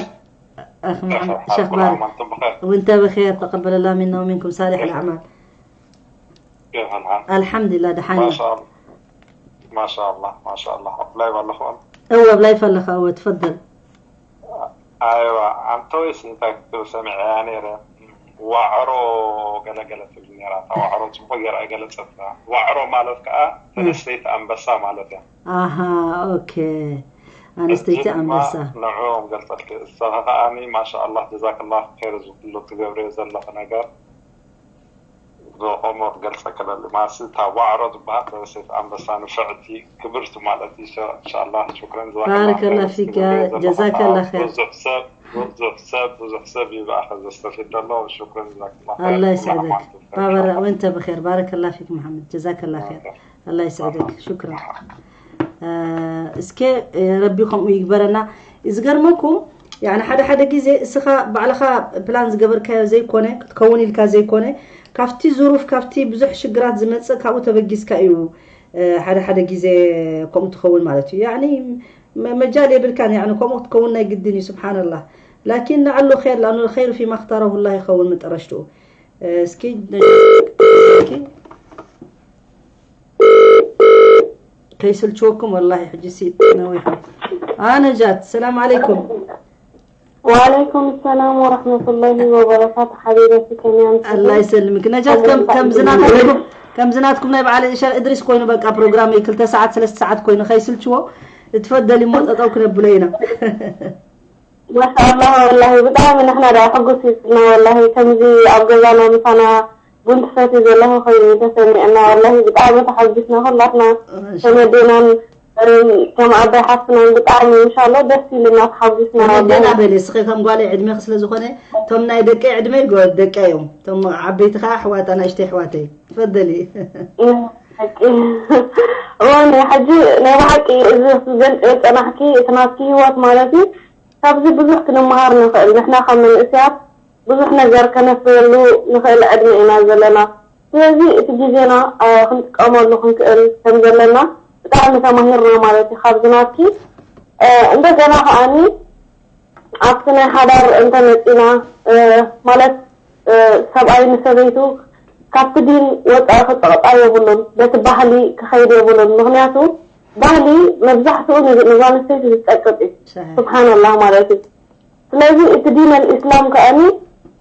أخ محمد شخبارك وانت بخير تقبل الله منا ومنكم صالح الأعمال كيف الحال الحمد لله دحين ما شاء الله ما شاء الله ما شاء الله لايف ኣለኹ እወ ብላይፍ ኣለኻ እወ ትፈደል ኣይዋ ኣንተ ወይስ እንታይ ክትብል ሰሚዐያ ነይረ ዋዕሮ ገለገለ ትብል ነራ እታ ዋዕሮ ፅቡቅ ገይራ ኣይገለፀትና ዋዕሮ ማለት ከዓ ተነስተይቲ ኣንበሳ ማለት እያ ኣሃ ኦኬ ኣንስተይቲ ኣንበሳ ንዕኦም ገልፀልኪ እሳኻ ከዓኒ ማሻ ኣላህ ጀዛክላ ኸይር ዝኩሉ ትገብርዮ ዘለኺ ነገር ብኸምኡ ትገልፀ ክለሊ ማለት እታ ዋዕሮ ዝበሃል ተበሰት ኣንበሳ ንፍዕቲ ክብርቲ ማለት እዩ እንሻላ ሽክረን ባረከላ ፊክ ጀዛከላ ኸይር ብዙሕ ሰብ ብዙሕ ሰብ ብዙሕ ሰብ ይብኣኸ ዘስተፊድ ዘሎ ሽክረን ጀዛክላ الله يسعدك بابا وانت بخير بارك الله فيك محمد جزاك الله خير الله يسعدك شكرا እስከ ረቢ ከምኡ ይግበረና ዝገርመኩም ያኒ ሓደ ሓደ ግዜ እስኻ ባዕልኻ ፕላን ዝገበርካዮ ዘይኮነ ክትከውን ኢልካ ዘይኮነ ካብቲ ዙሩፍ ካብቲ ብዙሕ ሽግራት ዝመፅእ ካብኡ ተበጊስካ እዩ ሓደ ሓደ ግዜ ከምኡ ትኸውን ማለት እዩ ያኒ መጃል የብልካን ያኒ ከምኡ ክትከውን ናይ ግድን እዩ ስብሓንላህ ላኪን ለዓሉ ኸይር ለኣኑ ኸይሩ ፊማ ክታረሁ ላ ይኸውን መጠረሽትኡ እስኪ እስኪ ከይስልችወኩም ወላሂ ሕጂ ሲ ነዊሑ አ ነጃት ሰላም ዓለይኩም وعليكم السلام ورحمة الله وبركاته حبيبتي كميان الله يسلمك ነጃት ከም ከምዝናትኩም ከምዝናትኩም ናይ በዓል ሻል እድሪስ ኮይኑ በቃ ፕሮግራም ክልተ ሰዓት ሰለስተ ሰዓት ኮይኑ ከይስልችዎ እትፈደል እሞ ጠጠው ክነብሎ ኢና ማሻኣላህ ወላሂ ብጣዕሚ ንሕና ደኣ ሕጉስ ይብልና ወላሂ ከምዚ ኣብ ገዛና ምሳና ቡን ትሰትዩ ዘለኹ ኮይኑ ተሰሚዕና ወላሂ ብጣዕሚ ተሓጒስና ኩላትና ተመዴናን ከም ኣባይ ሓፍትናን ብጣዕሚ እንሻሎ ደስ ኢሉና ተሓጒስና ተመዴና በሊ እስኺ ከም ጓለይ ዕድሜኺ ስለ ዝኾነ እቶም ናይ ደቀይ ዕድመ ይጎ ደቀይ እዮም እቶም ዓበይቲ ከዓ ኣሕዋት ኣናእሽተይ ኣሕዋተይ ትፈደሊ እዋን ሕጂ ናይ ብሓቂ እዚ ክገልፅ የፀናሕኪ እቲ ናትኪ ህይወት ማለት እዩ ካብዚ ብዙሕ ክንመሃር ንኽእል ንሕና ከም መንእስያት ብዙሕ ነገር ከነፍርየሉ ንኽእል ዕድመ ኢና ዘለና ስለዚ እቲ ግዜና ክንጥቀመሉ ክንክእል ከም ዘለና ብጣዕሚ ተማሂርና ማለት እዩ ካብዚ ናትኪ እንደገና ከዓኒ ኣብቲ ናይ ሓዳር እንተመፂና ማለት ሰብኣይ ንሰበይቱ ካብቲ ዲን ወፃኢ ክፀቕጣ የብሉን በቲ ባህሊ ክኸይድ የብሉን ምክንያቱ ባህሊ መብዛሕትኡ ንጓንስተይቲ ዝፀቅጥ እዩ ስብሓንላህ ማለት እዩ ስለዚ እቲ ዲን ኣልእስላም ከኣኒ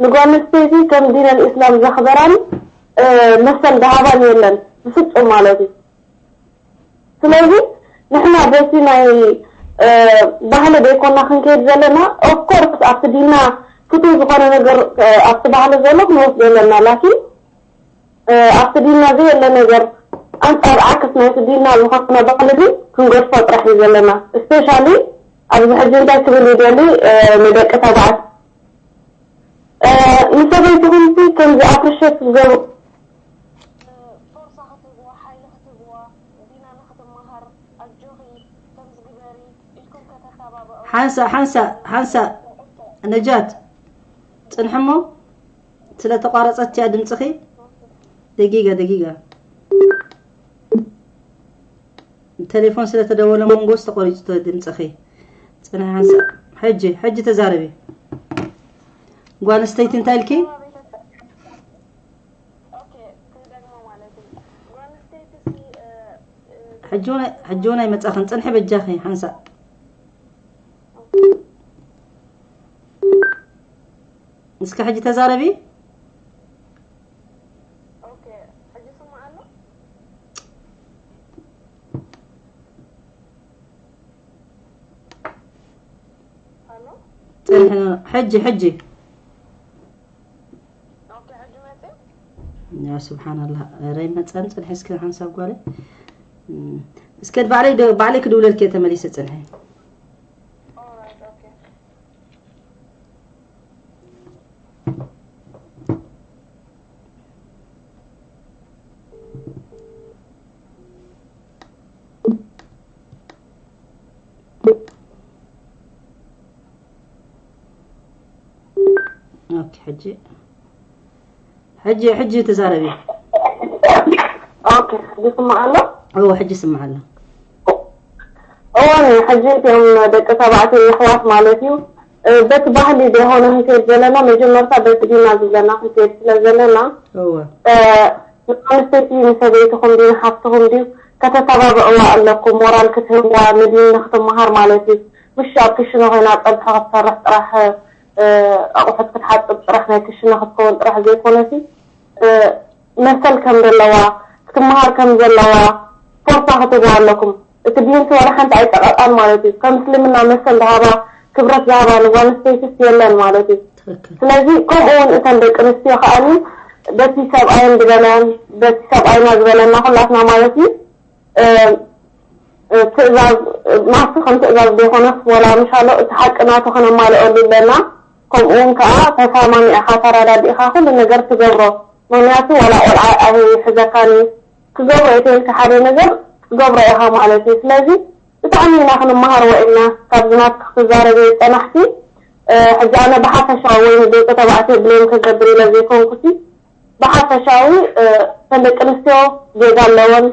ንጓንስተይቲ ከም ዲን ኣልእስላም ዘኽበራን መሰል ዝሃባን የለን ብፍፁም ማለት እዩ ስለዚ ንሕና በቲ ናይ ባህሊ ዘይኮና ክንከይድ ዘለና ኦፍኮርስ ኣብቲ ዲና ፍቱው ዝኾነ ነገር ኣብቲ ባህሊ ዘሎ ክንወስዶ ኣለና ላኪን ኣብቲ ዲና ዘየለ ነገር ኣንፃር ዓክስ ናይቲ ዲና ዝኾነ ባህሊ ግን ክንገድፎ ጥራሕ እዩ ዘለና ስፔሻሊ ኣብዚ ሕጂ እንታይ ክብል ይደሊ ንደቂ ተባዕት ንሰበይትኹምሲ ከምዚ ኣፕሪሼት ክትገብሩ ሓንሳእ ሓንሳእ ሓንሳእ ነጃት ጽንሕሞ፣ ስለ ተቋረጸት እያ ድምጽኺ። ደጊጋ ደጊጋ፣ ቴሌፎን ስለ ተደወለ መንጎስ ተቆሪጹ ድምጽኺ። ጽንሒ ሓንሳእ። ሕጂ ሕጂ ተዛረቢ። ጓል ኣንስተይቲ እንታይ ኢልኪ? ሕጂ እውን ኣይመጻኽን፣ ጽንሒ በጃኺ ሓንሳእ። እስከ ሕጂ ተዛረቢ። ጽንሒ። ሕጂ ሕጂ ያ ስብሓንላህ። ኧረ ይመጸን ጽንሒ እስከ ሓንሳብ ጓለይ። እም፣ እስከ ባዕለይ ደ-፣ ባዕለይ ክድውለልኪ እየ ተመሊሰ ጽንሒ። ኦኬ፣ ሕጂ ሕጂ ሕጂ ተዛረቢ። ኦኬ፣ ሕጂ ይስማዕ ኣሎ? እዎ፣ ሕጂ ይስማዕ ኣሎ። እዋን ሕጂ እቲኦም ደቂ ተባዕትዮ የሕዋት ማለት እዩ። እ፣ በቲ ባህሊ ዘይኮነ ክንከይድ ዘለና፣ መጀመርታ በቲ ዲና ዝብለና ክንከይድ ስለ ዘለና፣ እዎ። እ፣ ንኣንስተይቲ ንሰበይትኹም ድዩ ንሓፍትኹም ድዩ ከተተባብዕዋ ኣለኩም፣ ሞራል ክትህብዋ፣ ንዲን ንክትመሃር ማለት እዩ። ምሽ ኣብ ክሽነ ኮይና ጸብሒ ክትሰርሕ ጥራሕ፣ እ፣ ኣቑሑት ክትሓጽብ ጥራሕ፣ ናይ ክሽነ ክትከውን ጥራሕ ዘይኮነሲ፣ እ፣ መሰል ከም ዘለዋ፣ ክትመሃር ከም ዘለዋ ፎርሳ ክትህብዋ ኣለኩም። እቲ ዲንሲ ዋላ ሓንቲ ኣይጸቐጣን ማለት እዩ። ከም እስልምና መሰል ዝሃባ፣ ክብረት ዝሃባ ንጓል ኣንስተይትስ የለን ማለት እዩ። ትክክል። ስለዚ ከምኡ እውን እተን ደቂ ኣንስትዮ ከኣኒ በቲ ሰብኣየን ዝበለን በቲ ሰብኣይና ዝበለና ኩላትና ማለት እዩ፣ እ፣ እ፣ ትእዛዝ ናቱ ከም ትእዛዝ ዘይኮነስ ወላ ምሻሎ እቲ ሓቂ ናቱ ከነማልአሉ ኣለና። ከምኡ እውን ከዓ ተሳማሚዕኻ ተረዳዲእኻ ኩሉ ነገር ትገብሮ። ምክንያቱ ዋላ ቆልዓ ኣይሕዘካን እዩ፣ ክገብሮ እየ ተልካ ሓደ ነገር ክትገብሮ ኢኻ ማለት እዩ። ስለዚ ብጣዕሚ ኢና ክንመሃር ወኢልና ካብዚ ናትኪ ክትዛረቢ ጸናሕቲ። እ፣ ሕጂ ኣነ ብሓፈሻዊ ወይ ንደቂ ተባዕትዮ ብሌም ክገብር ኢለ ዘይኮንኩሲ ብሓፈሻዊ፣ እ፣ ከም ደቂ ኣንስትዮ ጌጋ ኣለወን፣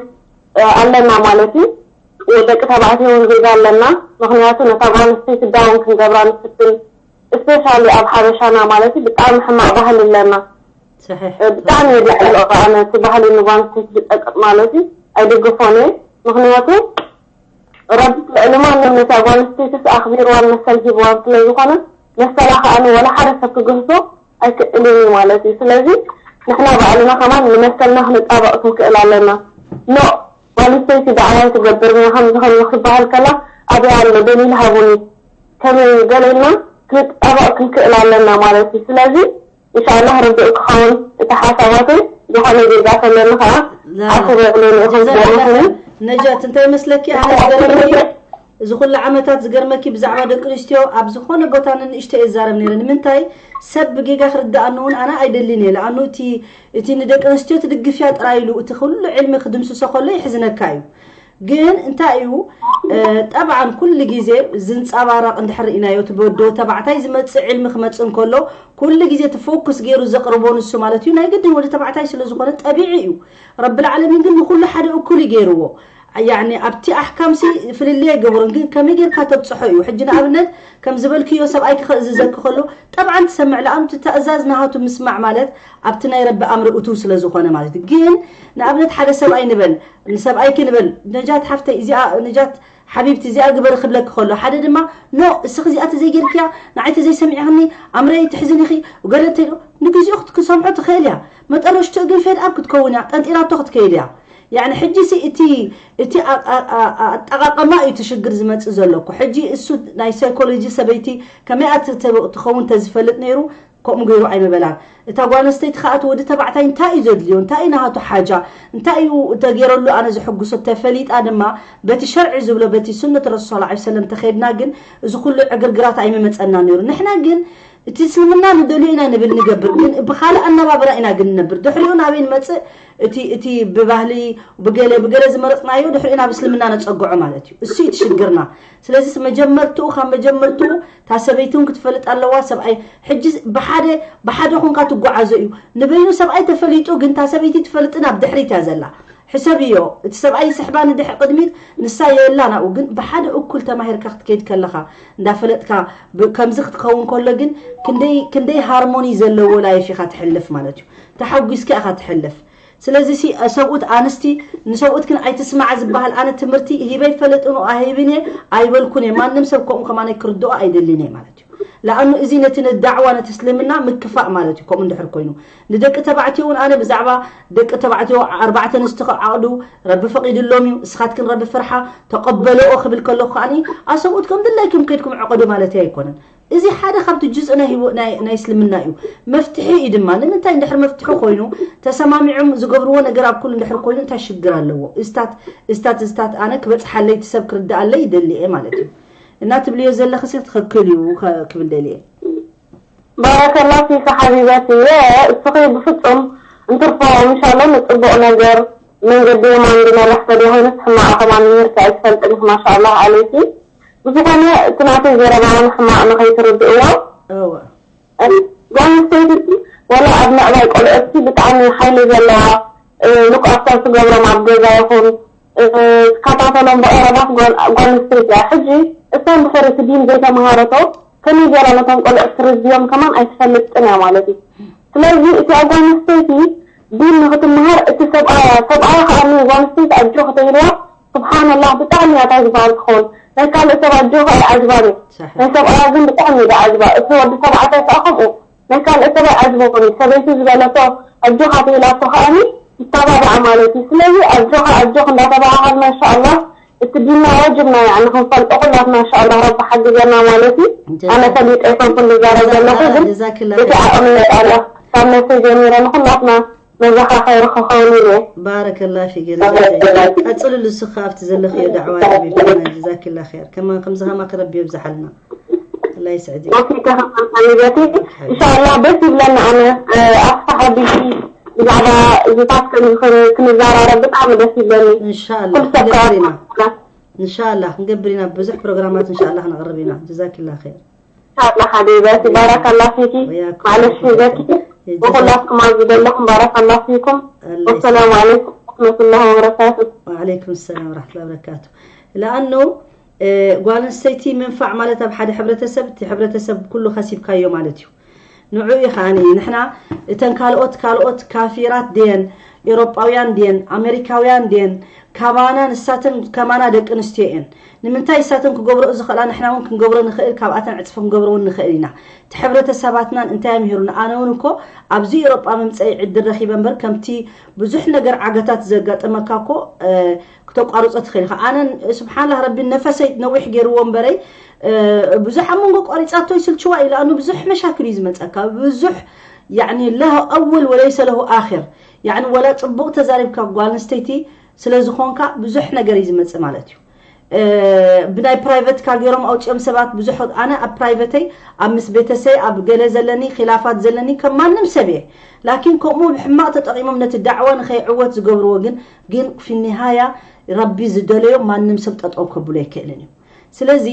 እ፣ ኣለና ማለት እዩ። ደቂ ተባዕትዮ እውን ጌጋ ኣለና። ምክንያቱ ነታ ጓል ኣንስተይቲ ዳውን ክንገብራ ንፍትን፣ እስፔሻሊ ኣብ ሓበሻና ማለት እዩ ብጣዕሚ ሕማቕ ባህሊ ኣለና። ሰሒሕ። እ፣ ብጣዕሚ እየ ዘዕልኦ ኣነ እቲ ባህሊ ንጓል ኣንስተይቲ ዝጠቅጥ ማለት እዩ ኣይድግፎን እየ። ምክንያቱ ረቢ ልዕሊ ማንም ነታ ጓል ኣንስተይትስ ኣኽቢርዋን መሰል ሂብዋን ስለ ዝኾነ መሰላ ከኣ ወላ ሓደ ሰብ ክግህሶ ኣይክእልን እዩ ማለት እዩ። ስለዚ ንሕና ባዕልና ከማን ንመሰልና ክንጣበቕ ክንክእል ኣለና። ኖ ጓል ኣንስተይቲ ዳዕዋ ኣይትገብርን እያ ከምዚ ከምዚ ክበሃል ከላ ኣበይ ኣሎ ደሊል ሃቡኒ ከመይ ገለ ኢልና ክንጣበቕ ክንክእል ኣለና ማለት እዩ። ስለዚ እንሻላህ ርዱእ ክኸውን እቲ ሓሳባተይ ዝኾነ ጌጋ ከለኒ ከዓ ላ፣ ዓፉ በሉኒ ኢኹም ጀዛከላ ዝገርመኒ። ኸይር። ነጃት እንታይ መስለኪ ኣነ ዝገርመኒ እዚ ኩሉ ዓመታት ዝገርመኪ ብዛዕባ ደቂ ኣንስትዮ ኣብ ዝኾነ ቦታ ንንእሽቶ እየ ዝዛረብ ነይረ። ንምንታይ ሰብ ብጌጋ ክርድኣኒ እውን ኣነ ኣይደልን እየ። ለኣኑ እቲ እቲ ንደቂ ኣንስትዮ ትድግፍያ ጥራይ ኢሉ እቲ ኩሉ ዕልሚ ክድምስሶ ከሎ ይሕዝነካ እዩ። ግን እንታይ እዩ፣ እ፣ ጠብዓን ኩሉ ግዜ ዝንጸባረቕ እንድሕር ርኢናዮ፣ እቲ ብወዲ ተባዕታይ ዝመጽእ ዕልሚ ክመጽእ እንከሎ ኩሉ ግዜ እቲ ፎኩስ ገይሩ ዘቕርቦ ንሱ ማለት እዩ። ናይ ግድን ወዲ ተባዕታይ ስለ ዝኾነ ጠቢዒ እዩ። ረብል ዓለሚን ግን ንኹሉ ሓደ እኩል እዩ ገይርዎ። ያኒ ኣብቲ ኣሕካምሲ ፍልልይ ኣይገበሮን፣ ግን ከመይ ጌርካ ተብጽሖ እዩ። ሕጂ ንኣብነት ከም ዝበልክዮ ሰብኣይ ክኸእዝዘኪ ከሎ ጠብዓን ትሰምዕ፣ ለኣኑ እቲ ተእዛዝ ናሃቱ ምስማዕ ማለት ኣብቲ ናይ ረቢ ኣምሪ እቱው ስለ ዝኾነ ማለት እዩ። ግን ንኣብነት ሓደ ሰብኣይ ንበል፣ ንሰብኣይኪ ንበል፣ ነጃት ሓፍተይ እዚኣ፣ ነጃት ሓቢብቲ እዚኣ ግበሪ ክብለኪ ከሎ፣ ሓደ ድማ ኖ እስኺ እዚኣ ተዘይጌርክያ ንዓይ ተዘይሰሚዕኽኒ ኣምረይ ትሕዝን ኢኺ ገለ እንተይሉ ንግዚኡ ክት-፣ ክሰምዖ ትኽእል እያ። መጠረሽትኡ ግን ፌድ ኣብ ክትከውን እያ፣ ጠንጢናቶ ክትከይድ እያ። ያኒ ሕጂ ሲ እቲ፣ እቲ ኣ-፣ ኣ-፣ ኣ-፣ ኣ-፣ ኣጠቓቐማ እዩ እቲ ሽግር ዝመጽእ ዘሎ እኮ። ሕጂ እሱ ናይ ሳይኮሎጂ ሰበይቲ ከመይ ኣት-፣ ተ-፣ ትኸውን ተዝፈልጥ ነይሩ ከምኡ ገይሩ ኣይምበላን። እታ ጓል ኣንስተይቲ ከኣ እቲ ወዲ ተባዕታይ እንታይ እዩ ዘድልዮ? እንታይ እዩ ናሃቱ ሓጃ? እንታይ እዩ ተገይረሉ ኣነ ዝሕጉሶ? ተፈሊጣ ድማ በቲ ሸርዒ ዝብሎ በቲ ሱነት ረሱል ሰለላሁ ዐለይሂ ወሰለም ተኸድና ግን እዚ ኩሉ ዕግርግራት ኣይምመጸና ነይሩ። ንሕና ግን እቲ እስልምና ንደልዮ ኢና ንብል ንገብር፣ ግን ብኻልእ ኣነባብራ ኢና ግን ንነብር። ድሕሪኡ ናበይ ንመጽእ? እቲ እቲ ብባህሊ ብገለ ብገለ ዝመረፅናዮ ድሕሪኡ ናብ እስልምና ነፀግዖ ማለት እዩ። እሱ እዩ እቲ ሽግርና። ስለዚ መጀመርትኡ ካብ መጀመርትኡ እታ ሰበይቲ እውን ክትፈልጥ ኣለዋ። ሰብኣይ ሕጂ ብሓደ ብሓደ ኮንካ ትጓዓዞ እዩ። ንበይኑ ሰብኣይ ተፈሊጡ ግን እታ ሰበይቲ ትፈልጥን ኣብ ድሕሪት እያ ዘላ። ሕሰብዮ፣ እቲ ሰብኣይ ይስሕባ ንድሕ ቅድሚት፣ ንሳ የላ ናብኡ። ግን ብሓደ እኩል ተማሂርካ ክትከይድ ከለኻ እንዳፈለጥካ ብ- ከምዚ ክትከውን ከሎ ግን ክንደይ ክንደይ ሃርሞኒ ዘለዎ ላይፍ ኢኻ ትሕልፍ ማለት እዩ። ተሓጒስካ ኢኻ ትሕልፍ። ስለዚ ሲ ሰብኡት ኣንስቲ ንሰብኡት ግን ኣይትስማዓ ዝበሃል ኣነ ትምህርቲ ሂበ ይፈልጥን ኣሂብን እየ ኣይበልኩን እየ። ማንም ሰብ ከምኡ ከማነይ ክርድኦ ኣይደልን እየ ማለት እዩ። ለኣኑ እዚ ነቲ ንዳዕዋ ነቲ እስልምና ምክፋእ ማለት እዩ። ከምኡ እንድሕር ኮይኑ ንደቂ ተባዕትዮ እውን ኣነ ብዛዕባ ደቂ ተባዕትዮ ኣርባዕተ ኣንስቲ ክዓቕዱ ረቢ ፈቒድሎም እዩ፣ እስኻትክን ረቢ ፍርሓ ተቐበልኦ ክብል ከለኹ ከዓኒ ኣሰብኡት ከም ድላይኩም ከድኩም ዕቐዱ ማለት ኣይኮነን። እዚ ሓደ ካብቲ ጁዝእ ናይ ህይወ- ናይ ናይ እስልምና እዩ። መፍትሒ እዩ ድማ። ንምንታይ እንድሕር መፍትሒ ኮይኑ ተሰማሚዖም ዝገብርዎ ነገር ኣብ ኩሉ እንድሕር ኮይኑ እንታይ ሽግር ኣለዎ? እስታት እስታት እስታት ኣነ ክበፅሓለይ እቲ ሰብ ክርድኣለይ ይደሊ እየ ማለት እዩ። እና ትብልዮ ዘለኽሲ ትኽክል እዩ ከ- ክብል ደልየ። ባረከላ ፊኪ ሓቢበቲ። እስኺ ብፍፁም እንትርፎ ምሻሎ ንፅቡቕ ነገር መንገዲ የማን ዝመርሕ ተደኾይኑስ ሕማቕ ከማን ምሂርኪ ኣይትፈልጥን ኢኺ። ማሻኣላህ ዓለይኪ። ብዝኾነ እቲ ናተይ ዘረባ እውን ሕማቕ ንኸይትርድእዎ። እወ ጓል ኣንስተይቲ ዋላ ኣብ ምዕባይ ቆልዑትኪ ብጣዕሚ ሓይሊ ዘለዋ ሉክ ኣፍተር ትገብሮም ኣብ ገዛ ይኹን ትከታተሎም ብቐረባት ጓል ኣንስተይቲ እያ። ሕጂ እሳ እንድሕር እቲ ዲን ዘይተምሃረቶ ከመይ ገይራ ነቶም ቆልዑት ትርድዮም ከማን ኣይትፈልጥን እያ ማለት እዩ። ስለዚ እቲኣ ጓል ኣንስተይቲ ዲን ንክትምሃር እቲ ሰብኣያ ሰብኣያ ከዓ ጓል ኣንስተይቲ ኣጆ ከተይልዋ ስብሓንላህ ብጣዕሚ እያ ታይ ዝበሃል ትኸውን ናይ ካልእ ሰብ ኣጆ ከዓ ይዓጅባን እዩ ናይ ሰብኣያ ግን ብጣዕሚ እዩ ዝዓጅባ እቲ ወዲ ተባዕታይ ከዓ ከምኡ ናይ ካልእ ሰብ ኣይዓጅቦን እዩ ሰበይቱ ዝበለቶ ኣጆኻ ተይላቶ ከዓኒ ይተባባዕ ማለት እዩ ስለዚ ኣጆኻ ኣጆኽ እንዳተባሃሃልና እንሻኣላህ እቲ ዲንና ዋጅብና ያኒ ክንፈልጦ ኩላትና እንሻኣላህ ረቢ ሓግዘና ማለት እዩ ኣነ ፈሊጠ ይኮንኩ ዝዛረብ ዘለኹ ግን እቲ ዓቕሚ ይመጣለ ካብ ነፍሰይ ጀሚረ ንኩላትና መዘኻኸሪ ክኸውን ኢለ ባረከላ ፊ ገዛተይ ቀፅልሉ እስኻ ኣብቲ ዘለኽዮ ዳዕዋ የቤትና ጀዛኪላ ኸይር ከማን ከምዚ ከማኺ ረቢ የብዝሓልና ኣላ ይስዕድኪ ወፊቀ ከማን ሓቢበቲ እንሻኣላህ ደስ ይብለኒ ኣነ ኣስፋ ሓቢቢ ብዛዕባ እዚታት ክንዘራረብ ብጣዕሚ ደስ ይብለኒ እንሻላ ክንገብር ኢና እንሻላ ክንገብር ኢና ብዙሕ ፕሮግራማት እንሻላ ክነቕርብ ኢና ጀዛኪላ ኸይር እንሻላ ሓቢበቲ ባረከላ ፊኪ ማለሽ ሒዘኪ ብኩላትኩም ኣብዚ ዘለኹም ባረከላ ፊኩም ወሰላሙ ዓለይኩም ወረሕመቱላሂ ወበረካቱ ወዓለይኩም ሰላም ወረሕመቱላሂ ወበረካቱ ለኣኑ ጓል ኣንስተይቲ ምንፋዕ ማለት ኣብ ሓደ ሕብረተሰብ እቲ ሕብረተሰብ ኩሉ ከሲብካዮ ማለት እዩ ንዑ እዩ ከዓኒ ንሕና እተን ካልኦት ካልኦት ካፊራት ድየን ኤሮጳውያን ድየን ኣሜሪካውያን ድየን ካባና ንሳተን ከማና ደቂ ኣንስትዮ እየን ንምንታይ እሳተን ክገብረኦ ዝኽእላ ንሕና እውን ክንገብሮ ንኽእል ካብኣተን ዕፅፊ ክንገብሮ እውን ንኽእል ኢና እቲ ሕብረተሰባትናን እንታይ ኣምሂሩና ኣነ እውን እኮ ኣብዚ ኤሮጳ መምፀኢ ዕድል ረኺበ እምበር ከምቲ ብዙሕ ነገር ዓገታት ዘጋጠመካ እኮ ክተቋርፆ ትኽእል ኢኻ ኣነ ስብሓንላህ ረቢ ነፈሰይ ነዊሕ ገይርዎ እምበረይ ብዙሕ ኣብ መንጎ ቋሪፃቶ ይስልችዋ ኢሉ ኣኑ ብዙሕ መሻክል እዩ ዝመፀካ ብዙሕ ያኒ ለህ ኣወል ወለይሰ ለሁ ኣኺር ያኒ ወላ ፅቡቕ ተዛሪብካ ጓል ኣንስተይቲ ስለ ዝኾንካ ብዙሕ ነገር እዩ ዝመፅእ ማለት እዩ ብናይ ፕራይቨትካ ገይሮም ኣውፅኦም ሰባት ብዙሕ ኣነ ኣብ ፕራይቨተይ ኣብ ምስ ቤተሰይ ኣብ ገለ ዘለኒ ኪላፋት ዘለኒ ከም ማንም ሰብ እየ ላኪን ከምኡ ብሕማቕ ተጠቒሞም ነቲ ዳዕዋ ንኸይዕወት ዝገብርዎ ግን ግን ፊኒሃያ ረቢ ዝደለዮ ማንም ሰብ ጠጠው ከብሎ ኣይክእልን እዩ ስለዚ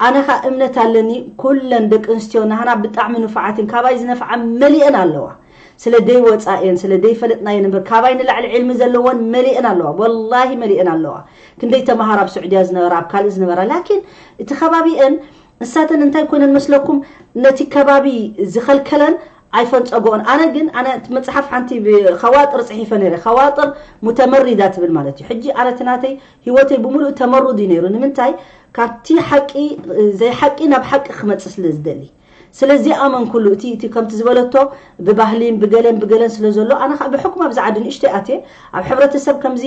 ኣነ ኸ እምነት ኣለኒ ኩለን ደቂ ኣንስትዮ ናህና ብጣዕሚ ንፉዓትን ካባይ ዝነፍዓ መሊአን ኣለዋ ስለ ደይ ወፃ እየን ስለ ደይ ፈለጥና እየን እምበር ካባይ ንላዕሊ ዕልሚ ዘለወን መሊአን ኣለዋ ወላሂ መሊአን ኣለዋ ክንደይ ተምሃራ ኣብ ስዑድያ ዝነበራ ኣብ ካልእ ዝነበራ ላኪን እቲ ከባቢአን ንሳተን እንታይ ኮይነን መስለኩም ነቲ ከባቢ ዝኸልከለን ኣይፈንፀጎኦን ኣነ ግን ኣነ መፅሓፍ ሓንቲ ከዋጥር ፅሒፈ ነረ ከዋጥር ሙተመሪዳ ትብል ማለት እዩ ሕጂ ኣነ ትናተይ ህይወተይ ብምሉእ ተመሩድ እዩ ነይሩ ንምንታይ ካብቲ ሓቂ ዘይሓቂ ናብ ሓቂ ክመፅእ ስለ ዝደሊ ስለዚ ኣመንኩሉ እቲ እቲ ከምቲ ዝበለቶ ብባህሊን ብገለን ብገለን ስለ ዘሎ ኣነ ከዓ ብሕኩም ኣብዚ ዓዲ ንእሽተይ ኣትየ ኣብ ሕብረተሰብ ከምዚ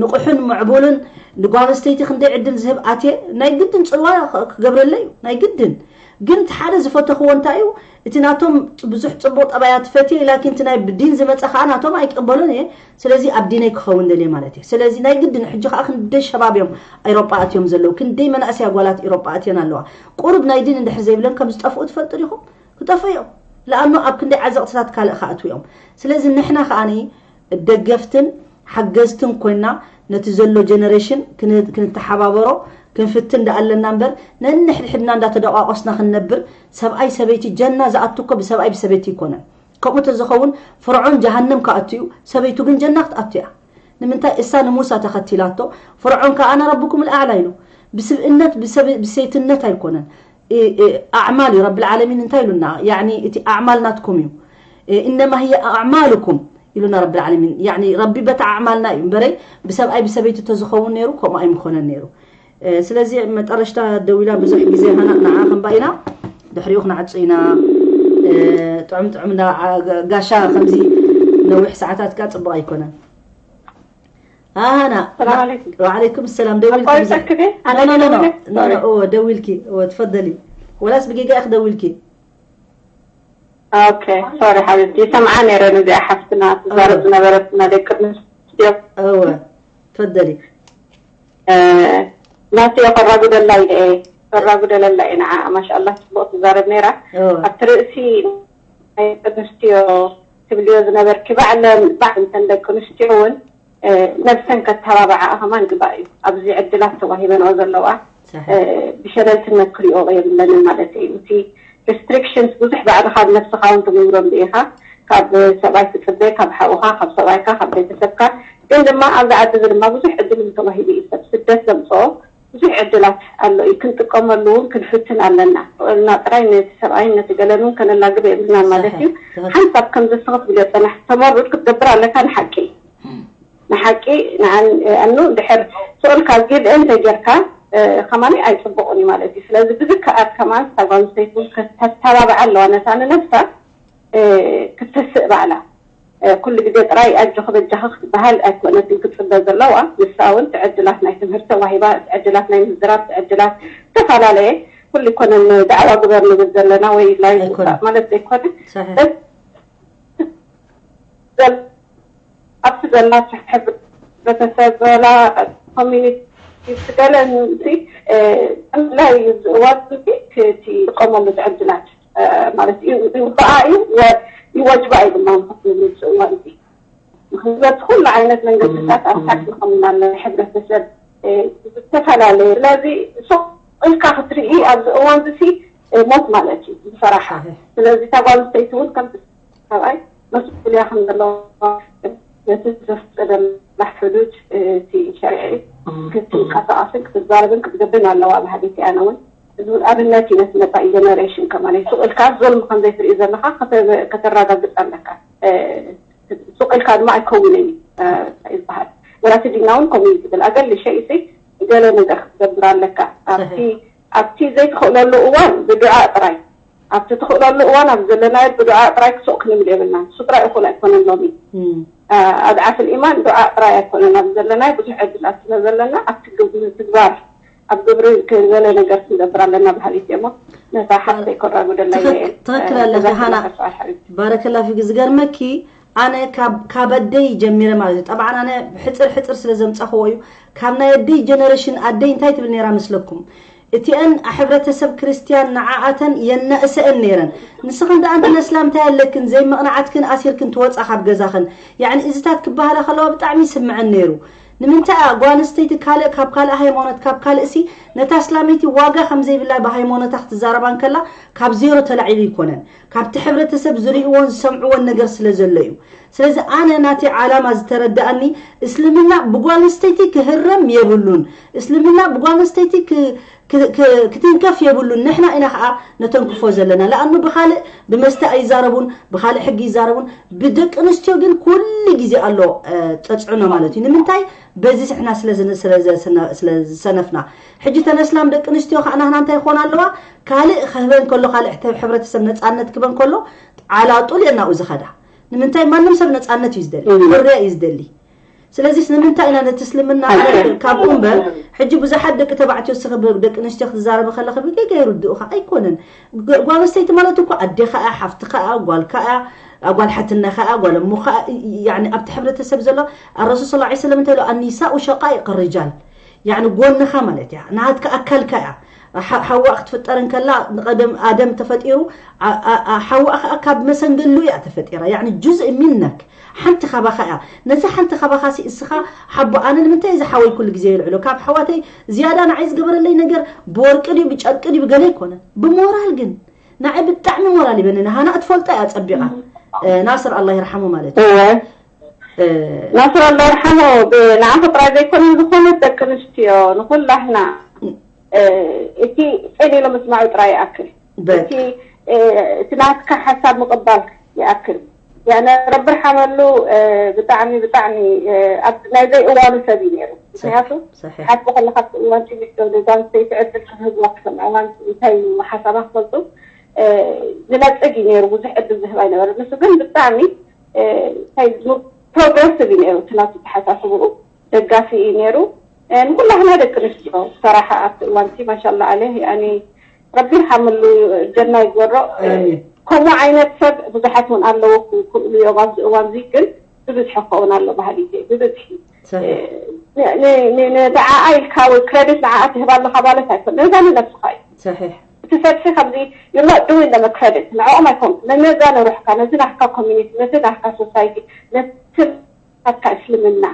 ንቑሕን ምዕቡልን ንጓል ኣንስተይቲ ክንደይ ዕድል ዝህብ ኣትየ ናይ ግድን ፅልዋ ክገብረለይ እዩ ናይ ግድን ግን እቲ ሓደ ዝፈተኽዎ እንታይ እዩ እቲ ናቶም ብዙሕ ፅቡቕ ጠባያት ፈትየ ላኪን እቲ ናይ ብዲን ዝመፀ ከዓ ናቶም ኣይቅበሎን እየ ስለዚ ኣብ ዲነይ ክኸውን ደልየ ማለት እየ ስለዚ ናይ ግድን ሕጂ ከዓ ክንደይ ሸባብ እዮም ኤሮጳ ኣትዮም ዘለዉ ክንደይ መናእሰያ ጓላት ኤሮጳ ኣትየን ኣለዋ ቁሩብ ናይ ዲን እንድሕር ዘይብለን ከም ዝጠፍኡ ትፈልጡ ዲኹም ክጠፍኡ እዮም ለኣኑ ኣብ ክንደይ ዓዘቕትታት ካልእ ክኣትዉ እዮም ስለዚ ንሕና ከዓኒ ደገፍትን ሓገዝትን ኮይና ነቲ ዘሎ ጀነሬሽን ክንተሓባበሮ ክንፍትን ዳኣለና እምበር፣ ነንሕድሕድና እንዳተደቋቆስና ክንነብር፣ ሰብኣይ ሰበይቲ ጀና ዝኣቱ እኮ ብሰብኣይ ብሰበይቲ ይኮነን። ከምኡ ተዝኸውን ፍርዖን ጀሃነም ክኣቱ እዩ፣ ሰበይቱ ግን ጀና ክትኣቱ እያ። ንምንታይ እሳ ንሙሳ ተኸቲላቶ፣ ፍርዖን ከኣ ኣነ ረብኩም ልኣዕላ ኢሉ። ብስብእነት ብሰብ- ብሰይትነት ኣይኮነን። እ- እ- ኣዕማል እዩ ረብል ዓለሚን እንታይ ኢሉና? ያኒ እቲ ኣዕማል ናትኩም እዩ። እ፣ እነማ ህየ ኣዕማልኩም ኢሉና ረብል ዓለሚን። ያኒ ረቢ በታ ኣዕማልና እዩ እምበረይ ብሰብኣይ ብሰበይቲ ተዝኸውን ነይሩ ከምኡ ኣይምኾነን ነይሩ። እ፣ ስለዚ መጠረሽታ ደዊላ ብዙሕ ግዜ ሃና ንዓ ክንባ ኢና ድሕሪኡ ክንዓጹ ኢና። እ፣ ጥዑም ጥዑም እንዳ ዓ- ጋ- ጋሻ ከምዚ ነዊሕ ሰዓታት ካ ጽቡቕ ኣይኮነን። ኣሃና ሰላም ዓለይኩም። ወዓለይኩም ሰላም ደዊልኪ ኣቋሪፀኪ ድየ? ኣነ ኖ ኖ ኖ ደዊለ? ኖ ኖ እወ ደዊልኪ እወ ትፈደሊ ወላስ ብጌጋ ኢኺ ደዊልኪ ኦኬ ሶሪ ሓቢብቲ ይሰምዓ ነይረ። ነዚኣ ሓፍትና ትዛረብ ዝነበረት እና ደቂ ኣንስትዮ እወ ትፈደሊ ናቲ ከራጉደላ ኢለ ከራጉደለላ እየ ንዓ ማሻኣላ ጽቡቅ ትዛረብ ነይራ። እወ ኣብቲ ርእሲ ናይ ደቂ ኣንስትዮ ትብልዮ ዝነበርኪ ባዕለን ባዕል እንተን ደቂ ኣንስትዮ እውን ነብሰን ከተባብዓኣ ከማን ግባእ እዩ። ኣብዚ ዕድላት ተዋሂበንኦ ዘለዋ ሰሒ ብሸለልትነት ክሪኦ የብለንን ማለት እዩ። እቲ restrictions ብዙሕ ባዕልኻ ብነብስኻ እውን ትገብሮም ኢኻ። ካብ ሰብኣይ ትፅበ፣ ካብ ሓውኻ፣ ካብ ሰብኣይካ፣ ካብ ቤተሰብካ። ግን ድማ ኣብዚ ዓዲ እዚ ድማ ብዙሕ ዕድል ተዋሂቡ እዩ። ሰብ ስደት ዘምፅኦ ብዙሕ ዕድላት ኣሎ እዩ። ክንጥቀመሉ እውን ክንፍትን ኣለና። ጥቕልና ጥራይ ነቲ ሰብኣይን ነቲ ገለን እውን ከነላግበ የብልናን ማለት እዩ። ሓንሳብ ከም ዘስኸት ብልዮ ፀናሕ ተመርድ ክትገብር ኣለካ ንሓቂ ንሓቂ ንኣኑ ድሕር ስቕልካ ጊልእ እንተጌርካ ከማኒ ኣይፅቡቕን እዩ ማለት እዩ። ስለዚ ብዝከኣል ከማን እታ ጓል ኣንስተይቲ እውን ከተተባብዓ ኣለዋ ነታ ንነብሳ ክትስእ ባዕላ ኩሉ ግዜ ጥራይ ኣጆኺ በጃኺ ክትበሃል ኣይኮነትን ክትፅበ ዘለዋ። ንሳ እውን ትዕድላት ናይ ትምህርቲ ተዋሂባ ትዕድላት ናይ ምዝራብ ትዕድላት ዝተፈላለየ ኩሉ ይኮነን ዳዕዋ ግበር ንብል ዘለና ወይ ላይ ኣይኮነን። ማለት ዘይኮነ ሰሒ ኣብቲ ዘላ ሕብረተሰብ ላ ኮሚኒቲ ገለ ንዚ ላይ ዝእዋን እዚ ክጥቀመሉ ዝዕድላት ማለት እዩ። ይወጅባ እዩ ይወጅባ እዩ ድማ ንክትብል ዝእዋን እዚ ምክንያቱ ኩሉ ዓይነት መንገድታት ኣሳኪ ከምና ሕብረተሰብ ዝተፈላለዩ ስለዚ ሱቅ ኢልካ ክትርኢ ኣብዚ እዋን እዚ ሞት ማለት እዩ ብሰራሓ ስለዚ እታ ጓል ኣንስተይቲ እውን ከም ሰብኣይ መስኡልያ ከም ዘለዋ ነቲ ዘፍቀደላ ሕዱድ እቲ ሸርዒ ክትንቀሳቀስን ክትዛረብን ክትገብርን ኣለዋ ባህሊቲ ኣነ እውን እዚ እውን ኣብነት እዩ ነቲ መፃኢ ጀነሬሽን ከማን ሱቅ ኢልካ ዞልም ከም ዘይትርኢ ዘለካ ከተረጋግፅ ኣለካ ሱቅ ኢልካ ድማ ኣይከውንን እዩ ዝበሃል ወላ እቲ ዲና እውን ከምኡ እዩ ዝብል ኣገሊ ሸይሲ ገለ ነገር ክትገብር ኣለካ ኣብቲ ኣብቲ ዘይትኽእለሉ እዋን ብዱዓ ጥራይ ኣብቲ ትኽእለሉ እዋን ኣብ ዘለናዮ ብዱዓ ጥራይ ክሱቕ ክንብል የብልናን። እሱ ጥራይ እኹል ኣይኮነን ሎሚ። ኣድዓፍ ልኢማን ዱዓ ጥራይ ኣይኮነን ኣብ ዘለናዮ ብዙሕ ዕድላት ስለ ዘለና ኣብቲ ትግባር ኣብ ግብሪ ገለ ነገር ክንገብር ኣለና በሃሊት እየ እሞ ነታ ሓፍተይ ከራጉደላ እየ። ትኽክል ኣለኺ ሃና። ባረከላ ፊኪ ዝገርመኪ ኣነ ካብ ኣደይ ጀሚረ ማለት እዩ። ጠብዓን ኣነ ሕፅር ሕፅር ስለ ዘምፃኽዎ እዩ። ካብ ናይ ኣደይ ጀነሬሽን ኣደይ እንታይ ትብል ነይራ መስለኩም? እቲአን ሕብረተሰብ ክርስትያን ንዓኣተን የናእሰአን ነይረን። ንስኽን ደኣ እንትን ኣስላም እንታይ ኣለክን ዘይምቕናዓትክን ኣሲርክን ትወፃ ካብ ገዛኽን። ያዕኒ እዚታት ክበሃላ ከለዋ ብጣዕሚ ይስምዐን ነይሩ። ንምንታይ እያ ጓል ኣንስተይቲ ካልእ ካብ ካልእ ሃይማኖት ካብ ካልእ ሲ ነታ ኣስላመይቲ ዋጋ ከም ዘይብላ ብሃይማኖታ ክትዛረባ እንከላ ካብ ዜሮ ተላዒሉ ኣይኮነን። ካብቲ ሕብረተሰብ ዝርእይዎን ዝሰምዕዎን ነገር ስለ ዘሎ እዩ። ስለዚ ኣነ ናተይ ዓላማ ዝተረደኣኒ እስልምና ብጓል ኣንስተይቲ ክህረም የብሉን። እስልምና ብጓል ኣንስተይቲ ክትንከፍ የብሉን። ንሕና ኢና ከዓ ነተንክፎ ዘለና። ለኣኑ ብካልእ ብመስተ ኣይዛረቡን፣ ብካልእ ሕጊ ይዛረቡን። ብደቂ ኣንስትዮ ግን ኩሉ ግዜ ኣሎ ተፅዕኖ ማለት እዩ። ንምንታይ? በዚ ስሕና ስለ ዝሰነፍና። ሕጂ ተነስላም ደቂ ኣንስትዮ ከዓ ናህና እንታይ ይኾና ኣለዋ? ካልእ ክህበን ከሎ ካልእ ሕብረተሰብ ነፃነት ክበን ከሎ ዓላጡል የናኡ ዝኸዳ ንምንታይ ማንም ሰብ ነፃነት እዩ ዝደሊ ሕርያ እዩ ዝደሊ ስለዚስ ንምንታይ ኢና ነቲ እስልምና ካብ እምበር ሕጂ ብዙሓት ደቂ ተባዕትዮ ስኺ ደቂ ኣንስትዮ ክትዛረቢ ከለኺ ብጌጋ ይርድኡኻ ኣይኮነን ጓል ኣንስተይቲ ማለት እኮ ኣዴኻ እያ ሓፍትኻ እያ ጓልካ እያ ጓል ሓትነኻ እያ ጓል እሞኻ እያ ኣብቲ ሕብረተሰብ ዘሎ ኣረሱል ስ ሰለም እንታይ ኢሉ ኣኒሳኡ ሸቃኢቅ ርጃል ያዕኒ ጎንኻ ማለት እያ፣ ናትካ ኣካልካ እያ። ሓ-፣ ሓዋ ክትፍጠር እንከላ ንቐደም ኣደም ተፈጢሩ፣ ኣ-፣ ኣ-፣ ኣ-፣ ሓዋ ኸኣ ካብ መሰንገሉ እያ ተፈጢራ። ያዕኒ ጁዝእ ሚነክ፣ ሓንቲ ካባኻ እያ። ነዛ ሓንቲ ካባኻ ሲ እስኻ ሓቦ ኣነ ንምንታይ እዚ ሓወይ ኩሉ ግዜ የልዕሎ? ካብ ኣሕዋተይ ዝያዳ ንዓይ ዝገበረለይ ነገር ብወርቂ ድዩ ብጨርቂ ድዩ ብገለ ኣይኮነን። ብሞራል ግን ንዓይ ብጣዕሚ ሞራል ይበኒ። ሃና ትፈልጦ እያ ጸቢቓ። እ፣ ናስር ኣላህ ይርሓሙ ማለት እዩ። እወ። እ፣ ናስር ኣላህ ይርሓሙ፣ ብ-፣ ንዓኺ ጥራይ ዘይኮነ ዝኾነት ደቂ ኣንስትዮ ንኹላህና፣ እ፣ እቲ ጽን ኢሉ ምስማዑ ጥራይ ይኣክል። በቃ። እቲ፣ እ፣ እቲ ናትካ ሓሳብ ምቕባል ይኣክል። ያነ ረቢ ርሓመሉ፣ እ፣ ብጣዕሚ፣ ብጣዕሚ፣ እ፣ ኣብ ናይ ዘይእዋኑ ሰብ እዩ ነይሩ። ምኽንያቱ ሰሒሕ። ሓቂ ከለካ ኣብቲ እዋን እቲ ሚስጥር ገዛ ኣንስተይቲ ዕድል ክህብዋ ክሰምዕዋ እንታይ እዩ ሓሳባ ክፈልጡ፣ እ፣ ዝነጽግ እዩ ነይሩ። ብዙሕ ዕድል ዝህብ ኣይነበረ። ንሱ ግን ብጣዕሚ፣ እ፣ እንታይ ፕሮግረሲቭ እዩ ነይሩ። እቲ ናቱ ተሓሳስብኡ ደጋፊ እዩ ነይሩ። እ፣ ንኩላህና ደቂ ኣንስትዮ ሰራሓ ኣብቲ እዋን እቲ ማሻላ ኣለ ያኒ ረቢ ይርሓመሉ ጀና ይግበሮ። እ፣ ኣሚን። ከምኡ ዓይነት ሰብ ብዙሓት እውን ኣለዉ ክኽእሉ እዮም ኣብዚ እዋን እዚ ግን ብብዝሒ ክኸውን ኣሎ ባህሊ እዩ ብብዝሒ። ሰሒሕ። እ፣ ን-፣ ን-፣ ን-፣ ንዓኣ ኢልካ ወይ ክረዲት ንዓኣ ትህብ ኣለኻ ማለት ኣይኮን። ነዛ ንነብስኻ እዩ። ሰሒሕ። እቲ ሰብሲ ከምዚ you're not doing them a credit ንዕኦም ኣይኮን። ነዛ ንሩሕካ፣ ነዚ ናትካ ኮሚኒቲ፣ ነዚ ናትካ ሶሳይቲ፣ ነቲ ናትካ እስልምና፣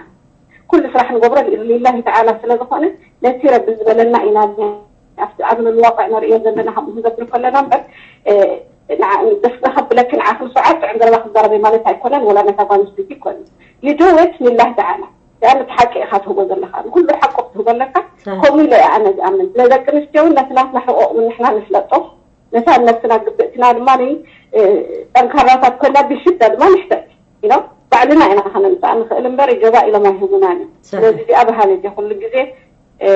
ኩሉ ስራሕ ንገብሮ ሊላሂ ተዓላ ስለ ዝኾነ፣ ነቲ ረቢ ዝበለና ኢና ኣብዚ፣ ኣብ ምልዋቕ ነርእዮ ዘለና፣ ከምኡ ክንገብር ከለና እምበር፣ እ፣ ንዓ-፣ ደስ ከብለኪ ንዓኺ ንስውዓት ጥዑም ዘረባ ክዛረበ ማለት ኣይኮነን፣ ወላ ነታ ጓል ኣንስተይቲ ኣይኮነን። You do it ሊላሂ ተዓላ። ያን እቲ ሓቂ ኢኻ ትህቦ ዘለኻ። ንኩሉ ሓቁ ክትህቦ ኣለካ። ሰ- ከምኡ ኢለ እየ ኣነ ዝኣምን። ንደቂ ኣንስትዮ እውን ነቲ ናትና ሕቆቕ እውን ንሕና ንፍለጦ። ነታ ነብስና ግብእትና ድማ ን-፣ እ፣ ጠንካራታት ኮይና ብሽዳ ድማ ንሕተት። You know? ባዕልና ኢና ከነምፅኣ ንኽእል እምበር ገዛ ኢሎም ኣይህቡናን እዮም። ሰ- ስለዚ እዚኣ ባህሊ እዚኣ ኩሉ ግዜ፣ እ፣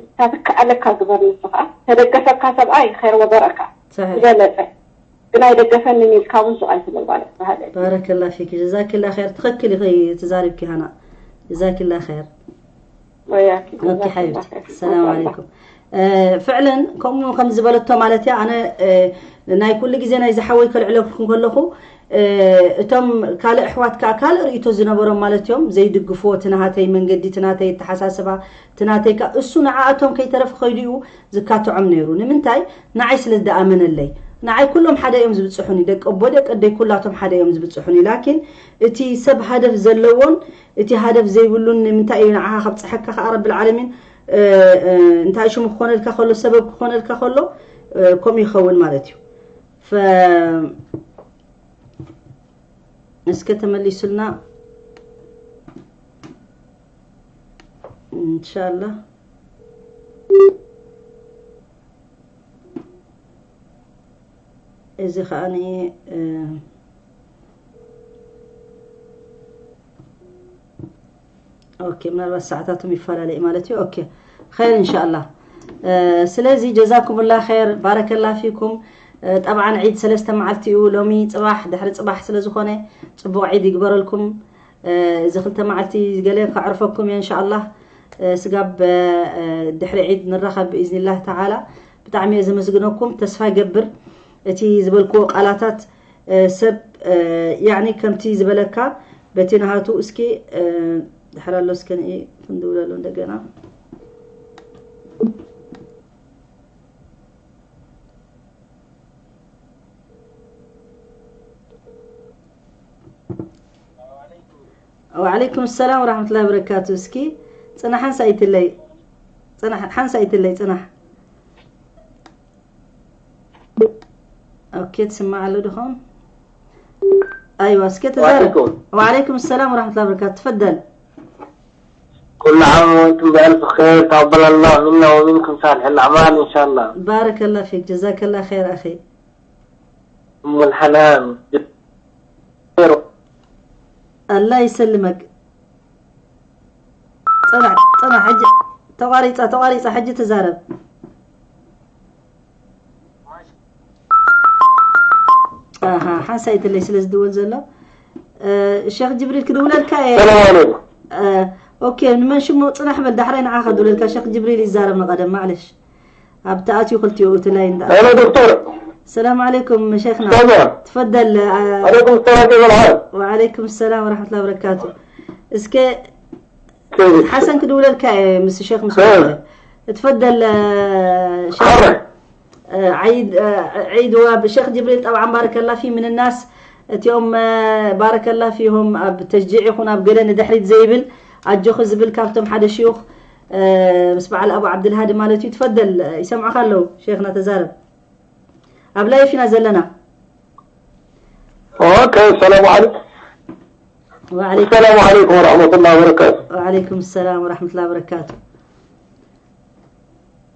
እታ ትከኣለካ ግበር ንስኻ። ተደገፈካ ሰብኣይ ኸይር ወበረካ። ሰ- ዝበለፀ። ግን ኣይደገፈንን ኢልካ እውን ስቕ ኣይትበል ማለት ባህሊ። ባረከላ ፊክ፣ ጀዛኪላ ኸይር። ትኽክል ኢኺ ተዛሪብኪ ሃና። ጀዛኪላ ኸይር። ወያኪ፣ ኦኬ ጀዛኪላ ሓቢብቲ፣ ኸይር። ሰላም ማሻኣላ። ዓለይኩም። እ፣ ፍዕለን ከምኡ ከም ዝበለቶ ማለት እያ። ኣነ፣ እ፣ ናይ ኩሉ ግዜ ናይ ዝሓወይ ከልዕለኩም ከለኹ፣ እ፣ እቶም ካልእ ኣሕዋት ከኣ ካልእ ርእይቶ ዝነበሮም ማለት እዮም፣ ዘይድግፍዎ፣ እቲ ናሃተይ መንገዲ፣ እቲ ናተይ ኣተሓሳስባ፣ እቲ ናተይ ከኣ እሱ ንዓኣቶም ከይተረፈ ከይዱ እዩ ዝካትዖም ነይሩ። ንምንታይ? ንዓይ ስለ ዝደኣመነለይ። ንዓይ ኩሎም ሓደ እዮም ዝብጽሑኒ፣ ደቂ ኣቦ፣ ደቂ ኣደይ ኩላቶም ሓደ እዮም ዝብጽሑኒ። ላኪን እቲ ሰብ ሃደፍ ዘለዎን እቲ ሃደፍ ዘይብሉን ንምንታይ እዩ ንዓኻ ከብጽሐካ ከኣ ረብል ዓለሚን፣ እ፣ እ፣ እንታይ ሽሙ ክኾነልካ ከሎ፣ ሰበብ ክኾነልካ ከሎ፣ እ፣ ከምኡ ይኸውን ማለት እዩ። ፈ-፣ እስከ ተመሊሱልና ኢንሻላህ። እዚ ከኣኒ፣ እ፣ ኦኬ፣ ምናልባት ሰዓታቶም ይፈላለ እዩ ማለት እዩ። ኦኬ፣ ኸይር ኢንሻኣላህ። እ፣ ስለዚ ጀዛኩሙላ ኸይር፣ ባረከላ ፊኩም። እ፣ ጠብዓን ዒድ ሰለስተ መዓልቲ እዩ፣ ሎሚ፣ ጽባሕ፣ ድሕሪ ጽባሕ ስለ ዝኾነ፣ ጽቡቕ ዒድ ይግበረልኩም። እ፣ እዚ ክልተ መዓልቲ ገለ ከዕርፈኩም እየ ኢንሻኣላህ። እ፣ ስጋብ፣ እ፣ ድሕሪ ዒድ ንራኸብ ብኢዝኒላህ ተዓላ። ብጣዕሚ እየ ዘመስግነኩም። ተስፋ ይገብር እቲ ዝበልክዎ ቃላታት፣ እ፣ ሰብ፣ እ፣ ያዕኒ ከምቲ ዝበለካ በቲ ናሃቱ እስኪ፣ እ፣ ድሕር ኣሎ እስከ ንኢ ክንድውለሉ እንደገና። ወዓለይኩም ሰላም ወራህመቱላሂ ወበረካቱ። እስኪ ጽናሕ ሓንሳእ ኣይትለይ። ጽናሕ ሓንሳእ ኣይትለይ፣ ጽናሕ። ኦኬ፣ ትስማዕ ኣሎ ድኾን? ኣይዋ፣ እስኪ ተዛረብ። ወዓለይኩም። ወዓለይኩም ሰላም ወራህመቱላሂ ወበረካቱ። ትፈደል። كل عام وأنتم بألف خير، تقبل الله منا ومنكم صالح الأعمال إن شاء الله. ባረከላ ፊክ፣ ጀዛከላ ኸይር ኣኺ። أم الحنان. ኣላ ይሰልመክ። ጽናሕ፣ ጽናሕ፣ ሕጂ ተቋሪጻ፣ ተቋሪጻ፣ ሕጂ ትዛረብ። ኣሃ፣ ሓንሳእ ኣይትለይ ስለ ዝድወል ዘሎ። እ፣ ሸኽ ጅብሪል ክድውለልካ እየ። ሰላም ዓለይኩም። እ፣ ኦኬ፣ ንመን ሽሙ ጽናሕ በል፣ ዳሕራይ ንዓኻ ክድውለልካ፣ ሸኽ ጅብሪል ይዛረብ ንቐደም፣ ማዕለሽ። ኣብ ተኣትዩ ክልቲኡ እቲ ላይን ደኣ። ሄሎ ዶክተር። ሰላም ዓለይኩም ሸይኽና። ኡስታዝ። ትፈደል፣ አ-፣ ዓለይኩም ሰላም፣ كيف الحال؟ ወዓለይኩም ሰላም ወራህመቱላሂ ወበረካቱ። እስከ حسن كدولك مس الشيخ مسعود. اتفضل، آه، شيخ. آه، عيد، آه، عيد واب. الشيخ جبريل، طبعًا بارك الله في من الناس اليوم، آه، بارك الله فيهم. أب تشجيعي هنا بقلن دحريت زيبل أجوخ زبل كابتم حدا شيوخ، آه، بس بعل أبو عبد الهادي مالتي. تفضل، آه، يسمعك الله شيخنا، تزارب. أب لا يفينا زلنا. ኦኬ፣ ሰላም ዓለይኩም። وعليكم ሰላም ዓለይኩም ወራህመቱላሂ ወበረካቱ። وعليكم السلام ورحمة الله وبركاته.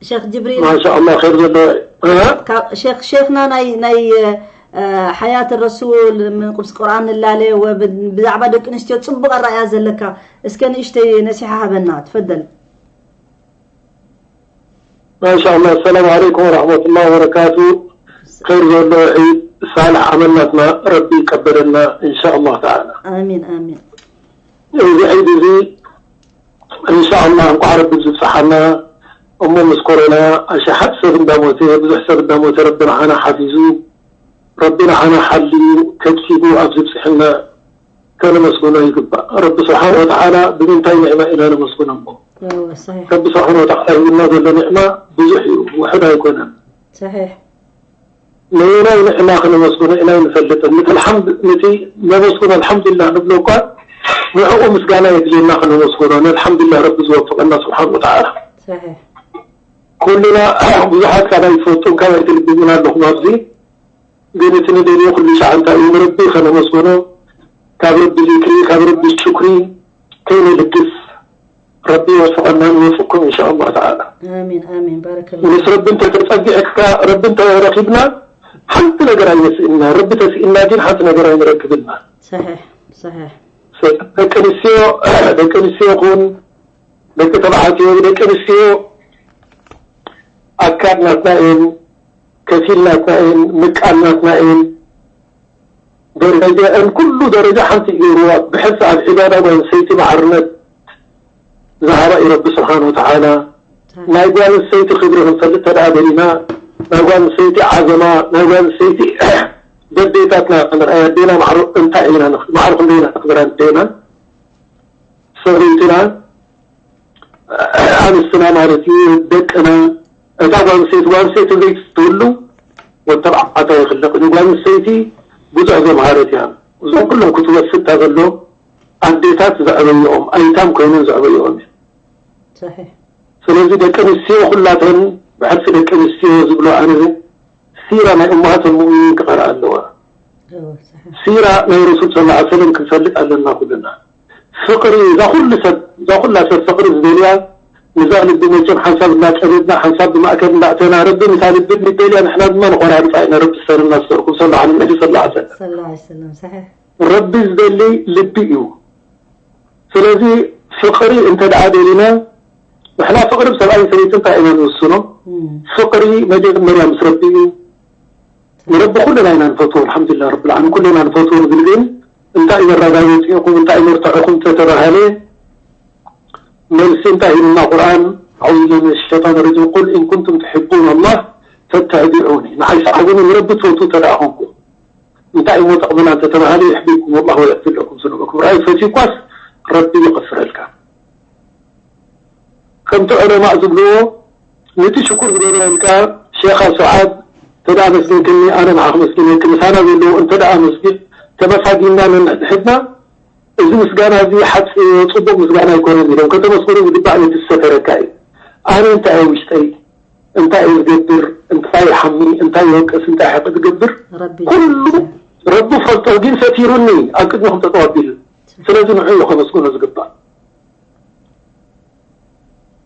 شيخ جبريل. ማሻኣላህ፣ ኸይር ዘሎ። እ? ካብ ሸክ ሸክና ናይ ናይ፣ እ፣ ሓያት ረሱል፣ ምን ቁርስ ቁርኣን ንላለ ወብ-፣ ብዛዕባ ደቂ ኣንስትዮ ጽቡቕ ኣረኣያ ዘለካ፣ እስከ ንእሽተይ ነሲሓ ሃበና። ትፈደል። ማሻኣላህ፣ ሰላም ዓለይኩም ወራህመቱላሂ ወበረካቱ። ኸይር ዘሎ ዒድ ሳልሕ ዓመል ናትና ረቢ ይቀበለና ኢንሻኣላህ ተዓላ። ኣሚን ኣሚን። እዚ ዒድ እዚ ኢንሻኣላህ እንኳዕ ረቢ ዝብፅሓና። እሞ ምስ ኮሮና ኣሽሓት ሰብ እንዳሞተ፣ ብዙሕ ሰብ እንዳሞተ ረቢ ንዓና ሓፊዙ፣ ረቢ ንዓና ሓልዩ ከብኪቡ ኣብዚ ብፅሕና ከነመስግኖ ይግባእ። ረቢ ስብሓን ወተዓላ ብምንታይ ኒዕማ ኢና ነመስግኖ እሞ? እወ፣ ሰሒሕ። ረቢ ስብሓን ወተዓላ ሂብና ዘሎ ኒዕማ ብዙሕ እዩ፣ ውሑድ ኣይኮነን። ሰሒሕ። ነየናይ ኒዕማ ክነመስግኖ ኢና ኣይንፈልጥን። ነቲ ኣልሓምድ-፣ ነቲ ነመስግኖ ኣልሓምዱሊላህ ንብሎ እኳ ንዕኡ ምስጋና የድልየና ክነመስግኖ። ንኣልሓምዱሊላህ ረቢ ዝወፈቀና ስብሓን ወተዓላ። ሰሒሕ። ኩልና ብዙሓት ካባይ ትፈልጡን ካባይ ትልብቡን ኣለኹም ኣብዚ። ግን እቲ ንደልዮ ኩሉ ሻዕ እንታይ እዩ? ንረቢ ከነመስግኖ፣ ካብ ረቢ ዚክሪ፣ ካብ ረቢ ሽኩሪ ከይንልግስ ረቢ ይወፍቐና ንወፍቅኩም ኢንሻኣላህ ተዓላ። ኣሚን ኣሚን። ባረከላ። ምስ ረቢ እንተተጸጊዕካ፣ ረቢ እንተረኺብና ሓንቲ ነገር ኣይነስእና። ረቢ ተስእና ግን ሓንቲ ነገር ኣይንረክብና። ሰሒሕ ሰሒሕ። ደቂ ኣንስትዮ፣ ደቂ ኣንስትዮ ይኹን ደቂ ተባዕትዮ፣ ደቂ ኣንስትዮ ኣካል ናትና እየን፣ ከፊል ናትና እየን፣ ምቃል ናትና እየን። ደረጃ እን ኩሉ ደረጃ ሓንቲ ይገብርዋ። ብሕልፊ ኣብ ዒባዳ ጓል ኣንስተይቲ ማዕርነት ዝሃባ እዩ ረቢ ስብሓን ወተዓላ። ናይ ጓል ኣንስተይቲ ክብሪ ክንፈልጥ ተደኣ ደሊና፣ ናይ ጓል ኣንስተይቲ ዓዘማ፣ ናይ ጓል ኣንስተይቲ ደዴታትና ክንርኣያ ኣዴና ማዕረ እንታይ ኢና ንኽ-፣ ማዕረ ክንደይ ኢና ንኽብራ ኣዴና ሰበይትና ኣንስትና ማለት እዩ፣ ደቅና። እታ ጓል ኣንስተይቲ፣ ጓል ኣንስተይቲ ዘይትህሉ ወዲ ተባዕታይ ኣይኽለቕን እዩ። ጓል ኣንስተይቲ ብዙሕ ዘምሃረት እያ። እዞም ኩሎም ክትወስድ እታ ዘሎ ኣዴታት ዘዕበይኦም፣ ኣይታም ኮይነን ዘዕበይኦም እየን። ሰሒሕ። ስለዚ ደቂ ኣንስትዮ ኩላተን ብሕልፊ ደቂ ኣንስትዮ ዝብሎ ኣነ ሲራ ናይ እመሃት ሙእሚኒን ክቐርኣ ኣለዋ። እወ፣ ሰሒሕ። ሲራ ናይ ረሱል ሰለላሁ ዐለይሂ ወሰለም ክንፈልጥ ኣለና ኩልና። ፍቕሪ፣ እዛ ኩሉ ሰብ፣ እዛ ኩላ ሰብ ፍቕሪ ዝደልያ፣ ንዛ ልቢ መቸም ሓንሳብ እንዳጠበብና፣ ሓንሳብ ብማእከል እንዳእተና፣ ረቢ ንታ ልቢ ንደልያ፣ ንሕና ድማ ንቆራርፃ ኢና። ረቢ ሰለና ስተርኩም ሰለላሁ ዐለይሂ ወሰለም። ሰለላሁ ዐለይሂ ወሰለም፣ ሰሒሕ። ረቢ ዝደሊ ልቢ እዩ። ስለዚ ፍቕሪ እንተ ደኣ ደሊና፣ ንሕና ፍቕሪ ብሰብኣይን ሰበይትን እንታይ ኢና ንውስኖ? እም፣ ፍቕሪ መጀመርያ ምስ ረቢ እዩ። ንረቢ ኩልና ኢና ንፈትዎ፣ ኣልሓምዱሊላህ ረብል ዓለሚን፣ ኩልና ንፈትዎ። ዝብል ግን እንታይ መረጋገፂ ኢኹም፣ እንታይ መርትዖኹም ተተባሃለ፣ መልሲ እንታይ ሂብና ቁርኣን? ኣዑዙ ቢላሂ ሚነ ሸይጣን ረጂም፣ ቁል ኢን ኩንቱም ትሕቡነ ኣላህ ፈተቢዑኒ፣ ንዓይ ሰዓቡኒ፣ ንረቢ ትፈትዉ እንተ ደኣ ኾንኩም። እንታይ እሞ ጠቕምና እንተተባሃለ፣ ዩሕቢብኩም ኣላህ ወየግፊር ለኩም ዝኑበኩም። ረኣይ ፈትዩኳስ ረቢ ይቐፍረልካ። ከምቲ ዑለማእ ዝብልዎ፣ ነቲ ሽኩር ዝገበረልካ ሼኻ ሱዓድ፣ እንተ ደኣ ኣመስጊንክኒ፣ ኣነ ንዓኺ ኣመስጊነኪ፣ ምሳና ዘለዉ እንተ ደኣ ኣመስጊን፣ ተመሳጊንና ነንሕድሕድና፣ እዚ ምስጋና እዚ ሓጺ-፣ ጽቡቕ ምስጋና ኣይኮነን ኢሎም ከተመስግኖ ዝግባእ ነቲ ዝሰተረካ እዩ። ኣነ እንታይ እየ ውሽጠይ፣ እንታይ እየ ዝገብር፣ እንታይ ይሓሚ፣ እንታይ ይወቅስ፣ እንታይ ሓቂ ዝገብር፣ ረቢ ኩሉ ረቢ ፈልጦ፣ ግን ሰቲሩኒ ኣብ ቅድሚኹም ጠጠው ኣቢሉ። ስለዚ ንዑ እዩ ከመስግኖ ዝግባእ።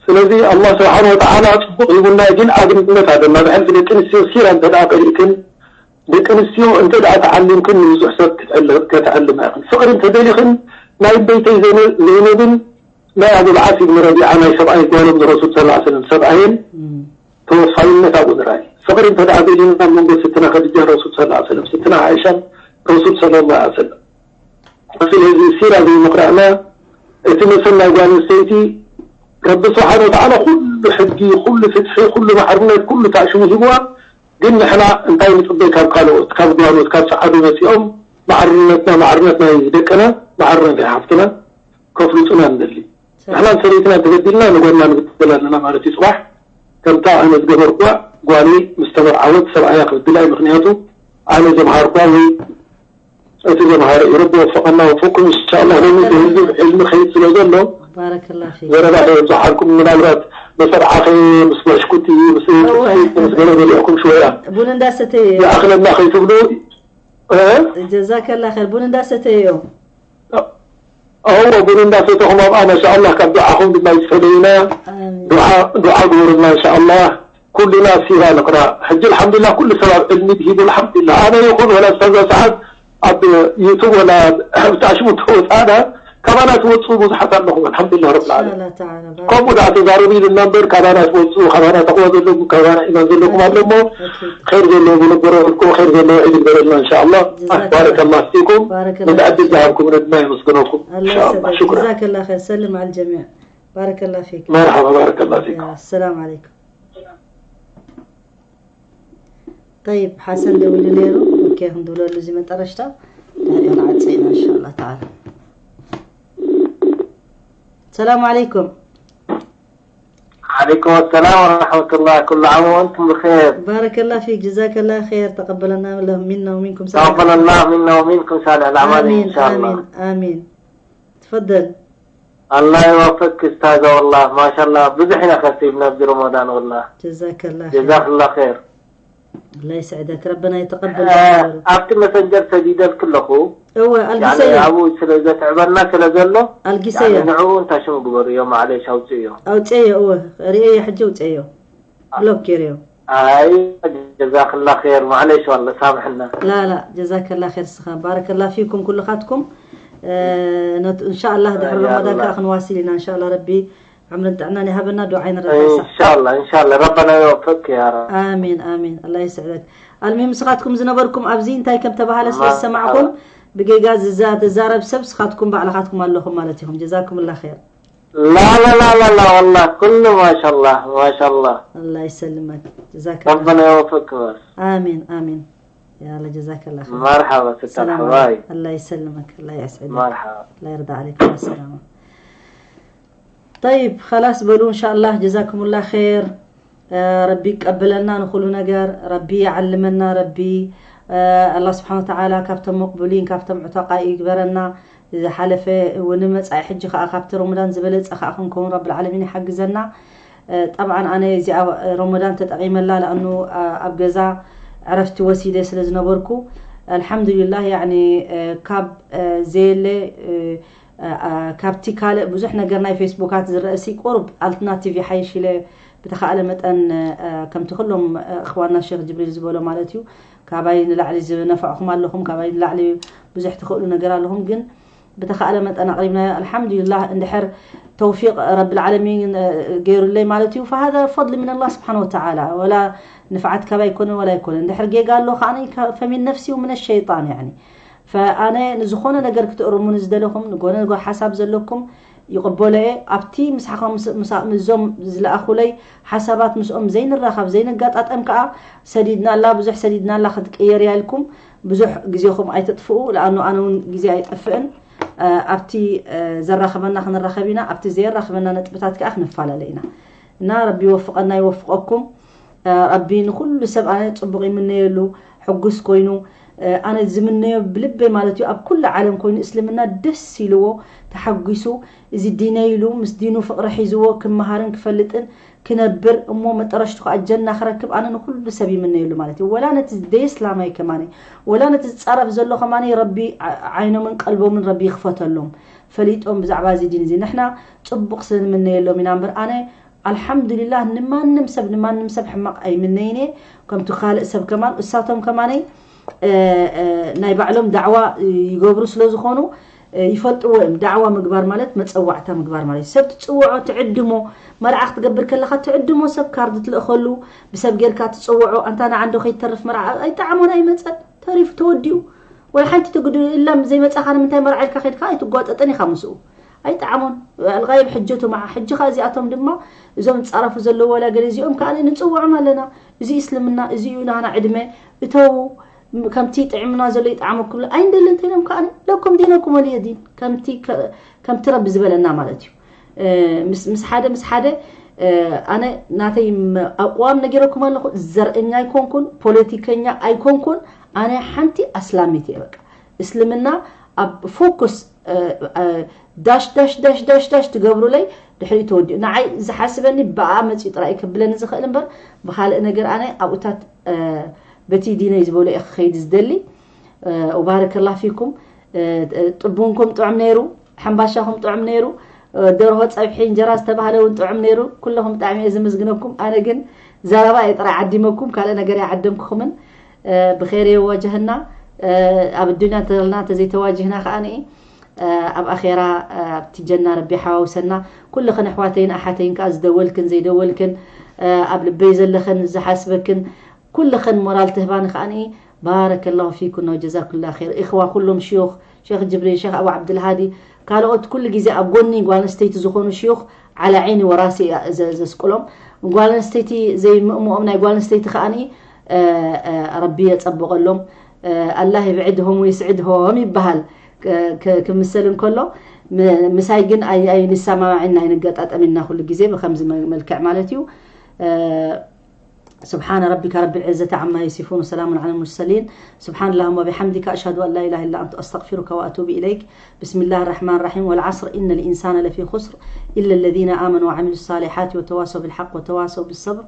ስለዚ ኣላህ ስብሓን ወተዓላ ጽቡቕ ሂቡና፣ ግን ኣብነት ኣለና። ብሕልፊ ደቂ ኣንስትዮ ሲራ እንተ ደኣ ቀሪእክን፣ ደቂ ኣንስትዮ እንተ ደኣ ተዓሊምክን፣ ንብዙሕ ሰብ ክትዕል-፣ ከተዕልማ ኢኽን። ፍቕሪ እንተ ደሊኽን፣ ናይ በይተይ ዘይነ-፣ ዘይነብን ናይ ኣቡልዓስ ኢብን ረቢዓ ናይ ሰብኣይ ጓሎም ንረሱል ሰለላሁ ዐለይሂ ወሰለም ሰብኣየን እም፣ ተወፋይነት ኣብኡ ንርኣይ። ፍቕሪ እንተ ደኣ ደሊና ኣብ መንጎ ስትና ኸዲጃን ረሱል ሰለላሁ ዐለይሂ ወሰለም፣ ስትና ዓኢሻን ረሱል ሰለላሁ ዐለይሂ ወሰለም። ስለዚ ሲራ ዘይምቕራእና እቲ መሰል ናይ ጓል ኣንስተይቲ ረቢ ስብሓን ወተዓላ ኩሉ ሕጊ፣ ኩሉ ፍትሒ፣ ኩሉ ማዕርነት፣ ኩሉ ታዕሽሙ ሂብዋ። ግን ንሕና እንታይ ንጽበይ ካብ ካልኦት፣ ካብ ጓኖት፣ ካብ ጸዓዱ መጺኦም ማዕርነትና፣ ማዕርነት ናይ ደቅና፣ ማዕርነት ናይ ሓፍትና ከፍልጡና ንደሊ። ንሕናን ሰበይትና ተበዲልና ንጎና ንብድል ኣለና ማለት እዩ። ጽባሕ ከምታ ኣነ ዝገበርኳ ጓለይ ምስ ተመርዓወት ሰብኣያ ክብድላ እዩ። ምኽንያቱ ኣነ ዘምሃርኳ ወይ እቲ ዘምሃረ እዩ። ረቢ ወፈቐና ወፈቅኩም። ኢንሻኣላህ ሎሚ ብህዝብ ዕልሚ ከይድ ስለ ዘሎ ባረከላ ፊክ ዘረባ ከየብዝሓልኩም። ምናልባት መሰርዓኸ ምስ በሽኩቲ ምስ ጥስቲ ምስ ገለ በሊዕኩም ሽወያ ቡን እንዳሰተየ ይኣኽለና ከይትብሉ እ? ጀዛከላ ኸይር ቡን እንዳሰተየ እዮም እዎ ቡን እንዳሰተኹም ኣብኣ ማሻኣላህ ካብ ዱዓኹም ድማ ይስሕበይና። ኣሚን ዱዓ ዱዓ ግበሩልና ኢንሻኣላህ። ኩልና ሲራ ንቕራ። ሕጂ ኣልሓምዱሊላህ ኩሉ ሰብ ኣብ ዕልሚ ድሂቡ ኣልሓምዱሊላህ። ኣነ ይኹን ወላ እስካዛ ሰዓት ኣብ ዩቱብ ወላ ብታሽሙ ተወፃእና ካባና ትወፅኡ ብዙሓት ኣለኹም ኣልሓምዱሊላህ ረብል ዓለሚን። ኢንሻላህ ተዓላ ባረከላ ከምኡ ደኣ ተዛረቡ ኢልና እምበር ካባና ትወፅኡ ካባና ተቕዋ ዘለኩም ካባና ኢማን ዘለኩም ኣሎ እሞ ኣኪድ ኸይር ዘለዎ ብንበረልኩም ኸይር ዘለዎ ዒድ ይግበረልና ኢንሻኣላህ። ጀዛከላ ባረከላህ ፊኩም። ባረከላ ነዚ ዕድል ዝሃብኩምኒ ድማ የመስግነኩም الله ኢንሻኣላህ። يسعدك ሽኩራን። جزاك الله خير سلم على الجميع بارك الله فيك መርሓባ ባረከላህ ፊኩም። السلام عليكم طيب ሓሰን ደዊሉ ነይሩ ኦኬ ክንድውለሉ እዚ መጠረሽታ ድሕሪኡ ንዓፀ ኢና إن شاء الله تعالى السلام عليكم عليكم السلام ورحمة الله. كل عام وأنتم بخير. بارك الله فيك جزاك الله خير تقبل الله منا ومنكم صالح تقبل الله منا ومنكم صالح الأعمال آمين إن شاء الله. آمين آمين تفضل الله يوفقك أستاذة والله ما شاء الله بزحنا خسيبنا في رمضان والله. جزاك الله خير جزاك الله خير. الله يسعدك ربنا يتقبل آه، منك. ኣብቲ መሰንጀር ሰዲደልክ ኣለኹ እወ يعني ኣልጊሰዮ ኣብኡ ስለ ዘትዕበና ስለ ዘሎ ኣልጊሰዮ ንዕኡ እንታይ ሽሙ ግበርዮ ማዕለሽ ኣውፅእዮ ኣውፅኤዮ እወ ርእየ ሕጂ ኣውፅኤዮ ብሎክ ገይረዮ ኣይ ጀዛክላ ር ማዕለሽ ዋላ ሳምሕና لا لا جزاك الله خير ስኻ بارك الله فيكم ኩልኻትኩም إن شاء الله ድሕሪ يا ረመዳን الله. ከዓ ክንዋሲል ኢና إن شاء الله ረቢ ዕምርን ጥዕናን ይሃበና ዱዓ ይንረዳሳ إن شاء الله إن شاء الله ربنا يوفقك يا رب آمين آمين الله يسعدك المهم ንስኻትኩም ዝነበርኩም ኣብዚ እንታይ ከም ተባሃለ ስለ ما ዝሰማዕኩም ብጌጋ ዝዛ- ዝዛረብ ሰብ ስኻትኩም ባዕልኻትኩም ኣለኹም ማለት ኢኹም جزاكم الله خير لا لا لا لا لا والله كله ما شاء الله ما شاء الله الله يسلمك جزاك الله ربنا يوفقك بس آمين آمين يا الله جزاك الله خير مرحبا ست السلام الحبايب عليكم. الله يسلمك الله يسعدك مرحبا الله يرضى عليك مع السلامة طيب خلاص በሉ إن شاء الله جزاكم الله خير ረቢ ይቀበለና ንኹሉ ነገር ረቢ ይዓልመና ረቢ ኣላ ስብሓን ወተዓላ ካብቶም መቅቡሊን ካብቶም ዕተቃ ይግበረና ዝሓለፈ እውን መፃኢ ሕጂ ከዓ ካብቲ ረመዳን ዝበለፀ ከዓ ክንከውን ረቢ ልዓለሚን ይሓግዘና ጠብዓን ኣነ እዚኣ ረመዳን ተጠቂመላ ለኣኑ ኣብ ገዛ ዕረፍቲ ወሲደ ስለ ዝነበርኩ ኣልሓምዱሊላህ ያኒ ካብ ዘየለ ካብቲ ካልእ ብዙሕ ነገር ናይ ፌስቡካት ዝረእሲ ቁሩብ ኣልትና ቲቪ ሓይሽ ኢለ ብተኻእለ መጠን ከምቲ ኩሎም እኽዋና ሸክ ጅብሪል ዝበሎ ማለት እዩ ካባይ ንላዕሊ ዝነፋዕኹም ኣለኹም ካባይ ንላዕሊ ብዙሕ ትኽእሉ ነገር ኣለኹም ግን ብተኻእለ መጠን ኣቕሪብናዮ ኣልሓምዱሊላህ እንድሕር ተውፊቅ ረብልዓለሚን ገይሩለይ ማለት እዩ فهذا فضل من الله سبحانه وتعالى ولا ንፍዓት ካባይ ኣይኮነ ወላ ኣይኮነ እንድሕር ጌጋ ኣሎ ከዓኒ ፈሚን ነፍሲ ومن الشيطان يعني فኣነ ንዝኾነ ነገር ክትእርሙኒ ዝደለኹም ንጎነ ንጎ ሓሳብ ዘለኩም ይቕበሎ እየ ኣብቲ ምስሓኸም ምስዞም ዝለኣኹለይ ሓሳባት ምስኦም ዘይንራኸብ ዘይንጋጣጠም ከዓ ሰዲድናላ ብዙሕ ሰዲድናላ ክትቅየር እያ ኢልኩም ብዙሕ ግዜኹም ኣይተጥፍኡ ለኣኑ ኣነ እውን ግዜ ኣይጠፍእን ኣብቲ ዘራኽበና ክንራኸብ ኢና ኣብቲ ዘየራኽበና ነጥብታት ከዓ ክንፈላለ ኢና እና ረቢ ይወፍቐና ይወፍቐኩም ረቢ ንኹሉ ሰብ ኣነ ፅቡቕ ይምነየሉ ሕጉስ ኮይኑ ኣነ ዝምነዮ ብልበይ ማለት እዩ ኣብ ኩሉ ዓለም ኮይኑ እስልምና ደስ ኢልዎ ተሓጒሱ እዚ ዲነይ ኢሉ ምስ ዲኑ ፍቕሪ ሒዝዎ ክመሃርን ክፈልጥን ክነብር እሞ መጠረሽቱ ከዓ ጀና ክረክብ ኣነ ንኩሉ ሰብ ይምነየሉ ማለት እዩ ወላ ነቲ ደየስላማይ ከማነ ወላ ነቲ ዝፃረፍ ዘሎ ከማነ ረቢ ዓይኖምን ቀልቦምን ረቢ ይክፈተሎም ፈሊጦም ብዛዕባ እዚ ዲን እዚ ንሕና ፅቡቕ ስለ ንምነየሎም ኢና እምበር ኣነ ኣልሓምዱሊላህ ንማንም ሰብ ንማንም ሰብ ሕማቕ ኣይምነይን እየ ከምቲ ካልእ ሰብ ከማን እሳቶም ከማነይ ናይ ባዕሎም ዳዕዋ ይገብሩ ስለ ዝኾኑ ይፈልጥዎ እዮም ዳዕዋ ምግባር ማለት መፀዋዕታ ምግባር ማለት ሰብ ትፅውዖ ትዕድሞ መርዓ ክትገብር ከለካ ትዕድሞ ሰብ ካርድ ትልእኸሉ ብሰብ ጌርካ ትፅውዖ ኣንታ ንዓንዶ ከይተርፍ መርዓ ኣይጣዕሞን ኣይመፀን ተሪፉ ተወዲኡ ወይ ሓንቲ ትግዱ ኢላ ዘይመፃኻ ንምንታይ መርዓ ኢልካ ከድካ ኣይትጓጠጥን ኢኻ ምስኡ ኣይጣዕሞን ኣልጋይብ ሕጀቱ መዓ ሕጂ ከ እዚኣቶም ድማ እዞም ዝፃረፉ ዘለዉ ወላ ገለ እዚኦም ከዓ ንፅውዖም ኣለና እዚ እስልምና እዚ እዩ ናና ዕድመ እተዉ ከምቲ ጥዕምና ዘሎ ይጣዕመኩም ኣይንደልን እንተኢሎም ከዓ ለኩም ዲነኩም ወልየ ዲን ከምቲ ከምቲ ረቢ ዝበለና ማለት እዩ ምስ ሓደ ምስ ሓደ ኣነ ናተይ ኣቋም ነጊረኩም ኣለኹ። ዘርእኛ ኣይኮንኩን፣ ፖለቲከኛ ኣይኮንኩን። ኣነ ሓንቲ ኣስላሚት እየ። በቃ እስልምና ኣብ ፎኩስ ዳሽ ዳሽ ዳሽ ዳሽ ዳሽ ትገብሩለይ ድሕሪ ተወዲኡ ንዓይ ዝሓስበኒ ብኣ መፅኡ ጥራይ ክብለኒ ዝኽእል እምበር ብካልእ ነገር ኣነ ኣብኡታት በቲ ዲነይ ዝበሎ እየ ክኸይድ ዝደሊ። ኡባረከላ ፊኩም። ጥቡንኩም ጥዑም ነይሩ፣ ሕምባሻኹም ጥዑም ነይሩ፣ ደርሆ ፀብሒ እንጀራ ዝተባህለ እውን ጥዑም ነይሩ። ኩለኹም ብጣዕሚ እየ ዝምዝግነኩም። ኣነ ግን ዘረባ እየ ጥራይ ዓዲመኩም፣ ካልእ ነገር እየ ዓደምኩኹምን። ብኸይር የዋጀህና። ኣብ ኣዱኛ ተዘልና ተዘይተዋጅህና ከዓ ንኢ ኣብ ኣኼራ ኣብቲ ጀና ረቢ ሓዋውሰና። ኩልኽን ኣሕዋተይን ኣሓተይን ከዓ ዝደወልክን ዘይደወልክን ኣብ ልበይ ዘለኽን ዝሓስበክን ኩልኽን ሞራል ትህባኒ ከዓኒ ባረከላሁ ፊኩና ወጀዛኩላ ኸይር። ኢኽዋ ኩሎም ሽዩኽ፣ ሸኽ ጅብሪል፣ ሸኽ ኣቡ ዓብድልሃዲ፣ ካልኦት ኩሉ ግዜ ኣብ ጎኒ ጓል ኣንስተይቲ ዝኾኑ ሽዩኽ ዓላ ዓይኒ ወራሲ እያ ዘ- ዘስቅሎም። ጓል ኣንስተይቲ ዘይምእምኦም ናይ ጓል ኣንስተይቲ ከዓኒ ረቢ የጸብቐሎም። ኣላህ ይብዕድሆም ወይስዕድሆም ይበሃል። ክምሰል እንከሎ ምሳይ ግን ኣይንሰማማዕን ኣይንገጣጠምን ኢና ኩሉ ግዜ ብከምዚ መልክዕ ማለት እዩ። سبحان ربك رب العزة عما يصفون وسلام على المرسلين. سبحان اللهم وبحمدك، أشهد أن لا إله إلا أنت، أستغفرك وأتوب إليك. بسم الله الرحمن الرحيم. والعصر إن الإنسان لفي خسر إلا الذين آمنوا وعملوا الصالحات وتواصوا بالحق وتواصوا بالصبر.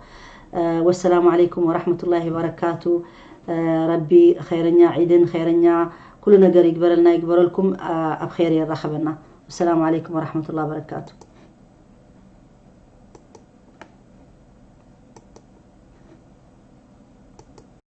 والسلام عليكم ورحمة الله وبركاته. ረቢ ኸይረኛ ዒድን ኸይረኛ ኩሉ ነገር ይግበረልና ይግበረልኩም። ኣብ ኸይር የራኸበና። والسلام عليكم ورحمة الله وبركاته.